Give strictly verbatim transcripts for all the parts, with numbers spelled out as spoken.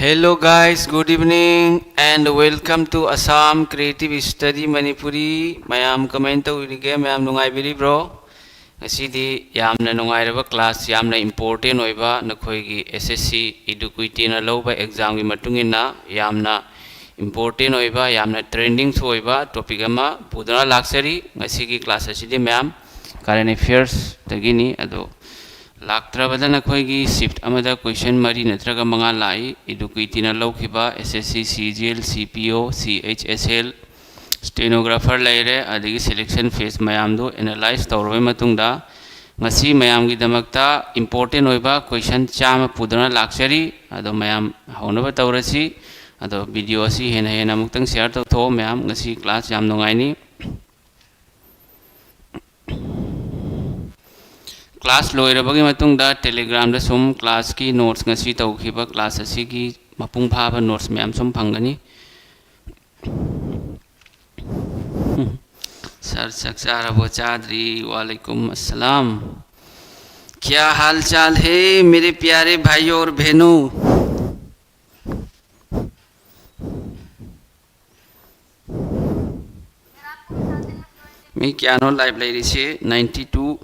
Hello guys, good evening and welcome to Assam Creative Study Manipuri. ꯃꯌꯥꯝ ꯀꯃꯥꯏꯅ ꯇꯧꯔꯤꯒꯦ? ꯃꯌꯥꯝ ꯅꯨꯡꯉꯥꯏꯕꯤꯔꯤꯕ꯭ꯔꯣ? ꯉꯁꯤꯗꯤ ꯌꯥꯝꯅ ꯅꯨꯡꯉꯥꯏꯔꯕ class, ꯌꯥꯝꯅ important ꯑꯣꯏꯕ, ꯅꯈꯣꯏꯒꯤ S S C Eduquityꯅ ꯂꯧꯕ examꯒꯤ ꯃꯇꯨꯡ ꯏꯟꯅ ꯌꯥꯝꯅ important ꯑꯣꯏꯕ, ꯌꯥꯝꯅ trendingꯁꯨ ꯑꯣꯏꯕ topic ꯑꯃ ꯄꯨꯗꯨꯅ ꯂꯥꯛꯆꯔꯤ꯫ ꯉꯁꯤꯒꯤ class ꯑꯁꯤꯗꯤ ꯃꯌꯥꯝ current affairsꯇꯒꯤꯅꯤ꯫ ꯑꯗꯣ ꯂꯥꯛꯇ꯭ꯔꯕꯗ ꯅꯈꯣꯏꯒꯤ shift ꯑꯃꯗ question ꯃꯔꯤ ꯅꯠꯇ꯭ꯔꯒ ꯃꯉꯥ ꯂꯥꯛꯏ꯫ Eduquityꯅ ꯂꯧꯈꯤꯕ S S C CGL, CPO, CHSL, stenographer ꯂꯩꯔꯦ, ꯑꯗꯒꯤ selection phase ꯃꯌꯥꯝꯗꯨ analyse ꯇꯧꯔꯕ ꯃꯇꯨꯡꯗ ꯉꯁꯤ ꯃꯌꯥꯝꯒꯤꯗꯃꯛꯇ important ꯑꯣꯏꯕ question ꯆꯥꯝꯃ ꯄꯨꯗꯨꯅ ꯂꯥꯛꯆꯔꯤ꯫ ꯑꯗꯣ ꯃꯌꯥꯝ ꯍꯧꯅꯕ ꯇꯧꯔꯁꯤ꯫ ꯑꯗꯣ video ꯑꯁꯤ ꯍꯦꯟꯅ ꯍꯦꯟꯅ ꯑꯃꯨꯛꯇꯪ share ꯇꯧꯊꯣꯛꯑꯣ ꯃꯌꯥꯝ꯫ ꯉꯁꯤ class ꯌꯥꯝ ꯅꯨꯡꯉꯥꯏꯅꯤ꯫ Class ꯂꯣꯏꯔꯕꯒꯤ ꯃꯇꯨꯡꯗ Telegramꯗ ꯁꯨꯝ classꯀꯤ notes, ꯉꯁꯤ ꯇꯧꯈꯤꯕ class ꯑꯁꯤꯒꯤ ꯃꯄꯨꯡ ꯐꯥꯕ notes ꯃꯌꯥꯝ ꯁꯨꯝ ꯐꯪꯒꯅꯤ꯫ Sir, ꯆꯥꯛ ꯆꯥꯔꯕꯣ? ꯆꯥꯗ꯭ꯔꯤ꯫ ꯋꯥꯂꯩꯀꯨꯝ ꯑꯁꯂꯥꯝ꯫ क्या हाल चाल है मेरे प्यारे भाई और बहनों? ꯃꯤ ꯀꯌꯥꯅꯣ live ꯂꯩꯔꯤꯁꯦ? Ninety two꯫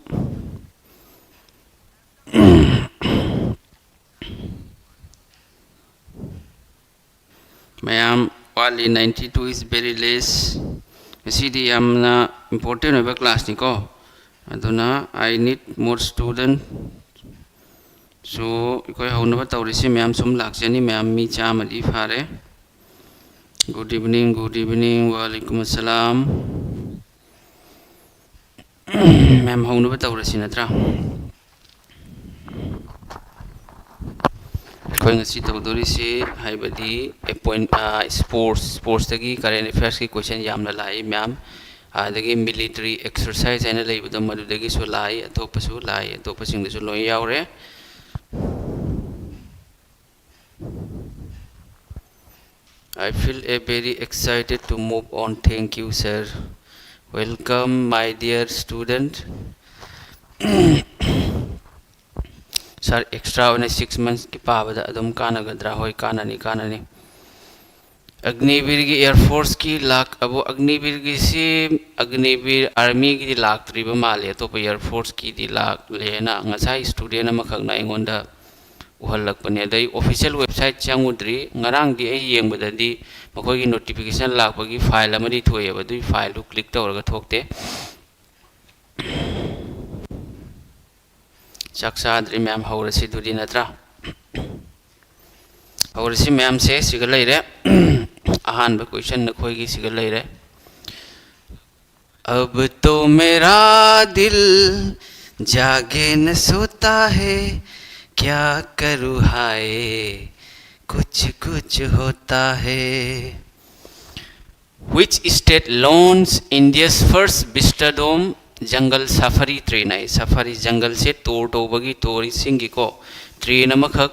ꯃꯌꯥꯝ ꯋꯥꯠꯂꯤ, ninety two is very less꯫ ꯉꯁꯤꯗꯤ ꯌꯥꯝꯅ important ꯑꯣꯏꯕ classꯅꯤꯀꯣ, ꯑꯗꯨꯅ I need more student꯫ So ꯑꯩꯈꯣꯏ ꯍꯧꯅꯕ ꯇꯧꯔꯤꯁꯤ꯫ ꯃꯌꯥꯝ ꯁꯨꯝ ꯂꯥꯛꯆꯅꯤ꯫ ꯃꯌꯥꯝ ꯃꯤ ꯆꯥꯝꯃꯗꯤ ꯐꯥꯔꯦ꯫ Good evening, good evening, ꯋꯥꯂꯩꯀꯨꯝ ꯑꯁꯂꯥꯝ꯫ ꯃꯌꯥꯝ ꯍꯧꯅꯕ ꯇꯧꯔꯁꯤ ꯅꯠꯇ꯭ꯔꯥ? ꯑꯩꯈꯣꯏ ꯉꯁꯤ ꯇꯧꯗꯣꯔꯤꯁꯤ ꯍꯥꯏꯕꯗꯤ appoint, sports, sportsꯇꯒꯤ current affairsꯀꯤ question ꯌꯥꯝꯅ ꯂꯥꯛꯏ ꯃꯌꯥꯝ꯫ ꯑꯗꯒꯤ military exercise ꯍꯥꯏꯅ ꯂꯩꯕꯗꯣ, ꯃꯗꯨꯗꯒꯤꯁꯨ ꯂꯥꯛꯏ, ꯑꯇꯣꯞꯄꯁꯨ ꯂꯥꯛꯏ, ꯑꯇꯣꯞꯄꯁꯤꯡꯗꯁꯨ ꯂꯣꯏ ꯌꯥꯎꯔꯦ꯫ I feel a very excited to move on. Thank you, sir. Welcome, my dear student. Sir, extra ꯑꯣꯏꯅ ꯁꯤꯛꯁ ꯃꯟꯊꯁꯀꯤ ꯄꯥꯕꯗ ꯑꯗꯨꯝ ꯀꯥꯟꯅꯒꯗ꯭ꯔꯥ? ꯍꯣꯏ, ꯀꯥꯟꯅꯅꯤ, ꯀꯥꯟꯅꯅꯤ꯫ ꯑꯒꯅꯤꯕꯤꯔꯒꯤ, ꯑꯦꯌꯔ ꯐꯣꯔꯁꯀꯤ ꯂꯥꯛ, ꯑꯕꯨ ꯑꯒꯅꯤꯕꯤꯔꯒꯤꯁꯤ, ꯑꯒꯅꯤꯕꯤꯔ ꯑꯥꯔꯃꯤꯒꯤꯗꯤ ꯂꯥꯛꯇ꯭ꯔꯤꯕ ꯃꯥꯜꯂꯦ, ꯑꯇꯣꯞꯄ ꯑꯦꯌꯔ ꯐꯣꯔꯁꯀꯤꯗꯤ ꯂꯥꯛꯂꯦꯅ ꯉꯁꯥꯏ ꯁ꯭ꯇꯨꯗꯦꯟ ꯑꯃꯈꯛꯅ ꯑꯩꯉꯣꯟꯗ ꯎꯍꯜꯂꯛꯄꯅꯦ꯫ ꯑꯗꯩ ꯑꯣꯐꯤꯁꯤꯌꯦꯜ ꯋꯦꯕꯁꯥꯏꯠ ꯆꯪꯉꯨꯗ꯭ꯔꯤ꯫ ꯉꯔꯥꯡꯗꯤ ꯑꯩ ꯌꯦꯡꯕꯗꯗꯤ ꯃꯈꯣꯏꯒꯤ ꯅꯣꯇꯤꯐꯤꯀꯦꯁꯟ ꯂꯥꯛꯄꯒꯤ ꯐꯥꯏꯜ ꯑꯃꯗꯤ ꯊꯣꯛꯑꯦꯕ, ꯑꯗꯨꯒꯤ ꯐꯥꯏꯜꯗꯨ ꯀ꯭ꯂꯤꯛ ꯇꯧꯔꯒ ꯊꯣꯛꯇꯦ꯫ ꯆꯥꯛ ꯆꯥꯗ꯭ꯔꯤ ꯃꯌꯥꯝ, ꯍꯧꯔꯁꯤ ꯑꯗꯨꯗꯤ, ꯅꯠꯇ꯭ꯔꯥ? ꯍꯧꯔꯁꯤ ꯃꯌꯥꯝꯁꯦ, ꯁꯤꯒ ꯂꯩꯔꯦ꯫ ꯑꯍꯥꯟꯕ ꯀꯣꯏꯁꯟ ꯅꯈꯣꯏꯒꯤ ꯁꯤꯒ ꯂꯩꯔꯦ꯫ अब तो मेरा दिल जागे न सोता है, क्या करूँ हाय, कुछ कुछ होता है। Which state launched India's first Vistadome jungle safari train? High, Safari ꯖꯪꯒꯜꯁꯦ ꯇꯣꯔ ꯇꯧꯕꯒꯤ, ꯇꯣꯔꯤꯁꯁꯤꯡꯒꯤꯀꯣ, ꯇ꯭ꯔꯦꯟ ꯑꯃꯈꯛ,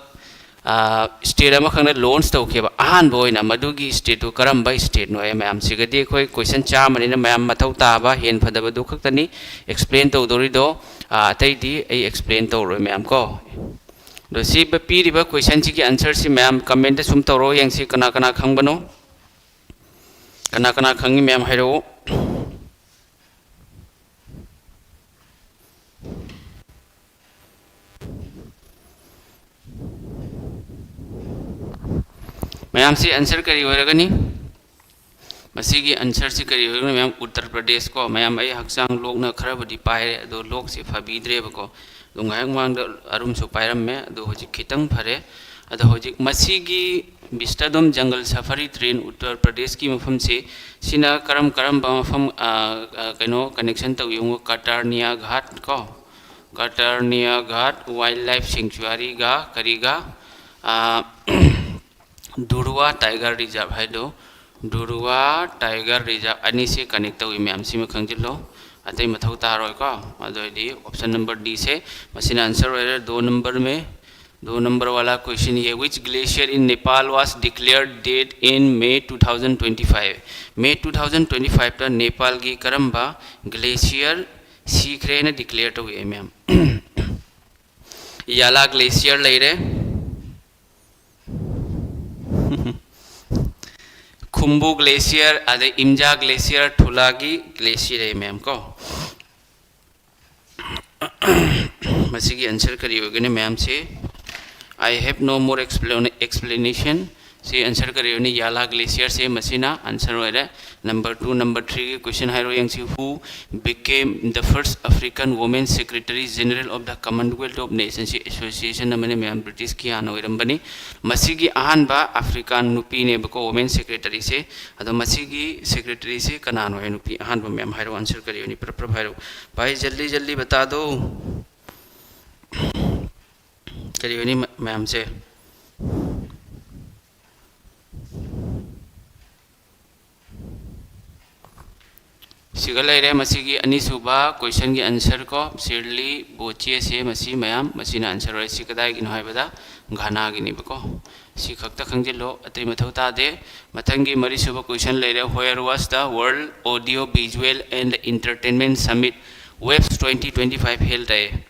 ꯁ꯭ꯇꯦꯠ ꯑꯃꯈꯛꯅ ꯂꯣꯟꯆ ꯇꯧꯈꯤꯕ ꯑꯍꯥꯟꯕ ꯑꯣꯏꯅ꯫ ꯃꯗꯨꯒꯤ ꯁ꯭ꯇꯦꯠꯇꯨ ꯀꯔꯝꯕ ꯁ꯭ꯇꯦꯠꯅꯣ? ꯑꯩ ꯃꯌꯥꯝꯁꯤꯒꯗꯤ ꯑꯩꯈꯣꯏ ꯀꯣꯏꯁꯟ ꯆꯥꯝꯃꯅꯤꯅ ꯃꯌꯥꯝ ꯃꯊꯧ ꯇꯥꯕ ꯍꯦꯟ ꯐꯗꯕꯗꯨ ꯈꯛꯇꯅꯤ ꯑꯦꯛꯁꯄ꯭ꯂꯦꯟ ꯇꯧꯗꯧꯔꯤꯗꯣ꯫ ꯑꯥ, ꯑꯇꯩꯗꯤ ꯑꯩ ꯑꯦꯛꯁꯄ꯭ꯂꯦꯟ ꯇꯧꯔꯣꯏ ꯃꯌꯥꯝ ꯀꯣ꯫ ꯑꯗꯣ ꯁꯤ ꯄꯤꯔꯤꯕ ꯀꯣꯏꯁꯟꯁꯤꯒꯤ ꯑꯟꯁꯔꯁꯤ ꯃꯌꯥꯝ ꯀꯃꯦꯟꯗ ꯁꯨꯝ ꯇꯧꯔꯣ, ꯌꯦꯡꯁꯤ ꯀꯅꯥ ꯀꯅꯥ ꯈꯪꯕꯅꯣ꯫ ꯀꯅꯥ ꯀꯅꯥ ꯈꯪꯉꯤ ꯃꯌꯥꯝ ꯍꯥꯏꯔꯛꯎ꯫ ꯃꯌꯥꯝꯁꯤ ꯑꯟꯁꯔ ꯀꯔꯤ ꯑꯣꯏꯔꯒꯅꯤ? ꯃꯁꯤꯒꯤ ꯑꯟꯁꯔꯁꯤ ꯀꯔꯤ ꯑꯣꯏꯔꯒꯅꯤ ꯃꯌꯥꯝ? ꯎꯠꯇꯔ ꯄ꯭ꯔꯗꯦꯁ ꯀꯣ꯫ ꯃꯌꯥꯝ, ꯑꯩ ꯍꯛꯆꯥꯡ ꯂꯣꯛꯅ ꯈꯔꯕꯨꯗꯤ ꯄꯥꯏꯔꯦ, ꯑꯗꯣ ꯂꯣꯛꯁꯦ ꯐꯕꯤꯗ꯭ꯔꯦꯕꯀꯣ꯫ ꯑꯗꯣ ꯉꯥꯏꯍꯥꯛ ꯃꯃꯥꯡꯗ ꯑꯔꯨꯝꯁꯨ ꯄꯥꯏꯔꯝꯃꯦ, ꯑꯗꯣ ꯍꯧꯖꯤꯛ ꯈꯤꯇꯪ ꯐꯔꯦ꯫ ꯑꯗꯣ ꯍꯧꯖꯤꯛ ꯃꯁꯤꯒꯤ ꯚꯤꯁꯇꯥꯗꯣꯝ ꯖꯪꯒꯜ ꯁꯐꯥꯔꯤ ꯇ꯭ꯔꯦꯟ ꯎꯠꯇꯔ ꯄ꯭ꯔꯗꯦꯁꯀꯤ ꯃꯐꯝꯁꯤ, ꯁꯤꯅ ꯀꯔꯝ ꯀꯔꯝꯕ ꯃꯐꯝ, ꯑ, ꯑ, ꯀꯩꯅꯣ, ꯀꯅꯦꯛꯁꯟ ꯇꯧꯏ ꯌꯦꯡꯉꯨ꯫ ꯀꯇꯥꯔꯅꯤꯌꯥ ꯘꯥꯠ ꯀꯣ, ꯀꯇꯥꯔꯅꯤꯌꯥ ꯘꯥꯠ ꯋꯥꯏꯜ ꯂꯥꯏꯐ ꯁꯦꯡꯆꯨꯋꯥꯔꯤꯒ ꯀꯔꯤꯒ, ꯑ, ꯗꯨꯔꯋꯥ ꯇꯥꯏꯒꯔ ꯔꯤꯖꯥꯔꯚ ꯍꯥꯏꯗꯣ, ꯗꯨꯔꯋꯥ ꯇꯥꯏꯒꯔ ꯔꯤꯖꯥꯔꯚ ꯑꯅꯤꯁꯤ ꯀꯅꯦꯛ ꯇꯧꯏ ꯃꯌꯥꯝ, ꯁꯤꯃ ꯈꯪꯖꯤꯜꯂꯣ꯫ ꯑꯇꯩ ꯃꯊꯧ ꯇꯥꯔꯣꯏꯀꯣ꯫ ꯑꯗꯨ ꯑꯣꯏꯔꯗꯤ option number D ꯁꯦ ꯃꯁꯤꯅ ꯑꯟꯁꯔ ꯑꯣꯏꯔꯦ꯫ ꯗꯣ ꯅꯝꯕꯔ ꯃꯦ, ꯗꯣ ꯅꯝꯕꯔ ꯋꯥꯂꯥ ꯀꯣꯏꯁꯟ ꯌꯦ, which glacier in Nepal was declared dead in May two thousand twenty five? May two thousand twenty five ꯇ ꯅꯦꯄꯥꯜꯒꯤ ꯀꯔꯝꯕ ꯒ꯭ꯂꯦꯁꯤꯌꯔ ꯁꯤꯈ꯭ꯔꯦꯅ ꯗꯤꯀ꯭ꯂꯦꯌꯔ ꯇꯧꯏ ꯃꯌꯥꯝ? ꯌꯥꯂꯥ ꯒ꯭ꯂꯦꯁꯤꯌꯔ ꯂꯩꯔꯦ, ꯈꯨꯝꯕꯨ ꯒ꯭ꯂꯦꯁꯤꯌꯔ, ꯑꯗꯩ ꯏꯝꯖꯥ ꯒ꯭ꯂꯦꯁꯤꯌꯔ, ꯊꯨꯂꯥꯒꯤ ꯒ꯭ꯂꯦꯁꯤꯌꯔ ꯂꯩ ꯃꯌꯥꯝ ꯀꯣ꯫ ꯃꯁꯤꯒꯤ ꯑꯟꯁꯔ ꯀꯔꯤ ꯑꯣꯏꯒꯅꯤ ꯃꯌꯥꯝꯁꯤ? I have no more explanation. ꯁꯤ ꯑꯟꯁꯔ ꯀꯔꯤ ꯑꯣꯏꯅꯤ? ꯌꯥꯂꯥ ꯒ꯭ꯂꯦꯁꯤꯌꯔꯁꯦ ꯃꯁꯤꯅ ꯑꯟꯁꯔ ꯑꯣꯏꯔꯦ꯫ ꯅꯝꯕꯔ ꯇꯨ, ꯅꯝꯕꯔ ꯊ꯭ꯔꯤꯒꯤ ꯀꯣꯏꯁꯟ ꯍꯥꯏꯔꯣ ꯌꯦꯡꯁꯤ꯫ Who became the first African woman secretary general of the Commonwealth of Nations? ꯁꯤ ꯑꯦꯁꯣꯁꯤꯌꯦꯁꯟ ꯑꯃꯅꯤ ꯃꯌꯥꯝ, ꯕ꯭ꯔꯤꯇꯤꯁꯀꯤ ꯍꯥꯟꯅ ꯑꯣꯏꯔꯝꯕꯅꯤ꯫ ꯃꯁꯤꯒꯤ ꯑꯍꯥꯟꯕ ꯑꯐ꯭ꯔꯤꯀꯥꯟ ꯅꯨꯄꯤꯅꯦꯕꯀꯣ ꯋꯨꯃꯦꯟ ꯁꯦꯀ꯭ꯔꯦꯇꯔꯤꯁꯦ꯫ ꯑꯗꯣ ꯃꯁꯤꯒꯤ ꯁꯦꯀ꯭ꯔꯦꯇꯔꯤꯁꯦ ꯀꯅꯥꯅꯣ ꯍꯥꯏ? ꯅꯨꯄꯤ ꯑꯍꯥꯟꯕ ꯃꯌꯥꯝ ꯍꯥꯏꯔꯣ, ꯑꯟꯁꯔ ꯀꯔꯤ ꯑꯣꯏꯅꯤ? ꯄ꯭ꯔꯞ ꯄ꯭ꯔꯞ ꯍꯥꯏꯔꯣ ꯚꯥꯏ, ꯖꯜꯗꯤ ꯖꯜꯗꯤ ꯕꯇꯥ ꯗꯣ꯫ ꯀꯔꯤ ꯑꯣꯏꯅꯤ ꯃ-, ꯃꯌꯥꯝꯁꯦ? ꯁꯤꯒ ꯂꯩꯔꯦ ꯃꯁꯤꯒꯤ ꯑꯅꯤꯁꯨꯕ ꯀꯣꯏꯁꯟꯒꯤ ꯑꯟꯁꯔ ꯀꯣ, ꯁꯤꯔꯂꯤ ꯕꯣꯆꯦꯁꯦ ꯃꯁꯤ ꯃꯌꯥꯝ, ꯃꯁꯤꯅ ꯑꯟꯁꯔ ꯑꯣꯏꯔꯦ꯫ ꯁꯤ ꯀꯗꯥꯏꯒꯤꯅꯣ ꯍꯥꯏꯕꯗ ꯘꯥꯅꯥꯒꯤꯅꯦꯕꯀꯣ꯫ ꯁꯤ ꯈꯛꯇ ꯈꯪꯖꯤꯜꯂꯣ, ꯑꯇꯩ ꯃꯊꯧ ꯇꯥꯗꯦ꯫ ꯃꯊꯪꯒꯤ ꯃꯔꯤꯁꯨꯕ ꯀꯣꯏꯁꯟ ꯂꯩꯔꯦ, Where was the World Audio Visual and Entertainment Summit, WEFS twenty twenty-five held? ꯍꯥꯏꯌꯦ꯫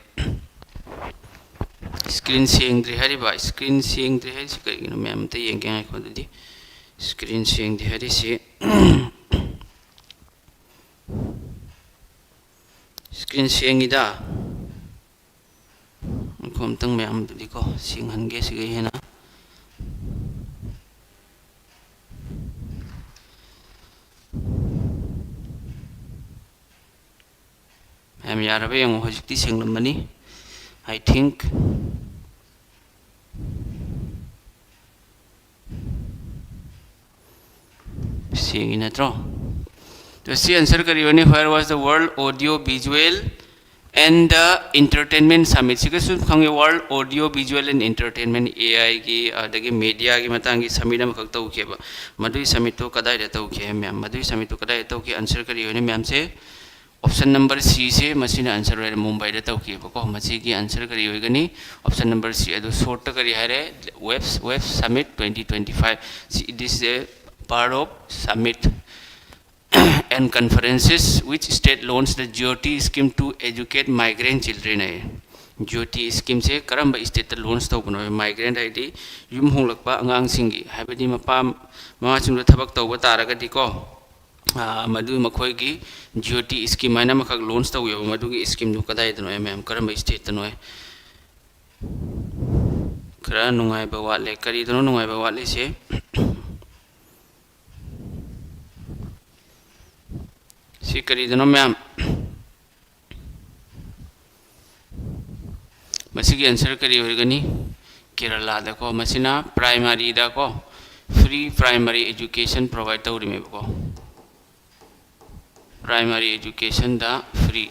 ꯁ꯭ꯀ꯭ꯔꯤꯟ ꯁꯦꯡꯗ꯭ꯔꯤ ꯍꯥꯏꯔꯤꯕ, ꯁ꯭ꯀ꯭ꯔꯤꯟ ꯁꯦꯡꯗ꯭ꯔꯤ ꯍꯥꯏꯔꯤꯁꯤ ꯀꯔꯤꯒꯤꯅꯣ? ꯃꯌꯥꯝ ꯑꯝꯇ ꯌꯦꯡꯒꯦ ꯉꯥꯏꯈꯣ ꯑꯗꯨꯗꯤ꯫ ꯁ꯭ꯀ꯭ꯔꯤꯟ ꯁꯦꯡꯗꯦ ꯍꯥꯏꯔꯤꯁꯤ꯫ ꯁ꯭ꯀ꯭ꯔꯤꯟ ꯁꯦꯡꯉꯤꯗ꯫ ꯉꯥꯏꯈꯣ ꯑꯝꯇꯪ ꯃꯌꯥꯝꯗꯨꯗꯤꯀꯣ ꯁꯦꯡꯍꯟꯒꯦ ꯁꯤꯒ ꯍꯦꯟꯅ꯫ ꯃꯌꯥꯝ ꯌꯥꯔꯕ ꯌꯦꯡꯉꯣ, ꯍꯧꯖꯤꯛꯇꯤ ꯁꯦꯡꯂꯝꯃꯅꯤ, I think꯫ ꯁꯦꯡꯉꯤ ꯅꯠꯇ꯭ꯔꯣ? ꯑꯗꯣ ꯁꯤ ꯑꯟꯁꯔ ꯀꯔꯤ ꯑꯣꯏꯅꯤ? Where was the World Audio Visual and the Entertainment Summit? ꯁꯤꯒꯁꯨ ꯈꯪꯉꯦ, World Audio Visual and Entertainment, ꯑꯦ ꯑꯥꯏꯒꯤ ꯑꯗꯒꯤ ꯃꯦꯗꯤꯌꯥꯒꯤ ꯃꯇꯥꯡꯒꯤ ꯁꯃꯤꯠ ꯑꯃꯈꯛ ꯇꯧꯈꯤꯑꯕ꯫ ꯃꯗꯨꯒꯤ ꯁꯃꯤꯠꯇꯣ ꯀꯗꯥꯏꯗ ꯇꯧꯈꯤ ꯍꯥꯏ ꯃꯌꯥꯝ? ꯃꯗꯨꯒꯤ ꯁꯃꯤꯠꯇꯣ ꯀꯗꯥꯏꯗ ꯇꯧꯈꯤ? ꯑꯟꯁꯔ ꯀꯔꯤ ꯑꯣꯏꯅꯤ ꯃꯌꯥꯝꯁꯦ? ꯑꯣꯞꯁꯟ ꯅꯝꯕꯔ ꯁꯤꯁꯦ ꯃꯁꯤꯅ ꯑꯟꯁꯔ ꯑꯣꯏꯔꯦ, ꯃꯨꯝꯕꯥꯏꯗ ꯇꯧꯈꯤꯕꯀꯣ꯫ ꯃꯁꯤꯒꯤ ꯑꯟꯁꯔ ꯀꯔꯤ ꯑꯣꯏꯒꯅꯤ? ꯑꯣꯞꯁꯟ ꯅꯝꯕꯔ ꯁꯤ꯫ ꯑꯗꯨ ꯁꯣꯔꯠꯇ ꯀꯔꯤ ꯍꯥꯏꯔꯦ? Web, web submit twenty twenty-five꯫ ꯁꯤ, this is a part of summit and conferences which state launched the Jyoti scheme to educate migrant children ꯍꯥꯏꯌꯦ꯫ ꯖ꯭ꯌꯣꯇꯤ ꯁ꯭ꯀꯤꯝꯁꯦ ꯀꯔꯝꯕ ꯁ꯭ꯇꯦꯠꯇ ꯂꯣꯟꯆ ꯇꯧꯕꯅꯣ? ꯃꯥꯏꯒ꯭ꯔꯦꯟꯠ ꯍꯥꯏꯗꯤ ꯌꯨꯝ ꯍꯣꯡꯂꯛꯄ ꯑꯉꯥꯡꯁꯤꯡꯒꯤ, ꯍꯥꯏꯕꯗꯤ ꯃꯄꯥ ꯃꯃꯥꯁꯤꯡꯗ ꯊꯕꯛ ꯇꯧꯕ ꯇꯥꯔꯒꯗꯤꯀꯣ, ꯑꯥ, ꯃꯗꯨ ꯃꯈꯣꯏꯒꯤ ꯖ꯭ꯌꯣꯇꯤ ꯁ꯭ꯀꯤꯝ ꯍꯥꯏꯅ ꯑꯃꯈꯛ ꯂꯣꯟꯆ ꯇꯧꯋꯦꯕ꯫ ꯃꯗꯨꯒꯤ ꯁ꯭ꯀꯤꯝꯗꯨ ꯀꯗꯥꯏꯗꯅꯣ, ꯃꯦꯝ? ꯀꯔꯝꯕ ꯁ꯭ꯇꯦꯠꯇꯅꯣ? ꯈꯔ ꯅꯨꯡꯉꯥꯏꯕ ꯋꯥꯠꯂꯦ꯫ ꯀꯔꯤꯗꯅꯣ ꯅꯨꯡꯉꯥꯏꯕ ꯋꯥꯠꯂꯤꯁꯦ? ꯁꯤ ꯀꯔꯤꯗꯅꯣ, ꯃꯦꯝ? ꯃꯁꯤꯒꯤ ꯑꯟꯁꯔ ꯀꯔꯤ ꯑꯣꯏꯔꯒꯅꯤ? ꯀꯦꯔꯂꯥꯗꯀꯣ꯫ ꯃꯁꯤꯅ ꯄ꯭ꯔꯥꯏꯃꯥꯔꯤꯗꯀꯣ, ꯐ꯭ꯔꯤ ꯄ꯭ꯔꯥꯏꯃꯥꯔꯤ ꯑꯦꯖꯨꯀꯦꯁꯟ ꯄ꯭ꯔꯣꯚꯥꯏꯗ ꯇꯧꯔꯤꯃꯦꯕꯀꯣ꯫ ꯄ꯭ꯔꯥꯏꯃꯥꯔꯤ ꯑꯦꯖꯨꯀꯦꯁꯟꯗ ꯐ꯭ꯔꯤ꯫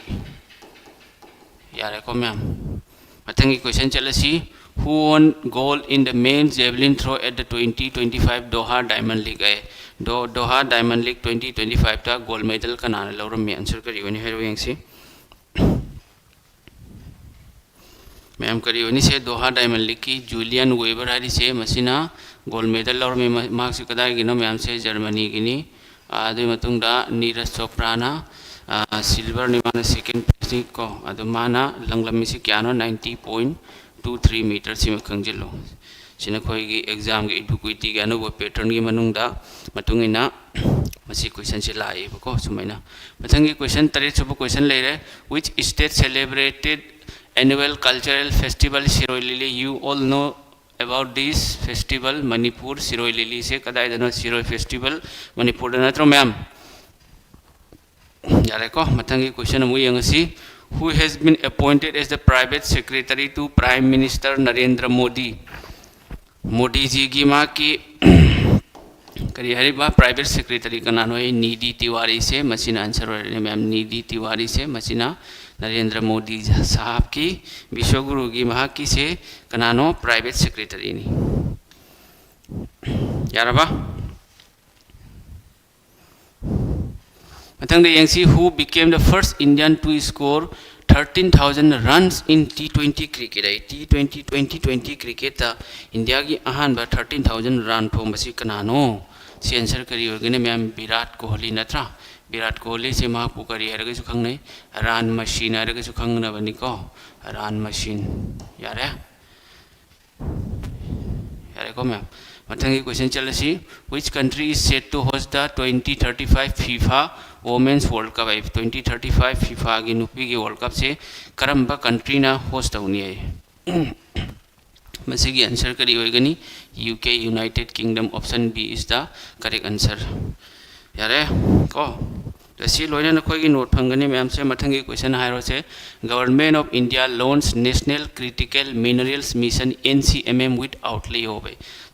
ꯌꯥꯔꯦꯀꯣ, ꯃꯦꯝ? ꯃꯊꯪꯒꯤ ꯀꯣꯏꯁꯟ ꯆꯠꯂꯁꯤ꯫ Who won gold in the men's javelin throw at the twenty twenty-five Doha Diamond League? ꯑꯦ, ꯗꯣ-, ꯗꯣꯍꯥ ꯗꯥꯏꯃꯟ ꯂꯤꯒ ꯇ꯭ꯋꯦꯟꯇꯤ ꯇ꯭ꯋꯦꯟꯇꯤ ꯐꯥꯏꯚꯇ ꯒꯣꯜ ꯃꯦꯗꯜ ꯀꯅꯥꯅ ꯂꯧꯔꯝꯃꯤ? ꯑꯟꯁꯔ ꯀꯔꯤ ꯑꯣꯏꯅꯤ ꯍꯥꯏꯔꯣ ꯌꯦꯡꯁꯤ꯫ ꯃꯌꯥꯝ, ꯀꯔꯤ ꯑꯣꯏꯅꯤ ꯁꯦ? ꯗꯣꯍꯥ ꯗꯥꯏꯃꯟ ꯂꯤꯒꯀꯤ ꯖꯨꯂꯤꯌꯟ ꯋꯦꯕꯔ ꯍꯥꯏꯔꯤꯁꯦ, ꯃꯁꯤꯅ ꯒꯣꯜ ꯃꯦꯗꯜ ꯂꯧꯔꯝꯃꯤ꯫ ꯃ-, ꯃꯍꯥꯛꯁꯤ ꯀꯗꯥꯏꯒꯤꯅꯣ? ꯃꯌꯥꯝꯁꯦ ꯖꯔꯃꯅꯤꯒꯤꯅꯤ꯫ ꯑꯥ, ꯑꯗꯨꯒꯤ ꯃꯇꯨꯡꯗ ꯅꯤꯔꯖ ꯆꯣꯄ꯭ꯔꯥꯅ, ꯑꯥ, ꯁꯤꯜꯚꯔꯅꯤ, ꯃꯥꯅ ꯁꯦꯀꯦꯟ ꯄ꯭ꯂꯦꯁꯅꯤ ꯀꯣ꯫ ꯑꯗꯨ ꯃꯥꯅ ꯂꯪꯂꯝꯃꯤꯁꯤ ꯀꯌꯥꯅꯣ? Ninety point two three metre. ꯁꯤꯃ ꯈꯪꯖꯤꯜꯂꯨ꯫ ꯁꯤ ꯅꯈꯣꯏꯒꯤ ꯑꯦꯛꯖꯥꯝꯒꯤ ꯏꯗꯨꯀ꯭ꯋꯤꯇꯤꯒꯤ ꯑꯅꯧꯕ ꯄꯦꯇꯔꯟꯒꯤ ꯃꯅꯨꯡꯗ, ꯃꯇꯨꯡ ꯏꯟꯅ ꯃꯁꯤ ꯀꯣꯏꯁꯟꯁꯤ ꯂꯥꯛꯑꯦꯕꯀꯣ꯫ ꯁꯨꯃꯥꯏꯅ ꯃꯊꯪꯒꯤ ꯀꯣꯏꯁꯟ, ꯇꯔꯦꯠ ꯁꯨꯕ ꯀꯣꯏꯁꯟ ꯂꯩꯔꯦ꯫ Which state celebrated annual cultural festival Shiroi Lily? You all know about this festival, Manipur, Shiroi Lily ꯁꯦ ꯀꯗꯥꯏꯗꯅꯣ? ꯁꯤꯔꯣꯏ ꯐꯦꯁꯇꯤꯚꯦꯜ ꯃꯅꯤꯄꯨꯔꯗ ꯅꯠꯇ꯭ꯔꯣ, ꯃꯌꯥꯝ? ꯌꯥꯔꯦꯀꯣ, ꯃꯊꯪꯒꯤ ꯀꯣꯏꯁꯟ ꯑꯃꯨꯛ ꯌꯦꯡꯉꯁꯤ꯫ Who has been appointed as the private secretary to Prime Minister Narendra Modi? ꯃꯣꯗꯤꯖꯤꯒꯤ ꯃꯍꯥꯛꯀꯤ ꯀꯔꯤ ꯍꯥꯏꯔꯤꯕ ꯄ꯭ꯔꯥꯏꯚꯦꯠ ꯁꯦꯀ꯭ꯔꯦꯇꯔꯤ ꯀꯅꯥꯅꯣ? ꯑꯩ ꯅꯤꯗꯤ ꯇꯤꯋꯥꯔꯤꯁꯦ, ꯃꯁꯤꯅ ꯑꯟꯁꯔ ꯑꯣꯏꯔꯅꯤ, ꯃꯌꯥꯝ꯫ ꯅꯤꯗꯤ ꯇꯤꯋꯥꯔꯤꯁꯦ, ꯃꯁꯤꯅ ꯅꯔꯦꯟꯗ꯭ꯔ ꯃꯣꯗꯤ ꯁꯥꯍꯕꯀꯤ ꯕꯤꯁ꯭ꯋꯒꯨꯔꯨꯒꯤ ꯃꯍꯥꯛꯀꯤꯁꯦ ꯀꯅꯥꯅꯣ? ꯄ꯭ꯔꯥꯏꯚꯦꯠ ꯁꯦꯀ꯭ꯔꯦꯇꯔꯤꯅꯤ꯫ ꯌꯥꯔꯕ? ꯃꯊꯪꯗ ꯌꯦꯡꯁꯤ, who became the first Indian to score thirteen thousand runs in T twenty cricket? ꯑꯩ T twenty, twenty twenty cricketꯇ ꯏꯟꯗꯤꯌꯥꯒꯤ ꯑꯍꯥꯟꯕ thirteen thousand run ꯐꯣꯡꯕꯁꯤ ꯀꯅꯥꯅꯣ? ꯁꯤ ꯑꯟꯁꯔ ꯀꯔꯤ ꯑꯣꯏꯒꯅꯤ, ꯃꯌꯥꯝ? ꯚꯤꯔꯥꯠ ꯀꯣꯍꯂꯤ ꯅꯠꯇ꯭ꯔꯥ? ꯕꯤꯔꯥꯠ ꯀꯣꯍꯂꯤꯁꯦ ꯃꯍꯥꯛꯄꯨ ꯀꯔꯤ ꯍꯥꯏꯔꯒꯁꯨ ꯈꯪꯅꯩ? ꯔꯥꯟ ꯃꯁꯤꯟ ꯍꯥꯏꯔꯒꯁꯨ ꯈꯪꯅꯕꯅꯤꯀꯣ, ꯔꯥꯟ ꯃꯁꯤꯟ꯫ ꯌꯥꯔꯦ? ꯌꯥꯔꯦꯀꯣ ꯃꯌꯥꯝ? ꯃꯊꯪꯒꯤ question ꯆꯠꯂꯁꯤ꯫ Which country is set to host the twenty thirty-five FIFA Women's World Cup? High, twenty thirty-five FIFAꯒꯤ ꯅꯨꯄꯤꯒꯤ World Cupꯁꯦ ꯀꯔꯝꯕ countryꯅ host ꯇꯧꯅꯤ ꯍꯥꯏ? ꯃꯁꯤꯒꯤ answer ꯀꯔꯤ ꯑꯣꯏꯒꯅꯤ? U K, United Kingdom, option B is the correct answer꯫ ꯌꯥꯔꯦ ꯀꯣ? ꯑꯁꯤ ꯂꯣꯏꯅ ꯅꯈꯣꯏꯒꯤ note ꯐꯪꯒꯅꯤ ꯃꯌꯥꯝꯁꯦ꯫ ꯃꯊꯪꯒꯤ question ꯍꯥꯏꯔꯣꯁꯦ꯫ Government of India launch National Critical Minerals Mission, N C M M, with outlay of,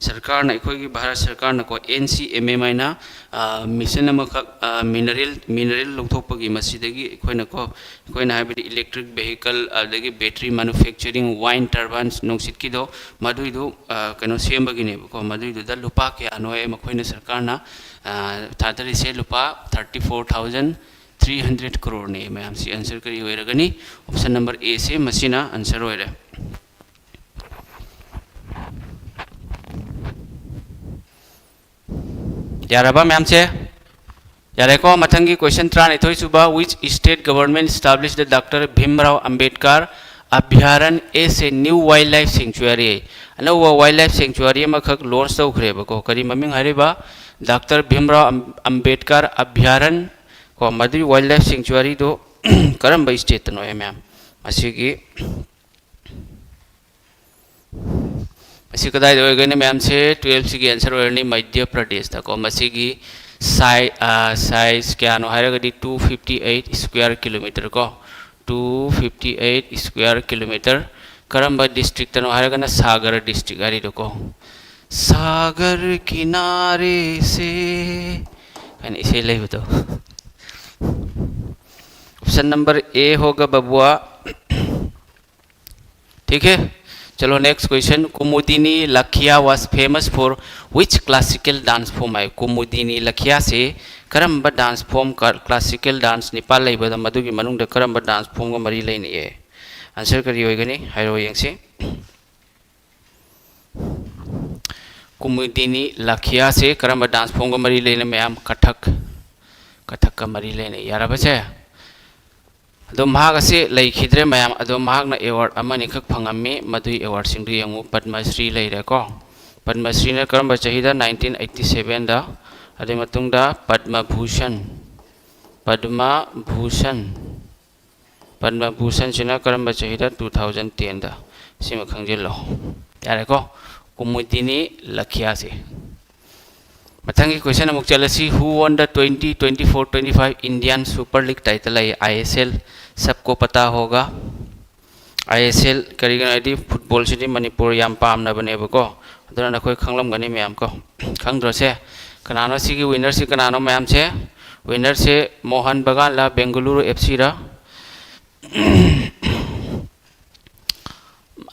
ꯁꯔꯀꯥꯔꯅ, ꯑꯩꯈꯣꯏꯒꯤ Bharat ꯁꯔꯀꯥꯔꯅꯀꯣ, N C M M ꯍꯥꯏꯅ, ꯑ, mission ꯑꯃꯈꯛ, ꯑ, mineral, mineral ꯂꯧꯊꯣꯛꯄꯒꯤ, ꯃꯁꯤꯗꯒꯤ ꯑꯩꯈꯣꯏꯅꯀꯣ, ꯑꯩꯈꯣꯏꯅ ꯍꯥꯏꯕꯗꯤ electric vehicle, ꯑꯗꯒꯤ battery manufacturing, wind turbines, ꯅꯨꯡꯁꯤꯠꯀꯤꯗꯣ, ꯃꯗꯨꯏꯗꯨ, ꯑ, ꯀꯩꯅꯣ ꯁꯦꯝꯕꯒꯤꯅꯦꯕꯀꯣ꯫ ꯃꯗꯨꯏꯗꯨꯗ ꯂꯨꯄꯥ ꯀꯌꯥꯅꯣ ꯍꯥꯏ ꯃꯈꯣꯏꯅ ꯁꯔꯀꯥꯔꯅ, ꯑ, ꯊꯥꯗꯔꯤꯁꯦ? ꯂꯨꯄꯥ thirty four thousand three hundred crore ꯅꯦ ꯃꯌꯥꯝꯁꯤ꯫ Answer ꯀꯔꯤ ꯑꯣꯏꯔꯒꯅꯤ? Option number A ꯁꯦ ꯃꯁꯤꯅ answer ꯑꯣꯏꯔꯦ꯫ ꯌꯥꯔꯕ ꯃꯌꯥꯝꯁꯦ? ꯌꯥꯔꯦꯀꯣ? ꯃꯊꯪꯒꯤ question ꯇꯔꯥꯅꯤꯊꯣꯏ ꯁꯨꯕ꯫ Which state government established the Doctor Bhimrao Ambedkar Abhyaran as a new wildlife sanctuary? ꯑꯅꯧꯕ wildlife sanctuary ꯑꯃꯈꯛ launch ꯇꯧꯈ꯭ꯔꯦꯕꯀꯣ꯫ ꯀꯔꯤ ꯃꯃꯤꯡ ꯍꯥꯏꯔꯤꯕ? Doctor Bhimrao Am-, Ambedkar Abhyaran ꯀꯣ꯫ ꯃꯗꯨꯒꯤ wildlife sanctuaryꯗꯣ ꯀꯔꯝꯕ stateꯇꯅꯣ ꯍꯥꯏ ꯃꯌꯥꯝ? ꯃꯁꯤꯒꯤ ꯃꯁꯤ ꯀꯗꯥꯏꯗ ꯑꯣꯏꯒꯅꯤ ꯃꯌꯥꯝꯁꯦ? Twelveꯁꯤꯒꯤ answer ꯑꯣꯏꯔꯅꯤ ꯃꯙ꯭ꯌ ꯄ꯭ꯔꯗꯦꯁꯇꯀꯣ꯫ ꯃꯁꯤꯒꯤ size, ꯑ, size ꯀꯌꯥꯅꯣ ꯍꯥꯏꯔꯒꯗꯤ two fifty eight square kilometre ꯀꯣ, two fifty eight square kilometre꯫ ꯀꯔꯝꯕ districtꯇꯅꯣ ꯍꯥꯏꯔꯒꯅ ꯁꯥꯒꯔ district ꯍꯥꯏꯔꯤꯗꯣꯀꯣ, ꯁꯥꯒꯔ ꯀꯤꯅꯥꯔꯦ ꯁꯦ ꯍꯥꯏꯅ ꯏꯁꯩ ꯂꯩꯕꯗꯣ꯫ Option number A होगा बबुआ। ठीक है, चलो next question। Kumudini Lakhia was famous for which classical dance form? ꯍꯥꯏ, ꯀꯨꯃꯨꯗꯤꯅꯤ ꯂꯈꯤꯌꯥꯁꯤ ꯀꯔꯝꯕ dance form, ꯀ-, classical dance ꯅꯤꯄꯥꯜ ꯂꯩꯕꯗ ꯃꯗꯨꯒꯤ ꯃꯅꯨꯡꯗ ꯀꯔꯝꯕ dance formꯒ ꯃꯔꯤ ꯂꯩꯅꯩ? Answer ꯀꯔꯤ ꯑꯣꯏꯒꯅꯤ ꯍꯥꯏꯔꯣ ꯌꯦꯡꯁꯤ꯫ ꯀꯨꯃꯨꯗꯤꯅꯤ ꯂꯈꯤꯌꯥꯁꯦ ꯀꯔꯝꯕ dance formꯒ ꯃꯔꯤ ꯂꯩꯅꯩ ꯃꯌꯥꯝ? ꯀꯊꯛ, ꯀꯊꯛꯀ ꯃꯔꯤ ꯂꯩꯅꯩ꯫ ꯌꯥꯔꯕꯁꯦ? ꯑꯗꯣ ꯃꯍꯥꯛ ꯑꯁꯤ ꯂꯩꯈꯤꯗ꯭ꯔꯦ ꯃꯌꯥꯝ꯫ ꯑꯗꯣ ꯃꯍꯥꯛꯅ ꯑꯦꯋꯥꯔꯗ ꯑꯃꯅꯤꯈꯛ ꯐꯪꯉꯝꯃꯤ꯫ ꯃꯗꯨꯒꯤ ꯑꯦꯋꯥꯔꯗꯁꯤꯡꯗꯨ ꯌꯦꯡꯉꯨ꯫ ꯄꯗꯃ ꯁ꯭ꯔꯤ ꯂꯩꯔꯦꯀꯣ꯫ ꯄꯗꯃ ꯁ꯭ꯔꯤꯅ ꯀꯔꯝꯕ ꯆꯍꯤꯗ? ꯅꯥꯏꯟꯇꯤꯟ ꯑꯩꯠꯇꯤ ꯁꯚꯦꯟꯗ꯫ ꯑꯗꯨꯒꯤ ꯃꯇꯨꯡꯗ ꯄꯗꯃ ꯚꯨꯁꯟ, ꯄꯗꯃ ꯚꯨꯁꯟ, ꯄꯗꯃ ꯚꯨꯁꯟꯁꯤꯅ ꯀꯔꯝꯕ ꯆꯍꯤꯗ? ꯇꯨ ꯊꯥꯎꯖꯟ ꯇꯦꯟꯗ꯫ ꯁꯤꯃ ꯈꯪꯖꯤꯜꯂꯣ꯫ ꯌꯥꯔꯦꯀꯣ? ꯀꯨꯃꯨꯗꯤꯅꯤ ꯂꯈꯤꯌꯥꯁꯦ꯫ ꯃꯊꯪꯒꯤ ꯀꯣꯏꯁꯟ ꯑꯃꯨꯛ ꯆꯠꯂꯁꯤ꯫ Who won the twenty twenty-four twenty-five Indian Super League title? ꯑꯩ, ꯑꯥꯏ ꯑꯦꯁ ꯑꯦꯜ, ꯁꯕꯀꯣ ꯄꯇꯥ ꯍꯣꯒꯥ꯫ ꯑꯥꯏ ꯑꯦꯁ ꯑꯦꯜ ꯀꯔꯤꯒꯤꯅꯣ ꯍꯥꯏꯗꯤ ꯐꯨꯠꯕꯣꯜꯁꯤꯗꯤ ꯃꯅꯤꯄꯨꯔ ꯌꯥꯝ ꯄꯥꯝꯅꯕꯅꯦꯕꯀꯣ꯫ ꯑꯗꯨꯅ ꯅꯈꯣꯏ ꯈꯪꯂꯝꯒꯅꯤ ꯃꯌꯥꯝ ꯀꯣ꯫ ꯈꯪꯗ꯭ꯔꯣꯁꯦ? ꯀꯅꯥꯅꯣ ꯁꯤꯒꯤ ꯋꯤꯟꯅꯔꯁꯤ? ꯀꯅꯥꯅꯣ ꯃꯌꯥꯝꯁꯦ? ꯋꯤꯟꯅꯔꯁꯦ Mohun Bagan Bengaluru F C?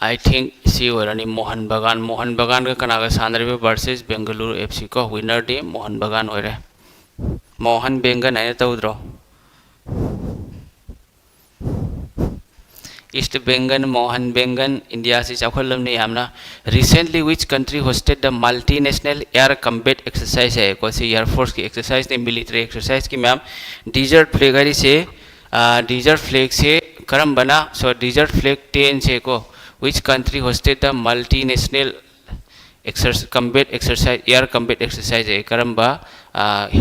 I think ꯁꯤ ꯑꯣꯏꯔꯅꯤ, ꯃꯣꯍꯟ ꯕꯒꯥꯟ꯫ ꯃꯣꯍꯟ ꯕꯒꯥꯟꯒ ꯀꯅꯥꯒ ꯁꯥꯟꯅꯔꯤꯕ? ꯚꯔꯁꯦꯁ ꯕꯦꯡꯒꯂꯨꯔꯨ ꯑꯦꯐ ꯁꯤ ꯀꯣ꯫ ꯋꯤꯟꯅꯔꯗꯤ ꯃꯣꯍꯟ ꯕꯒꯥꯟ ꯑꯣꯏꯔꯦ꯫ ꯃꯣꯍꯟ ꯕꯦꯡꯒꯟ ꯍꯥꯏꯅ ꯇꯧꯗ꯭ꯔꯣ? ꯏꯁ ꯕꯦꯡꯒꯟ, ꯃꯣꯍꯟ ꯕꯦꯡꯒꯟ꯫ ꯏꯟꯗꯤꯌꯥꯁꯤ ꯆꯥꯎꯈꯠꯂꯝꯅꯤ ꯌꯥꯝꯅ꯫ Recently which country hosted the multinational air combat exercise? ꯍꯥꯏꯌꯦꯀꯣ꯫ ꯁꯤ ꯑꯦꯌꯔ ꯐꯣꯔꯁꯀꯤ ꯑꯦꯛꯁꯔꯁꯥꯏꯖꯅꯤ, ꯃꯤꯂꯤꯇꯔꯤ ꯑꯦꯛꯁꯔꯁꯥꯏꯖꯀꯤ ꯃꯌꯥꯝ꯫ ꯗꯤꯖꯔꯠ ꯐ꯭ꯂꯦꯛ ꯍꯥꯏꯔꯤꯁꯦ, ꯗꯤꯖꯔꯠ ꯐ꯭ꯂꯦꯛꯁꯦ ꯀꯔꯝꯕꯅ, so ꯗꯤꯖꯔꯠ ꯐ꯭ꯂꯦꯛ ꯇꯦꯟꯁꯦꯀꯣ, which country hosted the multinational exercise, combat exercise, air combat exercise ꯍꯥꯏ, ꯀꯔꯝꯕ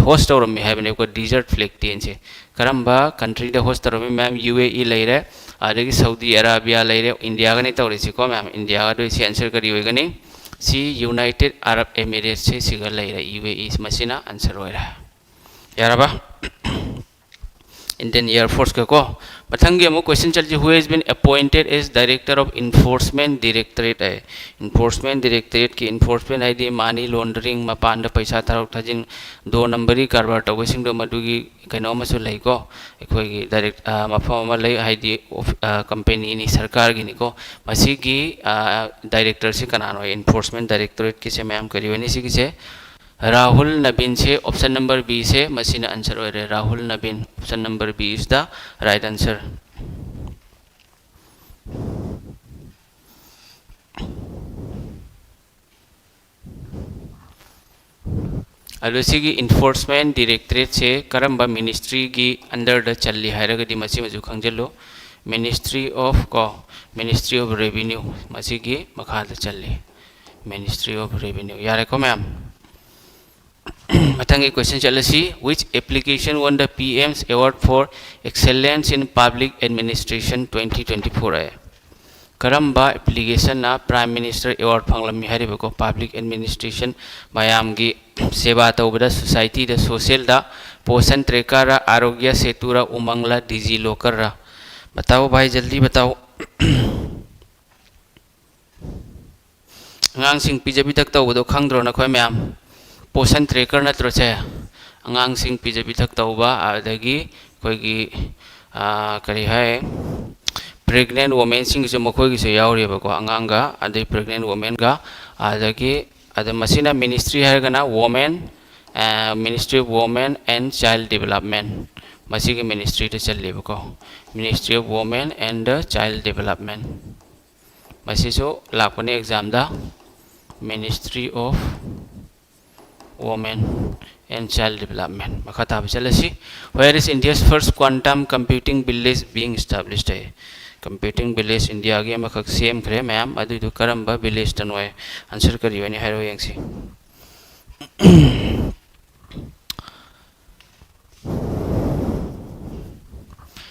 ꯍꯣꯁ ꯇꯧꯔꯝꯃꯤ ꯍꯥꯏꯕꯅꯦꯕꯀꯣ? ꯗꯤꯖꯔꯠ ꯐ꯭ꯂꯦꯛ ꯇꯦꯟꯁꯦ ꯀꯔꯝꯕ ꯀꯟꯇ꯭ꯔꯤꯗ ꯍꯣꯁ ꯇꯧꯔꯝꯃꯤ? ꯃꯌꯥꯝ, ꯌꯨ ꯑꯦ ꯏ ꯂꯩꯔꯦ, ꯑꯗꯒꯤ ꯁꯧꯗꯤ ꯑꯔꯥꯕꯤꯌꯥ ꯂꯩꯔꯦ, ꯏꯟꯗꯤꯌꯥꯒꯅꯤ ꯇꯧꯔꯤꯁꯤꯀꯣ ꯃꯌꯥꯝ꯫ ꯏꯟꯗꯤꯌꯥꯒ ꯑꯗꯨ ꯁꯤ ꯑꯟꯁꯔ ꯀꯔꯤ ꯑꯣꯏꯒꯅꯤ? ꯁꯤ ꯌꯨꯅꯥꯏꯇꯦꯠ ꯑꯔꯕ ꯑꯦꯃꯤꯔꯦꯠꯁꯦ ꯁꯤꯒ ꯂꯩꯔꯦ, ꯌꯨ ꯑꯦ ꯏ꯫ ꯃꯁꯤꯅ ꯑꯟꯁꯔ ꯑꯣꯏꯔꯦ꯫ ꯌꯥꯔꯕ? ꯏꯟꯗꯤꯌꯟ ꯑꯦꯌꯔ ꯐꯣꯔꯁꯀ ꯀꯣ꯫ ꯃꯊꯪꯒꯤ ꯑꯃꯨꯛ ꯀꯣꯏꯁꯟ ꯆꯠꯂꯁꯤ꯫ Who has been appointed as director of enforcement directorate ꯍꯥꯏ꯫ ꯏꯟꯐꯣꯔꯁꯃꯦꯟ ꯗꯤꯔꯦꯛꯇꯣꯔꯦꯠꯀꯤ, ꯏꯟꯐꯣꯔꯁꯃꯦꯟ ꯍꯥꯏꯗꯤ ꯃꯅꯤ ꯂꯣꯟꯗꯔꯤꯡ, ꯃꯄꯥꯟꯗ ꯄꯩꯁꯥ ꯊꯥꯗꯣꯛ ꯊꯥꯖꯤꯟ, ꯗꯣ ꯅꯝꯕꯔꯤ ꯀꯔꯕꯥꯔ ꯇꯧꯕꯁꯤꯡꯗꯣ, ꯃꯗꯨꯒꯤ ꯀꯩꯅꯣ ꯑꯃꯁꯨ ꯂꯩꯀꯣ꯫ ꯑꯩꯈꯣꯏꯒꯤ ꯗꯥꯏꯔꯦꯛ-, ꯑ, ꯃꯐꯝ ꯑꯃ ꯂꯩ, ꯍꯥꯏꯗꯤ ꯑꯣꯐ-, ꯑ, ꯀꯝꯄꯦꯅꯤꯅꯤ, ꯁꯔꯀꯥꯔꯒꯤꯅꯤꯀꯣ꯫ ꯃꯁꯤꯒꯤ, ꯑ, ꯗꯥꯏꯔꯦꯛꯇꯔꯁꯤ ꯀꯅꯥꯅꯣ? ꯏꯟꯐꯣꯔꯁꯃꯦꯟ ꯗꯥꯏꯔꯦꯛꯇꯣꯔꯦꯠꯀꯤꯁꯦ ꯃꯌꯥꯝ ꯀꯔꯤ ꯑꯣꯏꯅꯤ ꯁꯤꯒꯤꯁꯦ? ꯔꯥꯍꯨꯜ ꯅꯕꯤꯟꯁꯦ, ꯑꯣꯞꯁꯟ ꯅꯝꯕꯔ ꯕꯤꯁꯦ, ꯃꯁꯤꯅ ꯑꯟꯁꯔ ꯑꯣꯏꯔꯦ꯫ ꯔꯥꯍꯨꯜ ꯅꯕꯤꯟ, option number B is the right answer. ꯑꯗꯣ ꯁꯤꯒꯤ ꯏꯟꯐꯣꯔꯁꯃꯦꯟ ꯗꯤꯔꯦꯛꯇꯣꯔꯦꯠꯁꯦ ꯀꯔꯝꯕ ꯃꯤꯅꯤꯁꯇ꯭ꯔꯤꯒꯤ ꯑꯟꯗꯔꯗ ꯆꯜꯂꯤ ꯍꯥꯏꯔꯒꯗꯤ ꯃꯁꯤꯃꯁꯨ ꯈꯪꯖꯤꯜꯂꯨ꯫ ꯃꯤꯅꯤꯁꯇ꯭ꯔꯤ ꯑꯣꯐ ꯀꯣ, ꯃꯤꯅꯤꯁꯇ꯭ꯔꯤ ꯑꯣꯐ ꯔꯦꯚꯤꯅ꯭ꯌꯨ, ꯃꯁꯤꯒꯤ ꯃꯈꯥꯗ ꯆꯜꯂꯤ꯫ Ministry of revenue. ꯌꯥꯔꯦꯀꯣ ꯃꯌꯥꯝ? ꯃꯊꯪꯒꯤ ꯀꯣꯏꯁꯟ ꯆꯠꯂꯁꯤ꯫ Which application won the P M's Award for Excellence in Public Administration twenty twenty-four? ꯀꯔꯝꯕ ꯑꯦꯄ꯭ꯂꯤꯀꯦꯁꯟꯅ ꯄ꯭ꯔꯥꯏꯝ ꯃꯤꯅꯤꯁꯇꯔ ꯑꯦꯋꯥꯔꯗ ꯐꯪꯂꯝꯃꯤ ꯍꯥꯏꯔꯤꯕꯀꯣ? ꯄꯕ꯭ꯂꯤꯛ ꯑꯦꯗꯃꯤꯅꯤꯁꯇ꯭ꯔꯦꯁꯟ, ꯃꯌꯥꯝꯒꯤ ꯁꯦꯕꯥ ꯇꯧꯕꯗ, ꯁꯣꯁꯥꯏꯇꯤꯗ, ꯁꯣꯁꯦꯜꯗ꯫ Poshan tracker, Arogya Setu, UMANG, DigiLocker? ꯕꯇꯥꯎ ꯚꯥꯏ, ꯖꯜꯗꯤ ꯕꯇꯥꯎ꯫ ꯑꯉꯥꯡꯁꯤꯡ ꯄꯤꯖ ꯄꯤꯊꯛ ꯇꯧꯕꯗꯣ ꯈꯪꯗ꯭ꯔꯣ ꯅꯈꯣꯏ ꯃꯌꯥꯝ? ꯄꯣꯁꯟ ꯇ꯭ꯔꯦꯀꯔ ꯅꯠꯇ꯭ꯔꯣ ꯁꯦ? ꯑꯉꯥꯡꯁꯤꯡ ꯄꯤꯖ ꯄꯤꯊꯛ ꯇꯧꯕ, ꯑꯗꯒꯤ ꯑꯩꯈꯣꯏꯒꯤ, ꯑꯥ, ꯀꯔꯤ ꯍꯥꯏ, ꯄ꯭ꯔꯦꯒꯅꯦꯟ ꯋꯣꯃꯦꯟꯁꯤꯡꯒꯤꯁꯨ, ꯃꯈꯣꯏꯒꯤꯁꯨ ꯌꯥꯎꯔꯤꯕꯀꯣ, ꯑꯉꯥꯡꯒ ꯑꯗꯩ ꯄ꯭ꯔꯦꯒꯅꯦꯟ ꯋꯣꯃꯦꯟꯒ꯫ ꯑꯗꯒꯤ, ꯑꯗ ꯃꯁꯤꯅ ꯃꯤꯅꯤꯁꯇ꯭ꯔꯤ ꯍꯥꯏꯔꯒꯅ ꯋꯣꯃꯦꯟ, ꯑꯥ, Ministry of Women and Child Development, ꯃꯁꯤꯒꯤ ꯃꯤꯅꯤꯁꯇ꯭ꯔꯤꯗ ꯆꯜꯂꯦꯕꯀꯣ, Ministry of Women and Child Development꯫ ꯃꯁꯤꯁꯨ ꯂꯥꯛꯄꯅꯤ ꯑꯦꯛꯖꯥꯝꯗ, Ministry of Women and Child Development꯫ ꯃꯈꯥ ꯇꯥꯕ ꯆꯠꯂꯁꯤ꯫ Where is India's first quantum computing village being established? High. Computing village ꯏꯟꯗꯤꯌꯥꯒꯤ ꯑꯃꯈꯛ ꯁꯦꯝꯈ꯭ꯔꯦ ꯃꯌꯥꯝ, ꯑꯗꯨꯏꯗꯨ ꯀꯔꯝꯕ ꯚꯤꯂꯦꯖꯇꯅꯣ ꯍꯥꯏ? ꯑꯟꯁꯔ ꯀꯔꯤ ꯑꯣꯏꯅꯤ ꯍꯥꯏꯔꯣ ꯌꯦꯡꯁꯤ꯫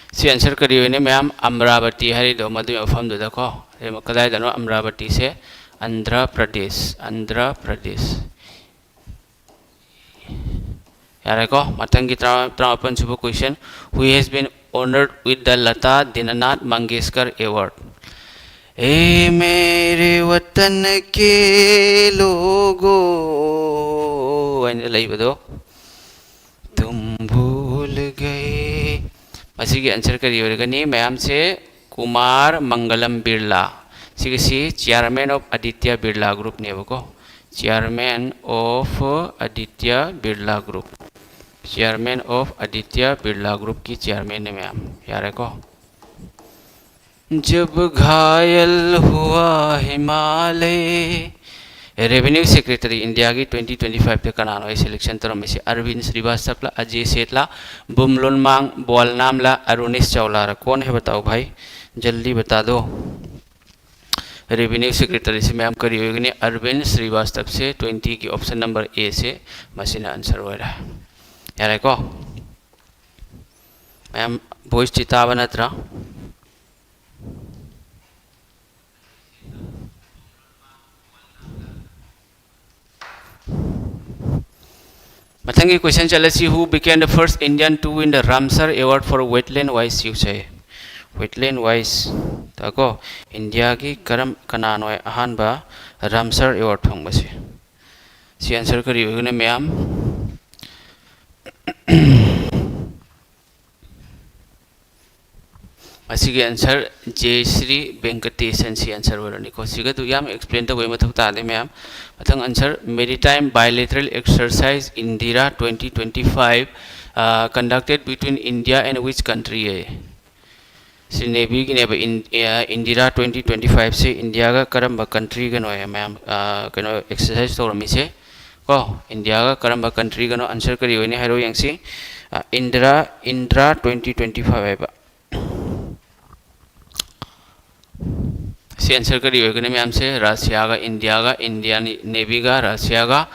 ꯁꯤ ꯑꯟꯁꯔ ꯀꯔꯤ ꯑꯣꯏꯅꯤ ꯃꯌꯥꯝ? ꯑꯃꯔꯥꯕꯇꯤ ꯍꯥꯏꯔꯤꯗꯣ ꯃꯗꯨꯒꯤ ꯃꯐꯝꯗꯨꯗꯀꯣ꯫ ꯀꯗꯥꯏꯗꯅꯣ ꯑꯃꯔꯥꯕꯇꯤꯁꯦ? ꯑꯟꯙ꯭ꯔ ꯄ꯭ꯔꯗꯦꯁ, ꯑꯟꯙ꯭ꯔ ꯄ꯭ꯔꯗꯦꯁ꯫ ꯌꯥꯔꯦꯀꯣ? ꯃꯊꯪꯒꯤ ꯇꯔꯥ-, ꯇꯔꯥꯃꯥꯄꯟ ꯁꯨꯕ ꯀꯣꯏꯁꯟ: Who has been honored with the Lata Dinanath Mangeshkar Award? A ꯃꯦꯔꯦ ꯋꯇꯟ K logo ꯍꯥꯏꯅ ꯂꯩꯕꯗꯣ꯫ ꯇꯨꯝ ꯚꯨꯜ ꯒꯌꯦ꯫ ꯃꯁꯤꯒꯤ ꯑꯟꯁꯔ ꯀꯔꯤ ꯑꯣꯏꯔꯒꯅꯤ ꯃꯌꯥꯝꯁꯦ? ꯀꯨꯃꯥꯔ ꯃꯪꯒꯂꯝ ꯕꯤꯔꯂꯥ꯫ ꯁꯤꯒꯤꯁꯤ Chairman of Aditya Birla Groupꯅꯦꯕꯀꯣ꯫ Chairman of Aditya Birla Group꯫ Chairman of Aditya Birla Groupꯀꯤ chairmanꯅꯦ ꯃꯌꯥꯝ꯫ ꯌꯥꯔꯦꯀꯣ? जब घायल हुआ हिमालय, Revenue Secretary India ꯒꯤ twenty twenty five ꯇ ꯀꯅꯥꯅꯣ ꯑꯩ selection ꯇꯧꯔꯝꯃꯤꯁꯦ? Arvind Srivastava ꯂ, Ajay Seth ꯂ, Bumlon Mang Bualnam ꯂ, Arunesh Chawla ꯔ? कौन है बताओ भाई, जल्दी बता दो। Revenue Secretary ꯁꯤ ꯃꯌꯥꯝ ꯀꯔꯤ ꯑꯣꯏꯒꯅꯤ? Arvind Srivastava ꯁꯦ twenty ꯒꯤ option number A ꯁꯦ ꯃꯁꯤꯅ answer ꯑꯣꯏꯔꯦ꯫ ꯌꯥꯔꯦꯀꯣ? ꯃꯌꯥꯝ voice ꯁꯤ ꯇꯥꯕ ꯅꯠꯇ꯭ꯔꯥ? ꯃꯊꯪꯒꯤ question ꯆꯠꯂꯁꯤ, who became the first Indian to win the Ramsar Award for Wetland Wise use high. Wetland Wise ꯇꯀꯣ, ꯏꯟꯗꯤꯌꯥꯒꯤ ꯀꯔꯝ, ꯀꯅꯥꯅꯣ ꯑꯍꯥꯟꯕ Ramsar Award ꯐꯪꯕꯁꯦ? ꯁꯤ answer ꯀꯔꯤ ꯑꯣꯏꯒꯅꯤ ꯃꯌꯥꯝ? ꯃꯁꯤꯒꯤ answer J ꯁ꯭ꯔꯤ ꯚꯦꯡꯀꯇꯦꯁꯟ ꯁꯤ answer ꯑꯣꯏꯔꯅꯤꯀꯣ꯫ ꯁꯤꯒꯗꯨ ꯌꯥꯝ explain ꯇꯧꯕꯒꯤ ꯃꯊꯧ ꯇꯥꯗꯦ ꯃꯌꯥꯝ꯫ ꯃꯊꯪ answer, maritime bilateral exercise Indira twenty twenty five, uh, conducted between India and which country ꯍꯥꯏ꯫ ꯁꯤ ꯅꯦꯚꯤꯒꯤꯅꯦꯕ꯫ ꯏꯟ-, ꯑ, ꯏꯟꯗꯤꯔꯥ twenty twenty five ꯁꯤ ꯏꯟꯗꯤꯌꯥꯒ ꯀꯔꯝꯕ country ꯒꯅꯣ ꯃꯌꯥꯝ, ꯑ, ꯀꯩꯅꯣ exercise ꯇꯧꯔꯝꯃꯤꯁꯦ ꯀꯣ? ꯏꯟꯗꯤꯌꯥꯒ ꯀꯔꯝꯕ country ꯒꯅꯣ? Answer ꯀꯔꯤ ꯑꯣꯏꯅꯤ ꯍꯥꯏꯔꯣ ꯌꯦꯡꯁꯤ꯫ ꯑ, Indira, Indira twenty twenty five ꯍꯥꯏꯕ꯫ ꯁꯤ answer ꯀꯔꯤ ꯑꯣꯏꯒꯅꯤ ꯃꯌꯥꯝꯁꯦ? ꯔꯁꯤꯌꯥꯒ ꯏꯟꯗꯤꯌꯥꯒ, Indian Navy ꯒ ꯔꯁꯤꯌꯥꯒ꯫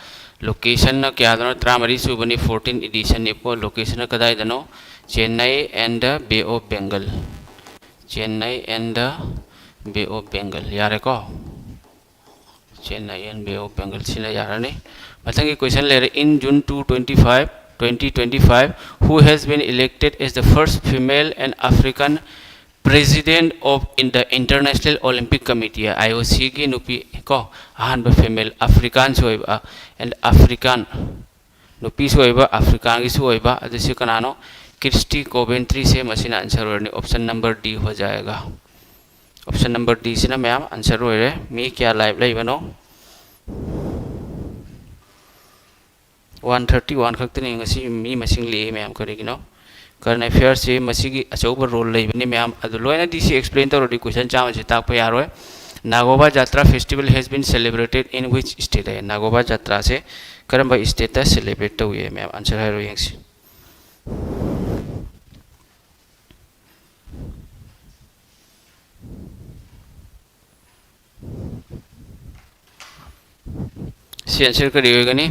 Location ꯅ ꯀꯌꯥꯗꯅꯣ? ꯇꯔꯥꯃꯔꯤ ꯁꯨꯕꯅꯤ, fourteen edition ꯅꯤꯀꯣ꯫ Location ꯅ ꯀꯗꯥꯏꯗꯅꯣ? Chennai and Bay of Bengal꯫ Chennai and Bay of Bengal꯫ ꯌꯥꯔꯦꯀꯣ? Chennai and Bay of Bengal ꯁꯤꯅ ꯌꯥꯔꯅꯤ꯫ ꯃꯊꯪꯒꯤ question ꯂꯩꯔꯦ, in June two twenty five, twenty twenty five, who has been elected as the first female and African president of in the International Olympic Committee, IOC ꯒꯤ ꯅꯨꯄꯤ ꯀꯣ, ꯑꯍꯥꯟꯕ female African ꯁꯨ ꯑꯣꯏꯕ, ꯑ, and African ꯅꯨꯄꯤꯁꯨ ꯑꯣꯏꯕ, African ꯒꯤꯁꯨ ꯑꯣꯏꯕ, ꯑꯗꯨꯁꯨ ꯀꯅꯥꯅꯣ? Christy Coventry ꯁꯦ ꯃꯁꯤꯅ answer ꯑꯣꯏꯔꯅꯤ, option number D ꯍꯣ ꯖꯥꯌꯦꯒꯥ꯫ Option number D ꯁꯤꯅ ꯃꯌꯥꯝ answer ꯑꯣꯏꯔꯦ꯫ ꯃꯤ ꯀꯌꯥ live ꯂꯩꯕꯅꯣ? One thirty one ꯈꯛꯇꯅꯤ ꯉꯁꯤ ꯃꯤ ꯃꯁꯤꯡ ꯂꯦꯛꯏ ꯃꯌꯥꯝ, ꯀꯔꯤꯒꯤꯅꯣ? Current affairs ꯁꯤ ꯃꯁꯤꯒꯤ ꯑꯆꯧꯕ role ꯂꯩꯕꯅꯤ ꯃꯌꯥꯝ, ꯑꯗꯨ ꯂꯣꯏꯅꯗꯤ ꯁꯤ explain ꯇꯧꯔꯗꯤ question ꯆꯥꯝꯃꯁꯤ ꯇꯥꯛꯄ ꯌꯥꯔꯣꯏ꯫ Nagoba Jatra festival has been celebrated in which state? ꯍꯥꯏ꯫ ꯅꯥꯒꯣꯕꯥ ꯖꯥꯇ꯭ꯔꯥꯁꯦ ꯀꯔꯝꯕ stateꯇ celebrate ꯇꯧꯏ? ꯃꯌꯥꯝ answer ꯍꯥꯏꯔꯣ ꯌꯦꯡꯁꯤ꯫ ꯁꯤ answer ꯀꯔꯤ ꯑꯣꯏꯒꯅꯤ?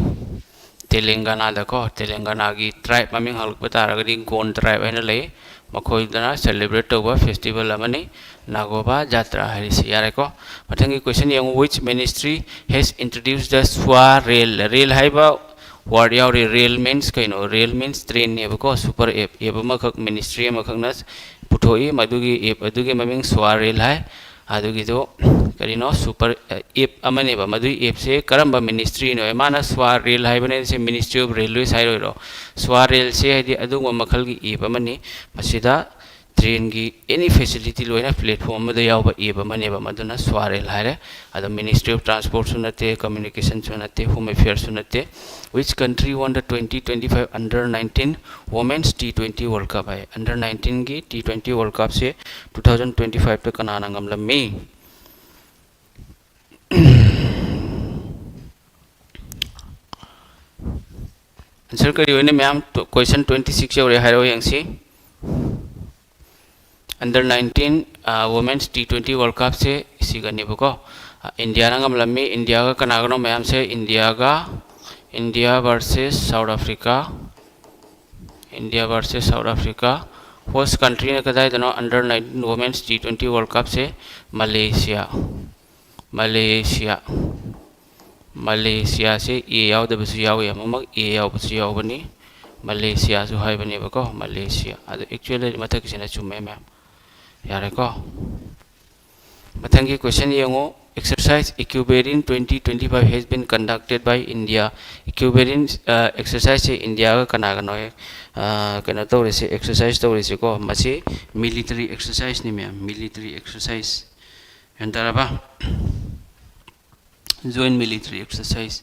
ꯇꯦꯂꯪꯒꯅꯥꯗꯀꯣ, ꯇꯦꯂꯪꯒꯅꯥꯒꯤ tribe ꯃꯃꯤꯡ ꯍꯪꯂꯛꯄ ꯇꯥꯔꯒꯗꯤ ꯒꯣꯟ tribe ꯍꯥꯏꯅ ꯂꯩ꯫ ꯃꯈꯣꯏꯗꯅ celebrate ꯇꯧꯕ festival ꯑꯃꯅꯤ ꯅꯥꯒꯣꯕꯥ ꯖꯥꯇ꯭ꯔꯥ ꯍꯥꯏꯔꯤꯁꯤ꯫ ꯌꯥꯔꯦꯀꯣ? ꯃꯊꯪꯒꯤ question ꯌꯦꯡꯉꯨ, which ministry has introduced the Swa Rail? Rail ꯍꯥꯏꯕ word ꯌꯥꯎꯔꯤ꯫ Rail means ꯀꯩꯅꯣ? Rail means trainꯅꯦꯕꯀꯣ꯫ Super app, app ꯑꯃꯈꯛ, ministry ꯑꯃꯈꯛꯅ ꯄꯨꯊꯣꯛꯏ꯫ ꯃꯗꯨꯒꯤ app ꯑꯗꯨꯒꯤ ꯃꯃꯤꯡ Swa Rail ꯍꯥꯏ꯫ ꯑꯗꯨꯒꯤꯗꯣ ꯀꯔꯤꯅꯣ? Super app ꯑꯃꯅꯦꯕ꯫ ꯃꯗꯨꯒꯤ appꯁꯦ ꯀꯔꯝꯕ ministryꯅꯣ? ꯃꯥꯅ Swa Rail ꯍꯥꯏꯕꯅꯦ, ꯁꯤ Ministry of Railways ꯍꯥꯏꯔꯣꯏꯔꯣ? Swa Railꯁꯦ ꯍꯥꯏꯗꯤ ꯑꯗꯨꯒꯨꯝꯕ ꯃꯈꯜꯒꯤ app ꯑꯃꯅꯤ꯫ ꯃꯁꯤꯗ trainꯒꯤ any facility ꯂꯣꯏꯅ platform ꯑꯃꯗ ꯌꯥꯎꯕ app ꯑꯃꯅꯦꯕ꯫ ꯃꯗꯨꯅ Swa Rail ꯍꯥꯏꯔꯦ꯫ ꯑꯗꯣ Ministry of Transportꯁꯨ ꯅꯠꯇꯦ, Communicationꯁꯨ ꯅꯠꯇꯦ, Home Affairsꯁꯨ ꯅꯠꯇꯦ꯫ Which country won the twenty twenty-five under nineteen Women's T twenty World Cup high? Under nineteenꯒꯤ T twenty World Cupꯁꯦ two thousand twenty-fiveꯇ ꯀꯅꯥꯅ ꯉꯝꯂꯝꯃꯤ? Answer ꯀꯔꯤ ꯑꯣꯏꯅꯤ ꯃꯌꯥꯝ? Question twenty six ꯌꯧꯔꯦ, ꯍꯥꯏꯔꯛꯑꯣ ꯌꯦꯡꯁꯤ꯫ Under nineteen Women's T twenty World Cupꯁꯦ ꯁꯤꯒꯅꯦꯕꯀꯣ꯫ ꯏꯟꯗꯤꯌꯥꯅ ꯉꯝꯂꯝꯃꯤ꯫ ꯏꯟꯗꯤꯌꯥꯒ ꯀꯅꯥꯒꯅꯣ ꯃꯌꯥꯝꯁꯦ? ꯏꯟꯗꯤꯌꯥꯒ, India versus South Africa, India versus South Africa꯫ Host countryꯅ ꯀꯗꯥꯏꯗꯅꯣ under nineteen Women's T twenty World Cupꯁꯦ? Malaysia, Malaysia꯫ Malaysiaꯁꯦ A ꯌꯥꯎꯗꯕꯁꯨ ꯌꯥꯎꯏ, ꯑꯃꯨꯛꯃꯛ A ꯌꯥꯎꯕꯁꯨ ꯌꯥꯎꯕꯅꯤ꯫ Malaysiaꯁꯨ ꯍꯥꯏꯕꯅꯦꯕꯀꯣ, Malaysia꯫ ꯑꯗꯣ actually ꯃꯊꯛꯀꯤꯁꯤꯅ ꯆꯨꯝꯃꯦ ꯃꯌꯥꯝ꯫ ꯌꯥꯔꯦꯀꯣ? ꯃꯊꯪꯒꯤ question ꯌꯦꯡꯉꯨ꯫ Exercise Equivalent twenty twenty-five has been conducted by India. Equivalent exerciseꯁꯦ ꯏꯟꯗꯤꯌꯥꯒ ꯀꯅꯥꯒꯅꯣ ꯍꯦꯛ, ꯑ, ꯀꯩꯅꯣ ꯇꯧꯔꯤꯁꯦ, exercise ꯇꯧꯔꯤꯁꯦꯀꯣ? ꯃꯁꯤ military exerciseꯅꯤ ꯃꯌꯥꯝ, military exercise꯫ ꯒ꯭ꯌꯥꯟ ꯇꯥꯔꯕ? Joint military exercise꯫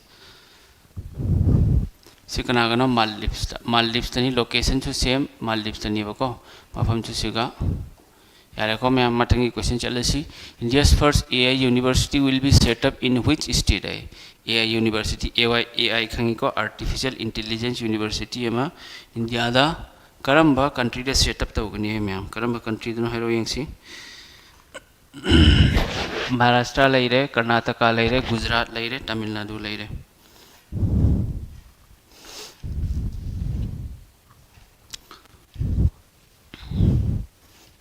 ꯁꯤ ꯀꯅꯥꯒꯅꯣ? Maldives꯫ Maldives ꯇꯅꯤ꯫ Locationꯁꯨ same, Maldives ꯇꯅꯦꯕꯀꯣ꯫ ꯃꯐꯝꯁꯨ ꯁꯤꯒ ꯌꯥꯔꯦꯀꯣ ꯃꯌꯥꯝ, ꯃꯊꯪꯒꯤ question ꯆꯠꯂꯁꯤ꯫ India's first A I university will be set up in which state? High. A I university, A I, A I ꯈꯪꯉꯤꯀꯣ, artificial intelligence university ꯑꯃ ꯏꯟꯗꯤꯌꯥꯗ ꯀꯔꯝꯕ countryꯗ set up ꯇꯧꯒꯅꯤ ꯍꯥꯏ ꯃꯌꯥꯝ? ꯀꯔꯝꯕ countryꯗꯅꯣ ꯍꯥꯏꯔꯛꯑꯣ ꯌꯦꯡꯁꯤ꯫ ꯃꯍꯥꯔꯥꯁꯇ꯭ꯔ ꯂꯩꯔꯦ, ꯀꯔꯅꯥꯇꯀꯥ ꯂꯩꯔꯦ, ꯒꯨꯖꯔꯥꯠ ꯂꯩꯔꯦ, ꯇꯥꯃꯤꯜ ꯅꯥꯗꯨ ꯂꯩꯔꯦ꯫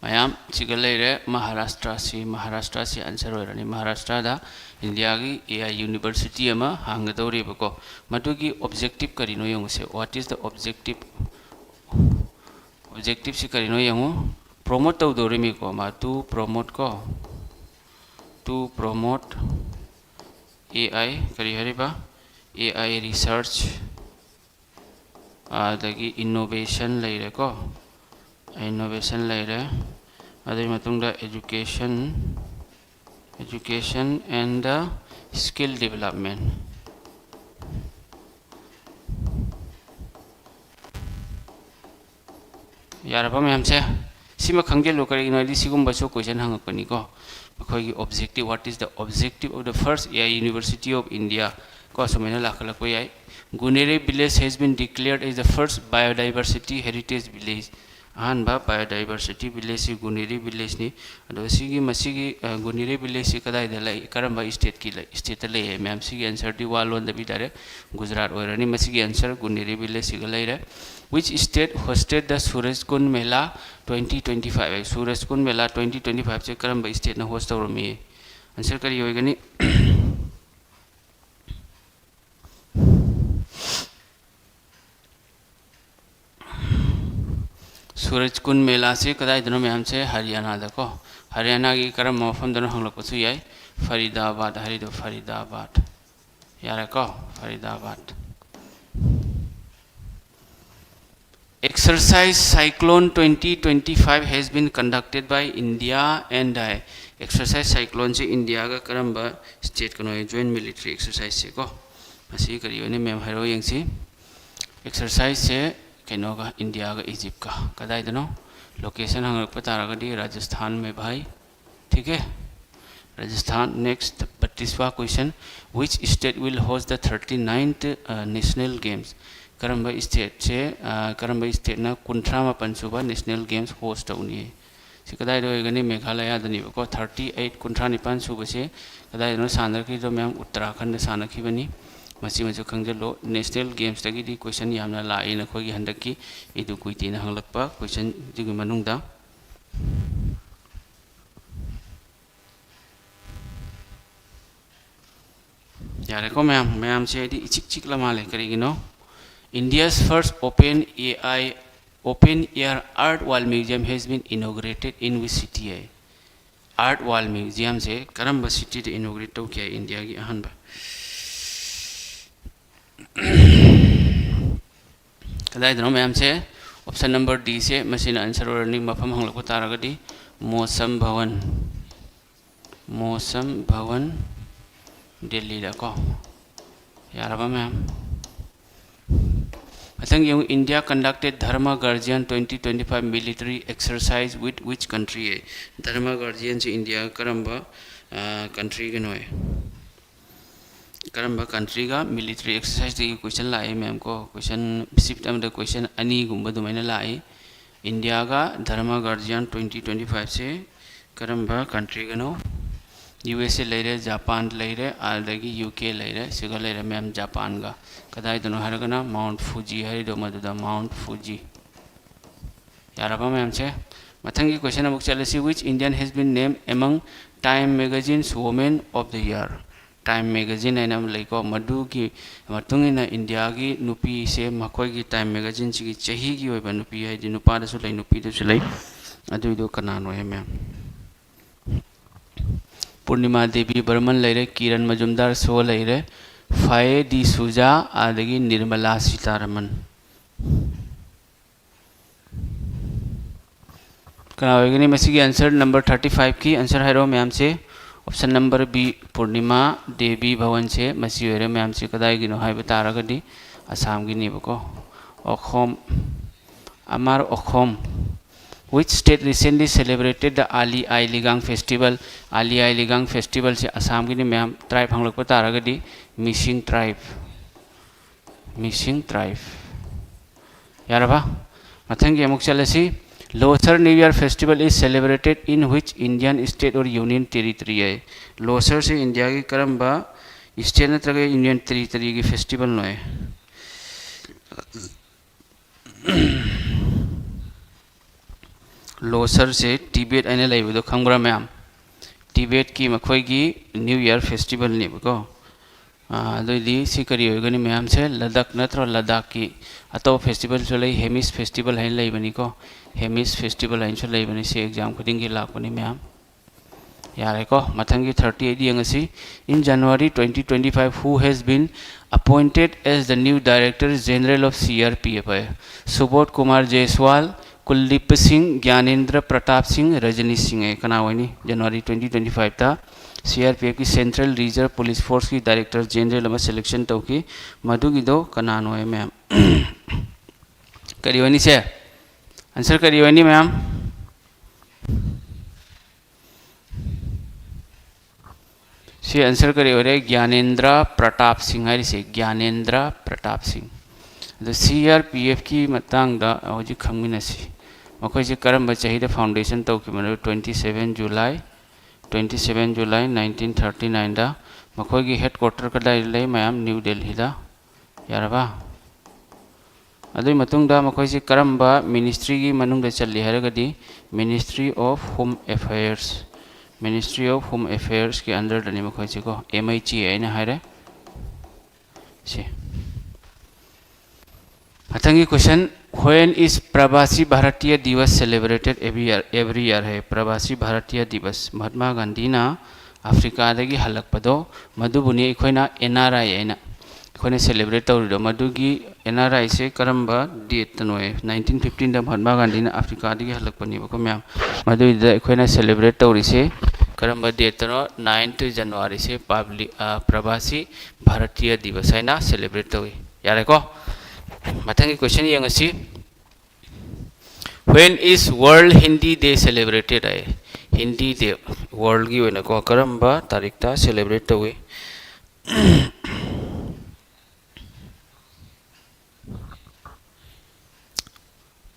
ꯃꯌꯥꯝ ꯁꯤꯒ ꯂꯩꯔꯦ, ꯃꯍꯥꯔꯥꯁꯇ꯭ꯔꯁꯤ, ꯃꯍꯥꯔꯥꯁꯇ꯭ꯔꯁꯤ answer ꯑꯣꯏꯔꯅꯤ꯫ ꯃꯍꯥꯔꯥꯁꯇ꯭ꯔꯗ ꯏꯟꯗꯤꯌꯥꯒꯤ A I university ꯑꯃ ꯍꯥꯡꯒꯗꯧꯔꯤꯕꯀꯣ꯫ ꯃꯗꯨꯒꯤ objective ꯀꯔꯤꯅꯣ ꯌꯦꯡꯉꯨꯁꯦ꯫ What is the objective? Objectiveꯁꯤ ꯀꯔꯤꯅꯣ ꯌꯦꯡꯉꯨ꯫ Promote ꯇꯧꯗꯧꯔꯤꯃꯤꯀꯣ ꯃꯥ, to promote ꯀꯣ, to promote A I, ꯀꯔꯤ ꯍꯥꯏꯔꯤꯕ? A I research, ꯑꯗꯒꯤ innovation ꯂꯩꯔꯦꯀꯣ, innovation ꯂꯩꯔꯦ, ꯑꯗꯨꯒꯤ ꯃꯇꯨꯡꯗ education, education and the skill development꯫ ꯌꯥꯔꯕ ꯃꯌꯥꯝꯁꯦ? ꯁꯤꯃ ꯈꯪꯖꯤꯜꯂꯨ, ꯀꯔꯤꯒꯤꯅꯣ ꯍꯥꯏꯗꯤ ꯁꯤꯒꯨꯝꯕꯁꯨ question ꯍꯪꯉꯛꯄꯅꯤꯀꯣ꯫ ꯑꯩꯈꯣꯏꯒꯤ objective, what is the objective of the first A I university of India? ꯀꯣ, ꯁꯨꯃꯥꯏꯅ ꯂꯥꯛꯈꯠꯂꯛꯄ ꯌꯥꯏ꯫ Guneri village has been declared as the first biodiversity heritage village꯫ ꯑꯍꯥꯟꯕ biodiversity villageꯁꯤ ꯒꯨꯅꯦꯔꯤ villageꯅꯤ꯫ ꯑꯗꯣ ꯁꯤꯒꯤ, ꯃꯁꯤꯒꯤ, ꯑ, ꯒꯨꯅꯦꯔꯤ villageꯁꯤ ꯀꯗꯥꯏꯗ ꯂꯩ, ꯀꯔꯝꯕ stateꯀꯤ ꯂꯩ, stateꯇ ꯂꯩ ꯍꯥꯏ ꯃꯌꯥꯝ? ꯁꯤꯒꯤ answerꯗꯤ ꯋꯥ ꯂꯣꯟꯗꯕꯤ direct ꯒꯨꯖꯔꯥꯠ ꯑꯣꯏꯔꯅꯤ꯫ ꯃꯁꯤꯒꯤ answer ꯒꯨꯅꯦꯔꯤ villageꯁꯤꯒ ꯂꯩꯔꯦ꯫ Which state hosted the Suraj Kund Mela twenty twenty-five? Suraj Kund Mela twenty twenty-fiveꯁꯦ ꯀꯔꯝꯕ stateꯅ host ꯇꯧꯔꯝꯃꯤ? Answer ꯀꯔꯤ ꯑꯣꯏꯒꯅꯤ? ꯁꯨꯔꯖ ꯀꯨꯟ ꯃꯦꯂꯥꯁꯤ ꯀꯗꯥꯏꯗꯅꯣ ꯃꯌꯥꯝꯁꯦ? ꯍꯔꯤꯌꯥꯅꯥꯗꯀꯣ꯫ ꯍꯔꯤꯌꯥꯅꯥꯒꯤ ꯀꯔꯝꯕ ꯃꯐꯝꯗꯅꯣ ꯍꯪꯂꯛꯄꯁꯨ ꯌꯥꯏ꯫ ꯐꯔꯤꯗꯥꯕꯥꯗ ꯍꯥꯏꯔꯤꯗꯣ, ꯐꯔꯤꯗꯥꯕꯥꯗ꯫ ꯌꯥꯔꯦꯀꯣ, Faridabad. Exercise Cyclone twenty twenty-five has been conducted by India and I. Exercise Cycloneꯁꯤ ꯏꯟꯗꯤꯌꯥꯒ ꯀꯔꯝꯕ stateꯀꯅꯣ? Joint military exerciseꯁꯦ ꯀꯣ꯫ ꯃꯁꯤ ꯀꯔꯤ ꯑꯣꯏꯅꯤ ꯃꯌꯥꯝ ꯍꯥꯏꯔꯛꯑꯣ ꯌꯦꯡꯁꯤ꯫ Exerciseꯁꯦ ꯀꯩꯅꯣꯒ, ꯏꯟꯗꯤꯌꯥꯒ ꯏꯖꯤꯞꯀ꯫ ꯀꯗꯥꯏꯗꯅꯣ? Location ꯍꯪꯉꯛꯄ ꯇꯥꯔꯒꯗꯤ ꯔꯥꯖꯁꯊꯥꯟ ꯃꯦ ꯚꯥꯏ꯫ ठीक है, Rajasthan. Next, बत्तीसवाँ question, which state will host the thirty ninth national games? ꯀꯔꯝꯕ stateꯁꯦ, ꯀꯔꯝꯕ stateꯅ ꯀꯨꯟꯊ꯭ꯔꯥ ꯃꯥꯄꯟ ꯁꯨꯕ national games host ꯇꯧꯅꯤ? ꯁꯤ ꯀꯗꯥꯏꯗ ꯑꯣꯏꯒꯅꯤ? ꯃꯦꯘꯥꯂꯌꯥꯗꯅꯦꯕꯀꯣ꯫ Thirty eight, ꯀꯨꯟꯊ꯭ꯔꯥ ꯅꯤꯄꯥꯟ ꯁꯨꯕꯁꯦ ꯀꯗꯥꯏꯗꯅꯣ ꯁꯥꯟꯅꯈꯤꯕꯗꯣ ꯃꯌꯥꯝ? ꯎꯠꯇꯔꯥꯈꯟꯗ ꯁꯥꯟꯅꯈꯤꯕꯅꯤ꯫ ꯃꯁꯤꯃꯁꯨ ꯈꯪꯖꯤꯜꯂꯣ꯫ National gamesꯇꯒꯤꯗꯤ question ꯌꯥꯝꯅ ꯂꯥꯛꯏ ꯅꯈꯣꯏꯒꯤ ꯍꯟꯗꯛꯀꯤ ꯏꯗꯨ ꯀꯨꯏꯇꯦꯅ ꯍꯪꯂꯛꯄ questionꯗꯨꯒꯤ ꯃꯅꯨꯡꯗ꯫ ꯌꯥꯔꯦꯀꯣ ꯃꯌꯥꯝ, ꯃꯌꯥꯝꯁꯦ ꯑꯩꯗꯤ ꯏꯆꯤꯛ ꯆꯤꯛꯂ ꯃꯥꯜꯂꯦ꯫ ꯀꯔꯤꯒꯤꯅꯣ? India's first open A I, open air art wall museum has been inaugurated in which city? High, art wall museumꯁꯦ ꯀꯔꯝꯕ cityꯗ inaugurate ꯇꯧꯈꯤ ꯍꯥꯏ? ꯏꯟꯗꯤꯌꯥꯒꯤ ꯑꯍꯥꯟꯕ ꯀꯗꯥꯏꯗꯅꯣ ꯃꯌꯥꯝꯁꯦ? Option number Dꯁꯦ ꯃꯁꯤꯅ answer ꯑꯣꯏꯔꯅꯤ꯫ ꯃꯐꯝ ꯍꯪꯂꯛꯄ ꯇꯥꯔꯒꯗꯤ ꯃꯣꯁꯝ ꯚꯋꯟ, ꯃꯣꯁꯝ ꯚꯋꯟ, ꯗꯦꯜꯂꯤꯗꯀꯣ꯫ ꯌꯥꯔꯕ ꯃꯌꯥꯝ? ꯃꯊꯪ ꯌꯦꯡꯉꯨ, India conducted Dharma Guardian twenty twenty-five military exercise with which country? ꯙꯔꯃ ꯒꯥꯔꯖꯤꯌꯟꯁꯤ ꯏꯟꯗꯤꯌꯥ ꯀꯔꯝꯕ countryꯒꯅꯣ? ꯀꯔꯝꯕ countryꯒ military exerciseꯇꯒꯤ question ꯂꯥꯛꯏ ꯃꯌꯥꯝ ꯀꯣ? Question, shift ꯑꯃꯗ question ꯑꯅꯤꯒꯨꯝꯕ ꯑꯗꯨꯃꯥꯏꯅ ꯂꯥꯛꯏ꯫ ꯏꯟꯗꯤꯌꯥꯒ ꯙꯔꯃ ꯒꯥꯔꯖꯤꯌꯟ twenty twenty fiveꯁꯦ ꯀꯔꯝꯕ countryꯒꯅꯣ? USA ꯂꯩꯔꯦ, ꯖꯄꯥꯟ ꯂꯩꯔꯦ, ꯑꯗꯒꯤ UK ꯂꯩꯔꯦ, ꯁꯤꯒ ꯂꯩꯔꯦ ꯃꯌꯥꯝ ꯖꯄꯥꯟꯒ꯫ ꯀꯗꯥꯏꯗꯅꯣ ꯍꯥꯏꯔꯒꯅ Mount Fuji ꯍꯥꯏꯔꯤꯗꯣ ꯃꯗꯨꯗ, Mount Fuji꯫ ꯌꯥꯔꯕ ꯃꯌꯥꯝꯁꯦ? ꯃꯊꯪꯒꯤ question ꯑꯃꯨꯛ ꯆꯠꯂꯁꯤ꯫ Which Indian has been named among Time magazine's Women of the Year? Time magazine ꯍꯥꯏꯅ ꯑꯃ ꯂꯩꯀꯣ, ꯃꯗꯨꯒꯤ ꯃꯇꯨꯡ ꯏꯟꯅ ꯏꯟꯗꯤꯌꯥꯒꯤ ꯅꯨꯄꯤꯁꯦ ꯃꯈꯣꯏꯒꯤ Time magazineꯁꯤꯒꯤ ꯆꯍꯤꯒꯤ ꯑꯣꯏꯕ ꯅꯨꯄꯤ, ꯍꯥꯏꯗꯤ ꯅꯨꯄꯥꯗꯁꯨ ꯂꯩ ꯅꯨꯄꯤꯗꯁꯨ ꯂꯩ, ꯑꯗꯨꯏꯗꯣ ꯀꯅꯥꯅꯣ ꯍꯥꯏ ꯃꯌꯥꯝ? ꯄꯨꯔꯅꯤꯃꯥ ꯗꯦꯕꯤ ꯕꯔꯃꯟ ꯂꯩꯔꯦ, ꯀꯤꯔꯟ ꯃꯖꯨꯝꯗꯥꯔ ꯁꯣ ꯂꯩꯔꯦ, ꯐꯥꯌꯦ ꯗꯤꯁꯨꯖꯥ, ꯑꯗꯒꯤ ꯅꯤꯔꯃꯂꯥ ꯁꯤꯇꯥꯔꯃꯟ꯫ ꯀꯅꯥ ꯑꯣꯏꯒꯅꯤ ꯃꯁꯤꯒꯤ answer? Number thirty fiveꯀꯤ answer ꯍꯥꯏꯔꯛꯑꯣ ꯃꯌꯥꯝꯁꯦ꯫ Option number B, ꯄꯨꯔꯅꯤꯃꯥ ꯗꯦꯕꯤ ꯚꯋꯟꯁꯦ ꯃꯁꯤ ꯑꯣꯏꯔꯦ ꯃꯌꯥꯝꯁꯦ꯫ ꯀꯗꯥꯏꯒꯤꯅꯣ ꯍꯥꯏꯕ ꯇꯥꯔꯒꯗꯤ ꯑꯁꯥꯝꯒꯤꯅꯦꯕꯀꯣ꯫ ꯑꯣꯈꯣꯝ, ꯑꯃꯥꯔ ꯑꯣꯈꯣꯝ꯫ Which state recently celebrated the Ali Ai Ligang festival? Ali Ai Ligang festivalꯁꯦ ꯑꯁꯥꯝꯒꯤꯅꯤ ꯃꯌꯥꯝ꯫ Tribe ꯍꯪꯂꯛꯄ ꯇꯥꯔꯒꯗꯤ missing tribe, missing tribe꯫ ꯌꯥꯔꯕ? ꯃꯊꯪꯒꯤ ꯑꯃꯨꯛ ꯆꯠꯂꯁꯤ꯫ Losar New Year festival is celebrated in which Indian state or union territory? ꯍꯥꯏ꯫ Losarꯁꯦ ꯏꯟꯗꯤꯌꯥꯒꯤ ꯀꯔꯝꯕ state ꯅꯠꯇ꯭ꯔꯒ union territoryꯒꯤ festivalꯅꯣ? ꯍꯥꯏ꯫ Losarꯁꯦ ꯇꯤꯕꯦꯠ ꯍꯥꯏꯅ ꯂꯩꯕꯗꯣ ꯈꯪꯕ꯭ꯔꯥ ꯃꯌꯥꯝ? ꯇꯤꯕꯦꯠꯀꯤ ꯃꯈꯣꯏꯒꯤ New Year festivalꯅꯦꯕꯀꯣ꯫ ꯑꯥ, ꯑꯗꯨꯑꯣꯏꯗꯤ ꯁꯤ ꯀꯔꯤ ꯑꯣꯏꯒꯅꯤ ꯃꯌꯥꯝꯁꯦ? ꯂꯗꯥꯛ ꯅꯠꯇ꯭ꯔꯣ? ꯂꯗꯥꯛꯀꯤ ꯑꯇꯣꯞꯄ festivalꯁꯨ ꯂꯩ, Hemis festival ꯍꯥꯏꯅ ꯂꯩꯕꯅꯤꯀꯣ꯫ Hemis festival ꯍꯥꯏꯅꯁꯨ ꯂꯩꯕꯅꯤ, ꯁꯤ exam ꯈꯨꯗꯤꯡꯒꯤ ꯂꯥꯛꯄꯅꯤ ꯃꯌꯥꯝ꯫ ꯌꯥꯔꯦꯀꯣ, ꯃꯊꯪꯒꯤ thirty eight ꯌꯦꯡꯉꯁꯤ꯫ In January twenty twenty five, who has been appointed as the new Director General of C R P F? ꯍꯥꯏ꯫ ꯁꯨꯕꯣꯙ ꯀꯨꯃꯥꯔ ꯖꯦꯁꯋꯥꯜ, ꯀꯨꯜꯗꯤꯞ ꯁꯤꯡ, ꯒ꯭ꯌꯥꯅꯦꯟꯗ꯭ꯔ ꯄ꯭ꯔꯇꯥꯞ ꯁꯤꯡ, ꯔꯖꯅꯤ ꯁꯤꯡ꯫ ꯍꯥꯏ꯫ ꯀꯅꯥ ꯑꯣꯏꯅꯤ? January twenty twenty fiveꯇ C R P Fꯀꯤ Central Reserve Police Forceꯀꯤ Director General ꯑꯃ selection ꯇꯧꯈꯤ꯫ ꯃꯗꯨꯒꯤꯗꯣ ꯀꯅꯥꯅꯣ? ꯍꯥꯏ ꯃꯌꯥꯝ꯫ ꯀꯔꯤ ꯑꯣꯏꯅꯤ ꯁꯦ? Answer ꯀꯔꯤ ꯑꯣꯏꯅꯤ ꯃꯌꯥꯝ? ꯁꯤ answer ꯀꯔꯤ ꯑꯣꯏꯔꯦ? ꯒ꯭ꯌꯥꯅꯦꯟꯗ꯭ꯔ ꯄ꯭ꯔꯇꯥꯞ ꯁꯤꯡ ꯍꯥꯏꯔꯤꯁꯦ, ꯒ꯭ꯌꯥꯅꯦꯟꯗ꯭ꯔ ꯄ꯭ꯔꯇꯥꯞ ꯁꯤꯡ꯫ ꯑꯗꯣ C R P Fꯀꯤ ꯃꯇꯥꯡꯗ ꯍꯧꯖꯤꯛ ꯈꯪꯃꯤꯟꯅꯁꯤ꯫ ꯃꯈꯣꯏꯁꯦ ꯀꯔꯝꯕ ꯆꯍꯤꯗ foundation ꯇꯧꯈꯤꯕꯅꯣ? Twenty seven July, twenty seven July nineteen thirty nineꯗ꯫ ꯃꯈꯣꯏꯒꯤ headquarter ꯀꯗꯥꯏꯗ ꯂꯩ? ꯃꯌꯥꯝ, ꯅ꯭ꯌꯨ ꯗꯦꯜꯍꯤꯗ꯫ ꯌꯥꯔꯕ? ꯑꯗꯨꯒꯤ ꯃꯇꯨꯡꯗ ꯃꯈꯣꯏꯁꯤ ꯀꯔꯝꯕ ministryꯒꯤ ꯃꯅꯨꯡꯗ ꯆꯜꯂꯤ ꯍꯥꯏꯔꯒꯗꯤ Ministry of Home Affairs, Ministry of Home Affairsꯀꯤ underꯗꯅꯤ ꯃꯈꯣꯏꯁꯤꯀꯣ, M H A ꯍꯥꯏꯅ ꯍꯥꯏꯔꯦ꯫ ꯁꯤ ꯃꯊꯪꯒꯤ question, when is Pravasi Bharatiya Divas celebrated every year? Every year high. Pravasi Bharatiya Divas, Mahatma ꯒꯥꯟꯙꯤꯅ ꯑꯐ꯭ꯔꯤꯀꯥꯗꯒꯤ ꯍꯜꯂꯛꯄꯗꯣ, ꯃꯗꯨꯕꯨꯅꯤ ꯑꯩꯈꯣꯏꯅ N R I ꯍꯥꯏꯅ ꯑꯩꯈꯣꯏꯅ celebrate ꯇꯧꯔꯤꯗꯣ꯫ ꯃꯗꯨꯒꯤ N R Iꯁꯦ ꯀꯔꯝꯕ dateꯇꯅꯣ? Nineteen fifteenꯗ ꯃꯍꯥꯠꯃꯥ ꯒꯥꯟꯙꯤꯅ ꯑꯐ꯭ꯔꯤꯀꯥꯗꯒꯤ ꯍꯜꯂꯛꯄꯅꯦꯕꯀꯣ ꯃꯌꯥꯝ꯫ ꯃꯗꯨꯏꯗ ꯑꯩꯈꯣꯏꯅ celebrate ꯇꯧꯔꯤꯁꯦ ꯀꯔꯝꯕ dateꯇꯅꯣ? Ninth Januaryꯁꯦ public, ꯑ, Pravasi Bharatiya Divas ꯍꯥꯏꯅ celebrate ꯇꯧꯏ꯫ ꯌꯥꯔꯦꯀꯣ? ꯃꯊꯪꯒꯤ question ꯌꯦꯡꯉꯁꯤ꯫ When is World Hindi Day celebrated? ꯍꯥꯏ꯫ ꯍꯤꯟꯗꯤ ꯗꯦ ꯋꯥꯔꯜꯒꯤ ꯑꯣꯏꯅꯀꯣ ꯀꯔꯝꯕ ꯇꯥꯔꯤꯛꯇ ꯁꯦꯂꯦꯕ꯭ꯔꯦꯠ ꯇꯧꯏ?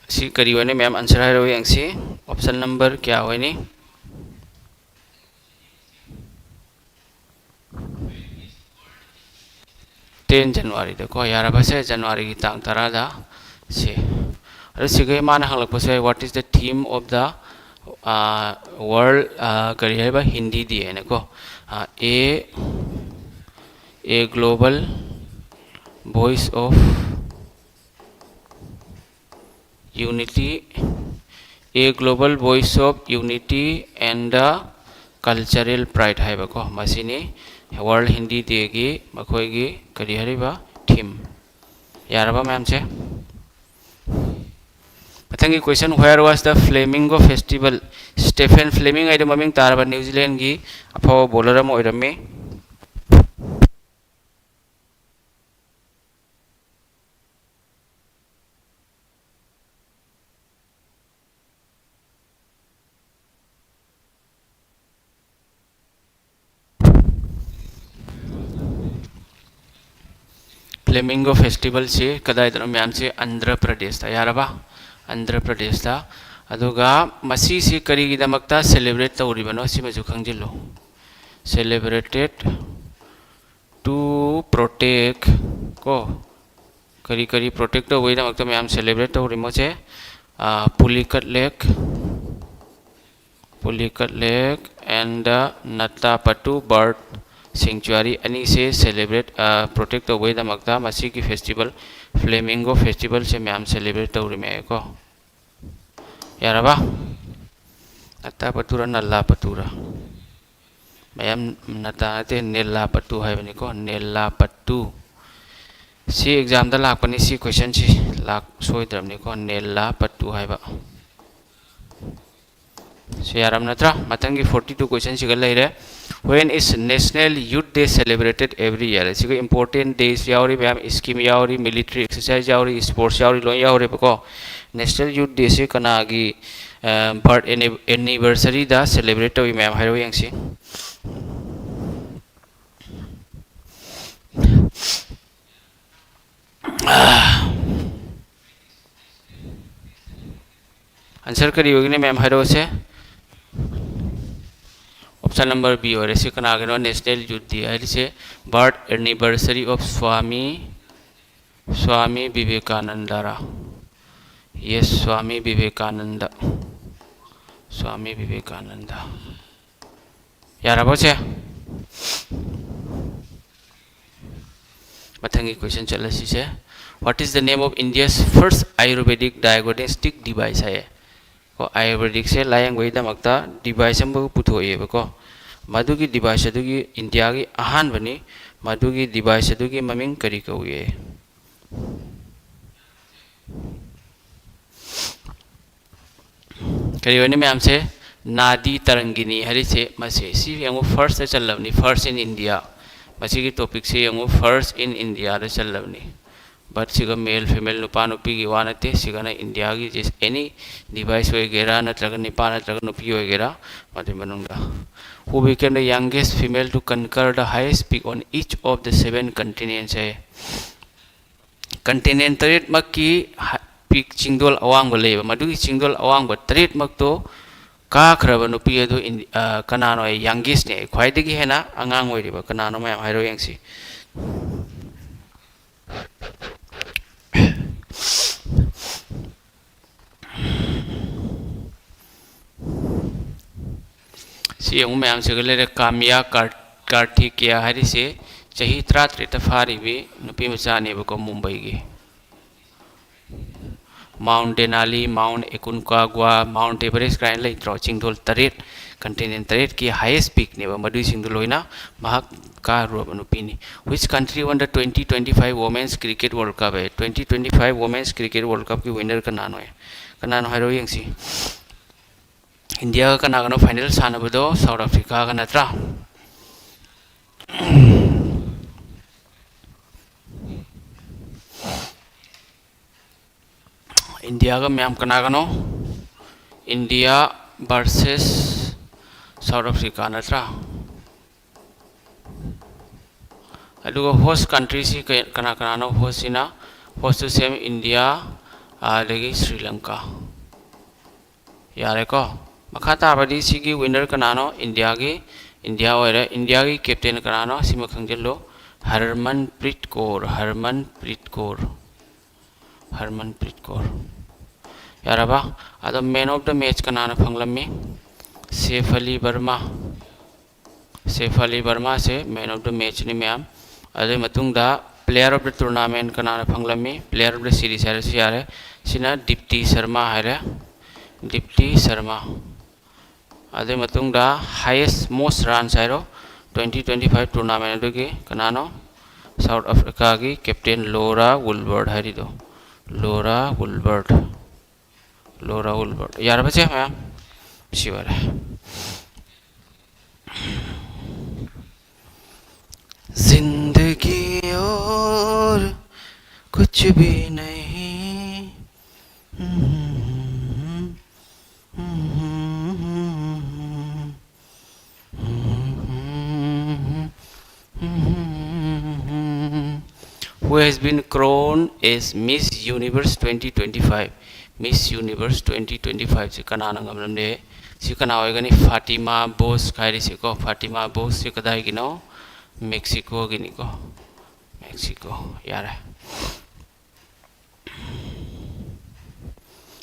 ꯁꯤ ꯀꯔꯤ ꯑꯣꯏꯅꯤ ꯃꯌꯥꯝ? ꯑꯟꯁꯔ ꯍꯥꯏꯔꯛꯑꯣ ꯌꯦꯡꯁꯤ꯫ ꯑꯣꯞꯁꯟ ꯅꯝꯕꯔ ꯀꯌꯥ ꯑꯣꯏꯅꯤ? ꯇꯦꯟ ꯖꯅꯋꯥꯔꯤꯗꯀꯣ꯫ ꯌꯥꯔꯕꯁꯦ? ꯖꯅꯋꯥꯔꯤꯒꯤ ꯇꯥꯡ ꯇꯔꯥꯗ꯫ ꯁꯤ ꯑꯗꯨ ꯁꯤꯒ ꯃꯥꯅ ꯍꯪꯂꯛꯄꯁꯦ, what is the theme of the world, ꯀꯔꯤ ꯍꯥꯏꯕ, ꯍꯤꯟꯗꯤ ꯗꯦ ꯍꯥꯏꯅꯀꯣ꯫ A, a global voice of unity, a global voice of unity and the cultural pride ꯍꯥꯏꯕꯀꯣ꯫ ꯃꯁꯤꯅꯤ ꯋꯥꯔꯜ ꯍꯤꯟꯗꯤ ꯗꯦꯒꯤ ꯃꯈꯣꯏꯒꯤ ꯀꯔꯤ ꯍꯥꯏꯔꯤꯕ ꯊꯤꯝ꯫ ꯌꯥꯔꯕ ꯃꯌꯥꯝꯁꯦ? ꯃꯊꯪꯒꯤ question, where was the Flamingo Festival? Stephen Fleming ꯍꯥꯏꯗꯣ ꯃꯃꯤꯡ ꯇꯥꯔꯕ ꯅ꯭ꯌꯨꯖꯤꯂꯦꯟꯒꯤ ꯑꯐꯥꯎꯕ ꯕꯣꯂꯔ ꯑꯃ ꯑꯣꯏꯔꯝꯃꯤ꯫ ꯐ꯭ꯂꯦꯃꯤꯡꯒꯣ ꯐꯦꯁꯇꯤꯚꯦꯜꯁꯤ ꯀꯗꯥꯏꯗꯅꯣ ꯃꯌꯥꯝꯁꯤ? ꯑꯟꯙ꯭ꯔ ꯄ꯭ꯔꯗꯦꯁꯇ꯫ ꯌꯥꯔꯕ? ꯑꯟꯙ꯭ꯔ ꯄ꯭ꯔꯗꯦꯁꯇ꯫ ꯑꯗꯨꯒ ꯃꯁꯤꯁꯤ ꯀꯔꯤꯒꯤꯗꯃꯛꯇ ꯁꯦꯂꯦꯕ꯭ꯔꯦꯠ ꯇꯧꯔꯤꯕꯅꯣ? ꯁꯤꯃꯁꯨ ꯈꯪꯖꯤꯜꯂꯨ꯫ Celebrated to protect ꯀꯣ, ꯀꯔꯤ ꯀꯔꯤ ꯄ꯭ꯔꯣꯇꯦꯛ ꯇꯧꯕꯒꯤꯗꯃꯛꯇ ꯃꯌꯥꯝ ꯁꯦꯂꯦꯕ꯭ꯔꯦꯠ ꯇꯧꯔꯤꯃꯣꯁꯦ? Pulicat lake, Pulicat lake and the Nelapattu bird sanctuary ꯑꯅꯤꯁꯦ ꯁꯦꯂꯦꯕ꯭ꯔꯦꯠ, ꯄ꯭ꯔꯣꯇꯦꯛ ꯇꯧꯕꯒꯤꯗꯃꯛꯇ ꯃꯁꯤꯒꯤ ꯐꯦꯁꯇꯤꯚꯦꯜ, ꯐ꯭ꯂꯦꯃꯤꯡꯒꯣ ꯐꯦꯁꯇꯤꯚꯦꯜꯁꯦ ꯃꯌꯥꯝ ꯁꯦꯂꯦꯕ꯭ꯔꯦꯠ ꯇꯧꯔꯤꯃꯦꯀꯣ꯫ ꯌꯥꯔꯕ? ꯅꯠꯇꯥꯄꯇꯨꯔ ꯅꯜꯂꯥꯄꯇꯨꯔ? ꯃꯌꯥꯝ ꯅꯠꯇꯥ ꯅꯠꯇꯦ, ꯅꯦꯜꯂꯥꯄꯇꯨ ꯍꯥꯏꯕꯅꯤꯀꯣ, ꯅꯦꯜꯂꯥꯄꯇꯨ꯫ ꯁꯤ ꯑꯦꯛꯖꯥꯝꯗ ꯂꯥꯛꯄꯅꯤ, ꯁꯤ ꯀꯣꯏꯁꯟꯁꯤ ꯂꯥꯛ ꯁꯣꯏꯗ꯭ꯔꯕꯅꯤꯀꯣ, ꯅꯦꯜꯂꯥꯄꯇꯨ ꯍꯥꯏꯕ꯫ ꯁꯤ ꯌꯥꯔꯝ ꯅꯠꯇ꯭ꯔꯥ? ꯃꯊꯪꯒꯤ forty two questionꯁꯤꯒ ꯂꯩꯔꯦ꯫ When is National Youth Day celebrated every year? ꯁꯤꯒ important days ꯌꯥꯎꯔꯤ ꯃꯌꯥꯝ, scheme ꯌꯥꯎꯔꯤ, military exercise ꯌꯥꯎꯔꯤ, sports ꯌꯥꯎꯔꯤ, ꯂꯣꯏ ꯌꯥꯎꯔꯦꯕꯀꯣ꯫ National Youth Dayꯁꯤ ꯀꯅꯥꯒꯤ birth anniversaryꯗ celebrate ꯇꯧꯏ ꯃꯌꯥꯝ ꯍꯥꯏꯔꯣ ꯌꯦꯡꯁꯤ꯫ Answer ꯀꯔꯤ ꯑꯣꯏꯒꯅꯤ ꯃꯌꯥꯝ ꯍꯥꯏꯔꯛꯑꯣꯁꯦ꯫ Option number B ꯑꯣꯏꯔꯦ꯫ ꯁꯤ ꯀꯅꯥꯒꯤꯅꯣ? National Youth Day ꯍꯥꯏꯔꯤꯁꯦ birth anniversary of Swami, Swami Vivekananda ꯔꯥ? Yes, Swami Vivekananda, Swami Vivekananda꯫ ꯌꯥꯔꯕꯣ ꯁꯦ? ꯃꯊꯪꯒꯤ question ꯆꯠꯂꯁꯤꯁꯦ꯫ What is the name of India's first Ayurvedic diagnostic device ꯍꯥꯏꯌꯦ꯫ ꯀꯣ, Ayurvedicꯁꯦ ꯂꯥꯌꯦꯡꯕꯒꯤꯗꯃꯛꯇ device ꯑꯃ ꯄꯨꯊꯣꯛꯑꯦꯕꯀꯣ꯫ ꯃꯗꯨꯒꯤ device ꯑꯗꯨꯒꯤ ꯏꯟꯗꯤꯌꯥꯒꯤ ꯑꯍꯥꯟꯕꯅꯤ꯫ ꯃꯗꯨꯒꯤ device ꯑꯗꯨꯒꯤ ꯃꯃꯤꯡ ꯀꯔꯤ ꯀꯧꯏ? ꯀꯔꯤ ꯑꯣꯏꯅꯤ ꯃꯌꯥꯝꯁꯦ? ꯅꯥꯗꯤ ꯇꯔꯪꯒꯤꯅꯤ ꯍꯥꯏꯔꯤꯁꯦ ꯃꯁꯦ꯫ ꯁꯤ ꯌꯦꯡꯉꯨ, firstꯇ ꯆꯜꯂꯕꯅꯤ, first in India꯫ ꯃꯁꯤꯒꯤ topicꯁꯦ ꯌꯦꯡꯉꯨ, first in Indiaꯗ ꯆꯜꯂꯕꯅꯤ꯫ But ꯁꯤꯒ male female, ꯅꯨꯄꯥ ꯅꯨꯄꯤꯒꯤ ꯋꯥ ꯅꯠꯇꯦ꯫ ꯁꯤꯒꯅ ꯏꯟꯗꯤꯌꯥꯒꯤ just any device ꯑꯣꯏꯒꯦꯔꯥ, ꯅꯠꯇ꯭ꯔꯒ ꯅꯨꯄꯥ ꯅꯠꯇ꯭ꯔꯒ ꯅꯨꯄꯤ ꯑꯣꯏꯒꯦꯔꯥ, ꯃꯗꯨꯒꯤ ꯃꯅꯨꯡꯗ꯫ Who became the youngest female to conquer the highest peak on each of the seven continents high. Continent ꯇꯔꯦꯠꯃꯛꯀꯤ ꯍ-, peak, ꯆꯤꯡꯗꯣꯜ ꯑꯋꯥꯡꯕ ꯂꯩꯌꯦꯕ꯫ ꯃꯗꯨꯒꯤ ꯆꯤꯡꯗꯣꯜ ꯑꯋꯥꯡꯕ ꯇꯔꯦꯠꯃꯛꯇꯣ ꯀꯥꯈ꯭ꯔꯕ ꯅꯨꯄꯤ ꯑꯗꯨ ꯏꯟ-, ꯑ, ꯀꯅꯥꯅꯣ? Youngestꯅꯦ, ꯈ꯭ꯋꯥꯏꯗꯒꯤ ꯍꯦꯟꯅ ꯑꯉꯥꯡ ꯑꯣꯏꯔꯤꯕ꯫ ꯀꯅꯥꯅꯣ ꯃꯌꯥꯝ ꯍꯥꯏꯔꯣ ꯌꯦꯡꯁꯤ꯫ ꯁꯤ ꯌꯦꯡꯉꯨ ꯃꯌꯥꯝꯁꯤꯒ ꯂꯩꯔꯦ꯫ ꯀꯥꯃꯤꯌꯥ ꯀꯥꯔ-, ꯀꯥꯔꯊꯤꯀꯦꯌꯥ ꯍꯥꯏꯔꯤꯁꯦ ꯆꯍꯤ ꯇꯔꯥꯇꯔꯦꯠꯇ ꯐꯥꯔꯤꯕꯤ ꯅꯨꯄꯤ ꯃꯆꯥꯅꯦꯕꯀꯣ, ꯃꯨꯝꯕꯩꯒꯤ꯫ Mount Denali, Mount Aconcagua, Mount Everest ꯀꯥꯏꯅ ꯂꯩꯇ꯭ꯔꯣ? ꯆꯤꯡꯗꯣꯜ ꯇꯔꯦꯠ, continent ꯇꯔꯦꯠꯀꯤ highest peakꯅꯦꯕ꯫ ꯃꯗꯨꯏꯁꯤꯡꯗꯣ ꯂꯣꯏꯅ ꯃꯍꯥꯛ ꯀꯥꯔꯨꯔꯕ ꯅꯨꯄꯤꯅꯤ꯫ Which country won the twenty twenty-five Women's Cricket World Cup high? Twenty twenty-five Women's Cricket World Cupꯀꯤ winner ꯀꯅꯥꯅꯣ? ꯀꯅꯥꯅꯣ ꯍꯥꯏꯔꯣ ꯌꯦꯡꯁꯤ꯫ ꯏꯟꯗꯤꯌꯥꯒ ꯀꯅꯥꯒꯅꯣ ꯐꯥꯏꯅꯦꯜ ꯁꯥꯟꯅꯕꯗꯣ? ꯁꯥꯎꯠ ꯑꯐ꯭ꯔꯤꯀꯥꯒ ꯅꯠꯇ꯭ꯔꯥ? ꯏꯟꯗꯤꯌꯥꯒ ꯃꯌꯥꯝ ꯀꯅꯥꯒꯅꯣ? ꯏꯟꯗꯤꯌꯥ ꯚꯔꯁꯦꯁ ꯁꯥꯎꯠ ꯑꯐ꯭ꯔꯤꯀꯥ ꯅꯠꯇ꯭ꯔꯥ? ꯑꯗꯨꯒ ꯍꯣꯁ ꯀꯟꯇ꯭ꯔꯤꯁꯤ ꯀꯩ-, ꯀꯅꯥ ꯀꯅꯥꯅꯣ? ꯍꯣꯁꯁꯤꯅ, ꯍꯣꯁꯇꯨ ꯁꯦꯝ ꯏꯟꯗꯤꯌꯥ, ꯑꯗꯒꯤ ꯁ꯭ꯔꯤ ꯂꯪꯀꯥ꯫ ꯌꯥꯔꯦꯀꯣ? ꯃꯈꯥ ꯇꯥꯕꯗꯤ ꯁꯤꯒꯤ ꯋꯤꯟꯅꯔ ꯀꯅꯥꯅꯣ? ꯏꯟꯗꯤꯌꯥꯒꯤ, ꯏꯟꯗꯤꯌꯥ ꯑꯣꯏꯔꯦ꯫ ꯏꯟꯗꯤꯌꯥꯒꯤ ꯀꯦꯞꯇꯦꯟ ꯀꯅꯥꯅꯣ? ꯁꯤꯃ ꯈꯪꯖꯤꯜꯂꯨ, Harmanpreet Kaur, Harmanpreet Kaur, Harmanpreet Kaur. ꯌꯥꯔꯕ? ꯑꯗꯣ man of the match ꯀꯅꯥꯅ ꯐꯪꯂꯝꯃꯤ? ꯁꯦꯐ ꯑꯂꯤ ꯕꯔꯃꯥ꯫ ꯁꯦꯐ ꯑꯂꯤ ꯕꯔꯃꯥꯁꯦ man of the matchꯅꯤ ꯃꯌꯥꯝ꯫ ꯑꯗꯨꯒꯤ ꯃꯇꯨꯡꯗ player of the tournament ꯀꯅꯥꯅ ꯐꯪꯂꯝꯃꯤ? Player of the series ꯍꯥꯏꯔꯁꯨ ꯌꯥꯔꯦ꯫ ꯁꯤꯅ ꯗꯤꯞꯇꯤ ꯁꯔꯃꯥ ꯍꯥꯏꯔꯦ, ꯗꯤꯞꯇꯤ ꯁꯔꯃꯥ꯫ ꯑꯗꯨꯒꯤ ꯃꯇꯨꯡꯗ highest most runs ꯍꯥꯏꯔꯣ, twenty twenty five tournament ꯑꯗꯨꯒꯤ ꯀꯅꯥꯅꯣ? ꯁꯥꯎꯠ ꯑꯐ꯭ꯔꯤꯀꯥꯒꯤ ꯀꯦꯞꯇꯦꯟ ꯂꯣꯔꯥ ꯋꯨꯜꯕꯔꯠ ꯍꯥꯏꯔꯤꯗꯣ, ꯂꯣꯔꯥ ꯋꯨꯜꯕꯔꯠ꯫ ꯂꯣꯔꯥ ꯎꯜꯕꯔꯠ꯫ ꯌꯥꯔꯕꯁꯦ ꯃꯌꯥꯝ? ꯁꯤ ꯑꯣꯏꯔꯦ꯫ ज़िंदगी और कुछ भी नहीं। Who has been crowned as Miss Universe twenty twenty five? Miss Universe twenty twenty five ꯁꯤ ꯀꯅꯥꯅ ꯉꯝꯂꯝꯂꯦ? ꯁꯤ ꯀꯅꯥ ꯑꯣꯏꯒꯅꯤ? ꯐꯥꯇꯤꯃꯥ ꯕꯣꯁ ꯍꯥꯏꯔꯤꯁꯤꯀꯣ꯫ ꯐꯥꯇꯤꯃꯥ ꯕꯣꯁꯁꯤ ꯀꯗꯥꯏꯒꯤꯅꯣ? ꯃꯦꯛꯁꯤꯀꯣꯒꯤꯅꯤꯀꯣ꯫ ꯃꯦꯛꯁꯤꯀꯣ꯫ ꯌꯥꯔꯦ꯫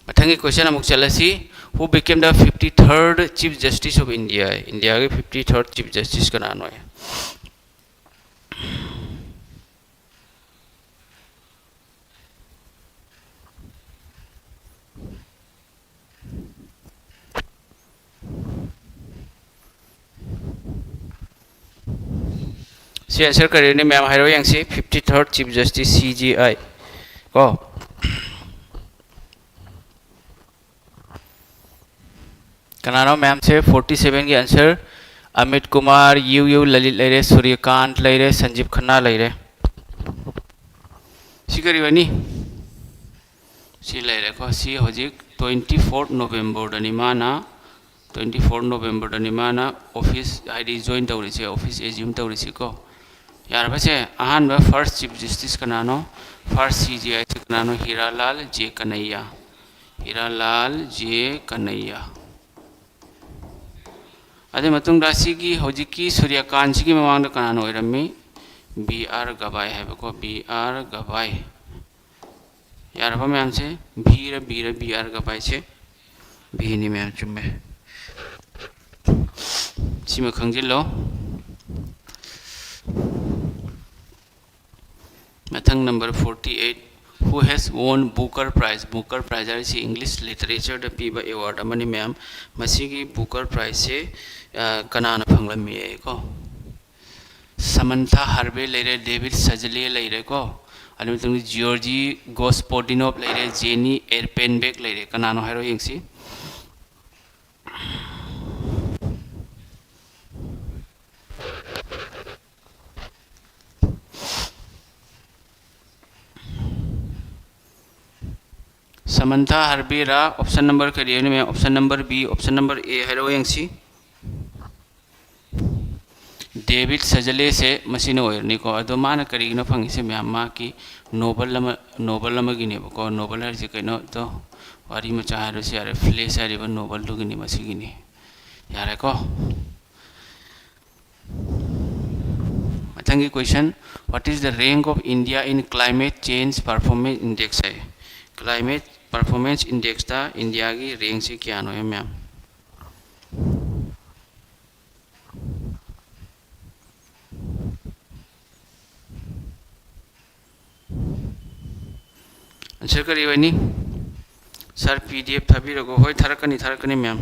ꯃꯊꯪꯒꯤ question ꯑꯃꯨꯛ ꯆꯠꯂꯁꯤ꯫ Who became the fifty third Chief Justice of India? ꯏꯟꯗꯤꯌꯥꯒꯤ fifty third Chief Justice ꯀꯅꯥꯅꯣ? ꯁꯤ answer ꯀꯔꯤꯅꯤ ꯃꯌꯥꯝ? ꯍꯥꯏꯔꯣ ꯌꯦꯡꯁꯤ꯫ Fifty third Chief Justice, C J I ꯀꯣ꯫ ꯀꯅꯥꯅꯣ ꯃꯌꯥꯝꯁꯦ? ꯐꯣꯔꯇꯤ ꯁꯦꯚꯦꯟꯒꯤ answer Amit Kumar, U U Lalit ꯂꯩꯔꯦ, ꯁꯨꯔ꯭ꯌꯀꯥꯟꯠ ꯂꯩꯔꯦ, ꯁꯟꯖꯤꯕ ꯈꯟꯅꯥ ꯂꯩꯔꯦ꯫ ꯁꯤ ꯀꯔꯤ ꯑꯣꯏꯅꯤ? ꯁꯤ ꯂꯩꯔꯦꯀꯣ꯫ ꯁꯤ ꯍꯧꯖꯤꯛ ꯇ꯭ꯋꯦꯟꯇꯤ ꯐꯣꯔ ꯅꯣꯕꯦꯝꯕꯔꯗꯅꯤ ꯃꯥꯅ, ꯇ꯭ꯋꯦꯟꯇꯤ ꯐꯣꯔ ꯅꯣꯕꯦꯝꯕꯔꯗꯅꯤ ꯃꯥꯅ ꯑꯣꯐꯤꯁ, ꯍꯥꯏꯗꯤ ꯖꯣꯏꯟ ꯇꯧꯔꯤꯁꯦ, ꯑꯣꯐꯤꯁ ꯑꯦꯖ꯭ꯌꯨꯝ ꯇꯧꯔꯤꯁꯤꯀꯣ꯫ ꯌꯥꯔꯕꯁꯦ? ꯑꯍꯥꯟꯕ ꯐꯥꯔꯁ ꯆꯤꯐ ꯖꯁꯇꯤꯁ ꯀꯅꯥꯅꯣ? ꯐꯥꯔꯁ ꯁꯤ ꯖꯦ ꯑꯥꯏꯁꯦ ꯀꯅꯥꯅꯣ? ꯍꯤꯔꯥꯂꯥꯜ ꯖꯦ ꯀꯅꯩꯌꯥ꯫ ꯍꯤꯔꯥꯂꯥꯜ ꯖꯦ ꯀꯅꯩꯌꯥ꯫ ꯑꯗꯨꯒꯤ ꯃꯇꯨꯡꯗ ꯁꯤꯒꯤ ꯍꯧꯖꯤꯛꯀꯤ ꯁꯨꯔ꯭ꯌꯀꯥꯟꯁꯤꯒꯤ ꯃꯃꯥꯡꯗ ꯀꯅꯥꯅ ꯑꯣꯏꯔꯝꯃꯤ? ꯕꯤ ꯑꯥꯔ ꯒꯕꯥꯏ ꯍꯥꯏꯕꯀꯣ, ꯕꯤ ꯑꯥꯔ ꯒꯕꯥꯏ꯫ ꯌꯥꯔꯕ ꯃꯌꯥꯝꯁꯦ? ꯚꯤꯔ ꯕꯤꯔ ꯕꯤ ꯑꯥꯔ ꯒꯕꯥꯏꯁꯦ ꯚꯤꯅꯤ ꯃꯌꯥꯝ, ꯆꯨꯝꯃꯦ꯫ ꯁꯤꯃ ꯈꯪꯖꯤꯜꯂꯣ꯫ ꯃꯊꯪ number forty eight, who has won Booker Prize? Booker Prize ꯍꯥꯏꯔꯤꯁꯤ English literature ꯗ ꯄꯤꯕ award ꯑꯃꯅꯤ ꯃꯌꯥꯝ꯫ ꯃꯁꯤꯒꯤ Booker Prize ꯁꯦ, ꯑ, ꯀꯅꯥꯅ ꯐꯪꯂꯝꯃꯤ ꯀꯣ? ꯁꯃꯟꯊꯥ ꯍꯥꯔꯕꯦ ꯂꯩꯔꯦ, ꯗꯦꯕꯤꯠ ꯁꯖꯂꯦ ꯂꯩꯔꯦꯀꯣ, ꯑꯗꯨ ꯃꯇꯨꯡꯗ ꯖꯤꯑꯣꯔꯖꯤ ꯒꯣꯁꯄꯣꯗꯤꯅꯣꯞ ꯂꯩꯔꯦ, ꯖꯦꯅꯤ ꯑꯦꯔꯄꯦꯟꯕꯦꯛ ꯂꯩꯔꯦ꯫ ꯀꯅꯥꯅꯣ ꯍꯥꯏꯔꯣ ꯌꯦꯡꯁꯤ꯫ ꯁꯃꯟꯊꯥ ꯍꯥꯔꯕꯦꯔꯥ, option number ꯀꯔꯤ ꯍꯥꯏꯅꯣ ꯃꯌꯥꯝ? Option number B, option number A ꯍꯥꯏꯔꯛꯑꯣ ꯌꯦꯡꯁꯤ꯫ ꯗꯦꯕꯤꯠ ꯁꯖꯂꯦꯁꯦ ꯃꯁꯤꯅ ꯑꯣꯏꯔꯅꯤꯀꯣ꯫ ꯑꯗꯣ ꯃꯥꯅ ꯀꯔꯤꯒꯤꯅꯣ ꯐꯪꯉꯤꯁꯦ ꯃꯌꯥꯝ? ꯃꯥꯒꯤ ꯅꯣꯕꯦꯜ ꯑꯃ, ꯅꯣꯕꯦꯜ ꯑꯃꯒꯤꯅꯦꯕꯀꯣ꯫ ꯅꯣꯕꯦꯜ ꯍꯥꯏꯔꯤꯁꯦ ꯀꯩꯅꯣ? ꯑꯗꯣ ꯋꯥꯔꯤ ꯃꯆꯥ ꯍꯥꯏꯔꯁꯨ ꯌꯥꯔꯦ, ꯐ꯭ꯂꯦꯁ ꯍꯥꯏꯔꯤꯕ ꯅꯣꯕꯦꯜꯗꯨꯒꯤꯅꯤ, ꯃꯁꯤꯒꯤꯅꯤ꯫ ꯌꯥꯔꯦꯀꯣ? ꯃꯊꯪꯒꯤ question, what is the rank of India in climate change performance index high. Climate performance index ꯇ ꯏꯟꯗꯤꯌꯥꯒꯤ ꯔꯦꯡꯁꯤ ꯀꯌꯥꯅꯣ ꯃꯌꯥꯝ? Answer ꯀꯔꯤ ꯑꯣꯏꯅꯤ? Sir, P D F ꯊꯥꯕꯤꯔꯒꯣ꯫ ꯍꯣꯏ, ꯊꯥꯔꯛꯀꯅꯤ, ꯊꯥꯔꯛꯀꯅꯤ ꯃꯌꯥꯝ꯫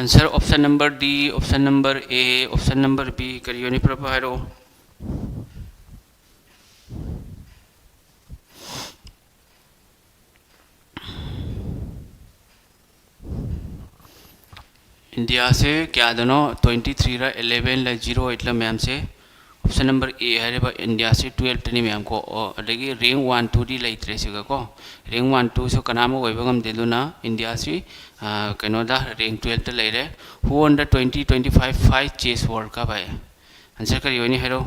Answer option number D, option number A, option number B, ꯀꯔꯤ ꯑꯣꯏꯅꯤ? ꯄꯨꯂꯞ ꯍꯥꯏꯔꯛꯑꯣ꯫ ꯏꯟꯗꯤꯌꯥꯁꯦ ꯀꯌꯥꯗꯅꯣ? Twenty three ꯔ, eleven ꯂ, zero eight ꯂ ꯃꯌꯥꯝꯁꯦ? Option number A ꯍꯥꯏꯔꯤꯕ ꯏꯟꯗꯤꯌꯥꯁꯤ twelve ꯇꯅꯤ ꯃꯌꯥꯝ ꯀꯣ꯫ ꯑꯣ, ꯑꯗꯒꯤ rank one two ꯗꯤ ꯂꯩꯇ꯭ꯔꯦ ꯁꯤꯒ ꯀꯣ꯫ Rank one two ꯁꯨ ꯀꯅꯥꯝ ꯑꯣꯏꯕ ꯉꯝꯗꯦ꯫ ꯑꯗꯨꯅ ꯏꯟꯗꯤꯌꯥꯁꯤ, ꯑ, ꯀꯩꯅꯣꯗ, rank twelve ꯇ ꯂꯩꯔꯦ꯫ Who won the twenty twenty-five five Chess World Cup high. Answer ꯀꯔꯤ ꯑꯣꯏꯅꯤ ꯍꯥꯏꯔꯣ?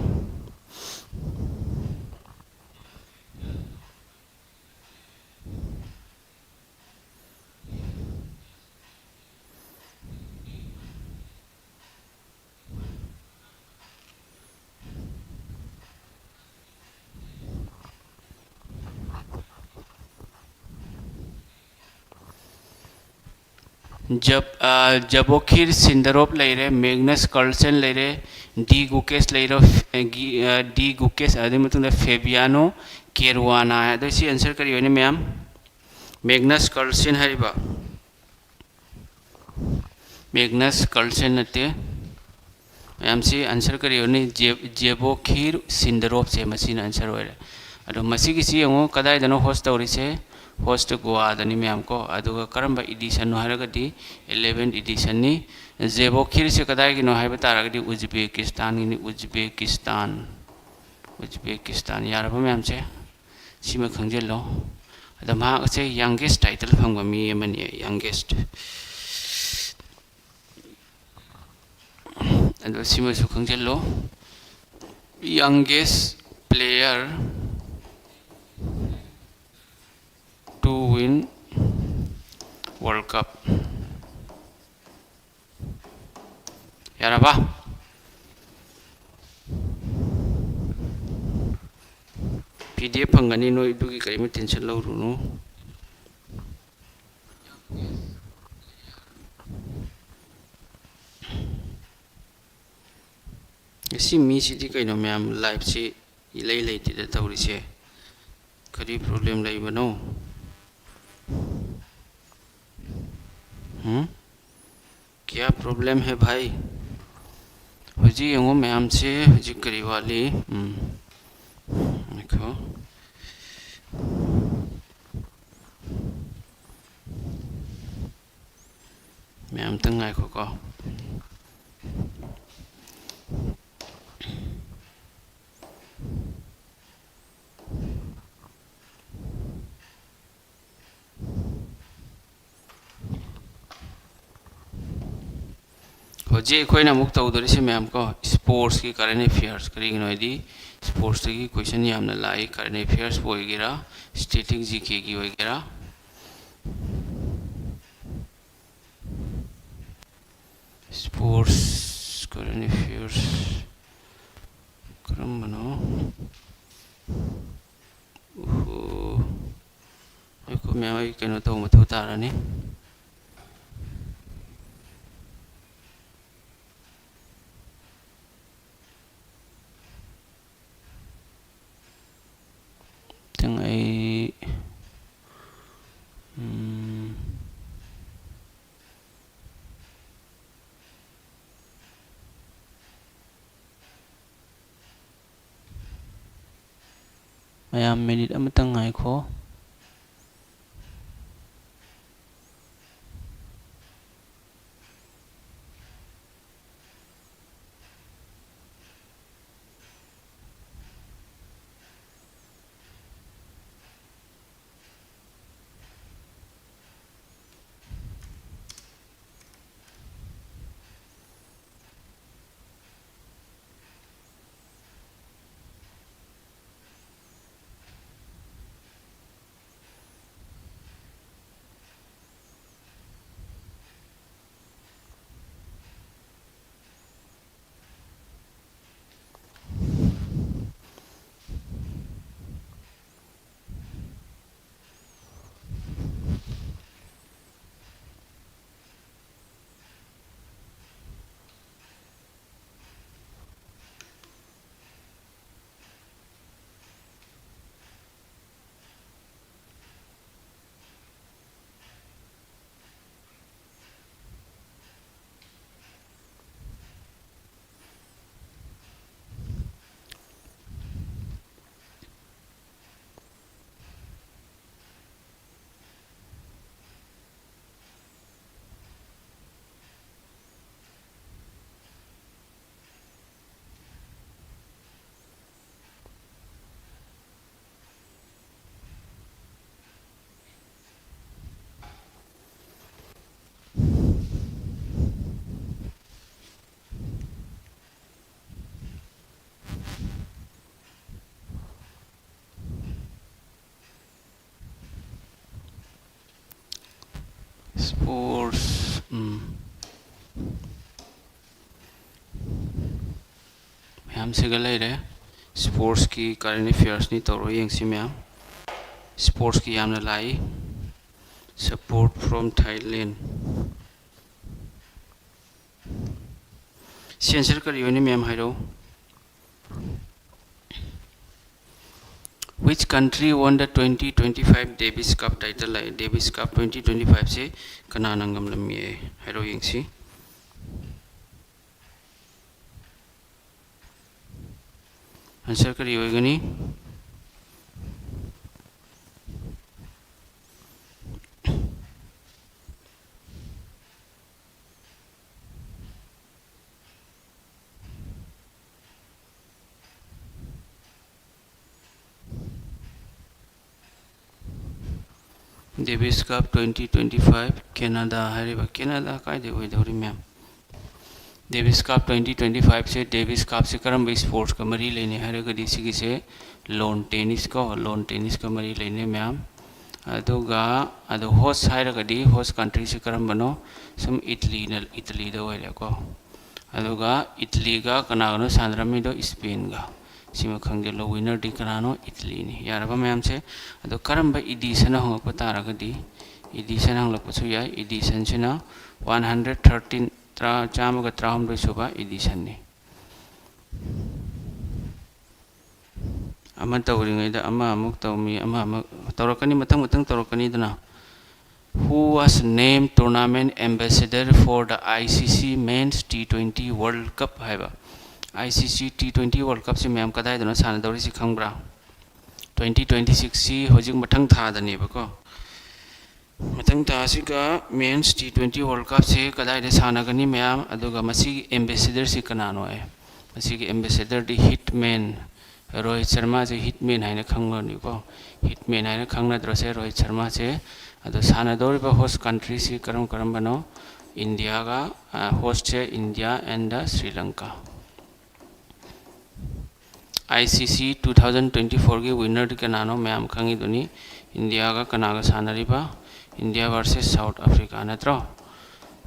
ꯖꯕ-, ꯑ, ꯖꯕꯣꯈꯤꯔ ꯁꯤꯟꯗꯔꯣꯞ ꯂꯩꯔꯦ, ꯃꯦꯒꯅꯁ ꯀꯥꯔꯜꯁꯟ ꯂꯩꯔꯦ, ꯗꯤ ꯒꯨꯀꯦꯁ ꯂꯩꯔꯦ, ꯑ, ꯒꯤ-, ꯑ, ꯗꯤ ꯒꯨꯀꯦꯁ, ꯑꯗꯨꯒꯤ ꯃꯇꯨꯡꯗ ꯐꯦꯕꯤꯌꯥꯅꯣ ꯀꯦꯔꯨꯋꯥꯅꯥ꯫ ꯑꯗꯣ ꯁꯤ answer ꯀꯔꯤ ꯑꯣꯏꯅꯤ ꯃꯌꯥꯝ? ꯃꯦꯒꯅꯁ ꯀꯥꯔꯜꯁꯟ ꯍꯥꯏꯔꯤꯕ꯫ ꯃꯦꯒꯅꯁ ꯀꯥꯔꯜꯁꯟ ꯅꯠꯇꯦ꯫ ꯃꯌꯥꯝꯁꯤ answer ꯀꯔꯤ ꯑꯣꯏꯅꯤ? ꯖꯦ-, ꯖꯦꯕꯣꯈꯤꯔ ꯁꯤꯟꯗꯔꯣꯞꯁꯦ ꯃꯁꯤꯅ answer ꯑꯣꯏꯔꯦ꯫ ꯑꯗꯣ ꯃꯁꯤꯒꯤꯁꯤ ꯌꯦꯡꯉꯨ, ꯀꯗꯥꯏꯗꯅꯣ host ꯇꯧꯔꯤꯁꯦ? Host ꯒꯣꯋꯥꯗꯅꯤ ꯃꯌꯥꯝ ꯀꯣ꯫ ꯑꯗꯨꯒ ꯀꯔꯝꯕ edition ꯅꯣ ꯍꯥꯏꯔꯒꯗꯤ eleventh edition ꯅꯤ꯫ ꯖꯦꯕꯣꯈꯤꯔꯁꯦ ꯀꯗꯥꯏꯒꯤꯅꯣ ꯍꯥꯏꯕ ꯇꯥꯔꯒꯗꯤ ꯎꯖꯕꯦꯀꯤꯁꯇꯥꯟꯒꯤꯅꯤ, ꯎꯖꯕꯦꯀꯤꯁꯇꯥꯟ꯫ ꯎꯖꯕꯦꯀꯤꯁꯇꯥꯟ꯫ ꯌꯥꯔꯕ ꯃꯌꯥꯝꯁꯦ? ꯁꯤꯃ ꯈꯪꯖꯤꯜꯂꯣ꯫ ꯑꯗꯣ ꯃꯍꯥꯛ ꯑꯁꯦ youngest title ꯐꯪꯕ ꯃꯤ ꯑꯃꯅꯤ, youngest꯫ ꯑꯗꯣ ꯁꯤꯃꯁꯨ ꯈꯪꯖꯤꯜꯂꯣ, youngest player to win World Cup꯫ ꯌꯥꯔꯕ? P D F ꯐꯪꯒꯅꯤ, ꯅꯣꯏ ꯑꯗꯨꯒꯤ ꯀꯔꯤꯝꯇ tension ꯂꯧꯔꯨꯅꯨ꯫ ꯉꯁꯤ ꯃꯤꯁꯤꯗꯤ ꯀꯩꯅꯣ ꯃꯌꯥꯝ, live ꯁꯤ ꯏꯂꯩ ꯂꯩꯇꯦꯗ ꯇꯧꯔꯤꯁꯦ꯫ ꯀꯔꯤ problem ꯂꯩꯕꯅꯣ? ꯍꯨꯝ? क्या प्रॉब्लम है भाई? ꯍꯧꯖꯤꯛ ꯌꯦꯡꯉꯣ ꯃꯌꯥꯝꯁꯦ, ꯍꯧꯖꯤꯛ ꯀꯔꯤ ꯋꯥꯠꯂꯤ? ꯎꯝ, ꯉꯥꯏꯈꯣ꯫ ꯃꯌꯥꯝꯇꯪ ꯉꯥꯏꯈꯣꯀꯣ꯫ ꯍꯧꯖꯤꯛ ꯑꯩꯈꯣꯏꯅ ꯑꯃꯨꯛ ꯇꯧꯗꯣꯔꯤꯁꯦ ꯃꯌꯥꯝ ꯀꯣ, ꯁ꯭ꯄꯣꯔꯠꯁꯀꯤ ꯀꯔꯦꯟ ꯑꯦꯐꯤꯌꯔꯁ꯫ ꯀꯔꯤꯒꯤꯅꯣ ꯍꯥꯏꯗꯤ, ꯁ꯭ꯄꯣꯔꯠꯁꯇꯒꯤ ꯀꯣꯏꯁꯟ ꯌꯥꯝꯅ ꯂꯥꯛꯏ, ꯀꯔꯦꯟ ꯑꯦꯐꯤꯌꯔꯁꯄꯨ ꯑꯣꯏꯒꯦꯔꯥ, ꯁ꯭ꯇꯦꯇꯤꯛ ꯖꯤ ꯀꯦꯒꯤ ꯑꯣꯏꯒꯦꯔꯥ꯫ ꯁ꯭ꯄꯣꯔꯠꯁ ꯀꯔꯦꯟ ꯑꯦꯐꯤꯌꯔꯁ ꯀꯔꯝꯕꯅꯣ? ꯑꯣꯍꯣ꯫ ꯑꯩꯈꯣꯏ ꯃꯌꯥꯝ ꯑꯩ ꯀꯩꯅꯣ ꯇꯧꯕ ꯃꯊꯧ ꯇꯥꯔꯅꯤ꯫ ꯈꯤꯇꯪ ꯑꯩ, ꯎꯝ, ꯃꯌꯥꯝ ꯃꯤꯅꯤꯠ ꯑꯃꯇꯪ ꯉꯥꯏꯈꯣ꯫ Sports, ꯎꯝ꯫ ꯃꯌꯥꯝꯁꯤꯒ ꯂꯩꯔꯦ꯫ Sportsꯀꯤ current affairsꯅꯤ, ꯇꯧꯔꯣ ꯌꯦꯡꯁꯤ ꯃꯌꯥꯝ꯫ Sportsꯀꯤ ꯌꯥꯝꯅ ꯂꯥꯛꯏ꯫ Support from Thailand꯫ ꯁꯤ answer ꯀꯔꯤ ꯑꯣꯏꯅꯤ ꯃꯌꯥꯝ ꯍꯥꯏꯔꯛꯎ꯫ Which country won the twenty twenty-five Davis Cup title high? Davis Cup twenty twenty-fiveꯁꯦ ꯀꯅꯥꯅ ꯉꯝꯂꯝꯃꯤ? ꯍꯥꯏꯔꯣ ꯌꯦꯡꯁꯤ꯫ Answer ꯀꯔꯤ ꯑꯣꯏꯒꯅꯤ? Davis Cup twenty twenty-five, Canada ꯍꯥꯏꯔꯤꯕ, Canada ꯀꯥꯏꯗꯩ ꯑꯣꯏꯗꯧꯔꯤ ꯃꯌꯥꯝ? Davis Cup twenty twenty-fiveꯁꯦ, Davis Cupꯁꯦ ꯀꯔꯝꯕ sportsꯀ ꯃꯔꯤ ꯂꯩꯅꯩ ꯍꯥꯏꯔꯒꯗꯤ, ꯁꯤꯒꯤꯁꯦ lawn tennis ꯀꯣ, lawn tennisꯀ ꯃꯔꯤ ꯂꯩꯅꯩ ꯃꯌꯥꯝ꯫ ꯑꯗꯨꯒ ꯑꯗꯣ host ꯍꯥꯏꯔꯒꯗꯤ, host countryꯁꯦ ꯀꯔꯝꯕꯅꯣ? ꯁꯨꯝ ꯏꯇꯂꯤꯅ, ꯏꯇꯂꯤꯗ ꯑꯣꯏꯔꯦꯀꯣ꯫ ꯑꯗꯨꯒ ꯏꯇꯂꯤꯒ ꯀꯅꯥꯒꯅꯣ ꯁꯥꯟꯅꯔꯝꯃꯤꯗꯣ? ꯏꯁꯄꯦꯟꯒ꯫ ꯁꯤꯃ ꯈꯪꯖꯤꯜꯂꯣ, winnerꯗꯤ ꯀꯅꯥꯅꯣ? ꯏꯇꯂꯤꯅꯤ꯫ ꯌꯥꯔꯕ ꯃꯌꯥꯝꯁꯦ? ꯑꯗꯣ ꯀꯔꯝꯕ edition ꯍꯪꯉꯛꯄ ꯇꯥꯔꯒꯗꯤ, edition ꯍꯪꯂꯛꯄꯁꯨ ꯌꯥꯏ꯫ Editionꯁꯤꯅ one hundred thirteen, ꯇꯔꯥ, ꯆꯥꯝꯃꯒ ꯇꯔꯥꯍꯨꯝꯗꯣꯏ ꯁꯨꯕ editionꯅꯤ꯫ ꯑꯃ ꯇꯧꯔꯤꯉꯩꯗ ꯑꯃ ꯑꯃꯨꯛ ꯇꯧꯃꯤ, ꯑꯃ ꯑꯃꯨꯛ ꯇꯧꯔꯛꯀꯅꯤ, ꯃꯊꯪ ꯃꯊꯪ ꯇꯧꯔꯛꯀꯅꯤꯗꯅ꯫ Who was named tournament ambassador for the I C C Men's T twenty World Cup ꯍꯥꯏꯕ? I C C T twenty World Cupꯁꯤ ꯃꯌꯥꯝ ꯀꯗꯥꯏꯗꯅꯣ ꯁꯥꯟꯅꯗꯧꯔꯤꯁꯤ ꯈꯪꯕ꯭ꯔꯥ? Twenty twenty-sixꯁꯤ ꯍꯧꯖꯤꯛ ꯃꯊꯪ ꯊꯥꯗꯅꯦꯕꯀꯣ꯫ ꯃꯊꯪ ꯊꯥꯁꯤꯒ Men's T twenty World Cupꯁꯤ ꯀꯗꯥꯏꯗ ꯁꯥꯟꯅꯒꯅꯤ ꯃꯌꯥꯝ? ꯑꯗꯨꯒ ꯃꯁꯤꯒꯤ ambassadorꯁꯤ ꯀꯅꯥꯅꯣ ꯍꯥꯏ? ꯃꯁꯤꯒꯤ ambassadorꯗꯤ hitman, ꯔꯣꯍꯤꯠ ꯁꯔꯃꯥꯁꯦ hitman ꯍꯥꯏꯅ ꯈꯪꯅꯕꯅꯤꯀꯣ꯫ Hitman ꯍꯥꯏꯅ ꯈꯪꯅꯗ꯭ꯔꯣꯁꯦ ꯔꯣꯍꯤꯠ ꯁꯔꯃꯥꯁꯦ? ꯑꯗꯣ ꯁꯥꯟꯅꯗꯧꯔꯤꯕ host countryꯁꯤ ꯀꯔꯝ ꯀꯔꯝꯕꯅꯣ? ꯏꯟꯗꯤꯌꯥꯒ, ꯑ, hostꯁꯦ India and Sri Lanka꯫ I C C two thousand twenty-fourꯒꯤ winnerꯗꯤ ꯀꯅꯥꯅꯣ? ꯃꯌꯥꯝ ꯈꯪꯉꯤꯗꯨꯅꯤ꯫ ꯏꯟꯗꯤꯌꯥꯒ ꯀꯅꯥꯒ ꯁꯥꯟꯅꯔꯤꯕ? India versus South Africa ꯅꯠꯇ꯭ꯔꯣ?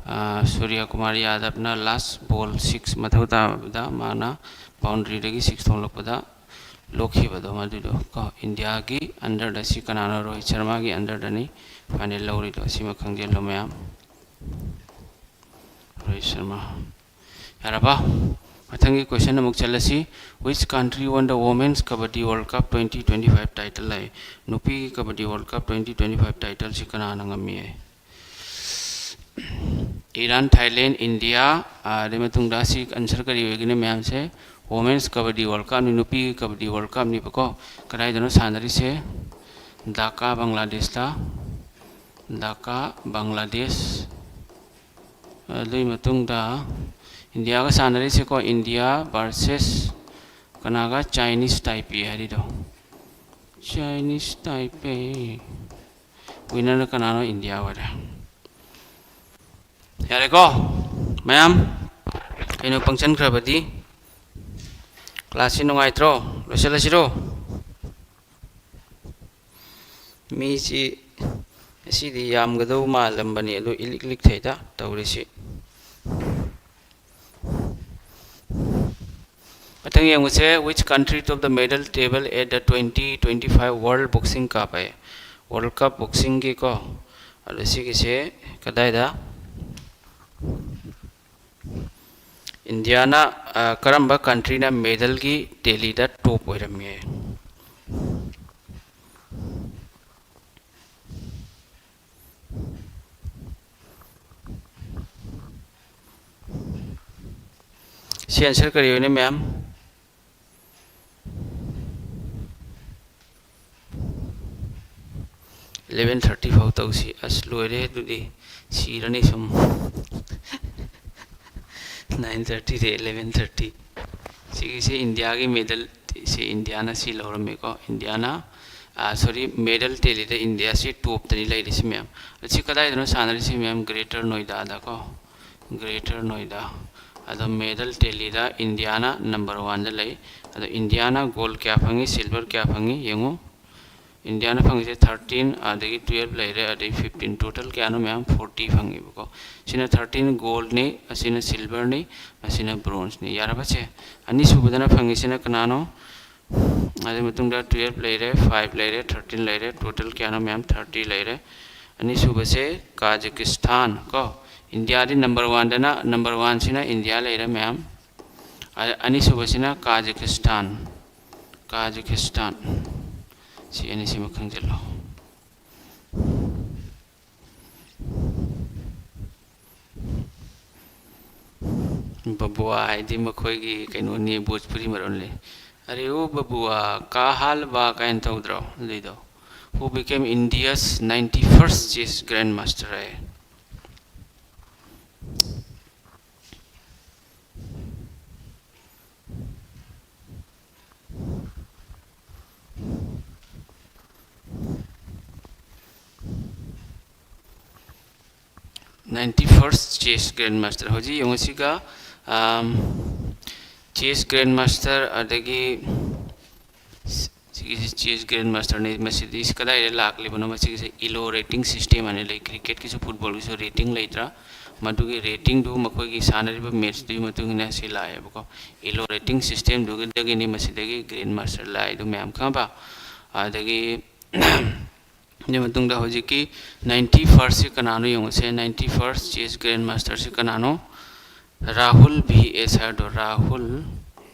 ꯑꯥ, ꯁꯨꯔ꯭ꯌ ꯀꯨꯃꯥꯔ ꯌꯥꯗꯕꯅ last ball six ꯃꯊꯧ ꯇꯥꯕꯗ ꯃꯥꯅ boundaryꯗꯒꯤ six ꯊꯣꯡꯂꯛꯄꯗ ꯂꯣꯛꯈꯤꯕꯗꯣ ꯃꯗꯨꯗꯣ ꯀꯣ, ꯏꯟꯗꯤꯌꯥꯒꯤ underꯗ ꯁꯤ ꯀꯅꯥꯅꯣ? ꯔꯣꯍꯤꯠ ꯁꯔꯃꯥꯒꯤ underꯗꯅꯤ final ꯂꯧꯔꯤꯗꯣ, ꯁꯤꯃ ꯈꯪꯖꯤꯜꯂꯣ ꯃꯌꯥꯝ꯫ ꯔꯣꯍꯤꯠ ꯁꯔꯃꯥ꯫ ꯌꯥꯔꯕ? ꯃꯊꯪꯒꯤ question ꯑꯃꯨꯛ ꯆꯠꯂꯁꯤ꯫ Which country won the Women's Kabaddi World Cup twenty twenty-five title ꯍꯥꯏ꯫ ꯅꯨꯄꯤꯒꯤ Kabaddi World Cup twenty twenty-five titleꯁꯤ ꯀꯅꯥꯅ ꯉꯝꯃꯤ ꯍꯥꯏ? Iran, Thailand, India, ꯑꯗꯩ ꯃꯇꯨꯡꯗ ꯁꯤ answer ꯀꯔꯤ ꯑꯣꯏꯒꯅꯤ ꯃꯌꯥꯝꯁꯦ? Women's Kabaddi World Cupꯅꯤ, ꯅꯨꯄꯤꯒꯤ Kabaddi World Cupꯅꯤꯕꯀꯣ꯫ ꯀꯗꯥꯏꯗꯅꯣ ꯁꯥꯟꯅꯔꯤꯁꯦ? ꯙꯥꯀꯥ, ꯕꯪꯒ꯭ꯂꯥꯗꯦꯁꯇ꯫ ꯙꯥꯀꯥ, ꯕꯪꯒ꯭ꯂꯥꯗꯦꯁ꯫ ꯑꯗꯨꯒꯤ ꯃꯇꯨꯡꯗ ꯏꯟꯗꯤꯌꯥꯒ ꯁꯥꯟꯅꯔꯤꯁꯦꯀꯣ, ꯏꯟꯗꯤꯌꯥ versus ꯀꯅꯥꯒ? Chinese Taipei ꯍꯥꯏꯔꯤꯗꯣ꯫ Chinese Taipei꯫ Winnerꯅ ꯀꯅꯥꯅꯣ? ꯏꯟꯗꯤꯌꯥ ꯑꯣꯏꯔꯦ꯫ ꯌꯥꯔꯦꯀꯣ ꯃꯌꯥꯝ? ꯀꯩꯅꯣ ꯄꯪꯆꯟꯈ꯭ꯔꯕꯗꯤ? Classꯁꯤ ꯅꯨꯡꯉꯥꯏꯇ꯭ꯔꯣ? ꯂꯣꯏꯁꯤꯜꯂꯁꯤꯔꯣ? ꯃꯤꯁꯤ ꯉꯁꯤꯗꯤ ꯌꯥꯝꯒꯗꯧ ꯃꯥꯜꯂꯝꯕꯅꯤ, ꯑꯗꯨ ꯏꯂꯤꯛ ꯂꯤꯛ ꯊꯩꯗ ꯇꯧꯔꯤꯁꯤ꯫ ꯃꯊꯪ ꯌꯦꯡꯉꯨꯁꯦ, which country topped the medal table at the twenty twenty-five World Boxing Cup high. World Cup boxingꯒꯤꯀꯣ, ꯑꯗꯣ ꯁꯤꯒꯤꯁꯦ ꯀꯗꯥꯏꯗ? ꯏꯟꯗꯤꯌꯥꯅ, ꯑ, ꯀꯔꯝꯕ countryꯅ medalꯒꯤ tallyꯗ top ꯑꯣꯏꯔꯝꯃꯤ? ꯁꯤ answer ꯀꯔꯤ ꯑꯣꯏꯅꯤ ꯃꯌꯥꯝ? Eleven thirty ꯐꯥꯎ ꯇꯧꯁꯤ꯫ ꯑꯁ, ꯂꯣꯏꯔꯦ ꯑꯗꯨꯗꯤ, ꯁꯤꯔꯅꯤ ꯁꯨꯝ꯫ Nine thirtyꯗꯤ eleven thirty꯫ ꯁꯤꯒꯤꯁꯦ ꯏꯟꯗꯤꯌꯥꯒꯤ medal, ꯁꯤ ꯏꯟꯗꯤꯌꯥꯅ ꯁꯤ ꯂꯧꯔꯝꯃꯦꯀꯣ꯫ ꯏꯟꯗꯤꯌꯥꯅ, ꯑ, sorry, medal tallyꯗ ꯏꯟꯗꯤꯌꯥꯁꯤ topꯇꯅꯤ ꯂꯩꯔꯤꯁꯤ ꯃꯌꯥꯝ꯫ ꯑꯁꯤ ꯀꯗꯥꯏꯗꯅꯣ ꯁꯥꯟꯅꯔꯤꯁꯤ ꯃꯌꯥꯝ? Greater Noidada ꯀꯣ꯫ Greater Noida꯫ ꯑꯗꯣ medal tallyꯗ ꯏꯟꯗꯤꯌꯥꯅ number oneꯗ ꯂꯩ꯫ ꯑꯗꯣ ꯏꯟꯗꯤꯌꯥꯅ gold ꯀꯌꯥ ꯐꯪꯉꯤ, silver ꯀꯌꯥ ꯐꯪꯉꯤ ꯌꯦꯡꯉꯨ꯫ ꯏꯟꯗꯤꯌꯥꯅ ꯐꯪꯉꯤꯁꯦ ꯊꯥꯔꯇꯤꯟ, ꯑꯗꯒꯤ ꯇꯨꯌꯦꯜꯞ ꯂꯩꯔꯦ, ꯑꯗꯩ ꯐꯤꯐꯇꯤꯟ, ꯇꯣꯇꯦꯜ ꯀꯌꯥꯅꯣ ꯃꯌꯥꯝ? ꯐꯣꯔꯇꯤ ꯐꯪꯉꯦꯕꯀꯣ꯫ ꯁꯤꯅ ꯊꯥꯔꯇꯤꯟ ꯒꯣꯜꯅꯤ, ꯑꯁꯤꯅ ꯁꯤꯜꯚꯔꯅꯤ, ꯑꯁꯤꯅ ꯕ꯭ꯔꯣꯟꯖꯅꯤ꯫ ꯌꯥꯔꯕ ꯁꯦ? ꯑꯅꯤꯁꯨꯕꯗꯅ ꯐꯪꯉꯤꯁꯤꯅ ꯀꯅꯥꯅꯣ? ꯑꯗꯨꯒꯤ ꯃꯇꯨꯡꯗ ꯇꯨꯌꯦꯜꯞ ꯂꯩꯔꯦ, ꯐꯥꯏꯚ ꯂꯩꯔꯦ, ꯊꯥꯔꯇꯤꯟ ꯂꯩꯔꯦ, ꯇꯣꯇꯦꯜ ꯀꯌꯥꯅꯣ ꯃꯌꯥꯝ? ꯊꯥꯔꯇꯤ ꯂꯩꯔꯦ꯫ ꯑꯅꯤꯁꯨꯕꯁꯦ ꯀꯥꯖꯥꯈꯁꯇꯥꯟ ꯀꯣ꯫ ꯏꯟꯗꯤꯌꯥꯗꯤ ꯅꯝꯕꯔ ꯋꯥꯟꯗꯅ, ꯅꯝꯕꯔ ꯋꯥꯟꯁꯤꯅ ꯏꯟꯗꯤꯌꯥ ꯂꯩꯔꯦ ꯃꯌꯥꯝ꯫ ꯑ-, ꯑꯅꯤꯁꯨꯕꯁꯤꯅ ꯀꯥꯖꯥꯈꯁꯇꯥꯟ꯫ ꯀꯥꯖꯥꯈꯁꯇꯥꯟ꯫ ꯁꯤ ꯑꯅꯤꯁꯤꯃ ꯈꯪꯖꯤꯜꯂꯣ꯫ ꯕꯕꯨꯋꯥ ꯍꯥꯏꯗꯤ ꯃꯈꯣꯏꯒꯤ ꯀꯩꯅꯣꯅꯤ, ꯚꯣꯖꯄꯨꯔꯤ ꯃꯔꯣꯟꯅꯤ꯫ "ꯑꯔꯦ ꯑꯣ ꯕꯕꯨꯋꯥ, ꯀꯥ ꯍꯥꯜ ꯕꯥ?" ꯀꯥꯏꯅ ꯇꯧꯗ꯭ꯔꯣ ꯑꯗꯨꯏꯗꯣ? Who became India's ninety-first chess grandmaster high. Ninety-first chess grandmaster꯫ ꯍꯧꯖꯤꯛ ꯌꯦꯡꯉꯨ ꯁꯤꯒ, ꯑꯝ, chess grandmaster, ꯑꯗꯒꯤ ꯁꯤꯒꯤꯁꯤ chess grandmasterꯅꯤ꯫ ꯃꯁꯤꯗꯤ ꯀꯗꯥꯏꯗ ꯂꯥꯛꯂꯤꯕꯅꯣ? ꯃꯁꯤꯒꯤꯁꯦ ꯏꯂꯣ rating system ꯍꯥꯏꯅ ꯂꯩ꯫ ꯀ꯭ꯔꯤꯀꯦꯠꯀꯤꯁꯨ ꯐꯨꯠꯕꯣꯜꯒꯤꯁꯨ rating ꯂꯩꯇ꯭ꯔꯥ? ꯃꯗꯨꯒꯤ ratingꯗꯨ ꯃꯈꯣꯏꯒꯤ ꯁꯥꯟꯅꯔꯤꯕ matchꯇꯨꯒꯤ ꯃꯇꯨꯡ ꯏꯟꯅ ꯁꯤ ꯂꯥꯛꯑꯦꯕꯀꯣ꯫ ꯏꯂꯣ rating systemꯗꯨꯗꯒꯤꯅꯤ ꯃꯁꯤꯗꯒꯤ grandmaster ꯂꯥꯛꯏꯗꯨ ꯃꯌꯥꯝ ꯈꯪꯉꯕ? ꯑꯗꯒꯤ ꯑꯗꯨꯒꯤ ꯃꯇꯨꯡꯗ ꯍꯧꯖꯤꯛꯀꯤ ninety-firstꯁꯤ ꯀꯅꯥꯅꯣ ꯌꯦꯡꯉꯨꯁꯦ꯫ Ninety-first chess grandmasterꯁꯤ ꯀꯅꯥꯅꯣ? ꯔꯥꯍꯨꯜ ꯚꯤ ꯑꯦꯁ ꯍꯥꯏꯕꯗꯣ, ꯔꯥꯍꯨꯜ,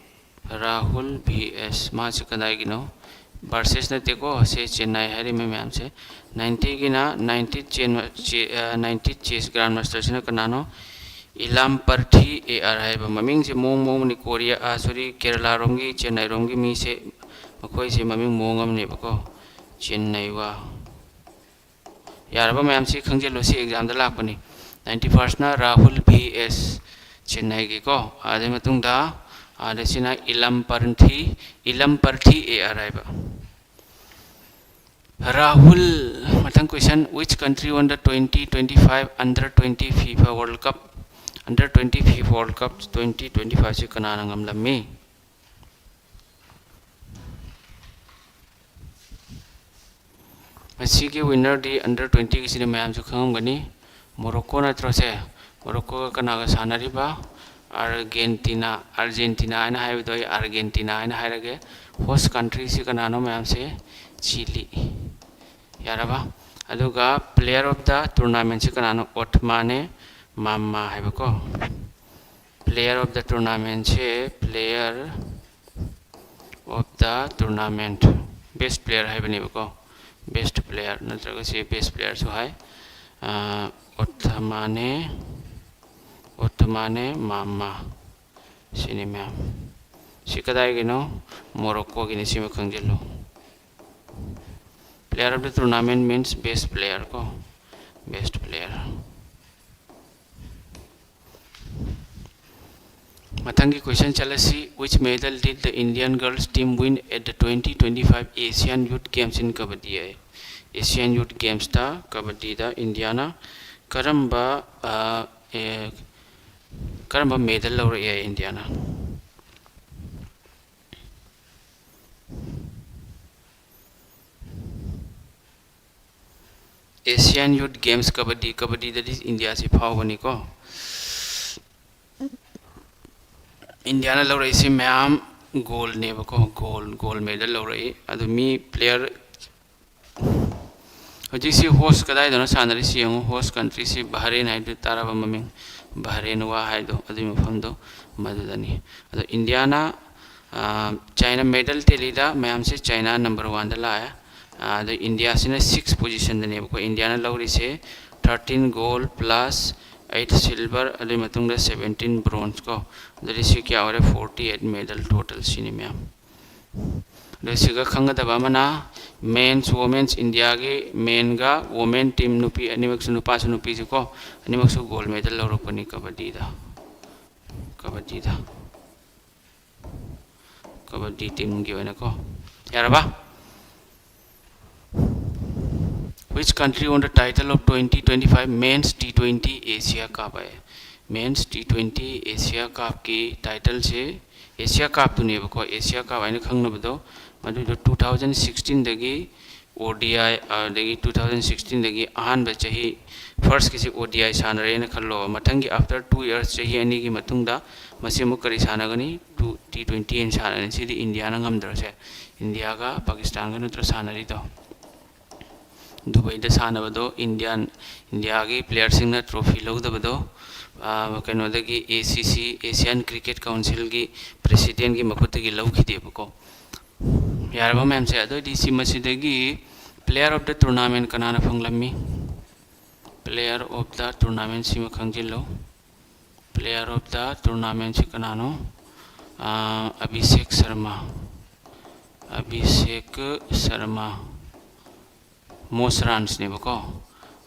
ꯔꯥꯍꯨꯜ ꯚꯤ ꯑꯦꯁ꯫ ꯃꯥꯁꯤ ꯀꯗꯥꯏꯒꯤꯅꯣ? Versus ꯅꯠꯇꯦꯀꯣ, ꯁꯦ ꯆꯦꯟꯅꯥꯏ ꯍꯥꯏꯔꯤꯕ ꯃꯌꯥꯝꯁꯦ꯫ Ninetyꯒꯤꯅ ninety ꯆꯦꯟ-, ꯆꯦ-, ꯑ, ninety chess grandmasterꯁꯤꯅ ꯀꯅꯥꯅꯣ? ꯏꯂꯥꯝꯄꯔꯊꯤ ꯑꯦ ꯑꯥꯔ ꯍꯥꯏꯕ꯫ ꯃꯃꯤꯡꯁꯦ ꯃꯑꯣꯡ ꯃꯑꯣꯡꯅꯤ꯫ ꯀꯣꯔꯤꯌꯥ, ꯑ, sorry, ꯀꯦꯔꯂꯥꯔꯣꯝꯒꯤ, ꯆꯦꯟꯅꯥꯏꯔꯣꯝꯒꯤ ꯃꯤꯁꯦ, ꯃꯈꯣꯏꯁꯦ ꯃꯃꯤꯡ ꯃꯑꯣꯡ ꯑꯃꯅꯦꯕꯀꯣ꯫ ꯆꯦꯟꯅꯥꯏ ꯋꯥ꯫ ꯌꯥꯔꯕ ꯃꯌꯥꯝꯁꯤ ꯈꯪꯖꯤꯜꯂꯨ, ꯁꯤ examꯗ ꯂꯥꯛꯄꯅꯤ꯫ Ninety-firstꯅ ꯔꯥꯍꯨꯜ ꯚꯤ ꯑꯦꯁ, ꯆꯦꯟꯅꯥꯏꯒꯤꯀꯣ꯫ ꯑꯗꯨꯒꯤ ꯃꯇꯨꯡꯗ, ꯑꯗ ꯁꯤꯅ ꯏꯂꯝ ꯄꯔꯊꯤ, ꯏꯂꯝ ꯄꯔꯊꯤ ꯑꯦ ꯑꯥꯔ ꯍꯥꯏꯕ꯫ ꯔꯥꯍꯨꯜ, ꯃꯊꯪ question, which country won the twenty twenty-five under twenty FIFA World Cup? Under twenty FIFA World Cup twenty twenty-fiveꯁꯤ ꯀꯅꯥꯅ ꯉꯝꯂꯝꯃꯤ? ꯃꯁꯤꯒꯤ winner ꯗꯤ under twenty ꯒꯤꯁꯤꯅ ꯃꯌꯥꯝꯁꯨ ꯈꯪꯉꯝꯒꯅꯤ, ꯃꯣꯔꯣꯀꯣ ꯅꯠꯇ꯭ꯔꯣ ꯁꯦ? ꯃꯣꯔꯣꯀꯣꯒ ꯀꯅꯥꯒ ꯁꯥꯟꯅꯔꯤꯕ? ꯑꯥꯔꯖꯦꯟꯇꯤꯅꯥ꯫ ꯑꯥꯔꯖꯦꯟꯇꯤꯅꯥ ꯍꯥꯏꯅ ꯍꯥꯏꯕꯗꯣ ꯑꯩ ꯑꯥꯔꯖꯦꯟꯇꯤꯅꯥ ꯍꯥꯏꯅ ꯍꯥꯏꯔꯒꯦ꯫ Host country ꯁꯤ ꯀꯅꯥꯅꯣ ꯃꯌꯥꯝꯁꯦ? ꯆꯤꯂꯤ꯫ ꯌꯥꯔꯕ? ꯑꯗꯨꯒ player of the tournament ꯁꯤ ꯀꯅꯥꯅꯣ? ꯑꯣꯊꯃꯥꯅꯦ ꯃꯥꯝꯃꯥ ꯍꯥꯏꯕꯀꯣ꯫ Player of the tournament say, player of the tournament, best player ꯍꯥꯏꯕꯅꯦꯕꯀꯣ꯫ Best player ꯅꯠꯇ꯭ꯔꯒ ꯁꯤ best player ꯁꯨ ꯍꯥꯏ꯫ ꯑꯥ, ꯑꯣꯊꯃꯥꯅꯦ, ꯑꯣꯊꯃꯥꯅꯦ ꯃꯥꯝꯃꯥ꯫ ꯁꯤꯅꯤ ꯃꯌꯥꯝ꯫ ꯁꯤ ꯀꯗꯥꯏꯒꯤꯅꯣ? ꯃꯣꯔꯣꯀꯣꯒꯤꯅꯤ, ꯁꯤꯃ ꯈꯪꯖꯤꯜꯂꯨ꯫ Player of the tournament means best player ꯀꯣ, best player꯫ ꯃꯊꯪꯒꯤ question ꯆꯠꯂꯁꯤ꯫ Which medal did the Indian girls team win at the twenty twenty-five Asian Youth Games in Kabaddi? Asian Youth Games ꯇ ꯀꯕꯗꯗꯤꯗ ꯏꯟꯗꯤꯌꯥꯅ ꯀꯔꯝꯕ, ꯑ, ꯑꯦ, ꯀꯔꯝꯕ medal ꯂꯧꯔꯛꯑꯦ ꯏꯟꯗꯤꯌꯥꯅ? Asian Youth Games ꯀꯕꯗꯗꯤ, ꯀꯕꯗꯗꯤꯗꯗꯤ ꯏꯟꯗꯤꯌꯥꯁꯤ ꯐꯥꯎꯕꯅꯤꯀꯣ꯫ ꯏꯟꯗꯤꯌꯥꯅ ꯂꯧꯔꯛꯏꯁꯤ ꯃꯌꯥꯝ gold ꯅꯦꯕꯀꯣ, gold, gold medal ꯂꯧꯔꯛꯏ꯫ ꯑꯗꯨ ꯃꯤ player, ꯍꯧꯖꯤꯛꯁꯤ host ꯀꯗꯥꯏꯗꯅꯣ ꯁꯥꯟꯅꯔꯤꯁꯤ ꯌꯦꯡꯉꯨ, host country ꯁꯤ ꯕꯍꯔꯦꯟ ꯍꯥꯏꯗꯨ ꯇꯥꯔꯕ ꯃꯃꯤꯡ, ꯕꯍꯔꯦꯟ ꯋꯥ ꯍꯥꯏꯗꯣ ꯑꯗꯨꯒꯤ ꯃꯐꯝꯗꯣ ꯃꯗꯨꯗꯅꯤ꯫ ꯑꯗꯣ ꯏꯟꯗꯤꯌꯥꯅ, ꯑ, ꯆꯥꯏꯅꯥ medal tallyꯗ ꯃꯌꯥꯝꯁꯦ ꯆꯥꯏꯅꯥ number oneꯗ ꯂꯥꯛꯑꯦ꯫ ꯑ, ꯑꯗꯣ ꯏꯟꯗꯤꯌꯥꯁꯤꯅ six positionꯗꯅꯦꯕꯀꯣ ꯏꯟꯗꯤꯌꯥꯅ ꯂꯧꯔꯤꯁꯦ, thirteen gold plus eight silver, ꯑꯗꯨꯒꯤ ꯃꯇꯨꯡꯗ seventeen bronze ꯀꯣ꯫ ꯑꯗꯨꯗꯤ ꯁꯤ ꯀꯌꯥ ꯑꯣꯏꯔꯦ? Forty eight medal total ꯁꯤꯅꯤ ꯃꯌꯥꯝ꯫ ꯑꯗꯣ ꯁꯤꯒ ꯈꯪꯒꯗꯕ ꯑꯃꯅ, men's, women's, ꯏꯟꯗꯤꯌꯥꯒꯤ menꯒ women team, ꯅꯨꯄꯤ ꯑꯅꯤꯃꯛꯁꯨ, ꯅꯨꯄꯥꯁꯨ ꯅꯨꯄꯤꯁꯨ ꯀꯣ, ꯑꯅꯤꯃꯛꯁꯨ gold medal ꯂꯧꯔꯛꯄꯅꯤ ꯀꯕꯗꯗꯤꯗ, ꯀꯕꯗꯗꯤꯗ, ꯀꯕꯗꯗꯤ teamꯒꯤ ꯑꯣꯏꯅꯀꯣ꯫ ꯌꯥꯔꯕ? Which country won the title of twenty twenty-five Men's T twenty Asia Cup high? Men's T twenty Asia Cupꯀꯤ titleꯁꯦ, Asia Cupꯇꯨꯅꯦꯕꯀꯣ, Asia Cup ꯍꯥꯏꯅ ꯈꯪꯅꯕꯗꯣ, ꯃꯗꯨꯗꯣ two thousand sixteenꯗꯒꯤ ꯑꯣ ꯗꯤ ꯑꯥꯏ, ꯑꯗꯒꯤ ꯇꯨ ꯊꯥꯎꯖꯟ ꯁꯤꯛꯁꯇꯤꯟꯗꯒꯤ ꯑꯍꯥꯟꯕ ꯆꯍꯤ ꯐꯥꯔꯁꯀꯤꯁꯤ ꯑꯣ ꯗꯤ ꯑꯥꯏ ꯁꯥꯟꯅꯔꯦꯅ ꯈꯜꯂꯣ꯫ ꯃꯊꯪꯒꯤ ꯑꯥꯐꯇꯔ ꯇꯨ ꯏꯌꯔꯁ, ꯆꯍꯤ ꯑꯅꯤꯒꯤ ꯃꯇꯨꯡꯗ ꯃꯁꯤ ꯑꯃꯨꯛ ꯀꯔꯤ ꯁꯥꯟꯅꯒꯅꯤ? ꯇꯨ ꯇꯤ ꯇ꯭ꯋꯦꯟꯇꯤ ꯑꯅ ꯁꯥꯟꯅꯒꯅꯤ꯫ ꯁꯤꯗꯤ ꯏꯟꯗꯤꯌꯥꯅ ꯉꯝꯗ꯭ꯔꯁꯦ꯫ ꯏꯟꯗꯤꯌꯥꯒ ꯄꯥꯀꯤꯁꯇꯥꯟꯒ ꯅꯠꯇ꯭ꯔ ꯁꯥꯟꯅꯔꯤꯗꯣ? ꯗꯨꯕꯩꯗ ꯁꯥꯟꯅꯕꯗꯣ ꯏꯟꯗꯤꯌꯥꯟ, ꯏꯟꯗꯤꯌꯥꯒꯤ ꯄ꯭ꯂꯦꯌꯔꯁꯤꯡꯅ ꯇ꯭ꯔꯣꯐꯤ ꯂꯧꯗꯕꯗꯣ, ꯑꯥ, ꯀꯩꯅꯣꯗꯒꯤ, ꯑꯦ ꯁꯤ ꯁꯤ, ꯑꯦꯁꯤꯌꯥꯟ ꯀ꯭ꯔꯤꯀꯦꯠ ꯀꯥꯎꯟꯁꯤꯜꯒꯤ ꯄ꯭ꯔꯦꯁꯤꯗꯦꯟꯒꯤ ꯃꯈꯨꯠꯇꯒꯤ ꯂꯧꯈꯤꯗꯦꯕꯀꯣ꯫ ꯌꯥꯔꯕ ꯃꯌꯥꯝꯁꯦ? ꯑꯗꯨꯑꯣꯏꯗꯤ ꯁꯤ ꯃꯁꯤꯗꯒꯤ player of the tournament ꯀꯅꯥꯅ ꯐꯪꯂꯝꯃꯤ? Player of the tournament ꯁꯤꯃ ꯈꯪꯖꯤꯜꯂꯨ꯫ Player of the tournament ꯁꯤ ꯀꯅꯥꯅꯣ? ꯑꯥ, ꯑꯚꯤꯁꯦꯛ ꯁꯔꯃ꯫ ꯑꯚꯤꯁꯦꯛ ꯁꯔꯃ꯫ Most runs ꯅꯦꯕꯀꯣ꯫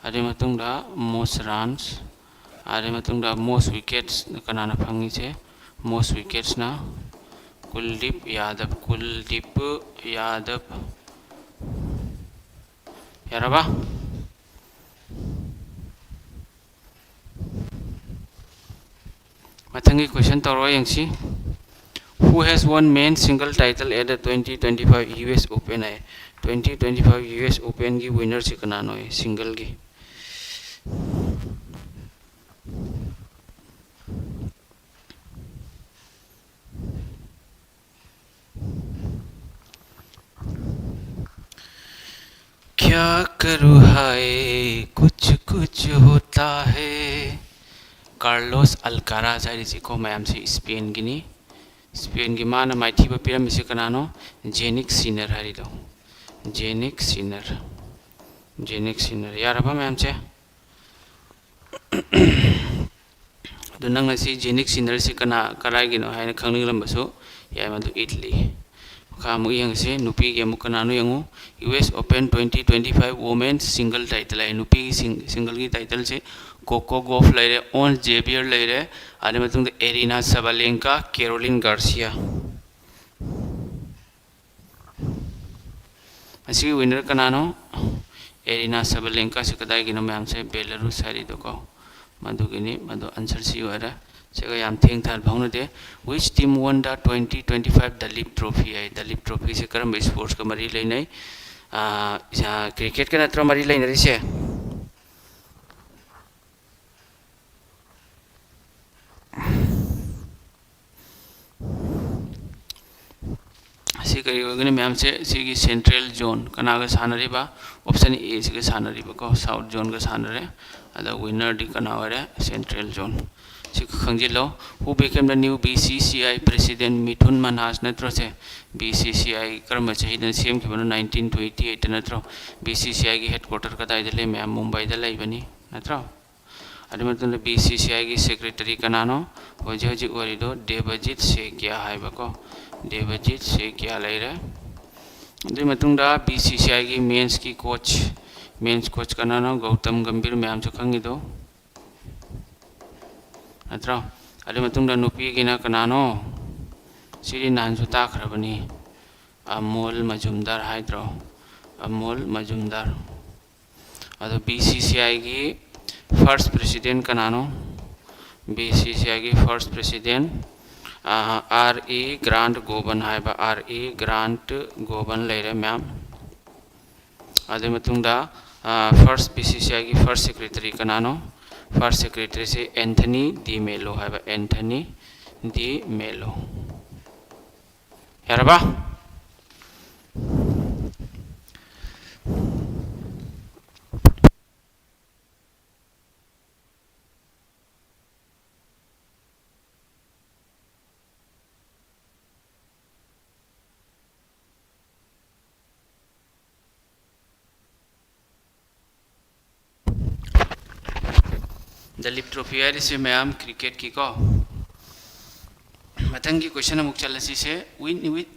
ꯑꯗꯨꯒꯤ ꯃꯇꯨꯡꯗ most runs, ꯑꯗꯨꯒꯤ ꯃꯇꯨꯡꯗ most wickets ꯀꯅꯥꯅ ꯐꯪꯉꯤꯁꯦ? Most wickets ꯅ ꯀꯨꯜꯗꯤꯞ ꯌꯥꯗꯕ, ꯀꯨꯜꯗꯤꯞ ꯌꯥꯗꯕ꯫ ꯌꯥꯔꯕ? ꯃꯊꯪꯒꯤ question ꯇꯧꯔꯣ ꯌꯦꯡꯁꯤ꯫ Who has won men's single title at the twenty twenty-five U S Open high. Twenty twenty-five U S Open ꯒꯤ winner ꯁꯤ ꯀꯅꯥꯅꯣ? Single ꯒꯤ꯫ क्या करूँ हाय, कुछ कुछ होता है। Carlos Alcaraz ꯍꯥꯏꯔꯤꯁꯤꯀꯣ ꯃꯌꯥꯝꯁꯤ, ꯏꯁꯄꯦꯟꯒꯤꯅꯤ꯫ ꯏꯁꯄꯦꯟꯒꯤ ꯃꯥꯅ ꯃꯥꯏꯊꯤꯕ ꯄꯤꯔꯝꯃꯤꯁꯤ ꯀꯅꯥꯅꯣ? ꯖꯦꯅꯤꯛ ꯁꯤꯅꯔ ꯍꯥꯏꯔꯤꯗꯣ꯫ ꯖꯦꯅꯤꯛ ꯁꯤꯅꯔ꯫ ꯖꯦꯅꯤꯛ ꯁꯤꯅꯔ꯫ ꯌꯥꯔꯕ ꯃꯌꯥꯝꯁꯦ? ꯑꯗꯨ ꯅꯪꯅ ꯁꯤ ꯖꯦꯅꯤꯛ ꯁꯤꯅꯔꯁꯤ ꯀꯅꯥ, ꯀꯗꯥꯏꯒꯤꯅꯣ ꯍꯥꯏꯅ ꯈꯪꯅꯤꯡꯂꯝꯕꯁꯨ ꯌꯥꯏ, ꯃꯗꯨ ꯏꯠꯂꯤ꯫ ꯃꯈꯥ ꯑꯃꯨꯛ ꯌꯦꯡꯉꯁꯤ, ꯅꯨꯄꯤꯒꯤ ꯑꯃꯨꯛ ꯀꯅꯥꯅꯣ ꯌꯦꯡꯉꯨ꯫ U S Open twenty twenty-five Women's Single Title ꯍꯥꯏ, ꯅꯨꯄꯤꯒꯤ ꯁꯤꯡ-, ꯁꯤꯡꯒꯜꯒꯤ ꯇꯥꯏꯇꯜꯁꯤ ꯀꯣꯀꯣ ꯒꯣꯐ ꯂꯩꯔꯦ, ꯑꯣꯟ ꯖꯦꯕꯤꯌꯔ ꯂꯩꯔꯦ, ꯑꯗꯨꯒꯤ ꯃꯇꯨꯡꯗ ꯑꯦꯔꯤꯅꯥ ꯁꯕꯥꯂꯦꯟꯀꯥ, ꯀꯦꯔꯣꯂꯤꯟ ꯒꯥꯔꯁꯤꯌꯥ꯫ ꯃꯁꯤꯒꯤ winner ꯀꯅꯥꯅꯣ? ꯑꯦꯔꯤꯅꯥ ꯁꯕꯥꯂꯦꯟꯀꯥꯁꯤ ꯀꯗꯥꯏꯒꯤꯅꯣ ꯃꯌꯥꯝꯁꯦ? ꯕꯦꯂꯥꯔꯨꯁ ꯍꯥꯏꯔꯤꯗꯣꯀꯣ꯫ ꯃꯗꯨꯒꯤꯅꯤ, ꯃꯗꯨ answer C ꯑꯣꯏꯔꯦ꯫ ꯁꯤꯒ ꯌꯥꯝ ꯊꯦꯡꯊꯅ ꯐꯥꯎꯅꯗꯦ꯫ Which team won the twenty twenty-five Dalit Trophy high. Dalit Trophy ꯁꯤ ꯀꯔꯝꯕ sports ꯀ ꯃꯔꯤ ꯂꯩꯅꯩ? ꯀ꯭ꯔꯤꯀꯦꯠꯀ ꯅꯠꯇ꯭ꯔꯣ ꯃꯔꯤ ꯂꯩꯅꯔꯤꯁꯦ? ꯁꯤ ꯀꯔꯤ ꯑꯣꯏꯒꯅꯤ ꯃꯌꯥꯝꯁꯦ? ꯁꯤꯒꯤ central zone ꯀꯅꯥꯒ ꯁꯥꯟꯅꯔꯤꯕ? Option A ꯁꯤꯒ ꯁꯥꯟꯅꯔꯤꯕꯀꯣ, south zoneꯒ ꯁꯥꯟꯅꯔꯦ꯫ ꯑꯗ winnerꯗꯤ ꯀꯅꯥ ꯑꯣꯏꯔꯦ? Central zone꯫ ꯁꯤ ꯈꯪꯖꯤꯜꯂꯣ꯫ Who became the new B C C I president? ꯃꯤꯊꯨꯟ ꯃꯟꯍꯥꯁ ꯅꯠꯇ꯭ꯔꯣ ꯁꯦ? B C C I ꯀꯔꯝꯕ ꯆꯍꯤꯗ ꯁꯦꯝꯈꯤꯕꯅꯣ? Nineteen twenty eight ꯅꯠꯇ꯭ꯔꯣ? B C C I ꯒꯤ headquarter ꯀꯗꯥꯏꯗ ꯂꯩ? ꯃꯌꯥꯝ ꯃꯨꯝꯕꯥꯏꯗ ꯂꯩꯕꯅꯤ ꯅꯠꯇ꯭ꯔꯣ? ꯑꯗꯨ ꯃꯇꯨꯡꯗ B C C I ꯒꯤ secretary ꯀꯅꯥꯅꯣ? ꯍꯧꯖꯤꯛ ꯍꯧꯖꯤꯛ ꯑꯣꯏꯔꯤꯗꯣ ꯗꯦꯕꯖꯤꯠ ꯁꯦꯀꯤꯌꯥ ꯍꯥꯏꯕꯀꯣ, ꯗꯦꯕꯖꯤꯠ ꯁꯦꯀꯤꯌꯥ ꯂꯩꯔꯦ꯫ ꯑꯗꯨꯒꯤ ꯃꯇꯨꯡꯗ B C C I ꯒꯤ mensꯀꯤ coach, men's coach ꯀꯅꯥꯅꯣ? ꯒꯧꯇꯝ ꯒꯝꯚꯤꯔ, ꯃꯌꯥꯝꯁꯨ ꯈꯪꯉꯤꯗꯣ ꯅꯠꯇ꯭ꯔꯣ? ꯑꯗꯨꯒꯤ ꯃꯇꯨꯡꯗ ꯅꯨꯄꯤꯒꯤꯅ ꯀꯅꯥꯅꯣ? ꯁꯤꯗꯤ ꯅꯍꯥꯟꯁꯨ ꯇꯥꯈ꯭ꯔꯕꯅꯤ, ꯑꯃꯣꯜ ꯃꯖꯨꯝꯗꯥꯔ ꯍꯥꯏꯗ꯭ꯔꯣ? ꯑꯃꯣꯜ ꯃꯖꯨꯝꯗꯥꯔ꯫ ꯑꯗꯣ B C C I ꯒꯤ first president ꯀꯅꯥꯅꯣ? B C C I ꯒꯤ first president R E Grant Govan ꯍꯥꯏꯕ, R E Grant Govan ꯂꯩꯔꯦ ꯃꯌꯥꯝ꯫ ꯑꯗꯨꯒꯤ ꯃꯇꯨꯡꯗ first B C C I ꯒꯤ first secretary ꯀꯅꯥꯅꯣ? First secretaryꯁꯦ Anthony De Mello ꯍꯥꯏꯕ, Anthony De Mello꯫ ꯌꯥꯔꯕ? Duleep Trophy ꯍꯥꯏꯔꯤꯁꯦ ꯃꯌꯥꯝ cricketꯀꯤꯀꯣ꯫ ꯃꯊꯪꯒꯤ question ꯑꯃꯨꯛ ꯆꯠꯂꯁꯤꯁꯦ꯫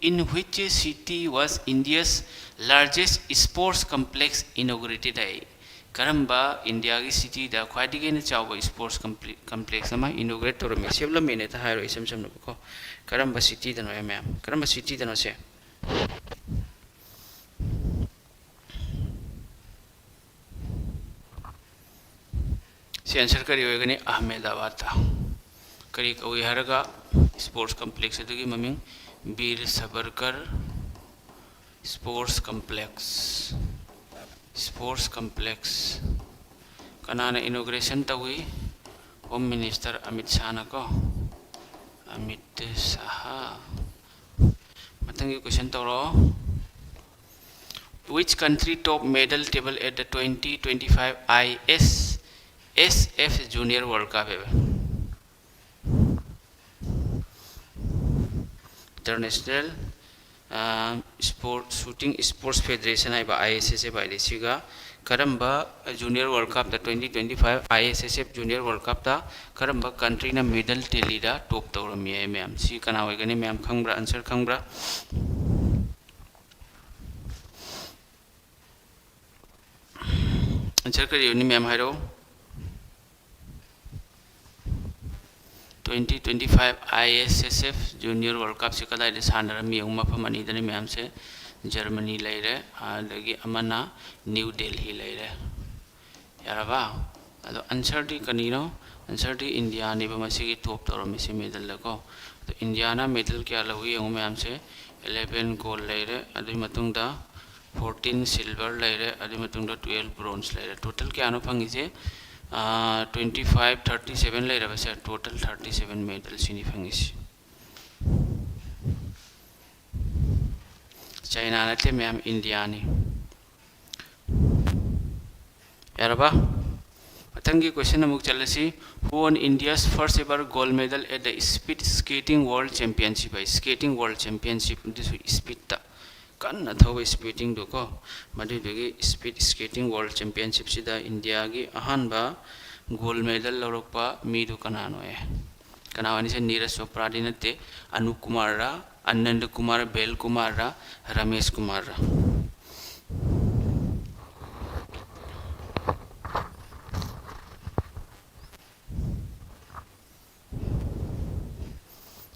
In which city was India's largest sports complex inaugurated ꯍꯥꯏ? ꯀꯔꯝꯕ ꯏꯟꯗꯤꯌꯥꯒꯤ cityꯗ ꯈ꯭ꯋꯥꯏꯗꯒꯤ ꯍꯦꯟꯅ ꯆꯥꯎꯕ sports complex ꯑꯃ inaugurate ꯇꯧꯔꯝꯃꯤ? ꯁꯦꯝꯂꯝꯃꯦꯅ ꯍꯦꯛꯇ ꯍꯥꯏꯔꯣ, ꯏꯁꯝ ꯁꯝꯅꯕꯀꯣ꯫ ꯀꯔꯝꯕ cityꯗꯅꯣ ꯃꯌꯥꯝ? ꯀꯔꯝꯕ cityꯗꯅꯣ ꯁꯦ? ꯁꯤ answer ꯀꯔꯤ ꯑꯣꯏꯒꯅꯤ? ꯑꯍꯃꯦꯗꯥꯕꯥꯗꯇ꯫ ꯀꯔꯤ ꯀꯧꯏ ꯍꯥꯏꯔꯒ sports complex ꯑꯗꯨꯒꯤ ꯃꯃꯤꯡ ꯕꯤꯔ ꯁꯕꯔꯀꯔ Sports complex, sports complex ꯀꯅꯥꯅ inauguration ꯇꯧꯏ? Home Minister Amit ꯁꯥꯍꯅꯀꯣ, Amit Shah. ꯃꯊꯪꯒꯤ question ꯇꯧꯔꯣ꯫ Which country top medal table at the twenty twenty-five I S S F Junior World Cup ꯍꯥꯏꯕ? International Sport Shooting Sports Federation ꯍꯥꯏꯕ I S S F ꯍꯥꯏꯗꯤ ꯁꯤꯒ ꯀꯔꯝꯕ Junior World Cupꯇ, twenty twenty-five I S S F Junior World Cupꯇ ꯀꯔꯝꯕ countryꯅ medal tallyꯗ top ꯇꯧꯔꯝꯃꯤ ꯍꯥꯏ ꯃꯌꯥꯝ? ꯁꯤ ꯀꯅꯥ ꯑꯣꯏꯒꯅꯤ? ꯃꯌꯥꯝ ꯈꯪꯕ꯭ꯔꯥ? Answer ꯈꯪꯕ꯭ꯔꯥ? Answer ꯀꯔꯤ ꯑꯣꯏꯅꯤ ꯃꯌꯥꯝ ꯍꯥꯏꯔꯛꯑꯣ꯫ Twenty twenty-five I S S F Junior World Cupꯁꯦ ꯀꯗꯥꯏꯗ ꯁꯥꯟꯅꯔꯝꯃꯤ ꯌꯦꯡꯉꯨ? ꯃꯐꯝ ꯑꯅꯤꯗꯅꯤ ꯃꯌꯥꯝꯁꯦ, Germany ꯂꯩꯔꯦ, ꯑꯗꯒꯤ ꯑꯃꯅ New Delhi ꯂꯩꯔꯦ꯫ ꯌꯥꯔꯕ? ꯑꯗꯣ answerꯗꯤ ꯀꯔꯤꯅꯣ? Answerꯗꯤ Indiaꯅꯦꯕ ꯃꯁꯤꯒꯤ top ꯇꯧꯔꯝꯃꯤꯁꯦ medalꯗꯀꯣ꯫ ꯑꯗꯣ Indiaꯅ medal ꯀꯌꯥ ꯂꯧꯏ ꯌꯦꯡꯉꯨ ꯃꯌꯥꯝꯁꯦ, eleven gold ꯂꯩꯔꯦ, ꯑꯗꯨꯒꯤ ꯃꯇꯨꯡꯗ fourteen silver ꯂꯩꯔꯦ, ꯑꯗꯨꯒꯤ ꯃꯇꯨꯡꯗ twelve bronze ꯂꯩꯔꯦ꯫ Total ꯀꯌꯥꯅꯣ ꯐꯪꯉꯤꯁꯦ? Twenty five, thirty seven ꯂꯩꯔꯕꯁꯦ, total thirty seven medal ꯁꯤꯅꯤ ꯐꯪꯉꯤꯁꯦ꯫ China ꯅꯠꯇꯦ ꯃꯌꯥꯝ, Indiaꯅꯤ꯫ ꯌꯥꯔꯕ? ꯃꯊꯪꯒꯤ question ꯑꯃꯨꯛ ꯆꯠꯂꯁꯤ꯫ Who won India's first ever gold medal at the Speed Skating World Championship? High, Skating World Championship ꯑꯗꯨꯁꯨ speedꯇ, ꯀꯟꯅ ꯊꯧꯕ speedingꯗꯨꯀꯣ, ꯃꯗꯨꯗꯨꯒꯤ Speed Skating World Championshipꯁꯤꯗ Indiaꯒꯤ ꯑꯍꯥꯟꯕ gold medal ꯂꯧꯔꯛꯄ ꯃꯤꯗꯨ ꯀꯅꯥꯅꯣ? ꯀꯅꯥ ꯑꯣꯏꯅꯤꯁꯦ? ꯅꯤꯔꯖ ꯆꯣꯄ꯭ꯔꯥꯗꯤ ꯅꯠꯇꯦ꯫ ꯑꯅꯨ ꯀꯨꯃꯥꯔꯔ, ꯑꯅꯟꯗ ꯀꯨꯃꯥꯔ, ꯕꯦꯜ ꯀꯨꯃꯥꯔꯔ, ꯔꯃꯦꯁ ꯀꯨꯃꯥꯔꯔ?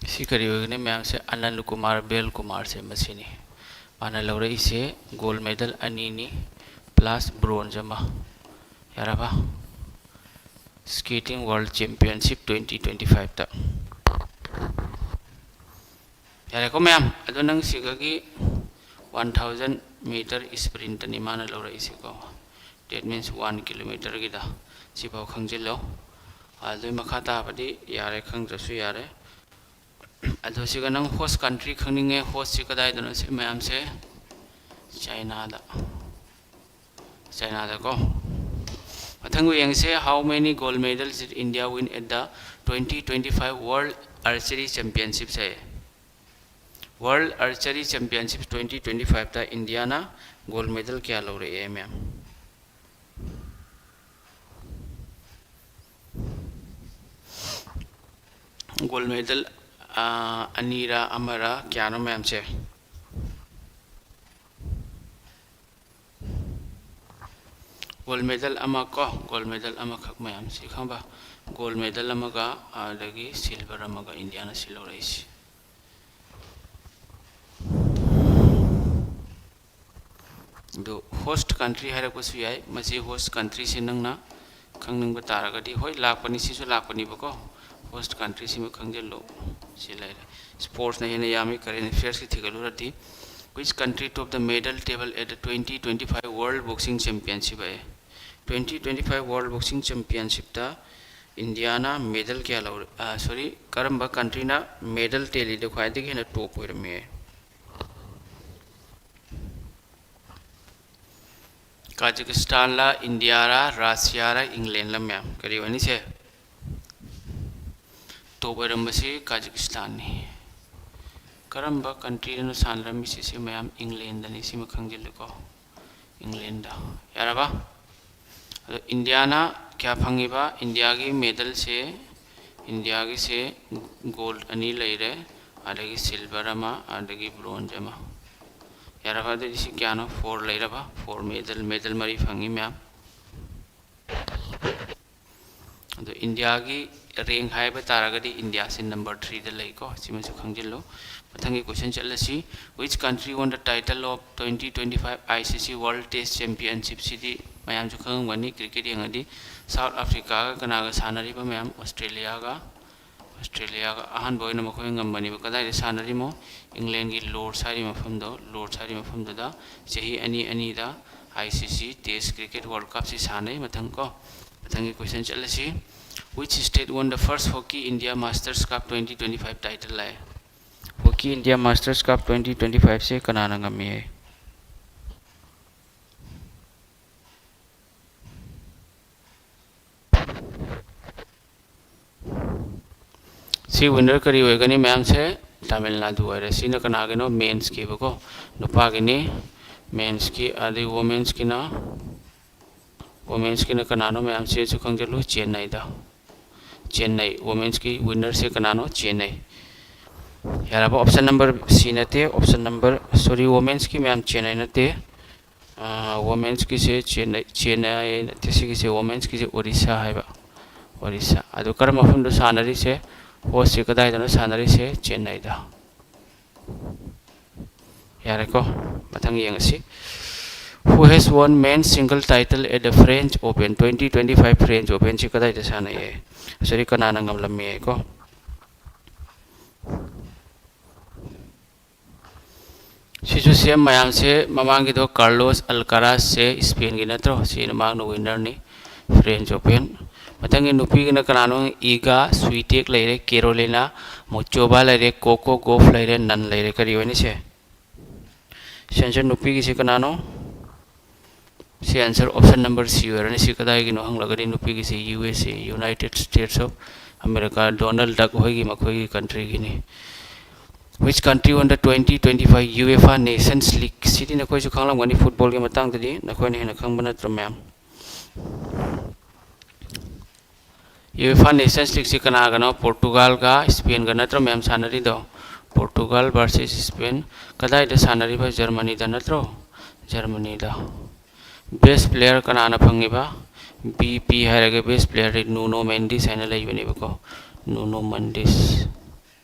ꯁꯤ ꯀꯔꯤ ꯑꯣꯏꯒꯅꯤ ꯃꯌꯥꯝꯁꯦ? ꯑꯅꯟꯗ ꯀꯨꯃꯥꯔ, ꯕꯦꯜ ꯀꯨꯃꯥꯔꯁꯦ ꯃꯁꯤꯅꯤ꯫ ꯃꯥꯅ ꯂꯧꯔꯛꯏꯁꯦ gold medal ꯑꯅꯤꯅꯤ plus bronze ꯑꯃ꯫ ꯌꯥꯔꯕ? Skating World Championship twenty twenty fiveꯇ꯫ ꯌꯥꯔꯦꯀꯣ ꯃꯌꯥꯝ? ꯑꯗꯣ ꯅꯪ ꯁꯤꯒꯒꯤ One thousand meter sprintꯅꯤ ꯃꯥꯅ ꯂꯧꯔꯛꯏꯁꯦꯀꯣ. That means one kilometerꯒꯤꯗ. ꯁꯤꯐꯥꯎ ꯈꯪꯖꯤꯜꯂꯣ. ꯑꯗꯨꯏ ꯃꯈꯥ ꯇꯥꯕꯗꯤ ꯌꯥꯔꯦ, ꯈꯪꯗ꯭ꯔꯁꯨ ꯌꯥꯔꯦ. ꯑꯗꯣ ꯁꯤꯒ ꯅꯪ host country ꯈꯪꯅꯤꯡꯉꯦ, hostꯁꯤ ꯀꯗꯥꯏꯗꯅꯣ? ꯁꯤ ꯃꯌꯥꯝꯁꯦ ꯆꯥꯏꯅꯥꯗ. ꯆꯥꯏꯅꯥꯗꯀꯣ. ꯃꯊꯪ ꯌꯦꯡꯁꯦ, how many gold medals did India win at the twenty twenty-five World Archery Championships ꯍꯥꯏꯌꯦ. World Archery Championships twenty twenty-fiveꯇ ꯏꯟꯗꯤꯌꯥꯅ gold medal ꯀꯌꯥ ꯂꯧꯔꯛꯑꯦ, ꯃꯌꯥꯝ? Gold medal, ꯑꯥ, ꯑꯅꯤꯔ ꯑꯃꯔ ꯀꯌꯥꯅꯣ ꯃꯌꯥꯝꯁꯦ? Gold medal ꯑꯃ ꯀꯣ, gold medal ꯑꯃꯈꯛ ꯃꯌꯥꯝꯁꯤ ꯈꯪꯕ? Gold medal ꯑꯃꯒ, ꯑꯗꯒꯤ silver ꯑꯃꯒ ꯏꯟꯗꯤꯌꯥꯅ ꯁꯤ ꯂꯧꯔꯛꯏꯁꯤ. ꯑꯗꯨ host country ꯍꯥꯏꯔꯛꯄꯁꯨ ꯌꯥꯏ꯫ ꯃꯁꯤ host countryꯁꯤ ꯅꯪꯅ ꯈꯪꯅꯤꯡꯕ ꯇꯥꯔꯒꯗꯤ, ꯍꯣꯏ, ꯂꯥꯛꯄꯅꯤ, ꯁꯤꯁꯨ ꯂꯥꯛꯄꯅꯤꯕꯀꯣ. Host countryꯁꯤꯃ ꯈꯪꯖꯤꯜꯂꯨ꯫ ꯁꯤ ꯂꯩꯔꯦ꯫ Sportsꯅ ꯍꯦꯟꯅ ꯌꯥꯝꯃꯤ, current affairꯁꯀꯤ ꯊꯤꯒꯠꯂꯨꯔꯗꯤ. Which country topped the medal table at the twenty twenty-five World Boxing Championship ꯍꯥꯏꯌꯦ꯫ Twenty twenty-five World Boxing Championshipꯇ ꯏꯟꯗꯤꯌꯥꯅ medal ꯀꯌꯥ ꯂꯧꯔꯦ? ꯑ, sorry, ꯀꯔꯝꯕ countryꯅ medal tallyꯗ ꯈ꯭ꯋꯥꯏꯗꯒꯤ ꯍꯦꯟꯅ top ꯑꯣꯏꯔꯝꯃꯤ? ꯀꯥꯖꯥꯈꯁꯇꯥꯟꯂ, ꯏꯟꯗꯤꯌꯥꯔ, ꯔꯁꯤꯌꯥꯔ, ꯏꯪꯂꯦꯟꯂ ꯃꯌꯥꯝ? ꯀꯔꯤ ꯑꯣꯏꯅꯤ ꯁꯦ? Top ꯑꯣꯏꯔꯝꯕꯁꯤ ꯀꯥꯖꯥꯈꯁꯇꯥꯟꯅꯤ꯫ ꯀꯔꯝꯕ countryꯗꯅꯣ ꯁꯥꯟꯅꯔꯝꯃꯤꯁꯤ? ꯁꯤ ꯃꯌꯥꯝ ꯏꯪꯂꯦꯟꯗꯅꯤ, ꯁꯤꯃ ꯈꯪꯖꯤꯜꯂꯨꯀꯣ, ꯏꯪꯂꯦꯟꯗ꯫ ꯌꯥꯔꯕ? ꯑꯗꯣ ꯏꯟꯗꯤꯌꯥꯅ ꯀꯌꯥ ꯐꯪꯉꯤꯕ? ꯏꯟꯗꯤꯌꯥꯒꯤ medalꯁꯦ, ꯏꯟꯗꯤꯌꯥꯒꯤꯁꯦ gold ꯑꯅꯤ ꯂꯩꯔꯦ, ꯑꯗꯒꯤ silver ꯑꯃ, ꯑꯗꯒꯤ bronze ꯑꯃ꯫ ꯌꯥꯔꯕ? ꯑꯗꯨꯗꯤ ꯁꯤ ꯀꯌꯥꯅꯣ? Four ꯂꯩꯔꯕ? Four medal, medal ꯃꯔꯤ ꯐꯪꯉꯤ ꯃꯌꯥꯝ꯫ ꯑꯗꯣ ꯏꯟꯗꯤꯌꯥꯒꯤ rank ꯍꯥꯏꯕ ꯇꯥꯔꯒꯗꯤ ꯏꯟꯗꯤꯌꯥꯁꯤ number threeꯗ ꯂꯩꯀꯣ, ꯁꯤꯃꯁꯨ ꯈꯪꯖꯤꯜꯂꯨ꯫ ꯃꯊꯪꯒꯤ question ꯆꯠꯂꯁꯤ꯫ Which country won the title of twenty twenty-five ICC World Test Championshipꯁꯤꯗꯤ ꯃꯌꯥꯝꯁꯨ ꯈꯪꯉꯝꯒꯅꯤ, cricket ꯌꯦꯡꯉꯗꯤ꯫ South Africaꯒ ꯀꯅꯥꯒ ꯁꯥꯟꯅꯔꯤꯕ ꯃꯌꯥꯝ? Australiaꯒ꯫ ꯑꯁꯇ꯭ꯔꯦꯂꯤꯌꯥꯒ ꯑꯍꯥꯟꯕ ꯑꯣꯏꯅ ꯃꯈꯣꯏ ꯉꯝꯕꯅꯦꯕ꯫ ꯀꯗꯥꯏꯗ ꯁꯥꯟꯅꯔꯤꯃꯣ? ꯏꯪꯂꯦꯟꯒꯤ ꯂꯣꯔꯗꯁ ꯍꯥꯏꯔꯤꯕ ꯃꯐꯝꯗꯣ, ꯂꯣꯔꯗꯁ ꯍꯥꯏꯔꯤꯕ ꯃꯐꯝꯗꯨꯗ ꯆꯍꯤ ꯑꯅꯤ ꯑꯅꯤꯗ ICC Test Cricket World Cupꯁꯤ ꯁꯥꯟꯅꯩ꯫ ꯃꯊꯪ ꯀꯣ, ꯃꯊꯪꯒꯤ question ꯆꯠꯂꯁꯤ꯫ Which state won the first Hockey India Masters Cup twenty twenty-five title high. Hockey India Masters Cup twenty twenty-fiveꯁꯦ ꯀꯅꯥꯅ ꯉꯝꯃꯤ ꯍꯥꯏ? ꯁꯤ winner ꯀꯔꯤ ꯑꯣꯏꯒꯅꯤ ꯃꯌꯥꯝꯁꯦ? ꯇꯥꯃꯤꯜ ꯅꯥꯗꯨ ꯑꯣꯏꯔꯦ꯫ ꯁꯤꯅ ꯀꯅꯥꯒꯤꯅꯣ? Mensꯀꯤꯕꯀꯣ, ꯅꯨꯄꯥꯒꯤꯅꯤ꯫ Mensꯀꯤ꯫ ꯑꯗꯩ womenꯁꯀꯤꯅ, womenꯁꯀꯤꯅ ꯀꯅꯥꯅꯣ ꯃꯌꯥꯝ? ꯁꯤꯁꯨ ꯈꯪꯖꯤꯜꯂꯨ, ꯆꯦꯟꯅꯥꯏꯗ꯫ ꯆꯦꯟꯅꯥꯏ꯫ Womenꯁꯀꯤ winnerꯁꯦ ꯀꯅꯥꯅꯣ? ꯆꯦꯟꯅꯥꯏ꯫ ꯌꯥꯔꯕ? Option number C ꯅꯠꯇꯦ, option number, sorry, womenꯁꯀꯤ ꯃꯌꯥꯝ, ꯆꯦꯟꯅꯥꯏ ꯅꯠꯇꯦ꯫ ꯑꯥ, womenꯁꯀꯤꯁꯦ ꯆꯦꯟꯅꯥꯏ, ꯆꯦꯟꯅꯥꯏ ꯅꯠꯇꯦ, ꯁꯤꯒꯤꯁꯦ womenꯁꯀꯤꯁꯦ ꯑꯣꯔꯤꯁꯥ ꯍꯥꯏꯕ, ꯑꯣꯔꯤꯁꯥ꯫ ꯑꯗꯨ ꯀꯔꯝꯕ ꯃꯐꯝꯗ ꯁꯥꯟꯅꯔꯤꯁꯦ? Hostꯁꯦ ꯀꯗꯥꯏꯗꯅꯣ ꯁꯥꯟꯅꯔꯤꯁꯦ? ꯆꯦꯟꯅꯥꯏꯗ꯫ ꯌꯥꯔꯦꯀꯣ, ꯃꯊꯪ ꯌꯦꯡꯉꯁꯤ꯫ Who has won men's single title at the French Open? Twenty twenty-five French Openꯁꯤ ꯀꯗꯥꯏꯗ ꯁꯥꯟꯅꯩ? Sorry, ꯀꯅꯥꯅ ꯉꯝꯂꯝꯃꯤ ꯍꯥꯏꯀꯣ? ꯁꯤꯁꯨ same ꯃꯌꯥꯝꯁꯦ, ꯃꯃꯥꯡꯒꯤꯗꯣ Carlos Alcarazꯁꯦ Spainꯒꯤ ꯅꯠꯇ꯭ꯔꯣ? ꯁꯤꯅ ꯃꯍꯥꯛꯅ winnerꯅꯤ, French Open꯫ ꯃꯊꯪꯒꯤ ꯅꯨꯄꯤꯒꯤꯅ ꯀꯅꯥꯅꯣ? Iga Swiatek ꯂꯩꯔꯦ, Karolina Muchova ꯂꯩꯔꯦ, Coco Gauff ꯂꯩꯔꯦ, Nan ꯂꯩꯔꯦ꯫ ꯀꯔꯤ ꯑꯣꯏꯅꯤ ꯁꯦ? ꯁꯤ answer ꯅꯨꯄꯤꯒꯤꯁꯤ ꯀꯅꯥꯅꯣ? ꯁꯤ answer option number C ꯑꯣꯏꯔꯅꯤ꯫ ꯁꯤ ꯀꯗꯥꯏꯒꯤꯅꯣ ꯍꯪꯂꯒꯗꯤ ꯅꯨꯄꯤꯒꯤꯁꯤ USA, United States of America, Donald Duck ꯍꯣꯏꯒꯤ, ꯃꯈꯣꯏꯒꯤ countryꯒꯤꯅꯤ꯫ Which country won the twenty twenty-five UEFA Nations League? ꯁꯤꯗꯤ ꯅꯈꯣꯏꯁꯨ ꯈꯪꯂꯝꯒꯅꯤ, footballꯒꯤ ꯃꯇꯥꯡꯗꯗꯤ ꯅꯈꯣꯏꯅ ꯍꯦꯟꯅ ꯈꯪꯕ ꯅꯠꯇ꯭ꯔꯣ ꯃꯌꯥꯝ? UEFA Nations Leagueꯁꯤ ꯀꯅꯥꯒꯅꯣ? Portugalꯒ Spainꯒ ꯅꯠꯇ꯭ꯔꯣ ꯃꯌꯥꯝ ꯁꯥꯟꯅꯔꯤꯗꯣ? Portugal versus Spain꯫ ꯀꯗꯥꯏꯗ ꯁꯥꯟꯅꯔꯤꯕ? Germanyꯗ ꯅꯠꯇ꯭ꯔꯣ? Germanyꯗ꯫ Best player ꯀꯅꯥꯅ ꯐꯪꯉꯤꯕ? BP ꯍꯥꯏꯔꯒ best playerꯗꯤ Nuno Mendes ꯍꯥꯏꯅ ꯂꯩꯕꯅꯦꯕꯀꯣ, Nuno Mendes꯫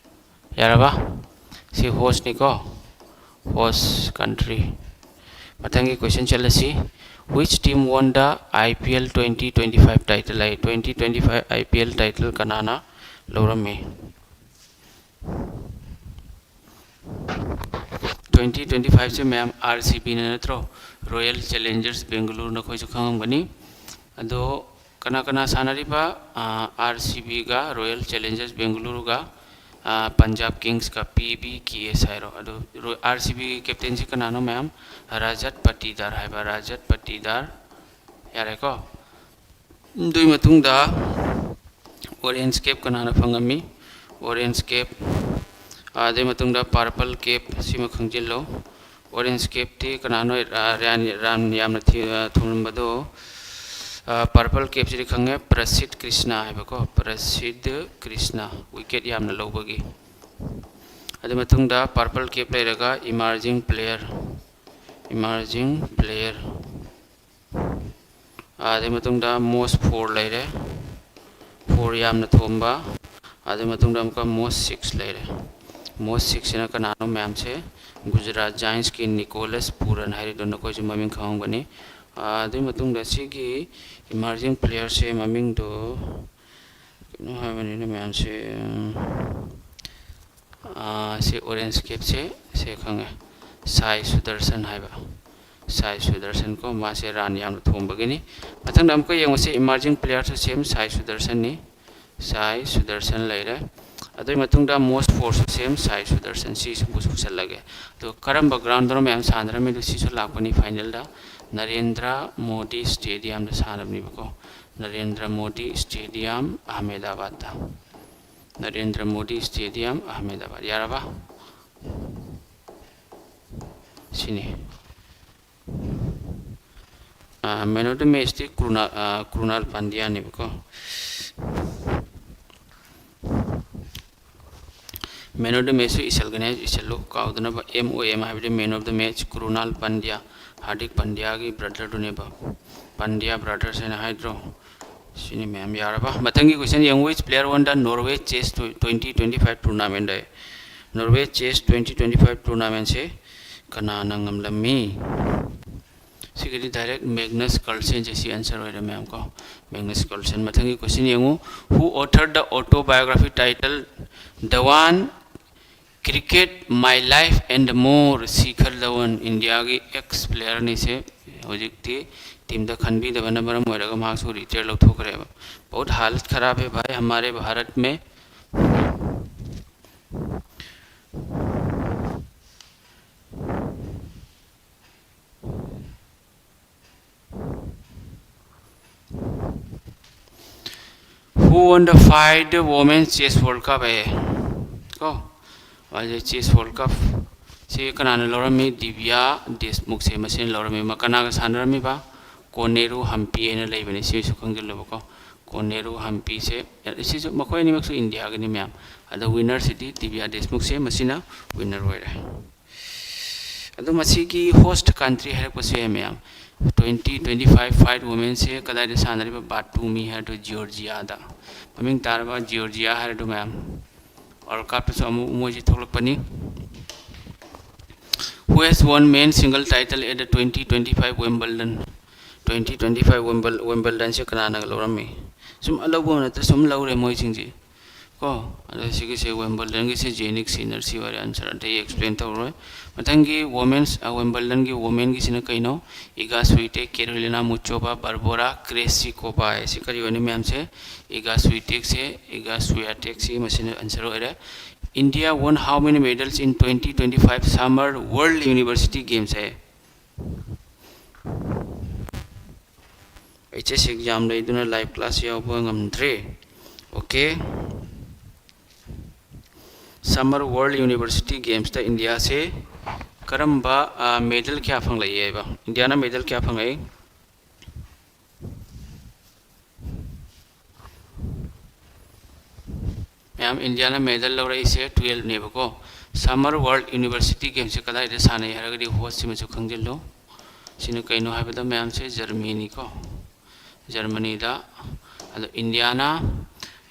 ꯌꯥꯔꯕ? ꯁꯤ hostꯅꯤꯀꯣ, host country꯫ ꯃꯊꯪꯒꯤ question ꯆꯠꯂꯁꯤ꯫ Which team won the IPL twenty twenty-five title high? Twenty twenty-five IPL title ꯀꯅꯥꯅ ꯂꯧꯔꯝꯃꯤ꯫ Twenty twenty five ꯁꯦ ꯃꯌꯥꯝ R C B ꯅ ꯅꯠꯇ꯭ꯔꯣ? Royal Challengers Bangalore, ꯅꯈꯣꯏꯁꯨ ꯈꯪꯉꯝꯒꯅꯤ꯫ ꯑꯗꯣ ꯀꯅꯥ ꯀꯅꯥ ꯁꯥꯟꯅꯔꯤꯕ? ꯑꯥ, R C B ꯒ, Royal Challengers Bangalore ꯒ, ꯑꯥ, Punjab Kings ꯀ, P B K S ꯍꯥꯏꯔꯣ꯫ ꯑꯗꯣ ꯔꯣ-, R C B ꯒꯤ captain ꯁꯤ ꯀꯅꯥꯅꯣ ꯃꯌꯥꯝ? Rajat Patidar ꯍꯥꯏꯕ, Rajat Patidar꯫ ꯌꯥꯔꯦꯀꯣ? ꯑꯗꯨꯒꯤ ꯃꯇꯨꯡꯗ orange cap ꯀꯅꯥꯅ ꯐꯪꯉꯝꯃꯤ? Orange cap꯫ ꯑꯗꯨꯒꯤ ꯃꯇꯨꯡꯗ purple cap, ꯁꯤꯃ ꯈꯪꯖꯤꯜꯂꯣ꯫ Orange cap ꯇꯤ ꯀꯅꯥꯅꯣ, ꯑ, ꯔꯥꯟ, ꯔꯥꯟ ꯌꯥꯝꯅ ꯊꯤ-, ꯑ, ꯊꯣꯝꯂꯝꯕꯗꯣ, ꯑ, purple cap ꯁꯤꯗꯤ ꯈꯪꯉꯦ, Prasidh Krishna ꯍꯥꯏꯕꯀꯣ, Prasidh Krishna, wicket ꯌꯥꯝꯅ ꯂꯧꯕꯒꯤ꯫ ꯑꯗꯨ ꯃꯇꯨꯡꯗ purple cap ꯂꯩꯔꯒ emerging player, emerging player꯫ ꯑꯗꯨꯒꯤ ꯃꯇꯨꯡꯗ most four ꯂꯩꯔꯦ, four ꯌꯥꯝꯅ ꯊꯣꯝꯕ꯫ ꯑꯗꯨꯒꯤ ꯃꯇꯨꯡꯗ ꯑꯃꯨꯛꯀ most six ꯂꯩꯔꯦ꯫ Most six ꯁꯤꯅ ꯀꯅꯥꯅꯣ ꯃꯌꯥꯝꯁꯦ? Gujarat Giants ꯀꯤ Nicholas Pooran ꯍꯥꯏꯔꯤꯗꯣ ꯅꯈꯣꯏꯁꯨ ꯃꯃꯤꯡ ꯈꯪꯉꯝꯒꯅꯤ꯫ ꯑꯗꯨꯒꯤ ꯃꯇꯨꯡꯗ ꯁꯤꯒꯤ emerging player ꯁꯦ ꯃꯃꯤꯡꯗꯣ ꯀꯩꯅꯣ ꯍꯥꯏꯕꯅꯤꯅ ꯃꯌꯥꯝꯁꯦ, ꯎꯝ, ꯑꯥ, ꯁꯤ orange cap ꯁꯦ, ꯁꯦ ꯈꯪꯉꯦ, Sai Sudarshan ꯍꯥꯏꯕ꯫ Sai Sudarshan ꯀꯣ, ꯃꯥꯁꯦ ꯔꯥꯟ ꯌꯥꯝꯅ ꯊꯣꯝꯕꯒꯤꯅꯤ꯫ ꯃꯊꯪꯗ ꯑꯃꯨꯛꯀ ꯌꯦꯡꯉꯨꯁꯦ, emerging player ꯁꯨ same Sai Sudarshan ꯅꯤ꯫ Sai Sudarshan ꯂꯩꯔꯦ꯫ ꯑꯗꯨꯒꯤ ꯃꯇꯨꯡꯗ most four ꯁꯨ same Sai Sudarshan, ꯁꯤꯁꯨ ꯄꯨꯁꯜꯂꯒꯦ꯫ ꯑꯗꯣ ꯀꯔꯝꯕ ground ꯗꯅꯣ ꯃꯌꯥꯝ ꯁꯥꯟꯅꯔꯝꯃꯤꯗꯣ? ꯁꯤꯁꯨ ꯂꯥꯛꯄꯅꯤ final ꯗ, Narendra Modi Stadium ꯗ ꯁꯥꯟꯅꯕꯅꯦꯕꯀꯣ꯫ Narendra Modi Stadium, Ahmedabad ꯇ꯫ Narendra Modi Stadium, Ahmedabad꯫ ꯌꯥꯔꯕ? ꯁꯤꯅꯤ꯫ ꯑꯥ, man of the match ꯇꯤ ꯀ꯭ꯔꯨꯅꯥ-, ꯑꯥ, ꯀ꯭ꯔꯨꯅꯥꯜ ꯄꯥꯟꯗ꯭ꯌꯥꯅꯦꯕꯀꯣ꯫ Man of the match ꯁꯨ ꯏꯁꯜꯒꯅꯦ, ꯏꯁꯜꯂꯨ ꯀꯥꯎꯗꯅꯕ꯫ M O M ꯍꯥꯏꯕꯗꯤ man of the match, ꯀ꯭ꯔꯨꯅꯥꯜ Pandya, ꯍꯥꯔꯗꯤꯛ ꯄꯥꯟꯗ꯭ꯌꯥꯒꯤ brother ꯗꯨꯅꯦꯕ꯫ Pandya brothers ꯍꯥꯏꯅ ꯍꯥꯏꯗ꯭ꯔꯣ? ꯁꯤꯅꯤ ꯃꯌꯥꯝ, ꯌꯥꯔꯕ? ꯃꯊꯪꯒꯤ question ꯌꯦꯡꯉꯨ, which player won the Norway Chess twenty twenty five tournament high. Norway Chess twenty twenty five tournament ꯁꯦ ꯀꯅꯥꯅ ꯉꯝꯂꯝꯃꯤ? ꯁꯤꯒꯤꯗꯤ direct Magnus Carlsen ꯁꯦ ꯁꯤ answer ꯑꯣꯏꯔꯦ ꯃꯌꯥꯝ ꯀꯣ꯫ Magnus Carlsen꯫ ꯃꯊꯪꯒꯤ question ꯌꯦꯡꯉꯨ꯫ Who authored the autobiography titled Dhawan, Cricket, My Life and More? Shikhar Dhawan, ꯏꯟꯗꯤꯌꯥꯒꯤ ex player ꯅꯤ ꯁꯦ꯫ ꯍꯧꯖꯤꯛꯇꯤ team ꯗ ꯈꯟꯕꯤꯗꯕꯅ ꯃꯔꯝ ꯑꯣꯏꯔꯒ ꯃꯍꯥꯛꯁꯨ retire ꯂꯧꯊꯣꯛꯈ꯭ꯔꯦꯕ꯫ बहुत हालत खराब है भाई हमारे भारत में। Who won the five Women's Chess World Cup? ꯑꯦ ꯀꯣ, ꯍꯧꯖꯤꯛ chess World Cup ꯁꯤ ꯀꯅꯥꯅ ꯂꯧꯔꯝꯃꯤ? ꯗꯤꯕꯤꯌꯥ ꯗꯦꯁꯃꯨꯈꯁꯦ ꯃꯁꯤꯅ ꯂꯧꯔꯝꯃꯤ꯫ ꯃꯥ ꯀꯅꯥꯒ ꯁꯥꯟꯅꯔꯝꯃꯤꯕ? ꯀꯣꯅꯦꯔꯨ ꯍꯝꯄꯤ ꯍꯥꯏꯅ ꯂꯩꯕꯅꯤ, ꯁꯤꯁꯨ ꯈꯪꯖꯤꯜꯂꯨꯕꯀꯣ꯫ ꯀꯣꯅꯦꯔꯨ ꯍꯝꯄꯤꯁꯦ, ꯁꯤꯁꯨ ꯃꯈꯣꯏ ꯑꯅꯤꯃꯛꯁꯨ ꯏꯟꯗꯤꯌꯥꯒꯤꯅꯤ ꯃꯌꯥꯝ꯫ ꯑꯗꯣ winner ꯁꯤꯗꯤ ꯗꯤꯕꯤꯌꯥ ꯗꯦꯁꯃꯨꯈꯁꯦ ꯃꯁꯤꯅ winner ꯑꯣꯏꯔꯦ꯫ ꯑꯗꯣ ꯃꯁꯤꯒꯤ host country ꯍꯥꯏꯔꯛꯄꯁꯦ ꯃꯌꯥꯝ, twenty twenty-five five Women's ꯁꯦ ꯀꯗꯥꯏꯗ ꯁꯥꯟꯅꯔꯤꯕ? ꯕꯥꯇꯨꯃꯤ ꯍꯥꯏꯔꯗꯣ ꯖꯤꯑꯣꯔꯖꯤꯌꯥꯗ꯫ ꯃꯃꯤꯡ ꯇꯥꯔꯕ ꯖꯤꯑꯣꯔꯖꯤꯌꯥ ꯍꯥꯏꯔꯗꯣ ꯃꯌꯥꯝ꯫ World Cup ꯇꯁꯨ ꯑꯃꯨꯛ ꯃꯣꯏꯁꯦ ꯊꯣꯛꯂꯛꯄꯅꯤ꯫ Who has won men's single title at the twenty twenty-five Wimbledon? Twenty twenty-five Wimbledon ꯁꯦ ꯀꯅꯥꯅ ꯂꯧꯔꯝꯃꯤ? ꯁꯨꯝ ꯑꯂꯧꯕ ꯅꯠꯇ꯭ꯔ ꯁꯨꯝ ꯂꯧꯔꯦ ꯃꯣꯏꯁꯤꯡꯁꯦ ꯀꯣ꯫ ꯑꯗꯣ ꯁꯤꯒꯤꯁꯦ Wimbledon ꯒꯤꯁꯦ ꯖꯦꯅꯤꯛ ꯁꯤꯅꯔ ꯁꯤ ꯑꯣꯏꯔꯦ answer꯫ ꯑꯇꯩ explain ꯇꯧꯔꯣꯏ꯫ ꯃꯊꯪꯒꯤ Women's, ꯑ, Wimbledon ꯒꯤ women ꯒꯤꯁꯤꯅ ꯀꯩꯅꯣ? Iga Swiatek, Karolina Muchova, Barbora Krejcikova꯫ ꯁꯤ ꯀꯔꯤ ꯑꯣꯏꯅꯤ ꯃꯌꯥꯝꯁꯦ? Iga Swiatek ꯁꯦ, Iga Swiatek ꯁꯤ ꯃꯁꯤꯅ answer ꯑꯣꯏꯔꯦ꯫ India won how many medals in twenty twenty-five Summer World University Games high? H S exam ꯂꯩꯗꯨꯅ live class ꯌꯥꯎꯕ ꯉꯝꯗ꯭ꯔꯦ꯫ Okay꯫ Summer World University Games ꯇ ꯏꯟꯗꯤꯌꯥꯁꯦ ꯀꯔꯝꯕ, ꯑ, medal ꯀꯌꯥ ꯐꯪꯂꯛꯏ ꯍꯥꯏꯕ? ꯏꯟꯗꯤꯌꯥꯅ medal ꯀꯌꯥ ꯐꯪꯉꯛꯏ? ꯃꯌꯥꯝ, ꯏꯟꯗꯤꯌꯥꯅ medal ꯂꯧꯔꯛꯏꯁꯦ twelve ꯅꯦꯕꯀꯣ꯫ Summer World University Games ꯁꯦ ꯀꯗꯥꯏꯗ ꯁꯥꯟꯅꯩ ꯍꯥꯏꯔꯒꯗꯤ host ꯁꯤꯃꯁꯨ ꯈꯪꯖꯤꯜꯂꯨ꯫ ꯁꯤꯅ ꯀꯩꯅꯣ ꯍꯥꯏꯕꯗ ꯃꯌꯥꯝꯁꯦ Germany ꯀꯣ, Germany ꯗ꯫ ꯑꯗꯣ ꯏꯟꯗꯤꯌꯥꯅ,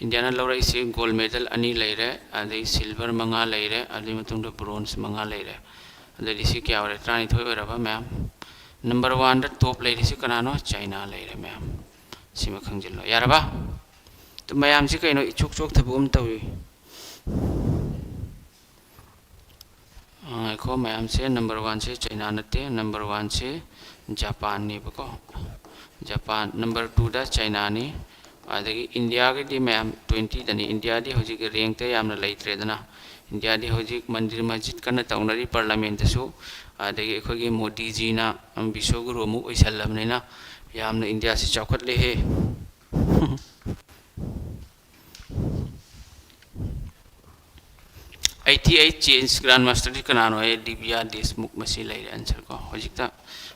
ꯏꯟꯗꯤꯌꯥꯅ ꯂꯧꯔꯛꯏꯁꯦ gold medal ꯑꯅꯤ ꯂꯩꯔꯦ, ꯑꯗꯩ silver ꯃꯉꯥ ꯂꯩꯔꯦ, ꯑꯗꯨꯒꯤ ꯃꯇꯨꯡꯗ bronze ꯃꯉꯥ ꯂꯩꯔꯦ꯫ ꯑꯗꯩꯗꯤ ꯁꯤ ꯀꯌꯥ ꯑꯣꯏꯔꯦ? ꯇꯔꯥꯅꯤꯊꯣꯏ ꯑꯣꯏꯔꯕ ꯃꯌꯥꯝ꯫ ꯅꯝꯕꯔ ꯋꯥꯟꯗ ꯇꯣꯞ ꯂꯩꯔꯤꯁꯤ ꯀꯅꯥꯅꯣ? ꯆꯥꯏꯅꯥ ꯂꯩꯔꯦ ꯃꯌꯥꯝ꯫ ꯁꯤꯃ ꯈꯪꯖꯤꯜꯂꯣ꯫ ꯌꯥꯔꯕ? ꯑꯗꯨ ꯃꯌꯥꯝꯁꯤ ꯀꯩꯅꯣ ꯏꯆꯣꯛ ꯆꯣꯛꯊꯕꯒꯨꯝ ꯇꯧꯏ꯫ ꯑ, ꯉꯥꯏꯈꯣ, ꯃꯌꯥꯝꯁꯦ ꯅꯝꯕꯔ ꯋꯥꯟꯁꯦ ꯆꯥꯏꯅꯥ ꯅꯠꯇꯦ, ꯅꯝꯕꯔ ꯋꯥꯟꯁꯦ ꯖꯄꯥꯟꯅꯦꯕꯀꯣ꯫ ꯖꯄꯥꯟ꯫ ꯅꯝꯕꯔ ꯇꯨꯗ ꯆꯥꯏꯅꯥꯅꯤ꯫ ꯑꯗꯒꯤ ꯏꯟꯗꯤꯌꯥꯒꯤꯗꯤ ꯃꯌꯥꯝ ꯇ꯭ꯋꯦꯟꯇꯤꯗꯅꯤ꯫ ꯏꯟꯗꯤꯌꯥꯗꯤ ꯍꯧꯖꯤꯛ ꯔꯦꯡꯛꯇ ꯌꯥꯝꯅ ꯂꯩꯇ꯭ꯔꯦꯗꯅ꯫ ꯏꯟꯗꯤꯌꯥꯗꯤ ꯍꯧꯖꯤꯛ ꯃꯟꯗꯤꯔ ꯃꯁꯖꯤꯠ ꯀꯟꯅ ꯇꯧꯅꯔꯤ ꯄꯥꯔꯂꯥꯃꯦꯟꯇꯁꯨ꯫ ꯑꯗꯒꯤ ꯑꯩꯈꯣꯏꯒꯤ ꯃꯣꯗꯤꯖꯤꯅ ꯕꯤꯁ꯭ꯋꯒꯨꯔꯨ ꯑꯃꯨꯛ ꯑꯣꯏꯁꯜꯂꯕꯅꯤꯅ ꯌꯥꯝꯅ ꯏꯟꯗꯤꯌꯥꯁꯤ ꯆꯥꯎꯈꯠꯂꯦꯍꯦ꯫ ꯑꯩꯠꯇꯤ ꯑꯩꯠ ꯆꯦꯁ ꯒ꯭ꯔꯥꯟ ꯃꯥꯁꯇꯔꯗꯤ ꯀꯅꯥꯅꯣ? ꯑꯦ, ꯗꯤꯕꯤꯌꯥ ꯗꯦꯁꯃꯨꯈ꯫ ꯃꯁꯤ ꯂꯩꯔꯦ ꯑꯟꯁꯔ ꯀꯣ꯫ ꯍꯧꯖꯤꯛꯇ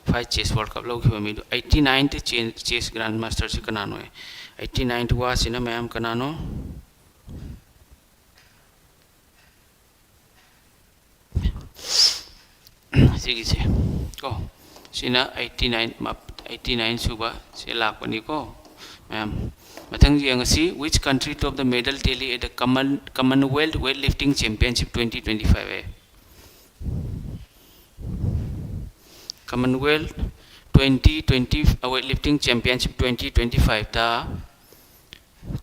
ꯐꯥꯏꯚ ꯆꯦꯁ ꯋꯥꯔꯜ ꯀꯞ ꯂꯧꯈꯤꯕ ꯃꯤꯗꯣ꯫ ꯑꯩꯠꯇꯤ ꯅꯥꯏꯟꯇ ꯆꯦꯁ ꯒ꯭ꯔꯥꯟ ꯃꯥꯁꯇꯔꯁꯤ ꯀꯅꯥꯅꯣ? ꯑꯩꯠꯇꯤ ꯅꯥꯏꯟꯇ ꯋꯥꯁꯤꯅ ꯃꯌꯥꯝ ꯀꯅꯥꯅꯣ? ꯁꯤꯒꯤꯁꯦ ꯀꯣ, ꯁꯤꯅ ꯑꯩꯠꯇꯤ ꯅꯥꯏꯟ, ꯑꯩꯠꯇꯤ ꯅꯥꯏꯟ ꯁꯨꯕ ꯁꯤ ꯂꯥꯛꯄꯅꯤꯀꯣ ꯃꯌꯥꯝ꯫ ꯃꯊꯪ ꯌꯦꯡꯉꯁꯤ, which country topped the medal tally at the Common, Commonwealth weightlifting championship twenty twenty-five? A, Commonwealth twenty twenty, weightlifting championship twenty twenty-fiveꯇ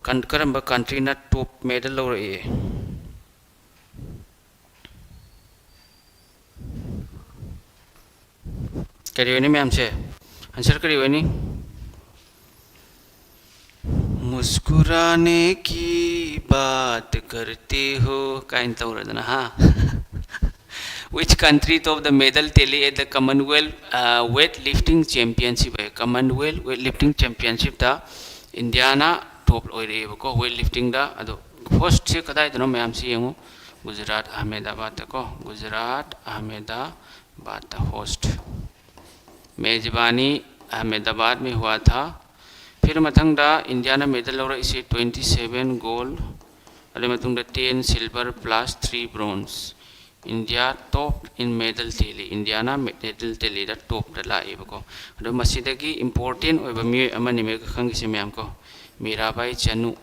ꯀꯟ-, ꯀꯔꯝꯕ ꯀꯟꯇ꯭ꯔꯤꯅ ꯇꯣꯞ ꯃꯦꯗꯜ ꯂꯧꯔꯛꯏ? ꯀꯔꯤ ꯑꯣꯏꯅꯤ ꯃꯌꯥꯝꯁꯦ? ꯑꯟꯁꯔ ꯀꯔꯤ ꯑꯣꯏꯅꯤ? "ꯃꯨꯁꯀꯨꯔꯥꯅꯦ ꯀꯤ ꯕꯥꯠ ꯀꯔꯇꯦ ꯍꯣ" ꯀꯥꯏꯅ ꯇꯧꯔꯗꯅ, ꯍꯥ? Which country topped the medal tally at the Commonwealth, uh, weightlifting championship? High, Commonwealth weightlifting championshipꯇ ꯏꯟꯗꯤꯌꯥꯅ ꯇꯣꯞ ꯑꯣꯏꯔꯛꯑꯦꯕꯀꯣ weightliftingꯗ꯫ ꯑꯗꯣ ꯍꯣꯁꯁꯦ ꯀꯗꯥꯏꯗꯅꯣ ꯃꯌꯥꯝꯁꯤ ꯌꯦꯡꯉꯨ, ꯒꯨꯖꯔꯥꯠ ꯑꯍꯃꯦꯗꯥꯕꯥꯗꯇꯀꯣ, ꯒꯨꯖꯔꯥꯠ ꯑꯍꯃꯦꯗꯥꯕꯥꯗꯇ ꯍꯣꯁ꯫ मेज़बानी अहमदाबाद में हुआ था। फिर ꯃꯊꯪꯗ ꯏꯟꯗꯤꯌꯥꯅ ꯃꯦꯗꯜ ꯂꯧꯔꯛꯏꯁꯦ twenty seven gold, ꯑꯗꯨꯒꯤ ꯃꯇꯨꯡꯗ ten silver plus three bronze꯫ India top in medal tally, ꯏꯟꯗꯤꯌꯥꯅ ꯃꯦꯗꯜ ꯇꯦꯂꯤꯗ ꯇꯣꯞꯇ ꯂꯥꯛꯑꯦꯕꯀꯣ꯫ ꯑꯗꯣ ꯃꯁꯤꯗꯒꯤ ꯏꯝꯄꯣꯔꯇꯦꯟ ꯑꯣꯏꯕ ꯃꯤꯑꯣꯏ ꯑꯃꯅꯤ ꯃꯌꯥꯝ ꯈꯪꯈꯤꯁꯦ ꯃꯌꯥꯝ ꯀꯣ, ꯃꯤꯔꯥꯕꯥꯏ ꯆꯅꯨ꯫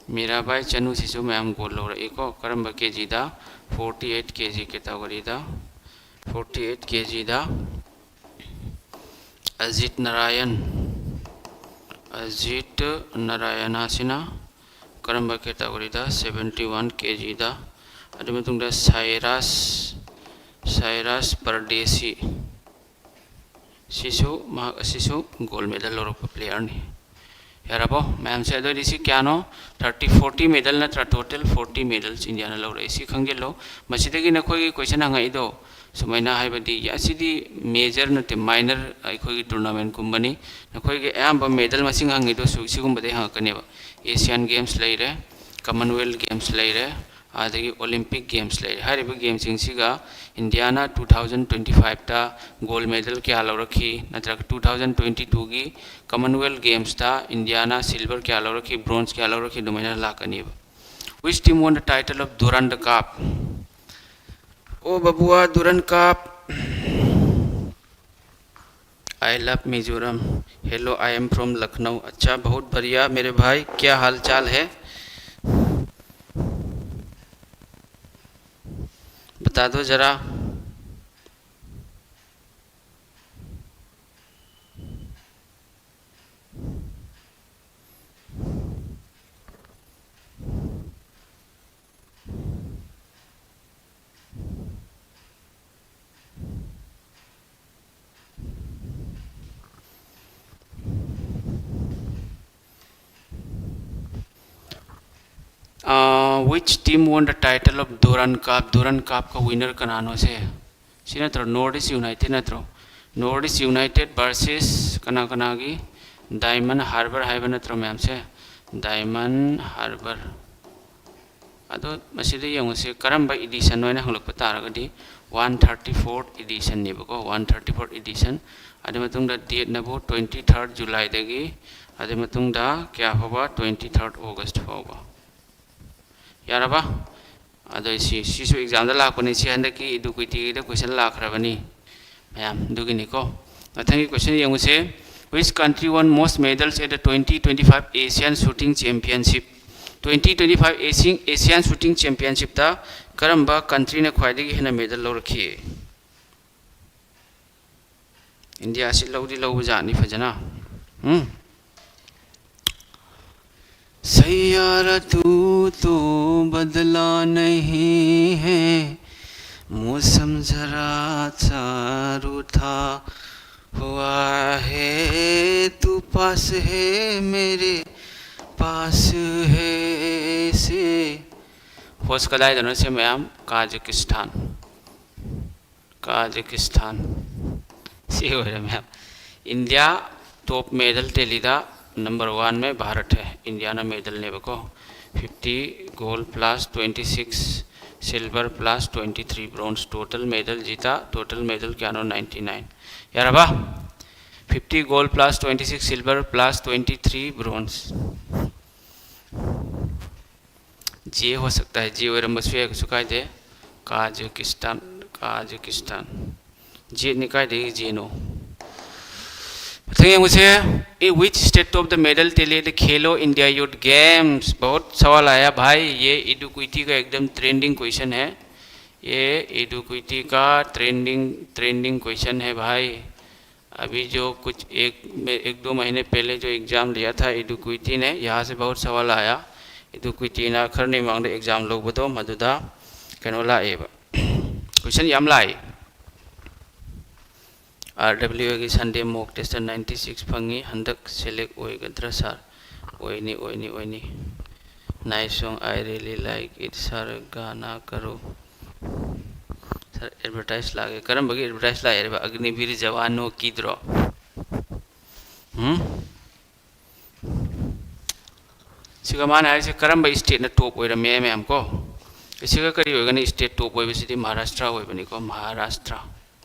ꯃꯤꯔꯥꯕꯥꯏ ꯆꯅꯨꯁꯤꯁꯨ ꯃꯌꯥꯝ ꯒꯣꯜ ꯂꯧꯔꯛꯏꯀꯣ꯫ ꯀꯔꯝꯕ ꯀꯦꯖꯤꯗ? Forty eight kg categoryꯗ, forty eight kgꯗ Ajit Narayan, Ajit Narayan ꯑꯁꯤꯅ ꯀꯔꯝꯕ category ꯗ? Seventy one K G ꯗ꯫ ꯑꯗꯨ ꯃꯇꯨꯡꯗ ꯁꯥꯏꯔꯥꯁ, ꯁꯥꯏꯔꯥꯁ ꯄꯔꯗꯦꯁꯤ, ꯁꯤꯁꯨ, ꯃꯍꯥꯛ ꯑꯁꯤꯁꯨ gold medal ꯂꯧꯔꯛꯄ player ꯅꯤ꯫ ꯌꯥꯔꯕꯣ ꯃꯌꯥꯝꯁꯦ? ꯑꯗꯨꯑꯣꯏꯗꯤ ꯁꯤ ꯀꯌꯥꯅꯣ? Thirty, forty medal ꯅꯠꯇ꯭ꯔꯥ? Total forty medals ꯏꯟꯗꯤꯌꯥꯅ ꯂꯧꯔꯛꯑꯦ, ꯁꯤ ꯈꯪꯖꯤꯜꯂꯣ꯫ ꯃꯁꯤꯗꯒꯤ ꯅꯈꯣꯏꯒꯤ question ꯍꯪꯉꯛꯏꯗꯣ ꯁꯨꯃꯥꯏꯅ, ꯍꯥꯏꯕꯗꯤ ꯑꯁꯤꯗꯤ major ꯅꯠꯇꯦ, minor ꯑꯩꯈꯣꯏꯒꯤ tournament ꯀꯨꯝꯕꯅꯤ꯫ ꯅꯈꯣꯏꯒꯤ ꯑꯌꯥꯝꯕ medal ꯃꯁꯤꯡ ꯍꯪꯉꯤꯗꯣ ꯁꯨ-, ꯁꯤꯒꯨꯝꯕꯗꯩ ꯍꯪꯉꯛꯀꯅꯦꯕ꯫ Asian Games ꯂꯩꯔꯦ, Commonwealth Games ꯂꯩꯔꯦ, ꯑꯗꯒꯤ Olympic Games ꯂꯩꯔꯦ꯫ ꯍꯥꯏꯔꯤꯕ gameꯁꯤꯡꯁꯤꯒ ꯏꯟꯗꯤꯌꯥꯅ two thousand twenty five ꯇ gold medal ꯀꯌꯥ ꯂꯧꯔꯛꯈꯤ, ꯅꯠꯇ꯭ꯔꯒ two thousand twenty two ꯒꯤ Commonwealth Games ꯇ ꯏꯟꯗꯤꯌꯥꯅ silver ꯀꯌꯥ ꯂꯧꯔꯛꯈꯤ, bronze ꯀꯌꯥ ꯂꯧꯔꯛꯈꯤ, ꯑꯗꯨꯃꯥꯏꯅ ꯂꯥꯛꯀꯅꯦꯕ꯫ Which team won the title of Durand Cup? ओ बबुआ, Durand Cup। I love Mizoram। Hello, I am from Lucknow। अच्छा, बहुत बढ़िया मेरे भाई, क्या हाल चाल है, बता दो ज़रा। Uh, which team won the title of Durand Cup? Durand Cup ꯀ winner ꯀꯅꯥꯅꯣ ꯁꯦ? ꯁꯤ ꯅꯠꯇ꯭ꯔꯣ? North East United ꯅꯠꯇ꯭ꯔꯣ? North East United versus ꯀꯅꯥ ꯀꯅꯥꯒꯤ? Diamond Harbour ꯍꯥꯏꯕ ꯅꯠꯇ꯭ꯔꯣ ꯃꯌꯥꯝꯁꯦ? Diamond Harbour꯫ ꯑꯗꯣ ꯃꯁꯤꯗ ꯌꯦꯡꯉꯨꯁꯦ, ꯀꯔꯝꯕ edition ꯅꯣ ꯍꯥꯏꯅ ꯍꯪꯂꯛꯄ ꯇꯥꯔꯒꯗꯤ, one thirty fourth edition ꯅꯦꯕꯀꯣ, one thirty fourth edition꯫ ꯑꯗꯨ ꯃꯇꯨꯡꯗ date ꯅꯕꯨ twenty third July ꯗꯒꯤ, ꯑꯗꯨ ꯃꯇꯨꯡꯗ ꯀꯌꯥ ꯐꯥꯎꯕ? Twenty third August ꯐꯥꯎꯕ꯫ ꯌꯥꯔꯕ? ꯑꯗꯣ ꯁꯤ, ꯁꯤꯁꯨ exam ꯗ ꯂꯥꯛꯄꯅꯤ, ꯁꯤ ꯍꯟꯗꯛꯀꯤ Eduquity ꯒꯤꯗ question ꯂꯥꯛꯈ꯭ꯔꯕꯅꯤ ꯃꯌꯥꯝ, ꯑꯗꯨꯒꯤꯅꯤꯀꯣ꯫ ꯃꯊꯪꯒꯤ question ꯌꯦꯡꯉꯨꯁꯦ, Which country won most medals at the twenty twenty five Asian Shooting Championship? Twenty twenty five Asian, Asian Shooting Championship ꯇ ꯀꯔꯝꯕ country ꯅ ꯈ꯭ꯋꯥꯏꯗꯒꯤ ꯍꯦꯟꯅ medal ꯂꯧꯔꯛꯈꯤ? ꯏꯟꯗꯤꯌꯥꯁꯤ ꯂꯧꯗꯤ ꯂꯧꯕ ꯖꯥꯠꯅꯤ ꯐꯖꯅ꯫ ꯎꯝ꯫ सैयारा तू तो बदला नहीं है, मौसम जरा सा रूठा हुआ है, तू पास है मेरे पास है से। Host ꯀꯗꯥꯏꯗꯅꯣ ꯁꯤ ꯃꯌꯥꯝ? ꯀꯥꯖꯥꯈꯁꯇꯥꯟ꯫ ꯀꯥꯖꯥꯈꯁꯇꯥꯟ꯫ ꯁꯤ ꯑꯣꯏꯔꯦ ꯃꯌꯥꯝ꯫ ꯏꯟꯗꯤꯌꯥ ꯇꯣꯞ ꯃꯦꯗꯜ ꯇꯦꯂꯤꯗ ꯅꯝꯕꯔ ꯋꯥꯟ ꯃꯦ ꯚꯥꯔꯠ ꯍꯦ꯫ ꯏꯟꯗꯤꯌꯥꯅ ꯃꯦꯗꯜꯅꯦꯕꯀꯣ꯫ Fifty gold plus twenty six silver plus twenty three bronze, total medal Jeeta, total medal ꯀꯌꯥꯅꯣ? Ninety nine꯫ ꯌꯥꯔꯕ? Fifty gold plus twenty six silver plus twenty three bronze꯫ J ꯍꯣ ꯁꯛꯇꯥ ꯍꯦ, J ꯑꯣꯏꯔꯝꯕꯁꯨ ꯌꯥꯏ, ꯀꯩꯁꯨ ꯀꯥꯏꯗꯦ꯫ ꯀꯥꯖꯥꯈꯁꯇꯥꯟ, ꯀꯥꯖꯥꯈꯁꯇꯥꯟ꯫ ꯖꯦꯠꯅꯤ, ꯀꯥꯏꯗꯒꯤ ꯖꯦꯅꯣ? ꯃꯊꯪ ꯌꯦꯡꯉꯨꯁꯦ꯫ In which state of the medal tally the Khelo India Youth Games? बहुत सवाल आया भाई, ये एडुक्विटी का एकदम ट्रेंडिंग क्वेश्चन है। ये एडुक्विटी का ट्रेंडिंग, ट्रेंडिंग क्वेश्चन है भाई। अभी जो कुछ एक, एक दो महीने पहले जो एग्ज़ाम लिया था एडुक्विटी ने, यहाँ से बहुत सवाल आया। ꯑꯦꯗꯨꯀ꯭ꯋꯤꯇꯤꯅ ꯈꯔꯅꯤ ꯃꯃꯥꯡꯗ ꯑꯦꯛꯖꯥꯝ ꯂꯧꯕꯗꯣ, ꯃꯗꯨꯗ ꯀꯩꯅꯣ ꯂꯥꯛꯑꯦꯕ, ꯀꯣꯏꯁꯟ ꯌꯥꯝ ꯂꯥꯛꯑꯦ꯫ ꯑꯥꯔ ꯗꯕ꯭ꯂꯤꯎ ꯑꯦꯒꯤ ꯁꯟꯗꯦ ꯃꯣꯛ ꯇꯦꯁꯇ ninety six ꯐꯪꯉꯤ꯫ ꯍꯟꯗꯛ ꯁꯦꯂꯦꯛ ꯑꯣꯏꯒꯗ꯭ꯔꯥ ꯁꯥꯔ? ꯑꯣꯏꯅꯤ, ꯑꯣꯏꯅꯤ, ꯑꯣꯏꯅꯤ꯫ Nice song, I really like it, sir. गाना करो꯫ ꯁꯥꯔ, ꯑꯦꯗꯚꯔꯇꯥꯏꯁ ꯂꯥꯛꯑꯦ꯫ ꯀꯔꯝꯕꯒꯤ ꯑꯦꯗꯚꯔꯇꯥꯏꯁ ꯂꯥꯛꯑꯦꯕ? ꯑꯒꯅꯤꯕꯤꯔ ꯖꯋꯥꯟꯅꯣ ꯀꯤꯗ꯭ꯔꯣ? ꯎꯝ? ꯁꯤꯒ ꯃꯥꯅ ꯍꯥꯏꯔꯤꯁꯦ ꯀꯔꯝꯕ ꯏꯁꯇꯦꯠꯅ ꯇꯣꯞ ꯑꯣꯏꯔꯝꯃꯦ ꯃꯌꯥꯝ ꯀꯣ? ꯁꯤꯒ ꯀꯔꯤ ꯑꯣꯏꯒꯅꯤ? ꯏꯁꯇꯦꯠ ꯇꯣꯞ ꯑꯣꯏꯕꯁꯤꯗꯤ ꯃꯍꯥꯔꯥꯁꯇ꯭ꯔ ꯑꯣꯏꯕꯅꯤꯀꯣ, ꯃꯍꯥꯔꯥꯁꯇ꯭ꯔ꯫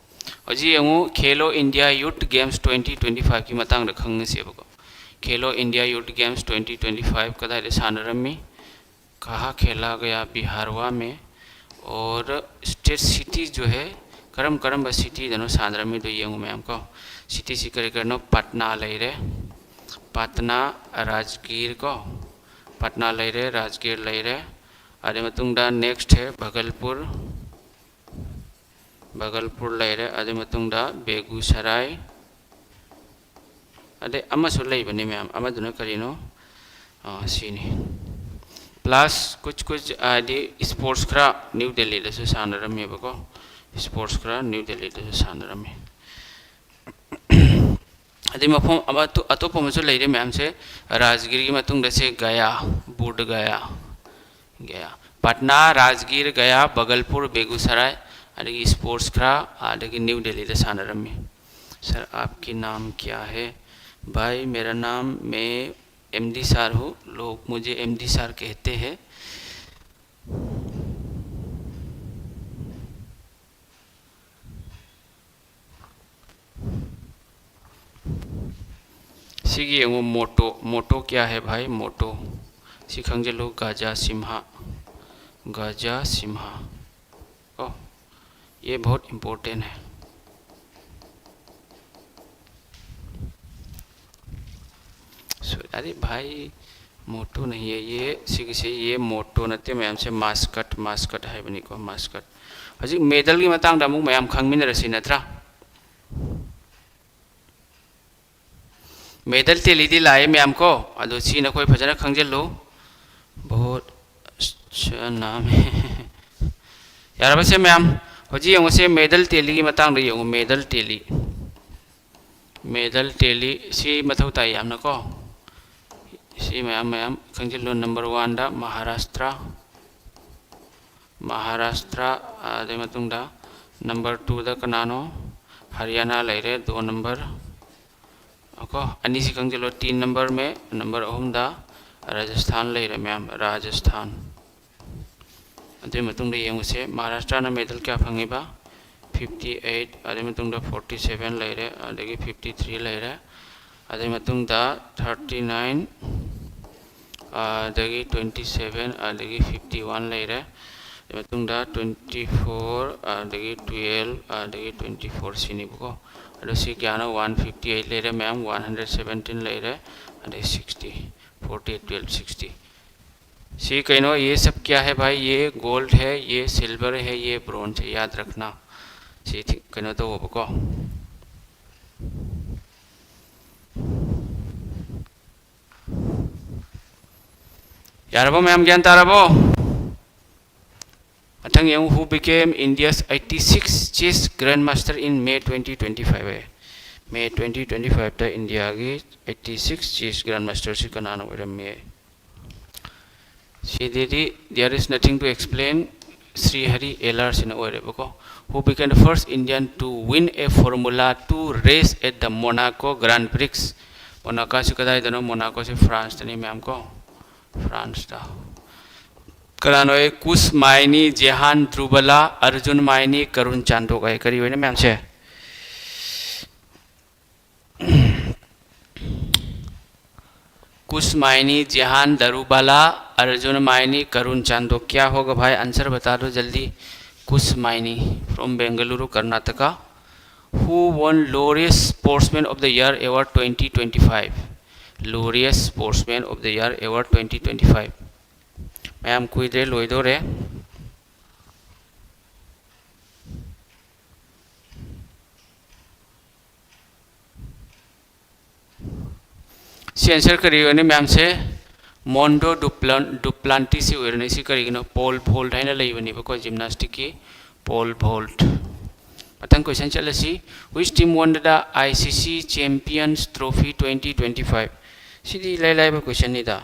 ꯍꯧꯖꯤꯛ ꯌꯦꯡꯉꯨ, ꯈꯦꯂꯣ ꯏꯟꯗꯤꯌꯥ ꯌꯨꯠ ꯒꯦꯝꯁ twenty twenty five ꯀꯤ ꯃꯇꯥꯡꯗ ꯈꯪꯉꯁꯦꯕꯀꯣ꯫ ꯈꯦꯂꯣ ꯏꯟꯗꯤꯌꯥ ꯌꯨꯠ ꯒꯦꯝꯁ twenty twenty five ꯀꯗꯥꯏꯗ ꯁꯥꯟꯅꯔꯝꯃꯤ? कहाँ खेला गया? बिहारवा में। और state city जो है, ꯀꯔꯝ ꯀꯔꯝꯕ ꯁꯤꯇꯤꯗꯅꯣ ꯁꯥꯟꯅꯔꯝꯃꯤꯗꯣ ꯌꯦꯡꯉꯨ ꯃꯌꯥꯝ ꯀꯣ꯫ ꯁꯤꯇꯤꯁꯤ ꯀꯔꯤ ꯀꯔꯤꯅꯣ? ꯄꯠꯅꯥ ꯂꯩꯔꯦ, ꯄꯠꯅꯥ, ꯔꯥꯖꯒꯤꯔ ꯀꯣ, ꯄꯠꯅꯥ ꯂꯩꯔꯦ, ꯔꯥꯖꯒꯤꯔ ꯂꯩꯔꯦ꯫ ꯑꯗꯨꯒꯤ ꯃꯇꯨꯡꯗ next ꯍꯦ ꯚꯒꯜꯄꯨꯔ, ꯚꯒꯜꯄꯨꯔ ꯂꯩꯔꯦ꯫ ꯑꯗꯨꯒꯤ ꯃꯇꯨꯡꯗ ꯕꯦꯒꯨꯁꯔꯥꯏ, ꯑꯗꯩ ꯑꯃꯁꯨ ꯂꯩꯕꯅꯤ ꯃꯌꯥꯝ, ꯑꯃꯗꯨꯅ ꯀꯔꯤꯅꯣ? ꯑꯥ, ꯁꯤꯅꯤ꯫ ꯄ꯭ꯂꯁ ꯀꯨꯆ ꯀꯨꯆ ꯍꯥꯏꯗꯤ ꯁ꯭ꯄꯣꯔꯠꯁ ꯈꯔ ꯅ꯭ꯌꯨ ꯗꯦꯜꯂꯤꯗꯁꯨ ꯁꯥꯟꯅꯔꯝꯃꯦꯕꯀꯣ, ꯁ꯭ꯄꯣꯔꯠꯁ ꯈꯔ ꯅ꯭ꯌꯨ ꯗꯦꯜꯂꯤꯗꯁꯨ ꯁꯥꯟꯅꯔꯝꯃꯤ꯫ ꯑꯗꯩ ꯃꯐꯝ ꯑꯃ ꯑꯇꯣ-, ꯑꯇꯣꯞꯄ ꯑꯃꯁꯨ ꯂꯩꯔꯦ ꯃꯌꯥꯝꯁꯦ, ꯔꯥꯖꯒꯤꯔꯒꯤ ꯃꯇꯨꯡꯗ ꯁꯦ ꯒꯌꯥ, ꯕꯨꯙ ꯒꯌꯥ, ꯒꯌꯥ, ꯄꯠꯅꯥ, ꯔꯥꯖꯒꯤꯔ, ꯒꯌꯥ, ꯕꯒꯜꯄꯨꯔ, ꯕꯦꯒꯨꯁꯔꯥꯏ, ꯑꯗꯒꯤ ꯁ꯭ꯄꯣꯔꯠꯁ ꯈꯔ ꯑꯗꯒꯤ ꯅ꯭ꯌꯨ ꯗꯦꯜꯂꯤꯗ ꯁꯥꯟꯅꯔꯝꯃꯤ꯫ "सर, आपकी नाम क्या है?" भाई, मेरा नाम, मैं एमडी सर हूँ, लोग मुझे एमडी सर कहते हैं। ꯁꯤꯒꯤ ꯌꯦꯡꯉꯨ, ꯃꯣꯇꯣ꯫ ꯃꯣꯇꯣ ꯀꯌꯥ ꯍꯦ ꯚꯥꯏ? ꯃꯣꯇꯣ꯫ ꯁꯤ ꯈꯪꯖꯤꯜꯂꯨ, ꯒꯖꯥ ꯁꯤꯝꯍꯥ꯫ ꯒꯖꯥ ꯁꯤꯝꯍꯥ꯫ ꯑꯣ, ꯌꯦ ꯕꯍꯨꯠ ꯏꯝꯄꯣꯔꯇꯦꯟ ꯍꯦ꯫ ꯁꯣ-, ꯑꯔꯦ ꯚꯥꯏ, ꯃꯣꯇꯣ ꯅꯍꯤ ꯍꯦ ꯌꯦ, ꯁꯤꯒꯤꯁꯦ ꯌꯦ ꯃꯣꯇꯣ ꯅꯠꯇꯦ ꯃꯌꯥꯝꯁꯦ, ꯃꯥꯁꯀꯠ, ꯃꯥꯁꯀꯠ ꯍꯥꯏꯕꯅꯤꯀꯣ, ꯃꯥꯁꯀꯠ꯫ ꯍꯧꯖꯤꯛ ꯃꯦꯗꯜꯒꯤ ꯃꯇꯥꯡꯗ ꯑꯃꯨꯛ ꯃꯌꯥꯝ ꯈꯪꯃꯤꯟꯅꯔꯁꯤ ꯅꯠꯇ꯭ꯔꯥ? ꯃꯦꯗꯜ ꯇꯦꯂꯤꯗꯤ ꯂꯥꯛꯑꯦ ꯃꯌꯥꯝ ꯀꯣ, ꯑꯗꯣ ꯁꯤ ꯅꯈꯣꯏ ꯐꯖꯅ ꯈꯪꯖꯤꯜꯂꯨ꯫ ꯕꯍꯨꯠ ꯑꯆꯥ ꯅꯥꯝ ꯍꯦ꯫ ꯌꯥꯔꯕꯁꯦ ꯃꯌꯥꯝ? ꯍꯧꯖꯤꯛ ꯌꯦꯡꯉꯨꯁꯦ, ꯃꯦꯗꯜ ꯇꯦꯂꯤꯒꯤ ꯃꯇꯥꯡꯗ ꯌꯦꯡꯉꯨ, ꯃꯦꯗꯜ ꯇꯦꯂꯤ꯫ ꯃꯦꯗꯜ ꯇꯦꯂꯤ ꯁꯤ ꯃꯊꯧ ꯇꯥꯏ ꯌꯥꯝꯅꯀꯣ꯫ ꯁꯤ ꯃꯌꯥꯝ, ꯃꯌꯥꯝ ꯈꯪꯖꯤꯜꯂꯨ꯫ ꯅꯝꯕꯔ ꯋꯥꯟꯗ ꯃꯍꯥꯔꯥꯁꯇ꯭ꯔ, ꯃꯍꯥꯔꯥꯁꯇ꯭ꯔ, ꯑꯗꯨꯒꯤ ꯃꯇꯨꯡꯗ ꯅꯝꯕꯔ ꯇꯨꯗ ꯀꯅꯥꯅꯣ? ꯍꯔꯤꯌꯥꯅꯥ ꯂꯩꯔꯦ, ꯗꯣ ꯅꯝꯕꯔ꯫ ꯀꯣ, ꯑꯅꯤꯁꯤ ꯈꯪꯖꯤꯜꯂꯣ, ꯇꯤꯟ ꯅꯝꯕꯔ ꯃꯦ, ꯅꯝꯕꯔ ꯑꯍꯨꯝꯗ ꯔꯥꯖꯁꯊꯥꯟ ꯂꯩꯔꯦ ꯃꯌꯥꯝ, ꯔꯥꯖꯁꯊꯥꯟ꯫ ꯑꯗꯨꯒꯤ ꯃꯇꯨꯡꯗ ꯌꯦꯡꯉꯨꯁꯦ, ꯃꯍꯥꯔꯥꯁꯇ꯭ꯔꯅ ꯃꯦꯗꯜ ꯀꯌꯥ ꯐꯪꯉꯤꯕ? ꯐꯤꯐꯇꯤ ꯑꯩꯠ, ꯑꯗꯨꯒꯤ ꯃꯇꯨꯡꯗ ꯐꯣꯔꯇꯤ ꯁꯚꯦꯟ ꯂꯩꯔꯦ, ꯑꯗꯒꯤ ꯐꯤꯐꯇꯤ ꯊ꯭ꯔꯤ ꯂꯩꯔꯦ, ꯑꯗꯨꯒꯤ ꯃꯇꯨꯡꯗ ꯊꯥꯔꯇꯤ ꯅꯥꯏꯟ, ꯑꯗꯒꯤ ꯇ꯭ꯋꯦꯟꯇꯤ ꯁꯚꯦꯟ, ꯑꯗꯒꯤ ꯐꯤꯐꯇꯤ ꯋꯥꯟ ꯂꯩꯔꯦ, ꯑꯗꯨꯒꯤ ꯃꯇꯨꯡꯗ ꯇ꯭ꯋꯦꯟꯇꯤ ꯐꯣꯔ, ꯑꯗꯒꯤ ꯇꯨꯌꯦꯜꯞ, ꯑꯗꯒꯤ ꯇ꯭ꯋꯦꯟꯇꯤ ꯐꯣꯔ ꯁꯤꯅꯤꯕꯀꯣ꯫ ꯑꯗꯣ ꯁꯤ ꯀꯌꯥꯅꯣ? ꯋꯥꯟ ꯐꯤꯐꯇꯤ ꯑꯩꯠ ꯂꯩꯔꯦ ꯃꯌꯥꯝ, ꯋꯥꯟ ꯍꯟꯗ꯭ꯔꯦꯠ ꯁꯚꯦꯟꯇꯤꯟ ꯂꯩꯔꯦ, ꯑꯗꯩ sixty, forty eight, twelve, sixty. ꯁꯤ ꯀꯩꯅꯣ, ये सब क्या है भाई? ये गोल्ड है, ये सिल्वर है, ये ब्रॉन्ज है, याद रखना। ꯁꯤ ꯊꯤ-, ꯀꯩꯅꯣ ꯇꯧꯋꯣꯕꯀꯣ꯫ ꯌꯥꯔꯕꯣ ꯃꯌꯥꯝ, ꯒ꯭ꯌꯥꯟ ꯇꯥꯔꯕꯣ? ꯃꯊꯪ ꯌꯦꯡꯉꯨ, who became India's eighty-six chess grandmaster in May twenty twenty-five high. May twenty twenty-five ꯇ ꯏꯟꯗꯤꯌꯥꯒꯤ eighty-six chess grandmaster ꯁꯤ ꯀꯅꯥꯅ ꯑꯣꯏꯔꯝꯃꯤ? ꯁꯤꯗꯗꯤ there is nothing to explain, Shri Harry L R ꯁꯤꯅ ꯑꯣꯏꯔꯦꯕꯀꯣ꯫ Who became the first Indian to win a Formula two race at the Monaco Grand Prix? ꯃꯣꯅꯥꯀꯣꯁꯤ ꯀꯗꯥꯏꯗꯅꯣ? ꯃꯣꯅꯥꯀꯣꯁꯤ ꯐ꯭ꯔꯥꯟꯁꯇꯅꯤ ꯃꯌꯥꯝ ꯀꯣ, ꯐ꯭ꯔꯥꯟꯁꯇ꯫ ꯀꯅꯥꯅꯣ? ꯀꯨꯁ ꯃꯥꯏꯅꯤ, ꯖꯦꯍꯥꯟ ꯗ꯭ꯔꯨꯕꯂꯥ, ꯑꯔꯖꯨꯟ ꯃꯥꯏꯅꯤ, ꯀꯔꯨꯟ ꯆꯥꯟꯗꯣꯛ ꯍꯥꯏ꯫ ꯀꯔꯤ ꯑꯣꯏꯅ ꯃꯌꯥꯝꯁꯦ? कुछ मायनी, जेहान दरुबाला, अर्जुन मायनी, करुण चांदो। क्या होगा भाई, आंसर बता दो जल्दी। कुछ Mayani, from Bengaluru, Karnataka. Who won Laureate Sportsman of the Year Award twenty twenty-five? Laureate Sportsman of the Year Award twenty twenty-five꯫ ꯃꯌꯥꯝ ꯀꯨꯏꯗ꯭ꯔꯦ, ꯂꯣꯏꯗꯣꯔꯦ꯫ ꯁꯤ ꯑꯟꯁꯔ ꯀꯔꯤ ꯑꯣꯏꯅꯤ ꯃꯌꯥꯝꯁꯦ? ꯃꯣꯟꯗꯣ ꯗꯨꯄ꯭ꯂꯥꯟ-, ꯗꯨꯄ꯭ꯂꯥꯟꯇꯤꯁꯁꯤ ꯑꯣꯏꯔꯅꯤ꯫ ꯁꯤ ꯀꯔꯤꯒꯤꯅꯣ? ꯄꯣꯜ ꯚꯣꯜꯠ ꯍꯥꯏꯅ ꯂꯩꯕꯅꯦꯕꯀꯣ, ꯖꯤꯝꯅꯥꯁꯇꯤꯛꯀꯤ ꯄꯣꯜ ꯚꯣꯜꯠ꯫ ꯃꯊꯪ ꯀꯣꯏꯁꯟ ꯆꯠꯂꯁꯤ꯫ Which team won the I C C Champions Trophy twenty twenty-five? ꯁꯤꯗꯤ ꯏꯂꯥꯏ ꯂꯥꯏꯕ ꯀꯣꯏꯁꯟꯅꯤꯗ꯫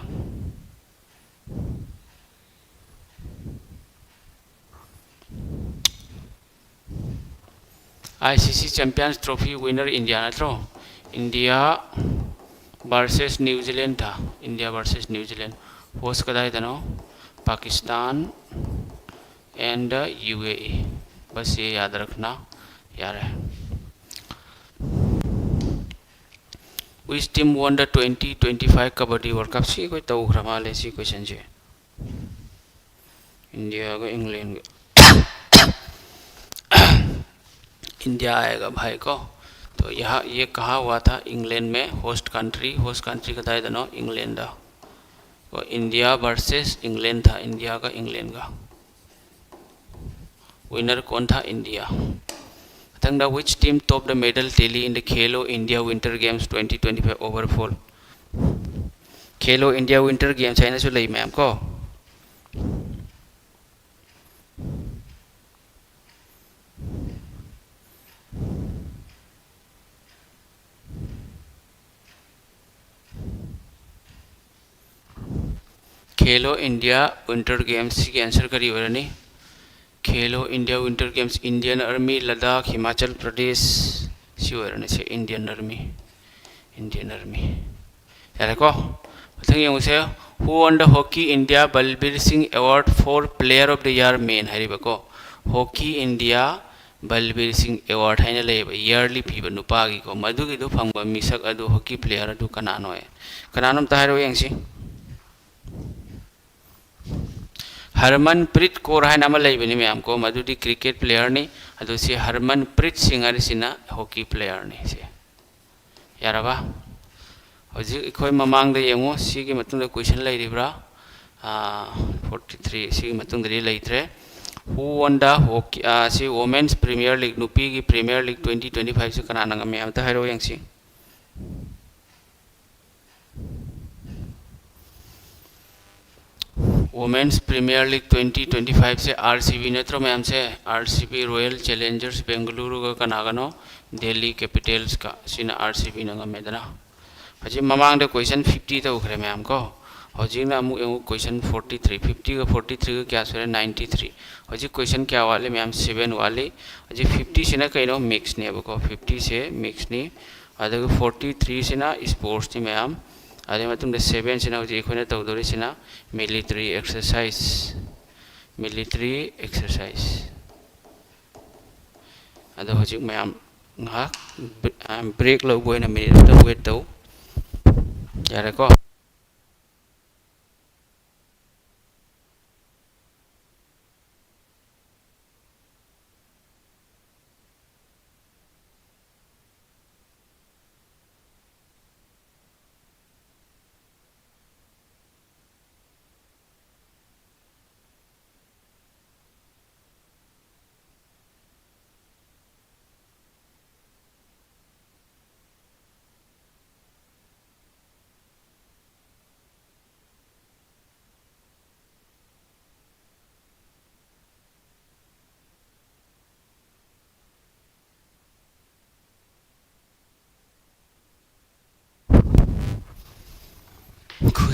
I C C Champions Trophy winner India ꯅꯠꯇ꯭ꯔꯣ? India versus New Zealand ꯊꯥ, India versus New Zealand꯫ Host ꯀꯗꯥꯏꯗꯅꯣ? Pakistan and U A E꯫ बस ये याद रखना, ꯌꯥꯔꯦ꯫ Which team won the twenty twenty-five Kabaddi World Cup? ꯁꯤ ꯑꯩꯈꯣꯏ ꯇꯧꯈ꯭ꯔ ꯃꯥꯜꯂꯦ ꯁꯤ ꯀꯣꯏꯁꯟꯁꯦ꯫ ꯏꯟꯗꯤꯌꯥꯒ ꯏꯪꯂꯦꯟꯒ꯫ इंडिया आएगा भाई को। तो यहाँ ये कहा हुआ था, इंग्लैंड में होस्ट कंट्री, होस्ट कंट्री ꯀꯗꯥꯏꯗꯅꯣ? ꯏꯪꯂꯦꯟꯗ꯫ तो इंडिया वर्सेस इंग्लैंड था, ꯏꯟꯗꯤꯌꯥꯒ ꯏꯪꯂꯦꯟꯒ꯫ विनर कौन था? इंडिया। ꯃꯊꯪꯗ, which team topped the medal tally in the Khelo India Winter Games twenty twenty-five overall? Khelo India Winter Games ꯍꯥꯏꯅꯁꯨ ꯂꯩ ꯃꯌꯥꯝ ꯀꯣ꯫ Khelo India Winter Games ꯁꯤꯒꯤ answer ꯀꯔꯤ ꯑꯣꯏꯔꯅꯤ? Khelo India Winter Games, Indian Army, Ladakh, Himachal Pradesh, ꯁꯤ ꯑꯣꯏꯔꯅꯤ ꯁꯦ, Indian Army, Indian Army꯫ ꯌꯥꯔꯦꯀꯣ? ꯃꯊꯪ ꯌꯦꯡꯉꯨꯁꯦ꯫ Who won the Hockey India Balbir Singh Award for Player of the Year Men ꯍꯥꯏꯔꯤꯕꯀꯣ꯫ Hockey India Balbir Singh Award ꯍꯥꯏꯅ ꯂꯩꯌꯦꯕ, yearly ꯄꯤꯕ ꯅꯨꯄꯥꯒꯤꯀꯣ꯫ ꯃꯗꯨꯒꯤꯗꯨ ꯐꯪꯕ ꯃꯤꯁꯛ ꯑꯗꯨ, hockey player ꯑꯗꯨ ꯀꯅꯥꯅꯣ? ꯀꯅꯥꯅꯣ ꯑꯝꯇ ꯍꯥꯏꯔꯛꯑꯣ ꯌꯦꯡꯁꯤ꯫ ꯍꯔꯃꯟꯄ꯭ꯔꯤꯠ ꯀꯣꯔ ꯍꯥꯏꯅ ꯑꯃ ꯂꯩꯕꯅꯤ ꯃꯌꯥꯝ ꯀꯣ, ꯃꯗꯨꯗꯤ cricket player ꯅꯤ꯫ ꯑꯗꯨ ꯁꯤ ꯍꯔꯃꯟꯄ꯭ꯔꯤꯠ ꯁꯤꯡ ꯍꯥꯏꯔꯤꯁꯤꯅ hockey player ꯅꯤ꯫ ꯁꯤ ꯌꯥꯔꯕ? ꯍꯧꯖꯤꯛ ꯑꯩꯈꯣꯏ ꯃꯃꯥꯡꯗ ꯌꯦꯡꯉꯨ, ꯁꯤꯒꯤ ꯃꯇꯨꯡꯗ question ꯂꯩꯔꯤꯕ꯭ꯔꯥ? Forty three. ꯁꯤꯒꯤ ꯃꯇꯨꯡꯗꯗꯤ ꯂꯩꯇ꯭ꯔꯦ꯫ Who won the hockey, ꯑꯥ, ꯁꯤ Women's Premier League, ꯅꯨꯄꯤꯒꯤ Premier League twenty twenty five ꯁꯤ ꯀꯅꯥꯅ ꯉꯝꯃꯤ? ꯑꯝꯇ ꯍꯥꯏꯔꯛꯑꯣ ꯌꯦꯡꯁꯤ꯫ Women's Premier League twenty twenty five ꯁꯦ R C B ꯅꯠꯇ꯭ꯔꯣ ꯃꯌꯥꯝꯁꯦ? R C B, Royal Challengers Bengaluru ꯒ ꯀꯅꯥꯒꯅꯣ? Delhi Capitals ꯀ꯫ ꯁꯤꯅ R C B ꯅ ꯉꯝꯃꯦꯗꯅ꯫ ꯍꯧꯖꯤꯛ ꯃꯃꯥꯡꯗ question fifty ꯇꯧꯈ꯭ꯔꯦ ꯃꯌꯥꯝ ꯀꯣ꯫ ꯍꯧꯖꯤꯛꯅ ꯑꯃꯨꯛ ꯌꯦꯡꯉꯨ, question forty three꯫ Fifty ꯒ forty three ꯒ ꯀꯌꯥ ꯁꯨꯔꯦ? Ninety three꯫ ꯍꯧꯖꯤꯛ question ꯀꯌꯥ ꯋꯥꯠꯂꯤ ꯃꯌꯥꯝ? Seven ꯋꯥꯠꯂꯤ꯫ ꯍꯧꯖꯤꯛ fifty ꯁꯤꯅ ꯀꯩꯅꯣ? Mix ꯅꯦꯕꯀꯣ꯫ Fifty ꯁꯦ mix ꯅꯤ꯫ ꯑꯗꯨꯒ forty three ꯁꯤꯅ sports ꯅꯤ ꯃꯌꯥꯝ꯫ ꯑꯗꯨꯒꯤ ꯃꯇꯨꯡꯗ seven ꯁꯤꯅ ꯍꯧꯖꯤꯛ ꯑꯩꯈꯣꯏꯅ ꯇꯧꯗꯧꯔꯤꯁꯤꯅ military exercise, military exercise꯫ ꯑꯗꯣ ꯍꯧꯖꯤꯛ ꯃꯌꯥꯝ ꯉꯥꯏꯍꯥꯛ ꯕ꯭ꯔꯦꯛ ꯂꯧꯕ ꯑꯣꯏꯅ minute ꯑꯝꯇ wait ꯇꯧ꯫ ꯌꯥꯔꯦꯀꯣ?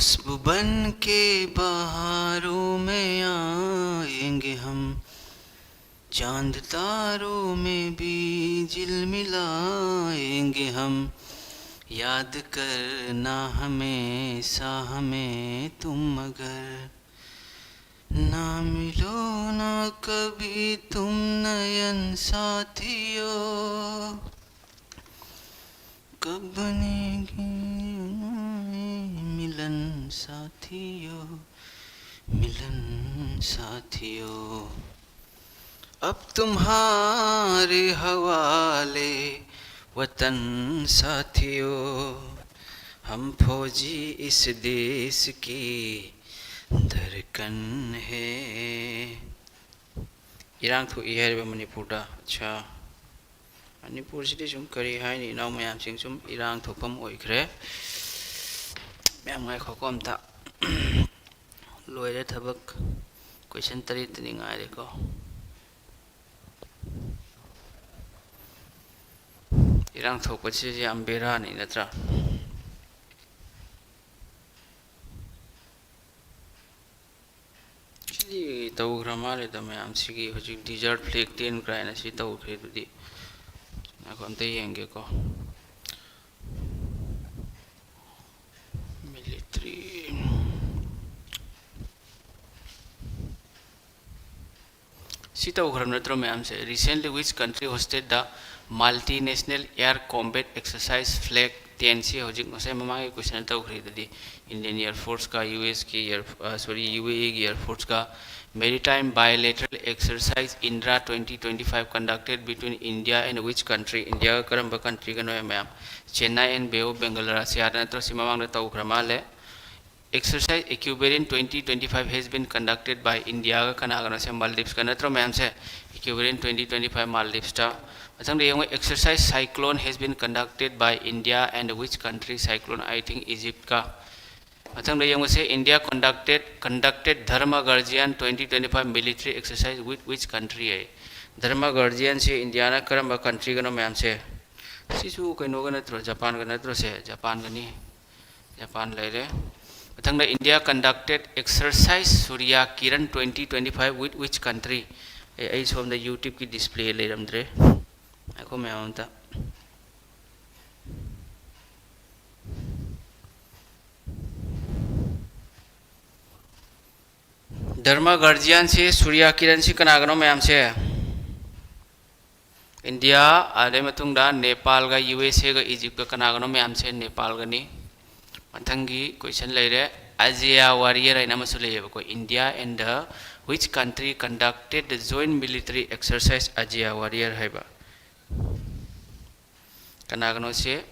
खुशबू बन के बहारों में आएंगे हम, चांद तारों में भी झिलमिलाएंगे हम। याद करना हमेशा हमें तुम, मगर ना मिलो ना कभी तुम नयन साथियों। कब बनेगी मिलन साथियों, मिलन साथियों। अब तुम्हारे हवाले वतन साथियों, हम फौजी इस देश की धड़कन है। ꯏꯔꯥꯡ ꯊꯣꯛꯏ ꯍꯥꯏꯔꯤꯕ ꯃꯅꯤꯄꯨꯔꯗ꯫ ꯑꯠꯁꯥ, ꯃꯅꯤꯄꯨꯔꯁꯤꯗꯤ ꯁꯨꯝ ꯀꯔꯤ ꯍꯥꯏꯅꯤ, ꯏꯅꯥꯎ ꯃꯌꯥꯝꯁꯤꯡ, ꯁꯨꯝ ꯏꯔꯥꯡ ꯊꯣꯛꯐꯝ ꯑꯣꯏꯈ꯭ꯔꯦ꯫ ꯃꯌꯥꯝ ꯉꯥꯏꯈꯣꯀꯣ ꯑꯝꯇ꯫ ꯂꯣꯏꯔꯦ ꯊꯕꯛ꯫ ꯀꯣꯏꯁꯟ ꯇꯔꯦꯠꯇꯅꯤ ꯉꯥꯏꯔꯦꯀꯣ꯫ ꯏꯔꯥꯡ ꯊꯣꯛꯄꯁꯤ ꯌꯥꯝ ꯕꯦꯔꯥꯅꯤ, ꯅꯠꯇ꯭ꯔꯥ? ꯁꯤꯗꯤ ꯇꯧꯈ꯭ꯔ ꯃꯥꯜꯂꯦꯗ ꯃꯌꯥꯝ꯫ ꯁꯤꯒꯤ ꯍꯧꯖꯤꯛ desert flag tent ꯀꯥꯏꯅ ꯁꯤ ꯇꯧꯈ꯭ꯔꯦ꯫ ꯑꯗꯨꯗꯤ ꯉꯥꯏꯈꯣ, ꯑꯝꯇ ꯌꯦꯡꯒꯦꯀꯣ꯫ Military꯫ ꯁꯤ ꯇꯧꯈ꯭ꯔꯕ ꯅꯠꯇ꯭ꯔꯣ ꯃꯌꯥꯝꯁꯦ? Recently, which country hosted the multinational air combat exercise Flag ten? ꯁꯤ ꯍꯧꯖꯤꯛ ꯉꯁꯥꯏ ꯃꯃꯥꯡꯒꯤ ꯀꯣꯏꯁꯟ ꯇꯧꯈ꯭ꯔꯤꯗꯨꯗꯤ꯫ Indian Air Force ꯀ ꯌꯨ ꯑꯦꯁ ꯀꯤ ꯑꯦꯌꯔ, ꯑ, sorry, ꯌꯨ ꯑꯦ ꯏꯒꯤ Air Force ꯀ maritime bilateral exercise Indra twenty twenty-five conducted between India and which country? ꯏꯟꯗꯤꯌꯥꯒ ꯀꯔꯝꯕ ꯀꯟꯇ꯭ꯔꯤꯒꯅꯣ ꯃꯌꯥꯝ? Chennai and Bay of Bengal꯫ ꯔꯁꯤꯌꯥꯗ ꯅꯠꯇ꯭ꯔꯣ? ꯁꯤ ꯃꯃꯥꯡꯗ ꯇꯧꯈ꯭ꯔ ꯃꯥꯜꯂꯦ꯫ Exercise Equatorian twenty twenty-five has been conducted by Indiaꯒ ꯀꯅꯥꯒꯅꯣ? ꯁꯦ ꯃꯥꯜꯗꯤꯞꯁꯀ ꯅꯠꯇ꯭ꯔꯣ ꯃꯌꯥꯝꯁꯦ? Equatorian twenty twenty-five ꯃꯥꯜꯗꯤꯞꯁꯇ꯫ ꯃꯊꯪꯗ ꯌꯦꯡꯉꯣ, exercise Cyclone has been conducted by India and which country? Cyclone, I think, Egyptꯀ꯫ ꯃꯊꯪꯗ ꯌꯦꯡꯉꯨꯁꯦ, India conducted, conducted Dharma Guardian twenty twenty-five military exercise with which country high. Dharma Guardianꯁꯦ ꯏꯟꯗꯤꯌꯥꯅ ꯀꯔꯝꯕ ꯀꯟꯇ꯭ꯔꯤꯒꯅꯣ ꯃꯌꯥꯝꯁꯦ? ꯁꯤꯁꯨ ꯀꯩꯅꯣꯒ ꯅꯠꯇ꯭ꯔꯣ? ꯖꯄꯥꯟꯒ ꯅꯠꯇ꯭ꯔꯣ ꯁꯦ? ꯖꯄꯥꯟꯒꯅꯤ꯫ ꯖꯄꯥꯟ ꯂꯩꯔꯦ꯫ ꯃꯊꯪꯗ, "India conducted exercise Surya Kiran twenty twenty-five with which country?" ꯑꯦ, ꯑꯩ ꯁꯣꯝꯗ YouTube-ꯀꯤ display ꯂꯩꯔꯝꯗ꯭ꯔꯦ꯫ ꯉꯥꯏꯈꯣ ꯃꯌꯥꯝ ꯑꯝꯇ꯫ ꯙꯔꯃ guardian-ꯁꯤ ꯁꯨꯔꯌꯥ ꯀꯤꯔꯟꯁꯤ ꯀꯅꯥꯒꯅꯣ ꯃꯌꯥꯝꯁꯦ? ꯏꯟꯗꯤꯌꯥ, ꯑꯗꯩ ꯃꯇꯨꯡꯗ ꯅꯦꯄꯥꯜꯒ, ꯌꯨ ꯑꯦꯁ ꯑꯦꯒ, ꯏꯖꯤꯞꯀ, ꯀꯅꯥꯒꯅꯣ ꯃꯌꯥꯝꯁꯦ? ꯅꯦꯄꯥꯜꯒꯅꯤ꯫ ꯃꯊꯪꯒꯤ question ꯂꯩꯔꯦ, ꯑꯖꯌꯥ ꯋꯥꯔꯤꯌꯔ ꯍꯥꯏꯅ ꯑꯃꯁꯨ ꯂꯩꯌꯦꯕꯀꯣ꯫ "India and the which country conducted the joint military exercise Ajaya Warrior" ꯍꯥꯏꯕ꯫ ꯀꯅꯥꯒꯅꯣꯁꯦ?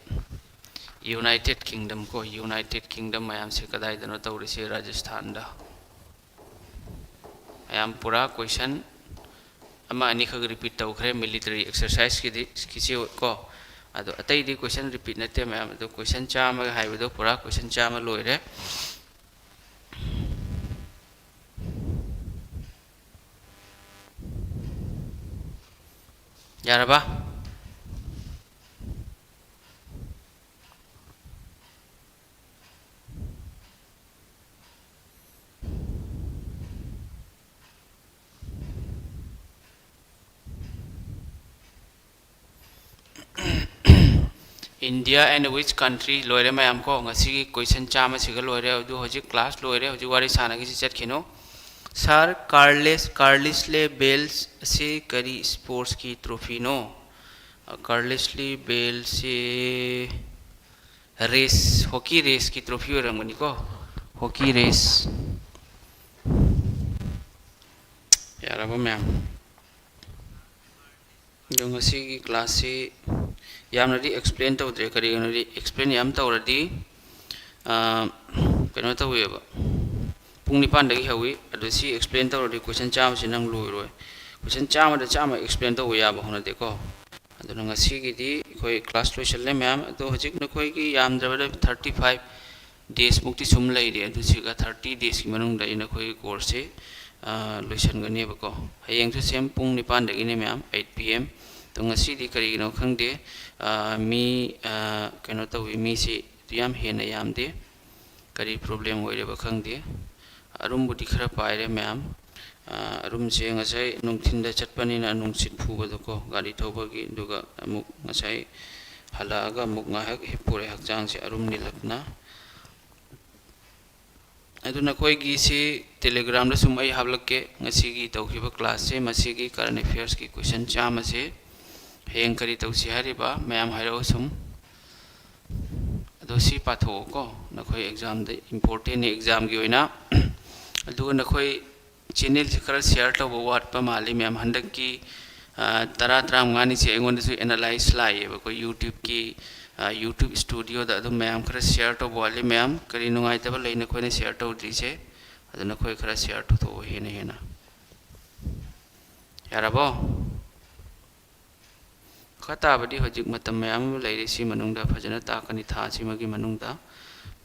United Kingdom ꯀꯣ, United Kingdom ꯃꯌꯥꯝꯁꯦ ꯀꯗꯥꯏꯗꯅꯣ ꯇꯧꯔꯤꯁꯦ? ꯔꯥꯖꯁꯊꯥꯟꯗ꯫ ꯃꯌꯥꯝ ꯄꯨꯔꯥ question ꯑꯃ ꯑꯅꯤꯈꯛ repeat ꯇꯧꯈ꯭ꯔꯦ military exercise-ꯀꯤꯗꯤ, ꯀꯤꯁꯤ ꯀꯣ꯫ ꯑꯗꯣ ꯑꯇꯩꯗꯤ question repeat ꯅꯠꯇꯦ ꯃꯌꯥꯝ꯫ ꯑꯗꯣ question ꯆꯥꯝꯃ ꯍꯥꯏꯕꯗꯣ ꯄꯨꯔꯥ question ꯆꯥꯝꯃ ꯂꯣꯏꯔꯦ꯫ ꯌꯥꯔꯕ? "India and which country" ꯂꯣꯏꯔꯦ ꯃꯌꯥꯝ ꯀꯣ꯫ ꯉꯁꯤꯒꯤ question ꯆꯥꯝꯃꯁꯤꯒ ꯂꯣꯏꯔꯦ꯫ ꯑꯗꯨ ꯍꯧꯖꯤꯛ class ꯂꯣꯏꯔꯦ, ꯍꯧꯖꯤꯛ ꯋꯥꯔꯤ ꯁꯥꯟꯅꯈꯤꯁꯤ ꯆꯠꯈꯤꯅꯨ꯫ Sir, Carles-, Carlisle Bells ꯑꯁꯤ ꯀꯔꯤ sports-ꯀꯤ trophy-ꯅꯣ? ꯑ, Carlisle Bells-ꯁꯤ race, hockey race-ꯀꯤ trophy ꯑꯣꯏꯔꯝꯒꯅꯤꯀꯣ, hockey race꯫ ꯌꯥꯔꯕ ꯃꯌꯥꯝ? ꯑꯗꯣ ꯉꯁꯤꯒꯤ class-ꯁꯤ ꯌꯥꯝꯅꯗꯤ explain ꯇꯧꯗ꯭ꯔꯦ, ꯀꯔꯤꯒꯤꯅꯣꯗꯤ explain ꯌꯥꯝ ꯇꯧꯔꯗꯤ, ꯑ, ꯀꯩꯅꯣ ꯇꯧꯋꯦꯕ, ꯄꯨꯡ ꯅꯤꯄꯥꯟꯗꯒꯤ ꯍꯧꯋꯤ꯫ ꯑꯗꯣ ꯁꯤ explain ꯇꯧꯔꯗꯤ question ꯆꯥꯝꯃꯁꯤ ꯅꯪ ꯂꯣꯏꯔꯣꯏ꯫ Question ꯆꯥꯝꯃꯗ ꯆꯥꯝꯃ explain ꯇꯧꯕ ꯌꯥꯕ ꯍꯧꯅꯗꯦꯀꯣ꯫ ꯑꯗꯨꯅ ꯉꯁꯤꯒꯤꯗꯤ ꯑꯩꯈꯣꯏ class ꯂꯣꯏꯁꯜꯂꯦ ꯃꯌꯥꯝ꯫ ꯑꯗꯣ ꯍꯧꯖꯤꯛ ꯅꯈꯣꯏꯒꯤ ꯌꯥꯝꯗ꯭ꯔꯕꯗ thirty five days ꯃꯨꯛꯇꯤ ꯁꯨꯝ ꯂꯩꯔꯤ꯫ ꯑꯗꯨ ꯁꯤꯒ thirty days-ꯀꯤ ꯃꯅꯨꯡꯗ ꯑꯩ ꯅꯈꯣꯏꯒꯤ course-ꯁꯤ, ꯑ, ꯂꯣꯏꯁꯟꯒꯅꯦꯕꯀꯣ꯫ ꯍꯌꯦꯡꯁꯨ same ꯄꯨꯡ ꯅꯤꯄꯥꯟꯗꯒꯤꯅꯦ ꯃꯌꯥꯝ, eight P M꯫ ꯑꯗꯣ ꯉꯁꯤꯗꯤ ꯀꯔꯤꯒꯤꯅꯣ ꯈꯪꯗꯦ, ꯑ, ꯃꯤ, ꯑ, ꯀꯩꯅꯣ ꯇꯧꯋꯤ, ꯃꯤꯁꯤ ꯌꯥꯝ ꯍꯦꯟꯅ ꯌꯥꯝꯗꯦ꯫ ꯀꯔꯤ problem ꯑꯣꯏꯔꯤꯕ ꯈꯪꯗꯦ꯫ ꯑꯔꯨꯝꯕꯨꯗꯤ ꯈꯔ ꯄꯥꯏꯔꯦ ꯃꯌꯥꯝ꯫ ꯑ, ꯑꯔꯨꯝꯁꯦ ꯉꯁꯥꯏ ꯅꯨꯡꯊꯤꯟꯗ ꯆꯠꯄꯅꯤꯅ ꯅꯨꯡꯁꯤꯠ ꯐꯨꯕꯗꯀꯣ, ꯒꯥꯔꯤ ꯊꯧꯕꯒꯤ, ꯑꯗꯨꯒ ꯑꯃꯨꯛ ꯉꯁꯥꯏ ꯍꯜꯂꯛꯑꯒ ꯑꯃꯨꯛ ꯉꯥꯏꯍꯥꯛ ꯍꯤꯞꯄꯨꯔꯦ, ꯍꯛꯆꯥꯡꯁꯦ ꯑꯔꯨꯝ ꯅꯤꯜꯂꯞꯅ꯫ ꯑꯗꯨ ꯅꯈꯣꯏꯒꯤꯁꯤ Telegramꯗ ꯁꯨꯝ ꯑꯩ ꯍꯥꯞꯂꯛꯀꯦ, ꯉꯁꯤꯒꯤ ꯇꯧꯈꯤꯕ classꯁꯦ, ꯃꯁꯤꯒꯤ current affairsꯀꯤ question ꯆꯥꯝꯃꯁꯦ ꯍꯌꯦꯡ ꯀꯔꯤ ꯇꯧꯁꯤ ꯍꯥꯏꯔꯤꯕ, ꯃꯌꯥꯝ ꯍꯥꯏꯔꯛꯑꯣ ꯁꯨꯝ꯫ ꯑꯗꯣ ꯁꯤ ꯄꯥꯊꯣꯛꯑꯣꯀꯣ, ꯅꯈꯣꯏ examꯗ importantꯅꯤ, examꯒꯤ ꯑꯣꯏꯅ꯫ ꯑꯗꯨꯒ ꯅꯈꯣꯏ channelꯁꯦ ꯈꯔ share ꯇꯧꯕ ꯋꯥꯠꯄ ꯃꯥꯜꯂꯤ ꯃꯌꯥꯝ꯫ ꯍꯟꯗꯛꯀꯤ, ꯑ, ꯇꯔꯥ, ꯇꯔꯥꯃꯉꯥꯅꯤꯁꯦ ꯑꯩꯉꯣꯟꯗꯁꯨ analyse ꯂꯥꯛꯏꯌꯦꯕ, ꯑꯩꯈꯣꯏ YouTubeꯀꯤ, ꯑ, YouTube Studioꯗ꯫ ꯑꯗꯨꯝ ꯃꯌꯥꯝ ꯈꯔ share ꯇꯧꯕ ꯋꯥꯠꯂꯤ ꯃꯌꯥꯝ꯫ ꯀꯔꯤ ꯅꯨꯡꯉꯥꯏꯇꯕ ꯂꯩ ꯅꯈꯣꯏꯅ share ꯇꯧꯗ꯭ꯔꯤꯁꯦ? ꯑꯗꯨ ꯅꯈꯣꯏ ꯈꯔ share ꯇꯧꯊꯣꯛꯑꯣ ꯍꯦꯟꯅ ꯍꯦꯟꯅ꯫ ꯌꯥꯔꯕꯣ? ꯃꯈꯥ ꯇꯥꯕꯗꯤ ꯍꯧꯖꯤꯛ ꯃꯇꯝ ꯃꯌꯥꯝ ꯑꯃ ꯂꯩꯔꯤ, ꯁꯤ ꯃꯅꯨꯡꯗ ꯐꯖꯅ ꯇꯥꯛꯀꯅꯤ, ꯊꯥ ꯑꯁꯤꯃꯒꯤ ꯃꯅꯨꯡꯗ꯫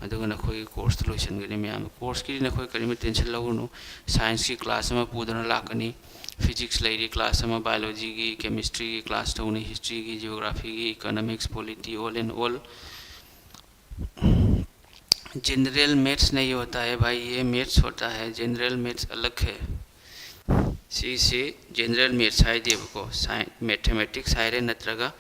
ꯑꯗꯨꯒ ꯅꯈꯣꯏꯒꯤ courseꯇꯨ ꯂꯣꯏꯁꯤꯟꯒꯅꯤ ꯃꯌꯥꯝ꯫ Courseꯀꯤꯗꯤ ꯅꯈꯣꯏ ꯀꯔꯤꯝꯇ tension ꯂꯧꯒꯅꯨ꯫ Scienceꯀꯤ class ꯑꯃ ꯄꯨꯗꯨꯅ ꯂꯥꯛꯀꯅꯤ, Physics ꯂꯩꯔꯤ class ꯑꯃ, Biologyꯒꯤ, Chemistryꯒꯤ class ꯇꯧꯅꯤ, Historyꯒꯤ, Geographyꯒꯤ, Economics, Polity, all and all। General maths नहीं होता है भाई, ये maths होता है, general maths अलग है। ꯁꯤꯁꯤ general maths ꯍꯥꯏꯗꯦꯕꯀꯣ, sci-, mathematics ꯍꯥꯏꯔꯦ, ꯅꯠꯇ꯭ꯔꯒ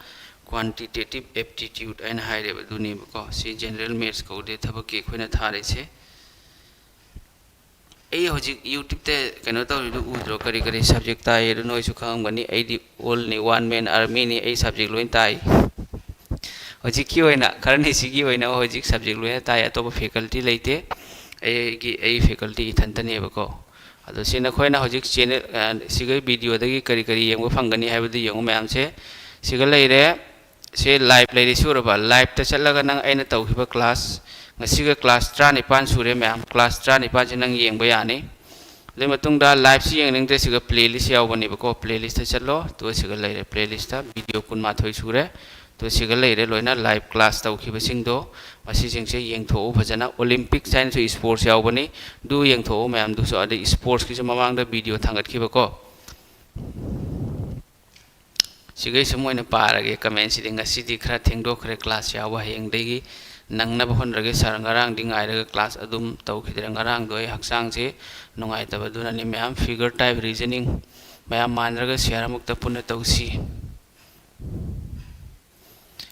quantitative aptitude ꯍꯥꯏꯅ ꯍꯥꯏꯔꯦꯕ, ꯑꯗꯨꯅꯦꯕꯀꯣ꯫ ꯁꯤ general maths ꯀꯧꯗꯦ ꯊꯕꯛꯀꯤ ꯑꯩꯈꯣꯏꯅ ꯊꯥꯔꯤꯁꯦ꯫ ꯑꯩ ꯍꯧꯖꯤꯛ YouTubeꯇ ꯀꯩꯅꯣ ꯇꯧꯔꯤꯗꯨ ꯎꯗ꯭ꯔꯣ? ꯀꯔꯤ ꯀꯔꯤ subject ꯇꯥꯏ ꯑꯗꯨ ꯅꯣꯏꯁꯨ ꯈꯪꯉꯝꯒꯅꯤ꯫ ꯑꯩꯗꯤ allꯅꯤ, one man armyꯅꯤ, ꯑꯩ subject ꯂꯣꯏ ꯇꯥꯏ꯫ ꯍꯧꯖꯤꯛꯀꯤ ꯑꯣꯏꯅ, current ꯑꯁꯤꯒꯤ ꯑꯣꯏꯅ ꯍꯧꯖꯤꯛ subject ꯂꯣꯏꯅ ꯇꯥꯏ, ꯑꯇꯣꯞꯄ faculty ꯂꯩꯇꯦ꯫ ꯑꯩꯒꯤ, ꯑꯩ faculty ꯏꯊꯟꯇꯅꯦꯕꯀꯣ꯫ ꯑꯗꯣ ꯁꯤ ꯅꯈꯣꯏꯅ ꯍꯧꯖꯤꯛ channel, ꯑ, ꯁꯤꯒꯤ videoꯗꯒꯤ ꯀꯔꯤ ꯀꯔꯤ ꯌꯦꯡꯕ ꯐꯪꯒꯅꯤ ꯍꯥꯏꯕꯗꯨ ꯌꯦꯡꯉꯨ ꯃꯌꯥꯝꯁꯦ꯫ ꯁꯤꯒ ꯂꯩꯔꯦ, ꯁꯤ live ꯂꯩꯔꯦ, ꯁꯤ ꯎꯔꯕ? Liveꯇ ꯆꯠꯂꯒ ꯅꯪ ꯑꯩꯅ ꯇꯧꯈꯤꯕ class, ꯉꯁꯤꯒ class ꯇꯔꯥꯅꯤꯄꯥꯟ ꯁꯨꯔꯦ ꯃꯌꯥꯝ, class ꯇꯔꯥꯅꯤꯄꯥꯟꯁꯤ ꯅꯪ ꯌꯦꯡꯕ ꯌꯥꯅꯤ꯫ ꯑꯗꯨꯒꯤ ꯃꯇꯨꯡꯗ liveꯁꯤ ꯌꯦꯡꯅꯤꯡꯗ꯭ꯔꯦ, ꯁꯤꯒ playlist ꯌꯥꯎꯕꯅꯦꯕꯀꯣ, playlistꯇ ꯆꯠꯂꯣ, ꯑꯗꯨꯒ ꯁꯤꯒ ꯂꯩꯔꯦ, playlistꯇ video ꯀꯨꯟꯃꯥꯊꯣꯏ ꯁꯨꯔꯦ꯫ ꯑꯗꯨ ꯁꯤꯒ ꯂꯩꯔꯦ ꯂꯣꯏꯅ live class ꯇꯧꯈꯤꯕꯁꯤꯡꯗꯣ, ꯃꯁꯤꯁꯤꯡꯁꯦ ꯌꯦꯡꯊꯣꯛꯎ ꯐꯖꯅ꯫ Olympics ꯍꯥꯏꯅꯁꯨ sports ꯌꯥꯎꯕꯅꯤ, ꯑꯗꯨ ꯌꯦꯡꯊꯣꯛꯎ ꯃꯌꯥꯝꯗꯨꯁꯨ꯫ ꯑꯗꯩ sportsꯀꯤꯁꯨ ꯃꯃꯥꯡꯗ video ꯊꯥꯡꯒꯠꯈꯤꯕꯀꯣ꯫ ꯁꯤꯈꯩ ꯁꯨꯝ ꯑꯣꯏꯅ ꯄꯥꯔꯒꯦ commentꯁꯤꯗꯤ꯫ ꯉꯁꯤꯗꯤ ꯈꯔ ꯊꯦꯡꯗꯣꯛꯈ꯭ꯔꯦ class ꯌꯥꯎꯕ, ꯍꯌꯦꯡꯗꯒꯤ ꯅꯪꯅꯕ ꯍꯣꯠꯅꯔꯒꯦ ꯁꯥꯔ꯫ ꯉꯔꯥꯡꯗꯤ ꯉꯥꯏꯔꯒ ꯀ꯭ꯂꯥꯁ ꯑꯗꯨꯝ ꯇꯧꯈꯤꯗ꯭ꯔꯦ꯫ ꯉꯔꯥꯡꯗꯣ ꯑꯩ ꯍꯛꯆꯥꯡꯁꯦ ꯅꯨꯡꯉꯥꯏꯇꯕꯗꯨꯅꯅꯤ꯫ ꯃꯌꯥꯝ figure type reasoning ꯃꯌꯥꯝ ꯃꯥꯟꯅꯔꯒ ꯁꯤꯌꯥꯔ ꯑꯃꯨꯛꯇ ꯄꯨꯟꯅ ꯇꯧꯁꯤ꯫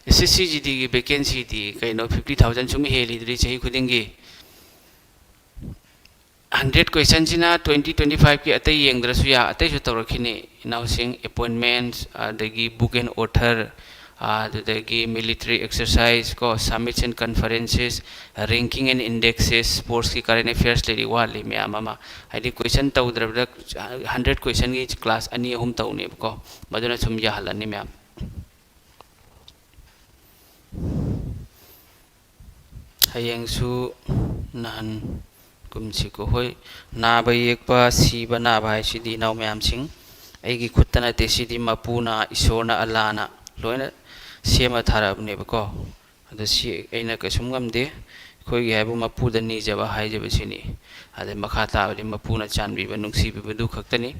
ꯑꯦꯁ ꯑꯦꯁ ꯁꯤ ꯖꯤ ꯗꯤꯒꯤ ꯚꯦꯀꯦꯟꯁꯤꯗꯤ ꯀꯩꯅꯣ, fifty thousand ꯁꯨꯝ ꯍꯦꯜꯂꯤꯗꯨꯗꯤ ꯆꯍꯤ ꯈꯨꯗꯤꯡꯒꯤ꯫ Hundred questionꯁꯤꯅ twenty twenty fiveꯀꯤ ꯑꯇꯩ ꯌꯦꯡꯗ꯭ꯔꯁꯨ ꯌꯥ, ꯑꯇꯩꯁꯨ ꯇꯧꯔꯛꯈꯤꯅꯤ ꯏꯅꯥꯎꯁꯤꯡ꯫ Appointments, ꯑꯗꯒꯤ book and author, ꯑꯗꯨꯗꯒꯤ military exercise ꯀꯣ, summits and conferences, ranking and indexes, sportsꯀꯤ current affairs ꯂꯩꯔꯤ, ꯋꯥꯠꯂꯤ ꯃꯌꯥꯝ ꯑꯃ꯫ ꯍꯥꯏꯗꯤ question ꯇꯧꯗ꯭ꯔꯕꯗ hundred questionꯒꯤ ꯀ꯭ꯂꯥꯁ ꯑꯅꯤ ꯑꯍꯨꯝ ꯇꯧꯅꯦꯕꯀꯣ, ꯃꯗꯨꯅ ꯁꯨꯝ ꯌꯥꯍꯜꯂꯅꯤ ꯃꯌꯥꯝ꯫ ꯍꯌꯦꯡꯁꯨ ꯅꯍꯥꯟ ꯀꯨꯝꯁꯤꯀꯣ꯫ ꯍꯣꯏ, ꯅꯥꯕ ꯌꯦꯛꯄ, ꯁꯤꯕ ꯅꯥꯕ ꯍꯥꯏꯁꯤꯗꯤ ꯏꯅꯥꯎ ꯃꯌꯥꯝꯁꯤꯡ, ꯑꯩꯒꯤ ꯈꯨꯠꯇ ꯅꯠꯇꯦ, ꯁꯤꯗꯤ ꯃꯄꯨꯅ, ꯏꯁꯣꯔꯅ, ꯑꯜꯂꯥꯅ ꯂꯣꯏꯅ ꯁꯦꯝꯃ ꯊꯥꯔꯛꯑꯕꯅꯦꯕꯀꯣ꯫ ꯑꯗꯣ ꯁꯤ ꯑꯩꯅ ꯀꯩꯁꯨꯝ ꯉꯝꯗꯦ, ꯑꯩꯈꯣꯏꯒꯤ ꯍꯥꯏꯕꯨ ꯃꯄꯨꯗ ꯅꯤꯖꯕ ꯍꯥꯏꯖꯕꯁꯤꯅꯤ꯫ ꯑꯗꯩ ꯃꯈꯥ ꯇꯥꯕꯗꯤ ꯃꯄꯨꯅ ꯆꯥꯟꯕꯤꯕ, ꯅꯨꯡꯁꯤꯕꯤꯕꯗꯨ ꯈꯛꯇꯅꯤ꯫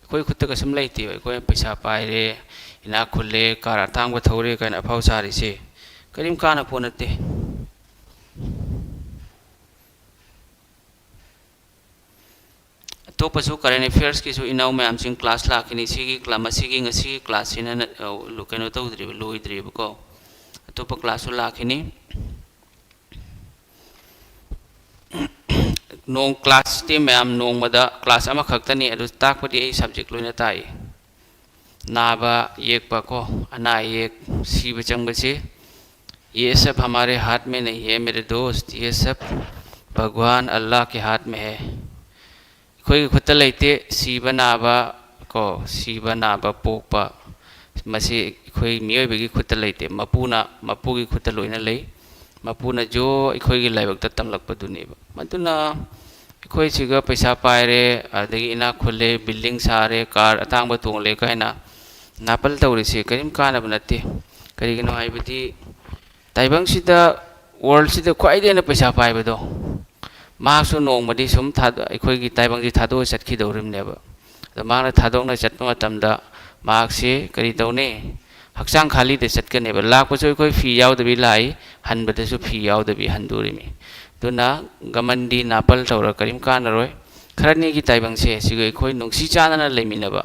ꯑꯩꯈꯣꯏ ꯈꯨꯠꯇ ꯀꯩꯁꯨꯝ ꯂꯩꯇꯦꯕ꯫ ꯑꯩꯈꯣꯏꯅ ꯄꯩꯁꯥ ꯄꯥꯏꯔꯦ, ꯏꯅꯥꯛ ꯈꯨꯜꯂꯦ, ꯀꯥꯔ ꯑꯇꯥꯡꯕ ꯊꯧꯔꯦ ꯀꯥꯏꯅ ꯑꯐꯥꯎ ꯁꯥꯔꯤꯁꯦ ꯀꯔꯤꯝ ꯀꯥꯟꯅꯄꯣꯠ ꯅꯠꯇꯦ꯫ ꯑꯇꯣꯞꯄꯁꯨ current affairsꯀꯤꯁꯨ ꯏꯅꯥꯎ ꯃꯌꯥꯝꯁꯤꯡ ꯀ꯭ꯂꯥꯁ ꯂꯥꯛꯈꯤꯅꯤ꯫ ꯁꯤꯒꯤ ꯀ꯭ꯂꯥ-, ꯃꯁꯤꯒꯤ ꯉꯁꯤꯒꯤ ꯀ꯭ꯂꯥꯁꯁꯤꯅ ꯅ-, ꯑ, ꯀꯩꯅꯣ ꯇꯧꯗ꯭ꯔꯤꯕ, ꯂꯣꯏꯗ꯭ꯔꯤꯕꯀꯣ꯫ ꯑꯇꯣꯞꯄ ꯀ꯭ꯂꯥꯁꯁꯨ ꯂꯥꯛꯈꯤꯅꯤ꯫ ꯅꯣꯡ-, ꯀ꯭ꯂꯥꯁꯇꯤ ꯃꯌꯥꯝ ꯅꯣꯡꯃꯗ ꯀ꯭ꯂꯥꯁ ꯑꯃꯈꯛꯇꯅꯤ, ꯑꯗꯨ ꯇꯥꯛꯄꯗꯤ ꯑꯩ subject ꯂꯣꯏꯅ ꯇꯥꯛꯏ꯫ ꯅꯥꯕ ꯌꯦꯛꯄ ꯀꯣ, ꯑꯅꯥ ꯑꯌꯦꯛ, ꯁꯤꯕ ꯆꯪꯕꯁꯤ, "ये सब हमारे हाथ में नहीं है मेरे दोस्त, ये सब भगवान अल्लाह के हाथ में है"꯫ ꯑꯩꯈꯣꯏꯒꯤ ꯈꯨꯠꯇ ꯂꯩꯇꯦ꯫ ꯁꯤꯕ ꯅꯥꯕ ꯀꯣ, ꯁꯤꯕ ꯅꯥꯕ ꯄꯣꯛꯄ, ꯃꯁꯤ ꯑꯩꯈꯣꯏ ꯃꯤꯑꯣꯏꯕꯒꯤ ꯈꯨꯠꯇ ꯂꯩꯇꯦ꯫ ꯃꯄꯨꯅ, ꯃꯄꯨꯒꯤ ꯈꯨꯠꯇ ꯂꯣꯏꯅ ꯂꯩ꯫ ꯃꯄꯨꯅ ꯖꯣ ꯑꯩꯈꯣꯏꯒꯤ ꯂꯥꯏꯕꯛꯇ ꯇꯝꯂꯛꯄꯗꯨꯅꯦꯕ꯫ ꯃꯗꯨꯅ ꯑꯩꯈꯣꯏꯁꯤꯒ ꯄꯩꯁꯥ ꯄꯥꯏꯔꯦ, ꯑꯗꯒꯤ ꯏꯅꯥꯛ ꯈꯨꯜꯂꯦ, building ꯁꯥꯔꯦ, car ꯑꯇꯥꯡꯕ ꯇꯣꯡꯂꯦ ꯀꯥꯏꯅ ꯅꯥꯄꯜ ꯇꯧꯔꯤꯁꯦ ꯀꯔꯤꯝ ꯀꯥꯟꯅꯕ ꯅꯠꯇꯦ꯫ ꯀꯔꯤꯒꯤꯅꯣ ꯍꯥꯏꯕꯗꯤ ꯇꯥꯏꯕꯪꯁꯤꯗ, worldꯁꯤꯗ ꯈ꯭ꯋꯥꯏꯗꯒꯤ ꯍꯦꯟꯅ ꯄꯩꯁꯥ ꯄꯥꯏꯕꯗꯣ, ꯃꯍꯥꯛꯁꯨ ꯅꯣꯡꯃꯗꯤ ꯁꯨꯝ ꯊꯥꯗ-, ꯑꯩꯈꯣꯏꯒꯤ ꯇꯥꯏꯕꯪꯁꯤ ꯊꯥꯗꯣꯛꯑ ꯆꯠꯈꯤꯗꯧꯔꯤꯕꯅꯦꯕ꯫ ꯑꯗꯣ ꯃꯍꯥꯛꯅ ꯊꯥꯗꯣꯛꯅ ꯆꯠꯄ ꯃꯇꯝꯗ ꯃꯍꯥꯛꯁꯤ ꯀꯔꯤ ꯇꯧꯅꯤ? ꯍꯛꯆꯥꯡ ꯈꯥꯂꯤꯗ ꯆꯠꯀꯅꯦꯕ꯫ ꯂꯥꯛꯄꯁꯨ ꯑꯩꯈꯣꯏ ꯐꯤ ꯌꯥꯎꯗꯕꯤ ꯂꯥꯛꯏ, ꯍꯟꯕꯗꯁꯨ ꯐꯤ ꯌꯥꯎꯗꯕꯤ ꯍꯟꯗꯣꯔꯤꯃꯤ꯫ ꯑꯗꯨꯅ ꯒꯃꯟꯗꯤ ꯅꯥꯄꯜ ꯇꯧꯔ ꯀꯔꯤꯝ ꯀꯥꯟꯅꯔꯣꯏ꯫ ꯈꯔꯅꯤꯒꯤ ꯇꯥꯏꯕꯪꯁꯦ ꯁꯤꯒ ꯑꯩꯈꯣꯏ ꯅꯨꯡꯁꯤ ꯆꯥꯟꯅꯅ ꯂꯩꯃꯤꯟꯅꯕ,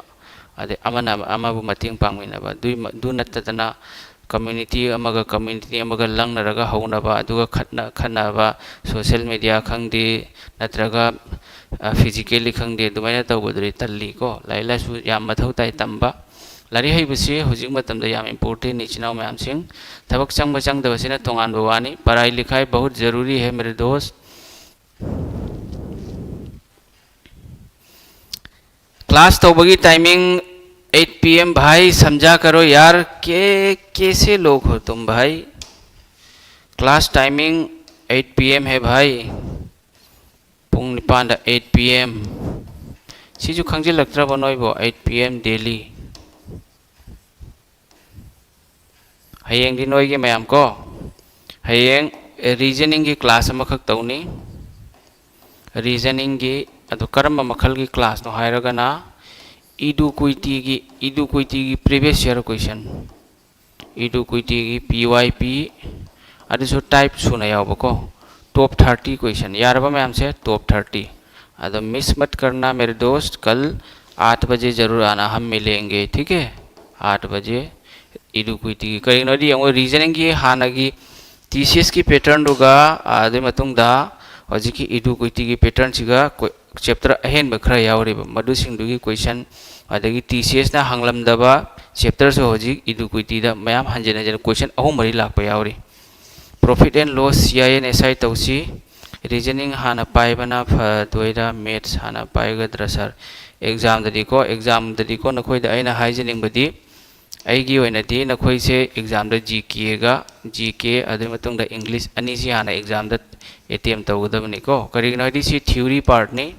ꯑꯗꯩ ꯑꯃꯅ ꯑꯃꯕꯨ ꯃꯇꯦꯡ ꯄꯥꯡꯃꯤꯟꯅꯕ, ꯑꯗꯨꯏ ꯃ-, ꯑꯗꯨ ꯅꯠꯇꯗꯅ community ꯑꯃꯒ community ꯑꯃꯒ ꯂꯪꯅꯔꯒ ꯍꯧꯅꯕ, ꯑꯗꯨꯒ ꯈꯠꯅ-, ꯈꯠꯅꯕ, social media ꯈꯪꯗꯦ, ꯅꯠꯇ꯭ꯔꯒ, ꯑ, physically ꯈꯪꯗꯦ, ꯑꯗꯨꯃꯥꯏꯅ ꯇꯧꯕꯗꯨꯗꯤ ꯇꯜꯂꯤꯀꯣ꯫ ꯂꯥꯏꯔꯤꯛ ꯂꯥꯏꯁꯨ ꯌꯥꯝ ꯃꯊꯧ ꯇꯥꯏ ꯇꯝꯕ꯫ ꯂꯥꯏꯔꯤꯛ ꯍꯩꯕꯁꯤ ꯍꯧꯖꯤꯛ ꯃꯇꯝꯗ ꯌꯥꯝ important ꯅꯤ, ꯏꯆꯤꯟ ꯏꯅꯥꯎ ꯃꯌꯥꯝꯁꯤꯡ꯫ ꯊꯕꯛ ꯆꯪꯕ ꯆꯪꯗꯕꯁꯤꯅ ꯇꯣꯉꯥꯟꯕ ꯋꯥꯅꯤ꯫ पढ़ाई लिखाई बहुत ज़रूरी है मेरे दोस्त। Class ꯇꯧꯕꯒꯤ timing eight P M भाई, समझा करो यार, के, कैसे लोग हो तुम भाई? Class timing eight P M है भाई, ꯄꯨꯡ ꯅꯤꯄꯥꯟꯗ, eight P M꯫ ꯁꯤꯁꯨ ꯈꯪꯖꯤꯜꯂꯛꯇ꯭ꯔꯕ ꯅꯣꯏꯕꯣ? Eight P M daily꯫ ꯍꯌꯦꯡꯗꯤ ꯅꯣꯏꯒꯤ ꯃꯌꯥꯝ ꯀꯣ, ꯍꯌꯦꯡ reasoning ꯒꯤ class ꯑꯃꯈꯛ ꯇꯧꯅꯤ꯫ Reasoning ꯒꯤ ꯑꯗꯨ ꯀꯔꯝꯕ ꯃꯈꯜꯒꯤ class ꯅꯣ ꯍꯥꯏꯔꯒꯅ, ꯏꯗꯨ ꯀꯨꯏꯇꯤꯒꯤ, ꯏꯗꯨ ꯀꯨꯏꯇꯤꯒꯤ previous year question, ꯏꯗꯨ ꯀꯨꯏꯇꯤꯒꯤ P Y P, ꯑꯗꯨꯁꯨ type ꯁꯨꯅ ꯌꯥꯎꯕꯀꯣ꯫ Top thirty question, ꯌꯥꯔꯕ ꯃꯌꯥꯝꯁꯦ? Top thirty꯫ ꯑꯗꯣ miss मत करना मेरे दोस्त, कल आठ बजे ज़रूर आना, हम मिलेंगे, ठीक है? आठ बजे ꯏꯗꯨ ꯀꯨꯏꯇꯤꯒꯤ꯫ ꯀꯔꯤꯒꯤꯅꯣꯗꯤ ꯌꯦꯡꯉꯣ, reasoning ꯒꯤ ꯍꯥꯟꯅꯒꯤ T C S ꯀꯤ pattern ꯗꯨꯒ, ꯑꯗꯨꯒꯤ ꯃꯇꯨꯡꯗ ꯍꯧꯖꯤꯛꯀꯤ ꯏꯗꯨ ꯀꯨꯏꯇꯤꯒꯤ pattern ꯁꯤꯒ ꯀꯣꯏ-, chapter ꯑꯍꯦꯟꯕ ꯈꯔ ꯌꯥꯎꯔꯤꯕ, ꯃꯗꯨꯁꯤꯡꯗꯨꯒꯤ question, ꯑꯗꯒꯤ T C S ꯅ ꯍꯪꯂꯝꯗꯕ chapter ꯁꯨ ꯍꯧꯖꯤꯛ ꯏꯗꯨ ꯀꯨꯏꯇꯤꯗ ꯃꯌꯥꯝ ꯍꯟꯖꯤꯟ ꯍꯟꯖꯤꯟ question ꯑꯍꯨꯝ ꯃꯔꯤ ꯂꯥꯛꯄ ꯌꯥꯎꯔꯤ꯫ Profit and loss, C I N S I ꯇꯧꯁꯤ꯫ Reasoning ꯍꯥꯟꯅ ꯄꯥꯏꯕꯅ ꯐꯗꯣꯏꯔꯥ, maths ꯍꯥꯟꯅ ꯄꯥꯏꯒꯗ꯭ꯔꯥ sir? Exam ꯗꯗꯤꯀꯣ, exam ꯗꯗꯤꯀꯣ, ꯅꯈꯣꯏꯗ ꯑꯩꯅ ꯍꯥꯏꯖꯅꯤꯡꯕꯗꯤ, ꯑꯩꯒꯤ ꯑꯣꯏꯅꯗꯤ ꯅꯈꯣꯏꯁꯦ exam ꯗ G K ꯒ, G K, ꯑꯗꯨꯒꯤ ꯃꯇꯨꯡꯗ English ꯑꯅꯤꯁꯤ ꯍꯥꯟꯅ exam ꯗ attempt ꯇꯧꯒꯗꯕꯅꯤꯀꯣ꯫ ꯀꯔꯤꯒꯤꯅꯣ ꯍꯥꯏꯗꯤ ꯁꯤ theory part ꯅꯤ꯫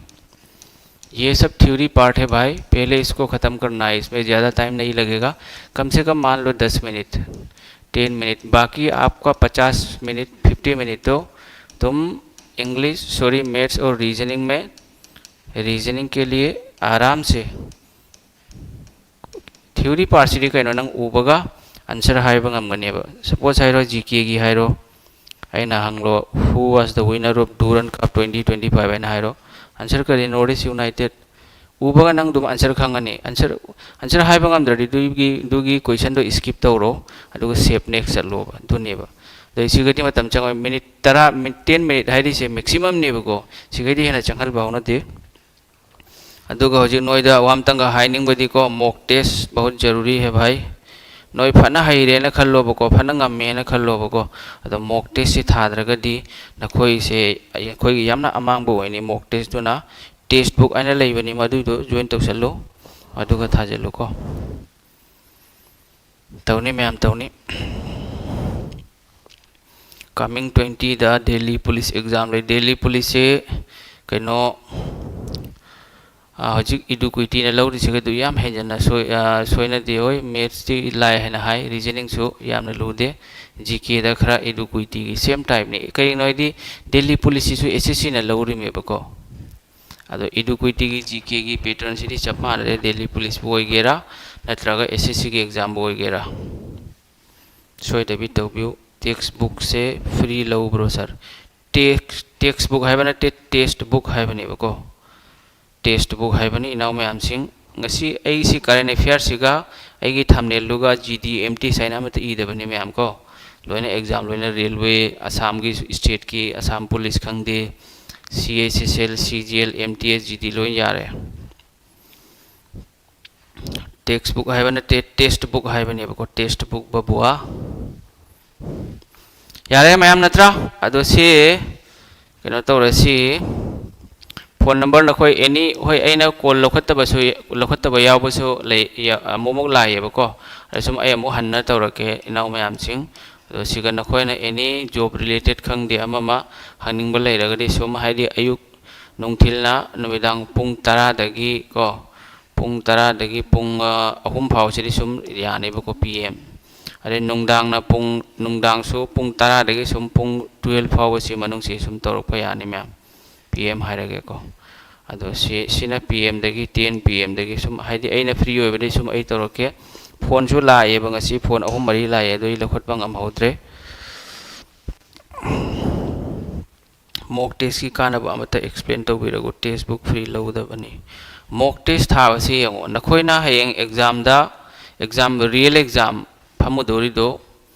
ये सब theory part है भाई, पहले इसको ख़त्म करना है, इसमें ज़्यादा time नहीं लगेगा, कम से कम मान लो दस मिनट, ten minute, बाकी आपका पचास मिनट, fifty minute तो तुम English, sorry, maths और reasoning में, reasoning के लिए आराम से theory part ꯁꯤꯗꯤ ꯀꯩꯅꯣ, ꯅꯪ ꯎꯕꯒ ꯑꯟꯁꯔ ꯍꯥꯏꯕ ꯉꯝꯒꯅꯦꯕ꯫ ꯁꯄꯣꯁ ꯍꯥꯏꯔꯣ, ꯖꯤ ꯀꯦꯒꯤ ꯍꯥꯏꯔꯣ, ꯑꯩꯅ ꯍꯪꯂꯣ, "Who was the winner of Durand Cup twenty twenty-five?" ꯍꯥꯏꯅ ꯍꯥꯏꯔꯣ, ꯑꯟꯁꯔ ꯀꯔꯤ? North East United꯫ ꯎꯕꯒ ꯅꯪ ꯑꯗꯨꯝ ꯑꯟꯁꯔ ꯈꯪꯉꯅꯤ꯫ ꯑꯟꯁꯔ ꯑꯟꯁꯔ ꯍꯥꯏꯕ ꯉꯝꯗ꯭ꯔꯗꯤ ꯑꯗꯨꯒꯤ ꯑꯗꯨꯒꯤ ꯀꯣꯏꯁꯟꯗꯣ ꯁ꯭ꯀꯤꯞ ꯇꯧꯔꯣ, ꯑꯗꯨꯒ ꯁꯦꯞ ꯅꯦꯛꯁ ꯆꯠꯂꯣꯕ꯫ ꯑꯗꯨꯅꯦꯕ꯫ ꯑꯗꯩ ꯁꯤꯒꯗꯤ ꯃꯇꯝ ꯆꯪꯉꯣꯏ, ꯃꯤꯅꯤꯠ ꯇꯔꯥ, ꯃꯤꯅꯤꯠ, ꯇꯦꯟ ꯃꯤꯅꯤꯠ ꯍꯥꯏꯔꯤꯁꯦ ꯃꯦꯛꯁꯤꯃꯝꯅꯦꯕꯀꯣ꯫ ꯁꯤꯒꯗꯤ ꯍꯦꯟꯅ ꯆꯪꯍꯟꯕ ꯍꯧꯅꯗꯦ꯫ ꯑꯗꯨꯒ ꯍꯧꯖꯤꯛ ꯅꯣꯏꯗ ꯋꯥ ꯑꯃꯇꯪꯒ ꯍꯥꯏꯅꯤꯡꯕꯗꯤꯀꯣ, mock test ꯕꯍꯨꯠ ꯖꯔꯨꯔꯤ ꯍꯦ ꯚꯥꯏ꯫ ꯅꯣꯏ ꯐꯅ ꯍꯩꯔꯦꯅ ꯈꯜꯂꯣꯕꯀꯣ, ꯐꯅ ꯉꯝꯃꯦꯅ ꯈꯜꯂꯣꯕꯀꯣ, ꯑꯗꯣ mock test ꯁꯤ ꯊꯥꯗ꯭ꯔꯒꯗꯤ ꯅꯈꯣꯏꯁꯦ ꯑꯩꯈꯣꯏꯒꯤ ꯌꯥꯝꯅ ꯑꯃꯥꯡꯕ ꯑꯣꯏꯅꯤ꯫ Mock test ꯇꯨꯅ ꯇꯦꯛꯁ ꯕꯨꯛ ꯍꯥꯏꯅ ꯂꯩꯕꯅꯤ, ꯃꯗꯨꯏꯗꯣ ꯖꯣꯏꯟ ꯇꯧꯁꯜꯂꯨ, ꯑꯗꯨꯒ ꯊꯥꯖꯤꯜꯂꯨꯀꯣ꯫ ꯇꯧꯅꯤ ꯃꯌꯥꯝ, ꯇꯧꯅꯤ꯫ Coming twenty ꯗ ꯗꯦꯜꯂꯤ ꯄꯨꯂꯤꯁ ꯑꯦꯛꯖꯥꯝ ꯂꯩ꯫ ꯗꯦꯜꯂꯤ ꯄꯨꯂꯤꯁꯁꯦ ꯀꯩꯅꯣ, ꯑꯥ, ꯍꯧꯖꯤꯛ ꯏꯗꯨꯀ꯭ꯋꯤꯇꯤꯅ ꯂꯧꯔꯤꯁꯤꯒꯗꯨ ꯌꯥꯝ ꯍꯦꯟꯖꯟꯅ ꯁꯣꯏ-, ꯑꯥ, ꯁꯣꯏꯅꯗꯦ꯫ ꯍꯣꯏ, ꯃꯦꯠꯁꯇꯤ ꯂꯥꯏ ꯍꯥꯏꯅ ꯍꯥꯏ, ꯔꯤꯖꯅꯤꯡꯁꯨ ꯌꯥꯝꯅ ꯂꯨꯗꯦ꯫ ꯖꯤ ꯀꯦꯗ ꯈꯔ ꯏꯗꯨꯀ꯭ꯋꯤꯇꯤꯒꯤ ꯁꯦꯝ ꯇꯥꯏꯞꯅꯤ꯫ ꯀꯩꯒꯤꯅꯣ ꯍꯥꯏꯗꯤ ꯗꯦꯜꯂꯤ ꯄꯨꯂꯤꯁꯁꯤꯁꯨ ꯑꯦꯁ ꯑꯦꯁ ꯁꯤꯅ ꯂꯧꯔꯤꯃꯦꯕꯀꯣ꯫ ꯑꯗꯣ ꯏꯗꯨꯀ꯭ꯋꯤꯇꯤꯒꯤ ꯖꯤ ꯀꯦꯒꯤ ꯄꯦꯇꯔꯟꯁꯤꯗꯤ ꯆꯞ ꯃꯥꯟꯅꯔꯦ, ꯗꯦꯜꯂꯤ ꯄꯨꯂꯤꯁꯄꯨ ꯑꯣꯏꯒꯦꯔꯥ ꯅꯠꯇ꯭ꯔꯒ ꯑꯦꯁ ꯑꯦꯁ ꯁꯤꯒꯤ ꯑꯦꯛꯖꯥꯝꯕꯨ ꯑꯣꯏꯒꯦꯔꯥ꯫ ꯁꯣꯏꯗꯕꯤ ꯇꯧꯕꯤꯌꯨ꯫ ꯇꯦꯛꯁ ꯕꯨꯛꯁꯦ ꯐ꯭ꯔꯤ ꯂꯧꯕ꯭ꯔꯣ ꯁꯥꯔ? ꯇꯦꯛꯁ, ꯇꯦꯛꯁ ꯕꯨꯛ ꯍꯥꯏꯕ ꯅꯠꯇꯦ, ꯇꯦꯛꯁ ꯕꯨꯛ ꯍꯥꯏꯕꯅꯦꯕꯀꯣ꯫ ꯇꯦꯛꯁ ꯕꯨꯛ ꯍꯥꯏꯕꯅꯤ, ꯏꯅꯥꯎ ꯃꯌꯥꯝꯁꯤꯡ꯫ ꯉꯁꯤ ꯑꯩꯁꯤ ꯀꯔꯦꯟ ꯑꯦꯐꯤꯌꯔꯁꯤꯒ ꯑꯩꯒꯤ ꯊꯝꯅꯦꯜꯗꯨꯒ ꯖꯤ ꯗꯤ, ꯑꯦꯝ ꯇꯤ ꯑꯦꯁ ꯍꯥꯏꯅ ꯑꯃꯠꯇ ꯏꯗꯕꯅꯤ ꯃꯌꯥꯝ ꯀꯣ꯫ ꯂꯣꯏꯅ ꯑꯦꯛꯖꯥꯝ ꯂꯣꯏꯅ ꯔꯦꯜꯋꯦ, ꯑꯁꯥꯝꯒꯤ ꯁ꯭ꯇꯦꯠꯀꯤ, ꯑꯁꯥꯝ ꯄꯨꯂꯤꯁ ꯈꯪꯗꯦ, C H S L, C G L, M T S, G D ꯂꯣꯏ ꯌꯥꯔꯦ꯫ ꯇꯦꯛꯁ ꯕꯨꯛ ꯍꯥꯏꯕ ꯅꯠꯇꯦ, ꯇꯦꯛꯁ ꯕꯨꯛ ꯍꯥꯏꯕꯅꯦꯕꯀꯣ, ꯇꯦꯛꯁ ꯕꯨꯛ ꯕꯕꯨꯋꯥ꯫ ꯌꯥꯔꯦ ꯃꯌꯥꯝ ꯅꯠꯇ꯭ꯔꯥ? ꯑꯗꯣ ꯁꯤ ꯀꯩꯅꯣ ꯇꯧꯔꯦ, ꯁꯤ ꯐꯣꯟ ꯅꯝꯕꯔ ꯅꯈꯣꯏ ꯑꯦꯅꯤ, ꯍꯣꯏ, ꯑꯩꯅ ꯀꯣꯜ ꯂꯧꯈꯠꯇꯕꯁꯨ, ꯂꯧꯈꯠꯇꯕ ꯌꯥꯎꯕꯁꯨ ꯂꯩ, ꯌꯥ-, ꯑꯃꯨꯛ ꯑꯃꯨꯛ ꯂꯥꯛꯑꯦꯕꯀꯣ꯫ ꯑꯗ ꯁꯨꯝ ꯑꯩ ꯑꯃꯨꯛ ꯍꯟꯅ ꯇꯧꯔꯛꯀꯦ ꯏꯅꯥꯎ ꯃꯌꯥꯝꯁꯤꯡ꯫ ꯑꯗꯣ ꯁꯤꯒ ꯅꯈꯣꯏꯅ ꯑꯦꯅꯤ ꯖꯣꯕ ꯔꯤꯂꯦꯇꯦꯠ ꯈꯪꯗꯦ ꯑꯃ ꯑꯃ ꯍꯪꯅꯤꯡꯕ ꯂꯩꯔꯒꯗꯤ ꯁꯨꯝ, ꯍꯥꯏꯗꯤ ꯑꯌꯨꯛ ꯅꯨꯡꯊꯤꯜꯅ ꯅꯨꯃꯤꯗꯥꯡ ꯄꯨꯡ ꯇꯔꯥꯗꯒꯤ ꯀꯣ, ꯄꯨꯡ ꯇꯔꯥꯗꯒꯤ ꯄꯨꯡ, ꯑ, ꯑꯍꯨꯝ ꯐꯥꯎꯁꯤꯗꯤ ꯁꯨꯝ ꯌꯥꯅꯦꯕꯀꯣ, ꯄꯤ ꯑꯦꯝ꯫ ꯑꯗꯩ ꯅꯨꯡꯗꯥꯡꯅ ꯄꯨꯡ, ꯅꯨꯡꯗꯥꯡꯁꯨ ꯄꯨꯡ ꯇꯔꯥꯗꯒꯤ ꯁꯨꯝ ꯄꯨꯡ ꯇꯨꯌꯦꯜꯐ ꯐꯥꯎꯕꯁꯤ ꯃꯅꯨꯡꯁꯤ ꯁꯨꯝ ꯇꯧꯔꯛꯄ ꯌꯥꯅꯤ ꯃꯌꯥꯝ, ꯄꯤ ꯑꯦꯝ ꯍꯥꯏꯔꯒꯦꯀꯣ꯫ ꯑꯗꯣ ꯁꯤ, ꯁꯤꯅ ꯄꯤ ꯑꯦꯝꯗꯒꯤ, ꯇꯦꯟ ꯄꯤ ꯑꯦꯝꯗꯒꯤ ꯁꯨꯝ, ꯍꯥꯏꯗꯤ ꯑꯩꯅ ꯐ꯭ꯔꯤ ꯑꯣꯏꯕꯗꯤ ꯁꯨꯝ ꯑꯩ ꯇꯧꯔꯛꯀꯦ꯫ ꯐꯣꯟꯁꯨ ꯂꯥꯛꯑꯦꯕ, ꯉꯁꯤ ꯐꯣꯟ ꯑꯍꯨꯝ ꯃꯔꯤ ꯂꯥꯛꯑꯦ, ꯑꯗꯨ ꯑꯩ ꯂꯧꯈꯠꯄ ꯉꯝꯍꯧꯗ꯭ꯔꯦ꯫ ꯃꯣꯛ ꯇꯦꯁꯀꯤ ꯀꯥꯟꯅꯕ ꯑꯃꯇ ꯑꯦꯛꯁꯄ꯭ꯂꯦꯟ ꯇꯧꯕꯤꯔꯒꯦ, ꯇꯦꯛꯁ ꯕꯨꯛ ꯐ꯭ꯔꯤ ꯂꯧꯗꯕꯅꯤ꯫ ꯃꯣꯛ ꯇꯦꯁ ꯊꯥꯕꯁꯤ ꯌꯦꯡꯉꯣ, ꯅꯈꯣꯏꯅ ꯍꯌꯦꯡ ꯑꯦꯛꯖꯥꯝꯗ, ꯑꯦꯛꯖꯥꯝ, ꯔꯤꯌꯦꯜ ꯑꯦꯛꯖꯥꯝ ꯐꯝꯃꯨꯗꯣꯔꯤꯗꯣ,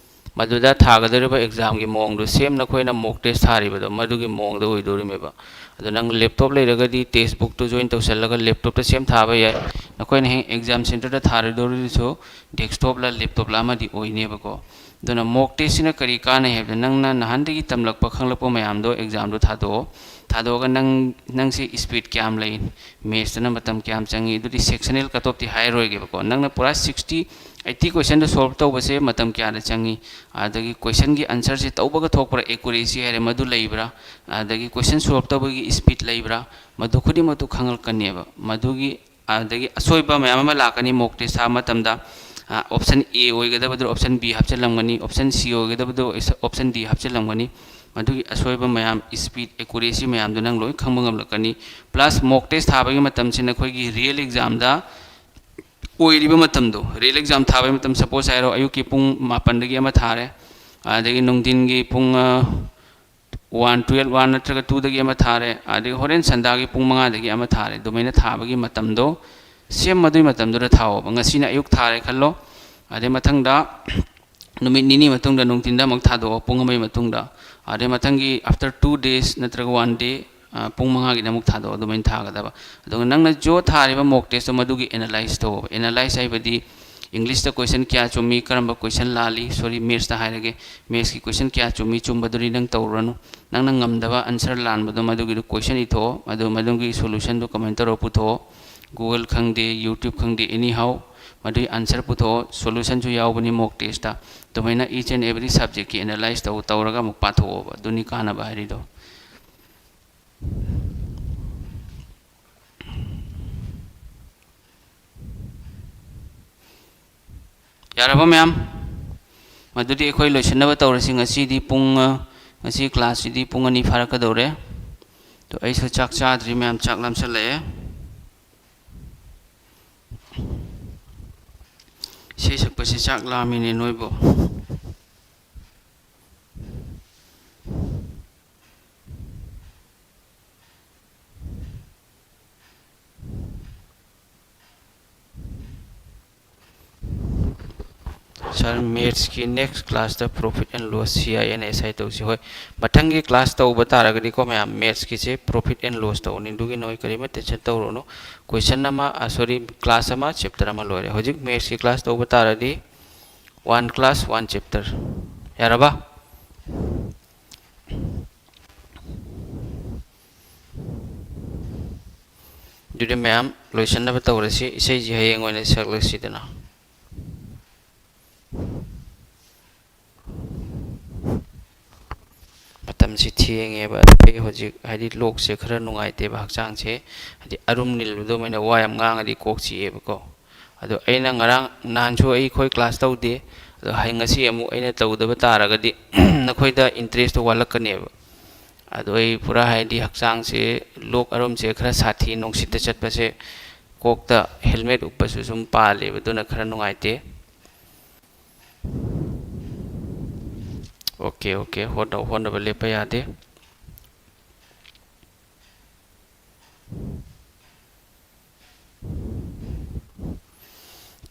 ꯃꯗꯨꯗ ꯊꯥꯒꯗꯧꯔꯤꯕ ꯑꯦꯛꯖꯥꯝꯒꯤ ꯃꯑꯣꯡꯗꯣ, ꯁꯦꯝ ꯅꯈꯣꯏꯅ ꯃꯣꯛ ꯇꯦꯁ ꯊꯥꯔꯤꯕꯗꯣ, ꯃꯗꯨꯒꯤ ꯃꯑꯣꯡꯗ ꯑꯣꯏꯗꯣꯔꯤꯃꯦꯕ꯫ ꯑꯗꯣ ꯅꯪ ꯂꯦꯞꯇꯣꯞ ꯂꯩꯔꯒꯗꯤ ꯇꯦꯛꯁ ꯕꯨꯛꯇꯨ ꯖꯣꯏꯟ ꯇꯧꯁꯜꯂꯒ ꯂꯦꯞꯇꯣꯞꯇ ꯁꯦꯝ ꯊꯥꯕ ꯌꯥꯏ꯫ ꯅꯈꯣꯏꯅ ꯍꯌꯦꯡ ꯑꯦꯛꯖꯥꯝ ꯁꯦꯟꯇꯔꯗ ꯊꯥꯔꯨꯗꯧꯔꯤꯗꯨꯁꯨ ꯗꯦꯛꯁꯇꯣꯞꯂ ꯂꯦꯞꯇꯣꯞꯂ ꯑꯃꯗꯤ ꯑꯣꯏꯅꯦꯕꯀꯣ꯫ ꯑꯗꯨꯅ ꯃꯣꯛ ꯇꯦꯁꯁꯤꯅ ꯀꯔꯤ ꯀꯥꯟꯅꯩ ꯍꯥꯏꯕꯗ, ꯅꯪꯅ ꯅꯍꯥꯟꯗꯒꯤ ꯇꯝꯂꯛꯄ ꯈꯪꯂꯛꯄ ꯃꯌꯥꯝꯗꯣ ꯑꯦꯛꯖꯥꯝꯗꯣ ꯊꯥꯗꯣꯛꯑꯣ꯫ ꯊꯥꯗꯣꯛꯑꯒ ꯅꯪ, ꯅꯪꯁꯦ ꯏꯁꯄꯤꯠ ꯀꯌꯥꯝ ꯂꯩ, ꯃꯦꯠꯁꯇꯅ ꯃꯇꯝ ꯀꯌꯥꯝ ꯆꯪꯉꯤ, ꯑꯗꯨꯗꯤ ꯁꯦꯛꯁꯅꯦꯜ ꯀꯠ ꯑꯣꯐꯇꯤ ꯍꯥꯏꯔꯣꯏꯒꯦꯕꯀꯣ꯫ ꯅꯪꯅ ꯄꯨꯔꯥ ꯁꯤꯛꯁꯇꯤ, ꯑꯩꯠꯇꯤ ꯀꯣꯏꯁꯟꯗꯣ ꯁꯣꯜꯕ ꯇꯧꯕꯁꯦ ꯃꯇꯝ ꯀꯌꯥꯗ ꯆꯪꯉꯤ, ꯑꯗꯒꯤ ꯀꯣꯏꯁꯟꯒꯤ ꯑꯟꯁꯔꯁꯦ ꯇꯧꯕꯒ ꯊꯣꯛꯄ꯭ꯔꯥ, ꯑꯦꯀꯨꯔꯦꯁꯤ ꯍꯥꯏꯔꯦ ꯃꯗꯨ ꯂꯩꯕ꯭ꯔꯥ, ꯑꯗꯒꯤ ꯀꯣꯏꯁꯟ ꯁꯣꯜꯕ ꯇꯧꯕꯒꯤ ꯏꯁꯄꯤꯠ ꯂꯩꯕ꯭ꯔꯥ, ꯃꯗꯨ ꯈꯨꯗꯤꯡꯃꯛꯇꯨ ꯈꯪꯂꯛꯀꯅꯦꯕ꯫ ꯃꯗꯨꯒꯤ ꯑꯗꯒꯤ ꯑꯁꯣꯏꯕ ꯃꯌꯥꯝ ꯑꯃ ꯂꯥꯛꯀꯅꯤ ꯃꯣꯛ ꯇꯦꯁ ꯊꯥꯕ ꯃꯇꯝꯗ꯫ ꯑ, ꯑꯣꯞꯁꯟ ꯑꯦ ꯑꯣꯏꯒꯗꯕꯗꯨ ꯑꯣꯞꯁꯟ ꯕꯤ ꯍꯥꯞꯆꯤꯜꯂꯝꯒꯅꯤ, ꯑꯣꯞꯁꯟ ꯁꯤ ꯑꯣꯏꯒꯗꯕꯗꯨ ꯑꯣꯞꯁꯟ ꯗꯤ ꯍꯥꯞꯆꯤꯜꯂꯝꯒꯅꯤ꯫ ꯃꯗꯨꯒꯤ ꯑꯁꯣꯏꯕ ꯃꯌꯥꯝ, ꯏꯁꯄꯤꯠ, ꯑꯦꯀꯨꯔꯦꯁꯤ ꯃꯌꯥꯝꯗꯨ ꯅꯪ ꯂꯣꯏ ꯈꯪꯕ ꯉꯝꯂꯛꯀꯅꯤ꯫ ꯄ꯭ꯂꯁ ꯃꯣꯛ ꯇꯦꯁ ꯊꯥꯕꯒꯤ ꯃꯇꯝꯁꯤ ꯅꯈꯣꯏꯒꯤ ꯔꯤꯌꯦꯜ ꯑꯦꯛꯖꯥꯝꯗ ꯑꯣꯏꯔꯤꯕ ꯃꯇꯝꯗꯣ, ꯔꯤꯌꯦꯜ ꯑꯦꯛꯖꯥꯝ ꯊꯥꯕꯒꯤ ꯃꯇꯝ, ꯁꯄꯣꯁ ꯍꯥꯏꯔꯣ, ꯑꯌꯨꯛꯀꯤ ꯄꯨꯡ ꯃꯥꯄꯟꯗꯒꯤ ꯑꯃ ꯊꯥꯔꯦ, ꯑꯗꯒꯤ ꯅꯨꯡꯊꯤꯟꯒꯤ ꯄꯨꯡ, ꯑ, ꯋꯥꯟ, ꯇꯨꯌꯦꯜꯞ ꯋꯥꯟ ꯅꯠꯇ꯭ꯔꯒ ꯇꯨꯗꯒꯤ ꯑꯃ ꯊꯥꯔꯦ, ꯑꯗꯒꯤ ꯍꯣꯔꯦꯟ ꯁꯟꯗꯥꯒꯤ ꯄꯨꯡ ꯃꯉꯥꯗꯒꯤ ꯑꯃ ꯊꯥꯔꯦ꯫ ꯑꯗꯨꯃꯥꯏꯅ ꯊꯥꯕꯒꯤ ꯃꯇꯝꯗꯣ ꯁꯦꯝ ꯃꯗꯨꯒꯤ ꯃꯇꯝꯗꯨꯗ ꯊꯥꯑꯣꯕ꯫ ꯉꯁꯤꯅ ꯑꯌꯨꯛ ꯊꯥꯔꯦ ꯈꯜꯂꯣ, ꯑꯗꯩ ꯃꯊꯪꯗ ꯅꯨꯃꯤꯠ ꯅꯤꯅꯤ ꯃꯇꯨꯡꯗ ꯅꯨꯡꯊꯤꯟꯗ ꯑꯃꯨꯛ ꯊꯥꯗꯣꯛꯑꯣ ꯄꯨꯡ ꯑꯃꯒꯤ ꯃꯇꯨꯡꯗ, ꯑꯗꯩ ꯃꯊꯪꯒꯤ after two days ꯅꯠꯇ꯭ꯔꯒ one day, ꯑ, ꯄꯨꯡ ꯃꯉꯥꯒꯤꯗ ꯑꯃꯨꯛ ꯊꯥꯗꯣꯛꯑꯣ꯫ ꯑꯗꯨꯃꯥꯏꯅ ꯊꯥꯒꯗꯕ꯫ ꯑꯗꯨꯒ ꯅꯪꯅ ꯖꯣ ꯊꯥꯔꯤꯕ ꯃꯣꯛ ꯇꯦꯁꯇꯣ ꯃꯗꯨꯒꯤ ꯑꯦꯅꯥꯂꯥꯏꯁ ꯇꯧꯑꯣꯕ꯫ ꯑꯦꯅꯥꯂꯥꯏꯁ ꯍꯥꯏꯕꯗꯤ ꯏꯪꯂꯤꯁꯇ ꯀꯣꯏꯁꯟ ꯀꯌꯥ ꯆꯨꯝꯃꯤ, ꯀꯔꯝꯕ ꯀꯣꯏꯁꯟ ꯂꯥꯜꯂꯤ, ꯁꯣꯔꯤ, ꯃꯦꯠꯁꯇ ꯍꯥꯏꯔꯒꯦ, ꯃꯦꯠꯁꯀꯤ ꯀꯣꯏꯁꯟ ꯀꯌꯥ ꯆꯨꯝꯃꯤ, ꯆꯨꯝꯕꯗꯨꯗꯤ ꯅꯪ ꯇꯧꯔꯨꯔꯅꯨ꯫ ꯅꯪꯅ ꯉꯝꯗꯕ ꯑꯟꯁꯔ ꯂꯥꯟꯕꯗꯣ ꯃꯗꯨꯒꯤꯗꯣ ꯀꯣꯏꯁꯟ ꯏꯊꯣꯛꯑꯣ, ꯑꯗꯨ ꯃꯗꯨꯒꯤ ꯁꯣꯂꯨꯁꯟꯗꯣ ꯀꯃꯥꯏꯅ ꯇꯧꯔꯒ ꯄꯨꯊꯣꯛꯑꯣ꯫ ꯒꯨꯒꯜ ꯈꯪꯗꯦ, ꯌꯨꯇ꯭ꯌꯨꯕ ꯈꯪꯗꯦ, ꯑꯦꯅꯤ ꯍꯥꯎ, ꯃꯗꯨꯒꯤ ꯑꯟꯁꯔ ꯄꯨꯊꯣꯛꯑꯣ, ꯁꯣꯂꯨꯁꯟꯁꯨ ꯌꯥꯎꯕꯅꯤ ꯃꯣꯛ ꯇꯦꯁꯇ꯫ ꯑꯗꯨꯃꯥꯏꯅ each and every subjectꯀꯤ ꯑꯦꯅꯥꯂꯥꯏꯁ ꯇꯧ, ꯇꯧꯔꯒ ꯑꯃꯨꯛ ꯄꯥꯊꯣꯛꯑꯣꯕ꯫ ꯑꯗꯨꯅꯤ ꯀꯥꯟꯅꯕ ꯍꯥꯏꯔꯤꯗꯣ꯫ ꯌꯥꯔꯕ ꯃꯌꯥꯝ? ꯃꯗꯨꯗꯤ ꯑꯩꯈꯣꯏ ꯂꯣꯏꯁꯤꯟꯅꯕ ꯇꯧꯔꯁꯤ꯫ ꯉꯁꯤꯗꯤ ꯄꯨꯡ, ꯑ, ꯉꯁꯤ ꯀ꯭ꯂꯥꯁꯁꯤꯗꯤ ꯄꯨꯡ ꯑꯅꯤ ꯐꯥꯔꯛꯀꯗꯧꯔꯦ꯫ ꯑꯗꯣ ꯑꯩꯁꯨ ꯆꯥꯛ ꯆꯥꯗ꯭ꯔꯤ, ꯃꯌꯥꯝ ꯆꯥꯛ ꯂꯥꯝꯁꯜꯂꯛꯑꯦ꯫ ꯏꯁꯩ ꯁꯛꯄꯁꯤ ꯆꯥꯛ ꯂꯥꯝꯃꯤꯅꯦ ꯅꯣꯏꯕꯨ꯫ Sir, mathsꯀꯤ next classꯇ profit and loss, C I N S I ꯇꯧꯁꯤ꯫ ꯍꯣꯏ, ꯃꯊꯪꯒꯤ class ꯇꯧꯕ ꯇꯥꯔꯒꯗꯤꯀꯣ ꯃꯌꯥꯝ, mathsꯀꯤꯁꯦ profit and loss ꯇꯧꯅꯤ꯫ ꯑꯗꯨꯒꯤ ꯅꯣꯏ ꯀꯔꯤꯃꯠꯇ tension ꯇꯧꯔꯨꯅꯨ꯫ Question ꯑꯃ, ꯑ, sorry, class ꯑꯃ, chapter ꯑꯃ ꯂꯣꯏꯔꯦ꯫ ꯍꯧꯖꯤꯛ mathsꯀꯤ class ꯇꯧꯕ ꯇꯥꯔꯗꯤ one class, one chapter꯫ ꯌꯥꯔꯕ? ꯑꯗꯨꯗꯤ ꯃꯌꯥꯝ ꯂꯣꯏꯁꯤꯟꯅꯕ ꯇꯧꯔꯁꯤ꯫ ꯏꯁꯩꯁꯤ ꯍꯌꯦꯡ ꯑꯣꯏꯅ ꯁꯛꯂꯁꯤꯗꯅ꯫ ꯃꯇꯝꯁꯤ ꯊꯦꯡꯉꯦꯕ꯫ ꯑꯩ ꯍꯧꯖꯤꯛ, ꯍꯥꯏꯗꯤ, ꯂꯣꯛꯁꯦ ꯈꯔ ꯅꯨꯡꯉꯥꯏꯇꯦꯕ, ꯍꯛꯆꯥꯡꯁꯦ, ꯍꯥꯏꯗꯤ, ꯑꯔꯨꯝ ꯅꯤꯜꯂꯨꯗꯧꯃꯥꯏꯅ ꯋꯥ ꯌꯥꯝ ꯉꯥꯡꯉꯗꯤ ꯀꯣꯛ ꯆꯤꯛꯑꯦꯕꯀꯣ꯫ ꯑꯗꯣ ꯑꯩꯅ ꯉꯔꯥꯡ, ꯅꯍꯥꯟꯁꯨ ꯑꯩꯈꯣꯏ class ꯇꯧꯗꯦ, ꯑꯗꯣ ꯍꯌꯦꯡ, ꯉꯁꯤ ꯑꯃꯨꯛ ꯑꯩꯅ ꯇꯧꯗꯕ ꯇꯥꯔꯒꯗꯤ ꯅꯈꯣꯏꯗ interestꯇꯣ ꯋꯥꯠꯂꯛꯀꯅꯦꯕ꯫ ꯑꯗꯣ ꯑꯩ ꯄꯨꯔꯥ, ꯍꯥꯏꯗꯤ, ꯍꯛꯆꯥꯡꯁꯦ, ꯂꯣꯛ ꯑꯔꯨꯝꯁꯦ ꯈꯔ ꯁꯥꯊꯤ, ꯅꯨꯡꯁꯤꯠꯇ ꯆꯠꯄꯁꯦ, ꯀꯣꯛꯇ helmet ꯎꯞꯄꯁꯨ ꯁꯨꯝ ꯄꯥꯜꯂꯦꯕ, ꯑꯗꯨꯅ ꯈꯔ ꯅꯨꯡꯉꯥꯏꯇꯦ꯫ Okay, okay, ꯍꯣꯠꯅꯧ, ꯍꯣꯠꯅꯕ ꯂꯦꯞꯄ ꯌꯥꯗꯦ꯫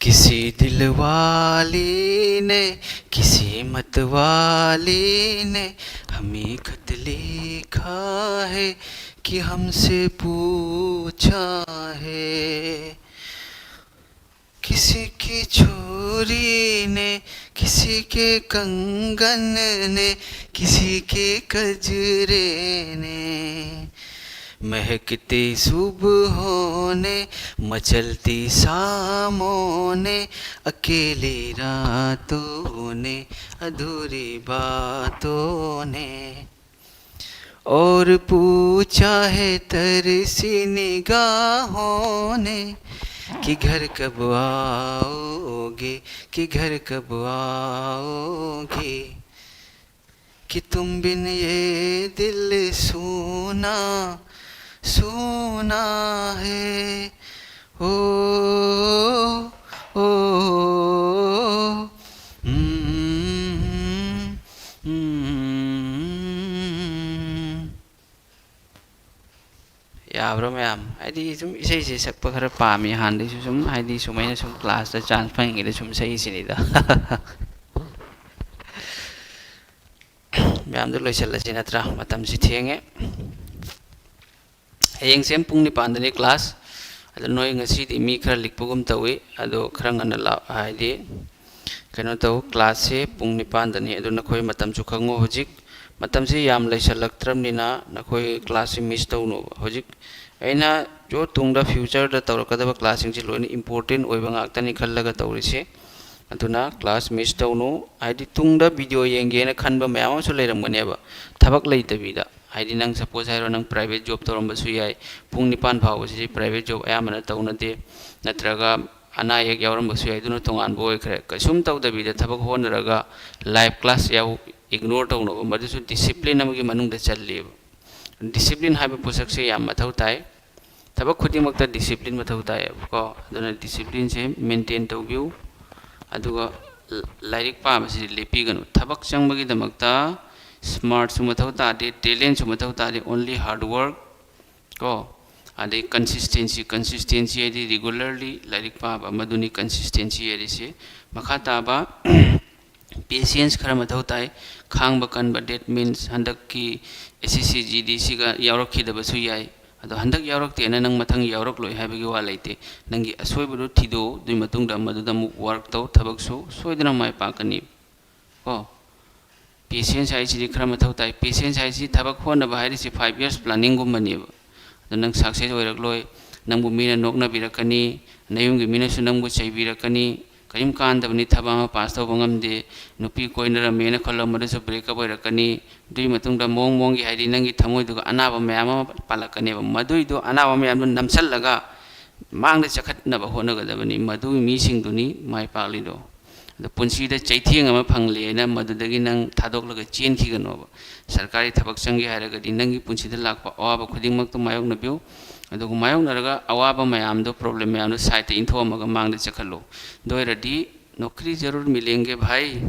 किसी दिल वाली ने, किसी मत वाली ने हमें खत लिखा है कि हमसे पूछा है। किसी की छुरी ने, किसी के कंगन ने, किसी के कजरे ने, महकती सुबहों ने, मचलती शामों ने, अकेली रातों ने, अधूरी बातों ने। और पूछा है तरसी निगाहों ने कि घर कब आओगे, कि घर कब आओगे, कि तुम बिन ये दिल सूना, सूना है। ओ, ओ, ꯌꯥꯝ, ꯍꯥꯏꯗꯤ ꯁꯨꯝ ꯏꯁꯩꯁꯦ ꯁꯛꯄ ꯈꯔ ꯄꯥꯝꯃꯤ ꯍꯥꯟꯅꯗꯩꯁꯨ, ꯁꯨꯝ ꯍꯥꯏꯗꯤ ꯁꯨꯃꯥꯏꯅ ꯁꯨꯝ ꯀ꯭ꯂꯥꯁꯇ ꯆꯥꯟꯁ ꯐꯪꯉꯤꯉꯩꯗ ꯁꯨꯝ ꯁꯛꯏꯁꯤꯅꯤꯗ꯫ ꯃꯌꯥꯝꯗꯣ ꯂꯣꯏꯁꯤꯜꯂꯁꯤ ꯅꯠꯇ꯭ꯔꯥ? ꯃꯇꯝꯁꯤ ꯊꯦꯡꯉꯦ꯫ ꯍꯌꯦꯡꯁꯦ ꯄꯨꯡ ꯅꯤꯄꯥꯟꯗꯅꯤ ꯀ꯭ꯂꯥꯁ꯫ ꯑꯗꯣ ꯅꯣꯏ ꯉꯁꯤꯗꯤ ꯃꯤ ꯈꯔ ꯂꯤꯛꯄꯒꯨꯝ ꯇꯧꯏ꯫ ꯑꯗꯣ ꯈꯔ ꯉꯟꯅ ꯂꯥꯛ-, ꯍꯥꯏꯗꯤ ꯀꯩꯅꯣ ꯇꯧ, ꯀ꯭ꯂꯥꯁꯁꯦ ꯄꯨꯡ ꯅꯤꯄꯥꯟꯗꯅꯤ꯫ ꯑꯗꯨ ꯅꯈꯣꯏ ꯃꯇꯝꯁꯨ ꯈꯪꯉꯣ꯫ ꯍꯧꯖꯤꯛ ꯃꯇꯝꯁꯤ ꯌꯥꯝ ꯂꯩꯁꯜꯂꯛꯇ꯭ꯔꯕꯅꯤꯅ ꯅꯈꯣꯏ ꯀ꯭ꯂꯥꯁꯁꯤ ꯃꯤꯁ ꯇꯧꯅꯣꯕ꯫ ꯍꯧꯖꯤꯛ ꯑꯩꯅ ꯌꯣ ꯇꯨꯡꯗ ꯐ꯭ꯌꯨꯆꯔꯗ ꯇꯧꯔꯛꯀꯗꯕ ꯀ꯭ꯂꯥꯁꯁꯤꯡꯁꯤ ꯂꯣꯏꯅ ꯏꯝꯄꯣꯔꯇꯦꯟ ꯑꯣꯏꯕ ꯉꯥꯛꯇꯅꯤ ꯈꯜꯂꯒ ꯇꯧꯔꯤꯁꯦ꯫ ꯑꯗꯨꯅ ꯀ꯭ꯂꯥꯁ ꯃꯤꯁ ꯇꯧꯅꯨ꯫ ꯍꯥꯏꯗꯤ ꯇꯨꯡꯗ ꯚꯤꯗꯤꯑꯣ ꯌꯦꯡꯒꯦꯅ ꯈꯟꯕ ꯃꯌꯥꯝ ꯑꯃꯁꯨ ꯂꯩꯔꯝꯒꯅꯦꯕ, ꯊꯕꯛ ꯂꯩꯇꯕꯤꯗ꯫ ꯍꯥꯏꯗꯤ ꯅꯪ ꯁꯄꯣꯁ ꯍꯥꯏꯔꯣ, ꯅꯪ ꯄ꯭ꯔꯥꯏꯚꯦꯠ ꯖꯣꯕ ꯇꯧꯔꯝꯕꯁꯨ ꯌꯥꯏ꯫ ꯄꯨꯡ ꯅꯤꯄꯥꯟ ꯐꯥꯎꯕꯁꯤꯗꯤ ꯄ꯭ꯔꯥꯏꯚꯦꯠ ꯖꯣꯕ ꯑꯌꯥꯝꯕꯅ ꯇꯧꯅꯗꯦ, ꯅꯠꯇ꯭ꯔꯒ ꯑꯅꯥ ꯑꯌꯦꯛ ꯌꯥꯎꯔꯝꯕꯁꯨ ꯌꯥꯏ, ꯑꯗꯨꯅ ꯇꯣꯉꯥꯟꯕ ꯑꯣꯏꯈ꯭ꯔꯦ꯫ ꯀꯩꯁꯨꯝ ꯇꯧꯗꯕꯤꯗ ꯊꯕꯛ ꯍꯣꯠꯅꯔꯒ ꯂꯥꯏꯐ ꯀ꯭ꯂꯥꯁ ꯌꯥꯎ ꯏꯒꯅꯣꯔ ꯇꯧꯅꯕ, ꯃꯗꯨꯁꯨ ꯗꯤꯁꯤꯄ꯭ꯂꯤꯟ ꯑꯃꯒꯤ ꯃꯅꯨꯡꯗ ꯆꯜꯂꯤꯕ꯫ ꯗꯤꯁꯤꯄ꯭ꯂꯤꯟ ꯍꯥꯏꯕ ꯄꯣꯠꯁꯛꯁꯦ ꯌꯥꯝ ꯃꯊꯧ ꯇꯥꯏ꯫ ꯊꯕꯛ ꯈꯨꯗꯤꯡꯃꯛꯇ ꯗꯤꯁꯤꯄ꯭ꯂꯤꯟ ꯃꯊꯧ ꯇꯥꯏꯌꯦꯕꯀꯣ꯫ ꯑꯗꯨꯅ ꯗꯤꯁꯤꯄ꯭ꯂꯤꯟꯁꯦ ꯃꯦꯟꯇꯦꯟ ꯇꯧꯕꯤꯌꯨ꯫ ꯑꯗꯨꯒ ꯂ-, ꯂꯥꯏꯔꯤꯛ ꯄꯥꯕꯁꯤꯗꯤ ꯂꯦꯞꯄꯤꯒꯅꯨ꯫ ꯊꯕꯛ ꯆꯪꯕꯒꯤꯗꯃꯛꯇ ꯁ꯭ꯃꯥꯔꯠꯁꯨ ꯃꯊꯧ ꯇꯥꯗꯦ, ꯇꯦꯂꯦꯟꯁꯨ ꯃꯊꯧ ꯇꯥꯗꯦ, only hard work ꯀꯣ꯫ ꯑꯗꯩ ꯀꯟꯁꯤꯁꯇꯦꯟꯁꯤ, ꯀꯟꯁꯤꯁꯇꯦꯟꯁꯤ ꯍꯥꯏꯗꯤ ꯔꯤꯒꯨꯂꯔꯂꯤ ꯂꯥꯏꯔꯤꯛ ꯄꯥꯕ, ꯃꯗꯨꯅꯤ ꯀꯟꯁꯤꯁꯇꯦꯟꯁꯤ ꯍꯥꯏꯔꯤꯁꯦ꯫ ꯃꯈꯥ ꯇꯥꯕ ꯄꯦꯁꯦꯟꯁ ꯈꯔ ꯃꯊꯧ ꯇꯥꯏ꯫ ꯈꯥꯡꯕ ꯀꯟꯕ, that means ꯍꯟꯗꯛꯀꯤ S S C G D ꯁꯤꯒ ꯌꯥꯎꯔꯛꯈꯤꯗꯕꯁꯨ ꯌꯥꯏ꯫ ꯑꯗꯣ ꯍꯟꯗꯛ ꯌꯥꯎꯔꯛꯇꯦꯅ ꯅꯪ ꯃꯊꯪ ꯌꯥꯎꯔꯛꯂꯣꯏ ꯍꯥꯏꯕꯒꯤ ꯋꯥ ꯂꯩꯇꯦ꯫ ꯅꯪꯒꯤ ꯑꯁꯣꯏꯕꯗꯨ ꯊꯤꯗꯣꯛꯎ, ꯑꯗꯨꯒꯤ ꯃꯇꯨꯡꯗ ꯃꯗꯨꯗ ꯑꯃꯨꯛ ꯋꯥꯔꯛ ꯇꯧ, ꯊꯕꯛꯁꯨ ꯁꯣꯏꯗꯅ ꯃꯥꯏ ꯄꯥꯛꯀꯅꯤ꯫ ꯀꯣ, ꯄꯦꯁꯦꯟꯁ ꯍꯥꯏꯁꯤꯗꯤ ꯈꯔ ꯃꯊꯧ ꯇꯥꯏ꯫ ꯄꯦꯁꯦꯟꯁ ꯍꯥꯏꯁꯤ ꯊꯕꯛ ꯍꯣꯠꯅꯕ ꯍꯥꯏꯔꯤꯁꯤ five years planningꯒꯨꯝꯕꯅꯦꯕ꯫ ꯑꯗꯣ ꯅꯪ ꯁꯛꯁꯦꯁ ꯑꯣꯏꯔꯛꯂꯣꯏ, ꯅꯪꯕꯨ ꯃꯤꯅ ꯅꯣꯛꯅꯕꯤꯔꯛꯀꯅꯤ, ꯅꯌꯨꯝꯒꯤ ꯃꯤꯅꯁꯨ ꯅꯪꯕꯨ ꯆꯩꯕꯤꯔꯛꯀꯅꯤ, ꯀꯔꯤꯝ ꯀꯥꯟꯗꯕꯅꯤ, ꯊꯕꯛ ꯑꯃ ꯄꯥꯁ ꯇꯧꯕ ꯉꯝꯗꯦ, ꯅꯨꯄꯤ ꯀꯣꯏꯅꯔꯝꯃꯦꯅ ꯈꯜꯂꯣ, ꯃꯗꯨꯁꯨ ꯕ꯭ꯔꯦꯛꯀꯞ ꯑꯣꯏꯔꯛꯀꯅꯤ꯫ ꯑꯗꯨꯒꯤ ꯃꯇꯨꯡꯗ ꯃꯑꯣꯡ ꯃꯑꯣꯡꯒꯤ, ꯍꯥꯏꯗꯤ ꯅꯪꯒꯤ ꯊꯃꯣꯏꯗꯨꯒ ꯑꯅꯥꯕ ꯃꯌꯥꯝ ꯑꯃ ꯄꯥꯜꯂꯛꯀꯅꯦꯕ꯫ ꯃꯗꯨꯏꯗꯣ, ꯑꯅꯥꯕ ꯃꯌꯥꯝꯗꯣ ꯅꯝꯁꯜꯂꯒ ꯃꯥꯡꯗ ꯆꯈꯠꯅꯕ ꯍꯣꯠꯅꯒꯗꯕꯅꯤ꯫ ꯃꯗꯨꯒꯤ ꯃꯤꯁꯤꯡꯗꯨꯅꯤ ꯃꯥꯏ ꯄꯥꯛꯂꯤꯗꯣ꯫ ꯑꯗꯣ ꯄꯨꯟꯁꯤꯗ ꯆꯩꯊꯦꯡ ꯑꯃ ꯐꯪꯂꯦꯅ ꯃꯗꯨꯗꯒꯤ ꯅꯪ ꯊꯥꯗꯣꯛꯂꯒ ꯆꯦꯟꯈꯤꯒꯅꯣꯕ꯫ ꯁꯔꯀꯥꯔꯤ ꯊꯕꯛ ꯆꯪꯒꯦ ꯍꯥꯏꯔꯒꯗꯤ ꯅꯪꯒꯤ ꯄꯨꯟꯁꯤꯗ ꯂꯥꯛꯄ ꯑꯋꯥꯕ ꯈꯨꯗꯤꯡꯃꯛꯇꯣ ꯃꯥꯌꯣꯛꯅꯕꯤꯌꯨ꯫ ꯑꯗꯨꯒ ꯃꯥꯌꯣꯛꯅꯔꯒ ꯑꯋꯥꯕ ꯃꯌꯥꯝꯗꯣ, ꯄ꯭ꯔꯣꯕ꯭ꯂꯦꯝ ꯃꯌꯥꯝꯗꯣ ꯁꯥꯏꯠꯇ ꯏꯟꯊꯣꯛꯑꯝꯃꯒ ꯃꯥꯡꯗ ꯆꯠꯈꯠꯂꯨ꯫ ꯑꯗꯨ ꯑꯣꯏꯔꯗꯤ ꯅꯣꯀ꯭ꯔꯤ ꯖꯔꯨꯔ ꯃꯤꯂꯦꯡꯒꯦ ꯚꯥꯏ꯫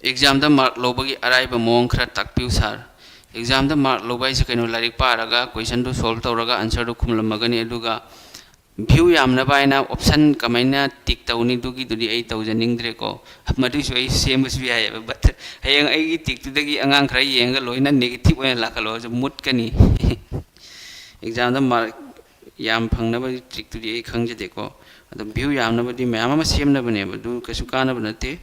ꯑꯦꯛꯖꯥꯝꯗ ꯃꯥꯔꯛ ꯂꯧꯕꯒꯤ ꯑꯔꯥꯏꯕ ꯃꯑꯣꯡ ꯈꯔ ꯇꯥꯛꯄꯤꯌꯨ ꯁꯥꯔ꯫ ꯑꯦꯛꯖꯥꯝꯗ ꯃꯥꯔꯛ ꯂꯧꯕ ꯍꯥꯏꯁꯦ ꯀꯩꯅꯣ? ꯂꯥꯏꯔꯤꯛ ꯄꯥꯔꯒ ꯀꯣꯏꯁꯟꯗꯨ ꯁꯣꯜꯕ ꯇꯧꯔꯒ ꯑꯟꯁꯔꯗꯨ ꯈꯨꯝꯂꯝꯃꯒꯅꯤ꯫ ꯑꯗꯨꯒ ꯚ꯭ꯌꯨ ꯌꯥꯝꯅꯕ ꯍꯥꯏꯅ ꯑꯣꯞꯁꯟ ꯀꯃꯥꯏꯅ ꯇꯤꯛ ꯇꯧꯅꯤ, ꯑꯗꯨꯒꯤꯗꯨꯗꯤ ꯑꯩ ꯇꯧꯖꯅꯤꯡꯗ꯭ꯔꯦꯀꯣ꯫ ꯃꯗꯨꯏꯁꯨ ꯑꯩ ꯁꯦꯝꯕꯁꯨ ꯌꯥꯏꯑꯕ꯫ But ꯍꯌꯦꯡ ꯑꯩꯒꯤ ꯇꯤꯛꯇꯨꯗꯒꯤ ꯑꯉꯥꯡ ꯈꯔ ꯌꯦꯡꯉꯒ ꯂꯣꯏꯅ ꯅꯦꯒꯦꯇꯤꯞ ꯑꯣꯏꯅ ꯂꯥꯛꯈꯠꯂꯛꯑꯁꯨ ꯃꯨꯠꯀꯅꯤ꯫ ꯑꯦꯛꯖꯥꯝꯗ ꯃꯥꯔꯛ ꯌꯥꯝ ꯐꯪꯅꯕꯒꯤ ꯇ꯭ꯔꯤꯛꯇꯨꯗꯤ ꯑꯩ ꯈꯪꯖꯗꯦꯀꯣ꯫ ꯑꯗꯣ ꯚ꯭ꯌꯨ ꯌꯥꯝꯅꯕꯗꯤ ꯃꯌꯥꯝ ꯑꯃ ꯁꯦꯝꯅꯕꯅꯦꯕ, ꯑꯗꯨ ꯀꯩꯁꯨ ꯀꯥꯟꯅꯕ ꯅꯠꯇꯦ꯫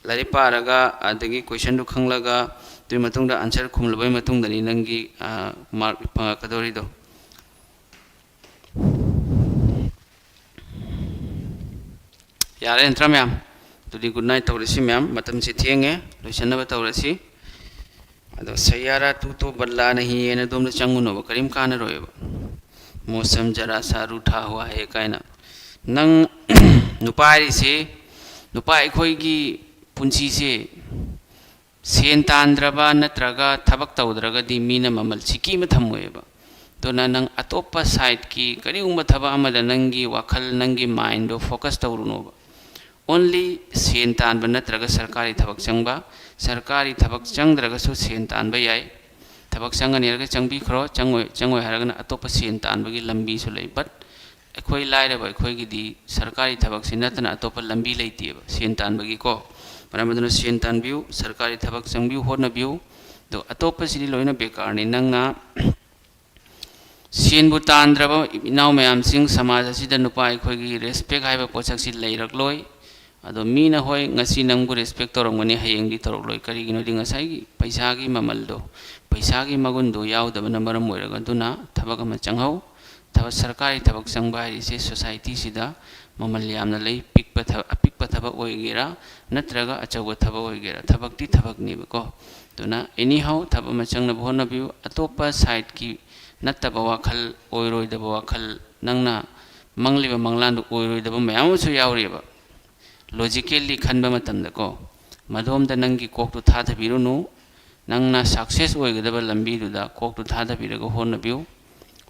ꯂꯥꯏꯔꯤꯛ ꯄꯥꯔꯒ, ꯑꯗꯒꯤ ꯀꯣꯏꯁꯟꯗꯨ ꯈꯪꯂꯒ, ꯑꯗꯨꯒꯤ ꯃꯇꯨꯡꯗ ꯑꯟꯁꯔ ꯈꯨꯝꯂꯕꯩ ꯃꯇꯨꯡꯗꯅꯤ ꯅꯪꯒꯤ, ꯑ, ꯃꯥꯔꯛ ꯐꯪꯉꯛꯀꯗꯧꯔꯤꯗꯣ꯫ ꯌꯥꯔꯦ ꯅꯠꯇ꯭ꯔꯥ ꯃꯌꯥꯝ? ꯑꯗꯨꯗꯤ good night ꯇꯧꯔꯁꯤ ꯃꯌꯥꯝ, ꯃꯇꯝꯁꯦ ꯊꯦꯡꯉꯦ, ꯂꯣꯏꯁꯟꯅꯕ ꯇꯧꯔꯁꯤ꯫ ꯑꯗꯣ ꯁꯌꯥꯔꯥ ꯇꯨ ꯇꯣ ꯕꯗꯂꯥ ꯅꯍꯤ ꯍꯥꯏꯅ ꯑꯗꯣꯝꯗ ꯆꯪꯉꯨꯅꯣꯕ, ꯀꯔꯤꯝ ꯀꯥꯟꯅꯔꯣꯏꯕ꯫ ꯃꯣꯁꯝ ꯖꯔꯥ ꯁꯥ ꯔꯨꯊꯥ ꯍꯨꯋꯥ ꯍꯦ ꯀꯥꯏꯅ꯫ ꯅꯪ ꯅꯨꯄꯥ ꯍꯥꯏꯔꯤꯁꯦ, ꯅꯨꯄꯥ ꯑꯩꯈꯣꯏꯒꯤ ꯄꯨꯟꯁꯤꯁꯦ ꯁꯦꯟ ꯇꯥꯟꯗ꯭ꯔꯕ ꯅꯠꯇ꯭ꯔꯒ ꯊꯕꯛ ꯇꯧꯗ꯭ꯔꯒꯗꯤ ꯃꯤꯅ ꯃꯃꯜ ꯁꯤꯀꯤ ꯑꯃ ꯊꯝꯃꯣꯏꯕ꯫ ꯑꯗꯨꯅ ꯅꯪ ꯑꯇꯣꯞꯄ ꯁꯥꯏꯠꯀꯤ ꯀꯔꯤꯒꯨꯝꯕ ꯊꯕꯛ ꯑꯃꯗ ꯅꯪꯒꯤ ꯋꯥꯈꯜ, ꯅꯪꯒꯤ ꯃꯥꯏꯟꯗꯣ ꯐꯣꯀꯁ ꯇꯧꯔꯨꯅꯣꯕ꯫ Only ꯁꯦꯟ ꯇꯥꯟꯕ ꯅꯠꯇ꯭ꯔꯒ ꯁꯔꯀꯥꯔꯤ ꯊꯕꯛ ꯆꯪꯕ, ꯁꯔꯀꯥꯔꯤ ꯊꯕꯛ ꯆꯪꯗ꯭ꯔꯒꯁꯨ ꯁꯦꯟ ꯇꯥꯟꯕ ꯌꯥꯏ꯫ ꯊꯕꯛ ꯆꯪꯒꯅꯤ ꯍꯥꯏꯔꯒ ꯆꯪꯕꯤꯈ꯭ꯔꯣ, ꯆꯪꯉꯣꯏ, ꯆꯪꯉꯣꯏ ꯍꯥꯏꯔꯒꯅ ꯑꯇꯣꯞꯄ ꯁꯦꯟ ꯇꯥꯟꯕꯒꯤ ꯂꯝꯕꯤꯁꯨ ꯂꯩ꯫ But ꯑꯩꯈꯣꯏ ꯂꯥꯏꯔꯕ ꯑꯩꯈꯣꯏꯒꯤꯗꯤ ꯁꯔꯀꯥꯔꯤ ꯊꯕꯛꯁꯤ ꯅꯠꯇꯅ ꯑꯇꯣꯞꯄ ꯂꯝꯕꯤ ꯂꯩꯇꯦꯕ ꯁꯦꯟ ꯇꯥꯟꯕꯒꯤꯀꯣ꯫ ꯃꯔꯝ ꯑꯗꯨꯅ ꯁꯦꯟ ꯇꯥꯟꯕꯤꯌꯨ, ꯁꯔꯀꯥꯔꯤ ꯊꯕꯛ ꯆꯪꯕꯤꯌꯨ, ꯍꯣꯠꯅꯕꯤꯌꯨ꯫ ꯑꯗꯣ ꯑꯇꯣꯞꯄꯁꯤꯗꯤ ꯂꯣꯏꯅ ꯕꯦꯀꯥꯔꯅꯤ꯫ ꯅꯪꯅ ꯁꯦꯟꯕꯨ ꯇꯥꯟꯗ꯭ꯔꯕ ꯏꯅꯥꯎ ꯃꯌꯥꯝꯁꯤꯡ, ꯁꯃꯥꯖ ꯑꯁꯤꯗ ꯅꯨꯄꯥ ꯑꯩꯈꯣꯏꯒꯤ ꯔꯦꯁꯄꯦꯛ ꯍꯥꯏꯕ ꯄꯣꯠꯁꯛꯁꯤ ꯂꯩꯔꯛꯂꯣꯏ꯫ ꯑꯗꯣ ꯃꯤꯅ, ꯍꯣꯏ, ꯉꯁꯤ ꯅꯪꯕꯨ ꯔꯦꯁꯄꯦꯛ ꯇꯧꯔꯝꯒꯅꯤ, ꯍꯌꯦꯡꯗꯤ ꯇꯧꯔꯛꯂꯣꯏ꯫ ꯀꯔꯤꯒꯤꯅꯣꯗꯤ ꯉꯁꯥꯏꯒꯤ ꯄꯩꯁꯥꯒꯤ ꯃꯃꯜꯗꯣ, ꯄꯩꯁꯥꯒꯤ ꯃꯒꯨꯟꯗꯣ ꯌꯥꯎꯗꯕꯅ ꯃꯔꯝ ꯑꯣꯏꯔꯒ꯫ ꯑꯗꯨꯅ ꯊꯕꯛ ꯑꯃ ꯆꯪꯍꯧ꯫ ꯊꯕꯛ, ꯁꯔꯀꯥꯔꯤ ꯊꯕꯛ ꯆꯪꯕ ꯍꯥꯏꯔꯤꯁꯦ ꯁꯣꯁꯥꯏꯇꯤꯁꯤꯗ ꯃꯃꯜ ꯌꯥꯝꯅ ꯂꯩ꯫ ꯄꯤꯛꯄ ꯊ-, ꯑꯄꯤꯛꯄ ꯊꯕꯛ ꯑꯣꯏꯒꯦꯔꯥ ꯅꯠꯇ꯭ꯔꯒ ꯑꯆꯧꯕ ꯊꯕꯛ ꯑꯣꯏꯒꯦꯔꯥ, ꯊꯕꯛꯇꯤ ꯊꯕꯛꯅꯦꯕꯀꯣ꯫ ꯑꯗꯨꯅ anyhow ꯊꯕꯛ ꯑꯃ ꯆꯪꯅꯕ ꯍꯣꯠꯅꯕꯤꯌꯨ꯫ ꯑꯇꯣꯞꯄ ꯁꯥꯏꯠꯀꯤ ꯅꯠꯇꯕ ꯋꯥꯈꯜ, ꯑꯣꯏꯔꯣꯏꯗꯕ ꯋꯥꯈꯜ, ꯅꯪꯅ ꯃꯪꯂꯤꯕ ꯃꯪꯂꯥꯟꯗꯨ ꯑꯣꯏꯔꯣꯏꯗꯕ ꯃꯌꯥꯝ ꯑꯃꯁꯨ ꯌꯥꯎꯔꯤꯑꯕ꯫ Logically ꯈꯟꯕ ꯃꯇꯝꯗꯀꯣ, ꯃꯗꯣꯝꯗ ꯅꯪꯒꯤ ꯀꯣꯛꯇꯨ ꯊꯥꯗꯕꯤꯔꯨꯅꯨ꯫ ꯅꯪꯅ ꯁꯛꯁꯦꯁ ꯑꯣꯏꯒꯗꯕ ꯂꯝꯕꯤꯗꯨꯗ ꯀꯣꯛꯇꯨ ꯊꯥꯗꯕꯤꯔꯒ ꯍꯣꯠꯅꯕꯤꯌꯨ꯫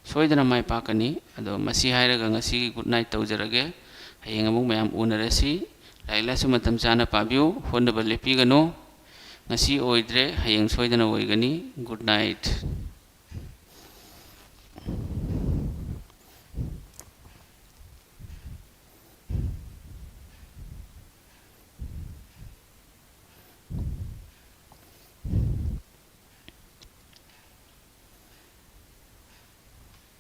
ꯁꯣꯏꯗꯅ ꯃꯥꯏ ꯄꯥꯛꯀꯅꯤ꯫ ꯑꯗꯣ ꯃꯁꯤ ꯍꯥꯏꯔꯒ ꯉꯁꯤꯒꯤ good night ꯇꯧꯖꯔꯒꯦ꯫ ꯍꯌꯦꯡ ꯑꯃꯨꯛ ꯃꯌꯥꯝ ꯎꯅꯔꯁꯤ꯫ ꯂꯥꯏꯔꯤꯛ ꯂꯥꯏꯁꯨ ꯃꯇꯝ ꯆꯥꯅ ꯄꯥꯕꯤꯌꯨ꯫ ꯍꯣꯠꯅꯕ ꯂꯦꯞꯄꯤꯒꯅꯨ꯫ ꯉꯁꯤ ꯑꯣꯏꯗ꯭ꯔꯦ, ꯍꯌꯦꯡ ꯁꯣꯏꯗꯅ ꯑꯣꯏꯒꯅꯤ꯫ Good night.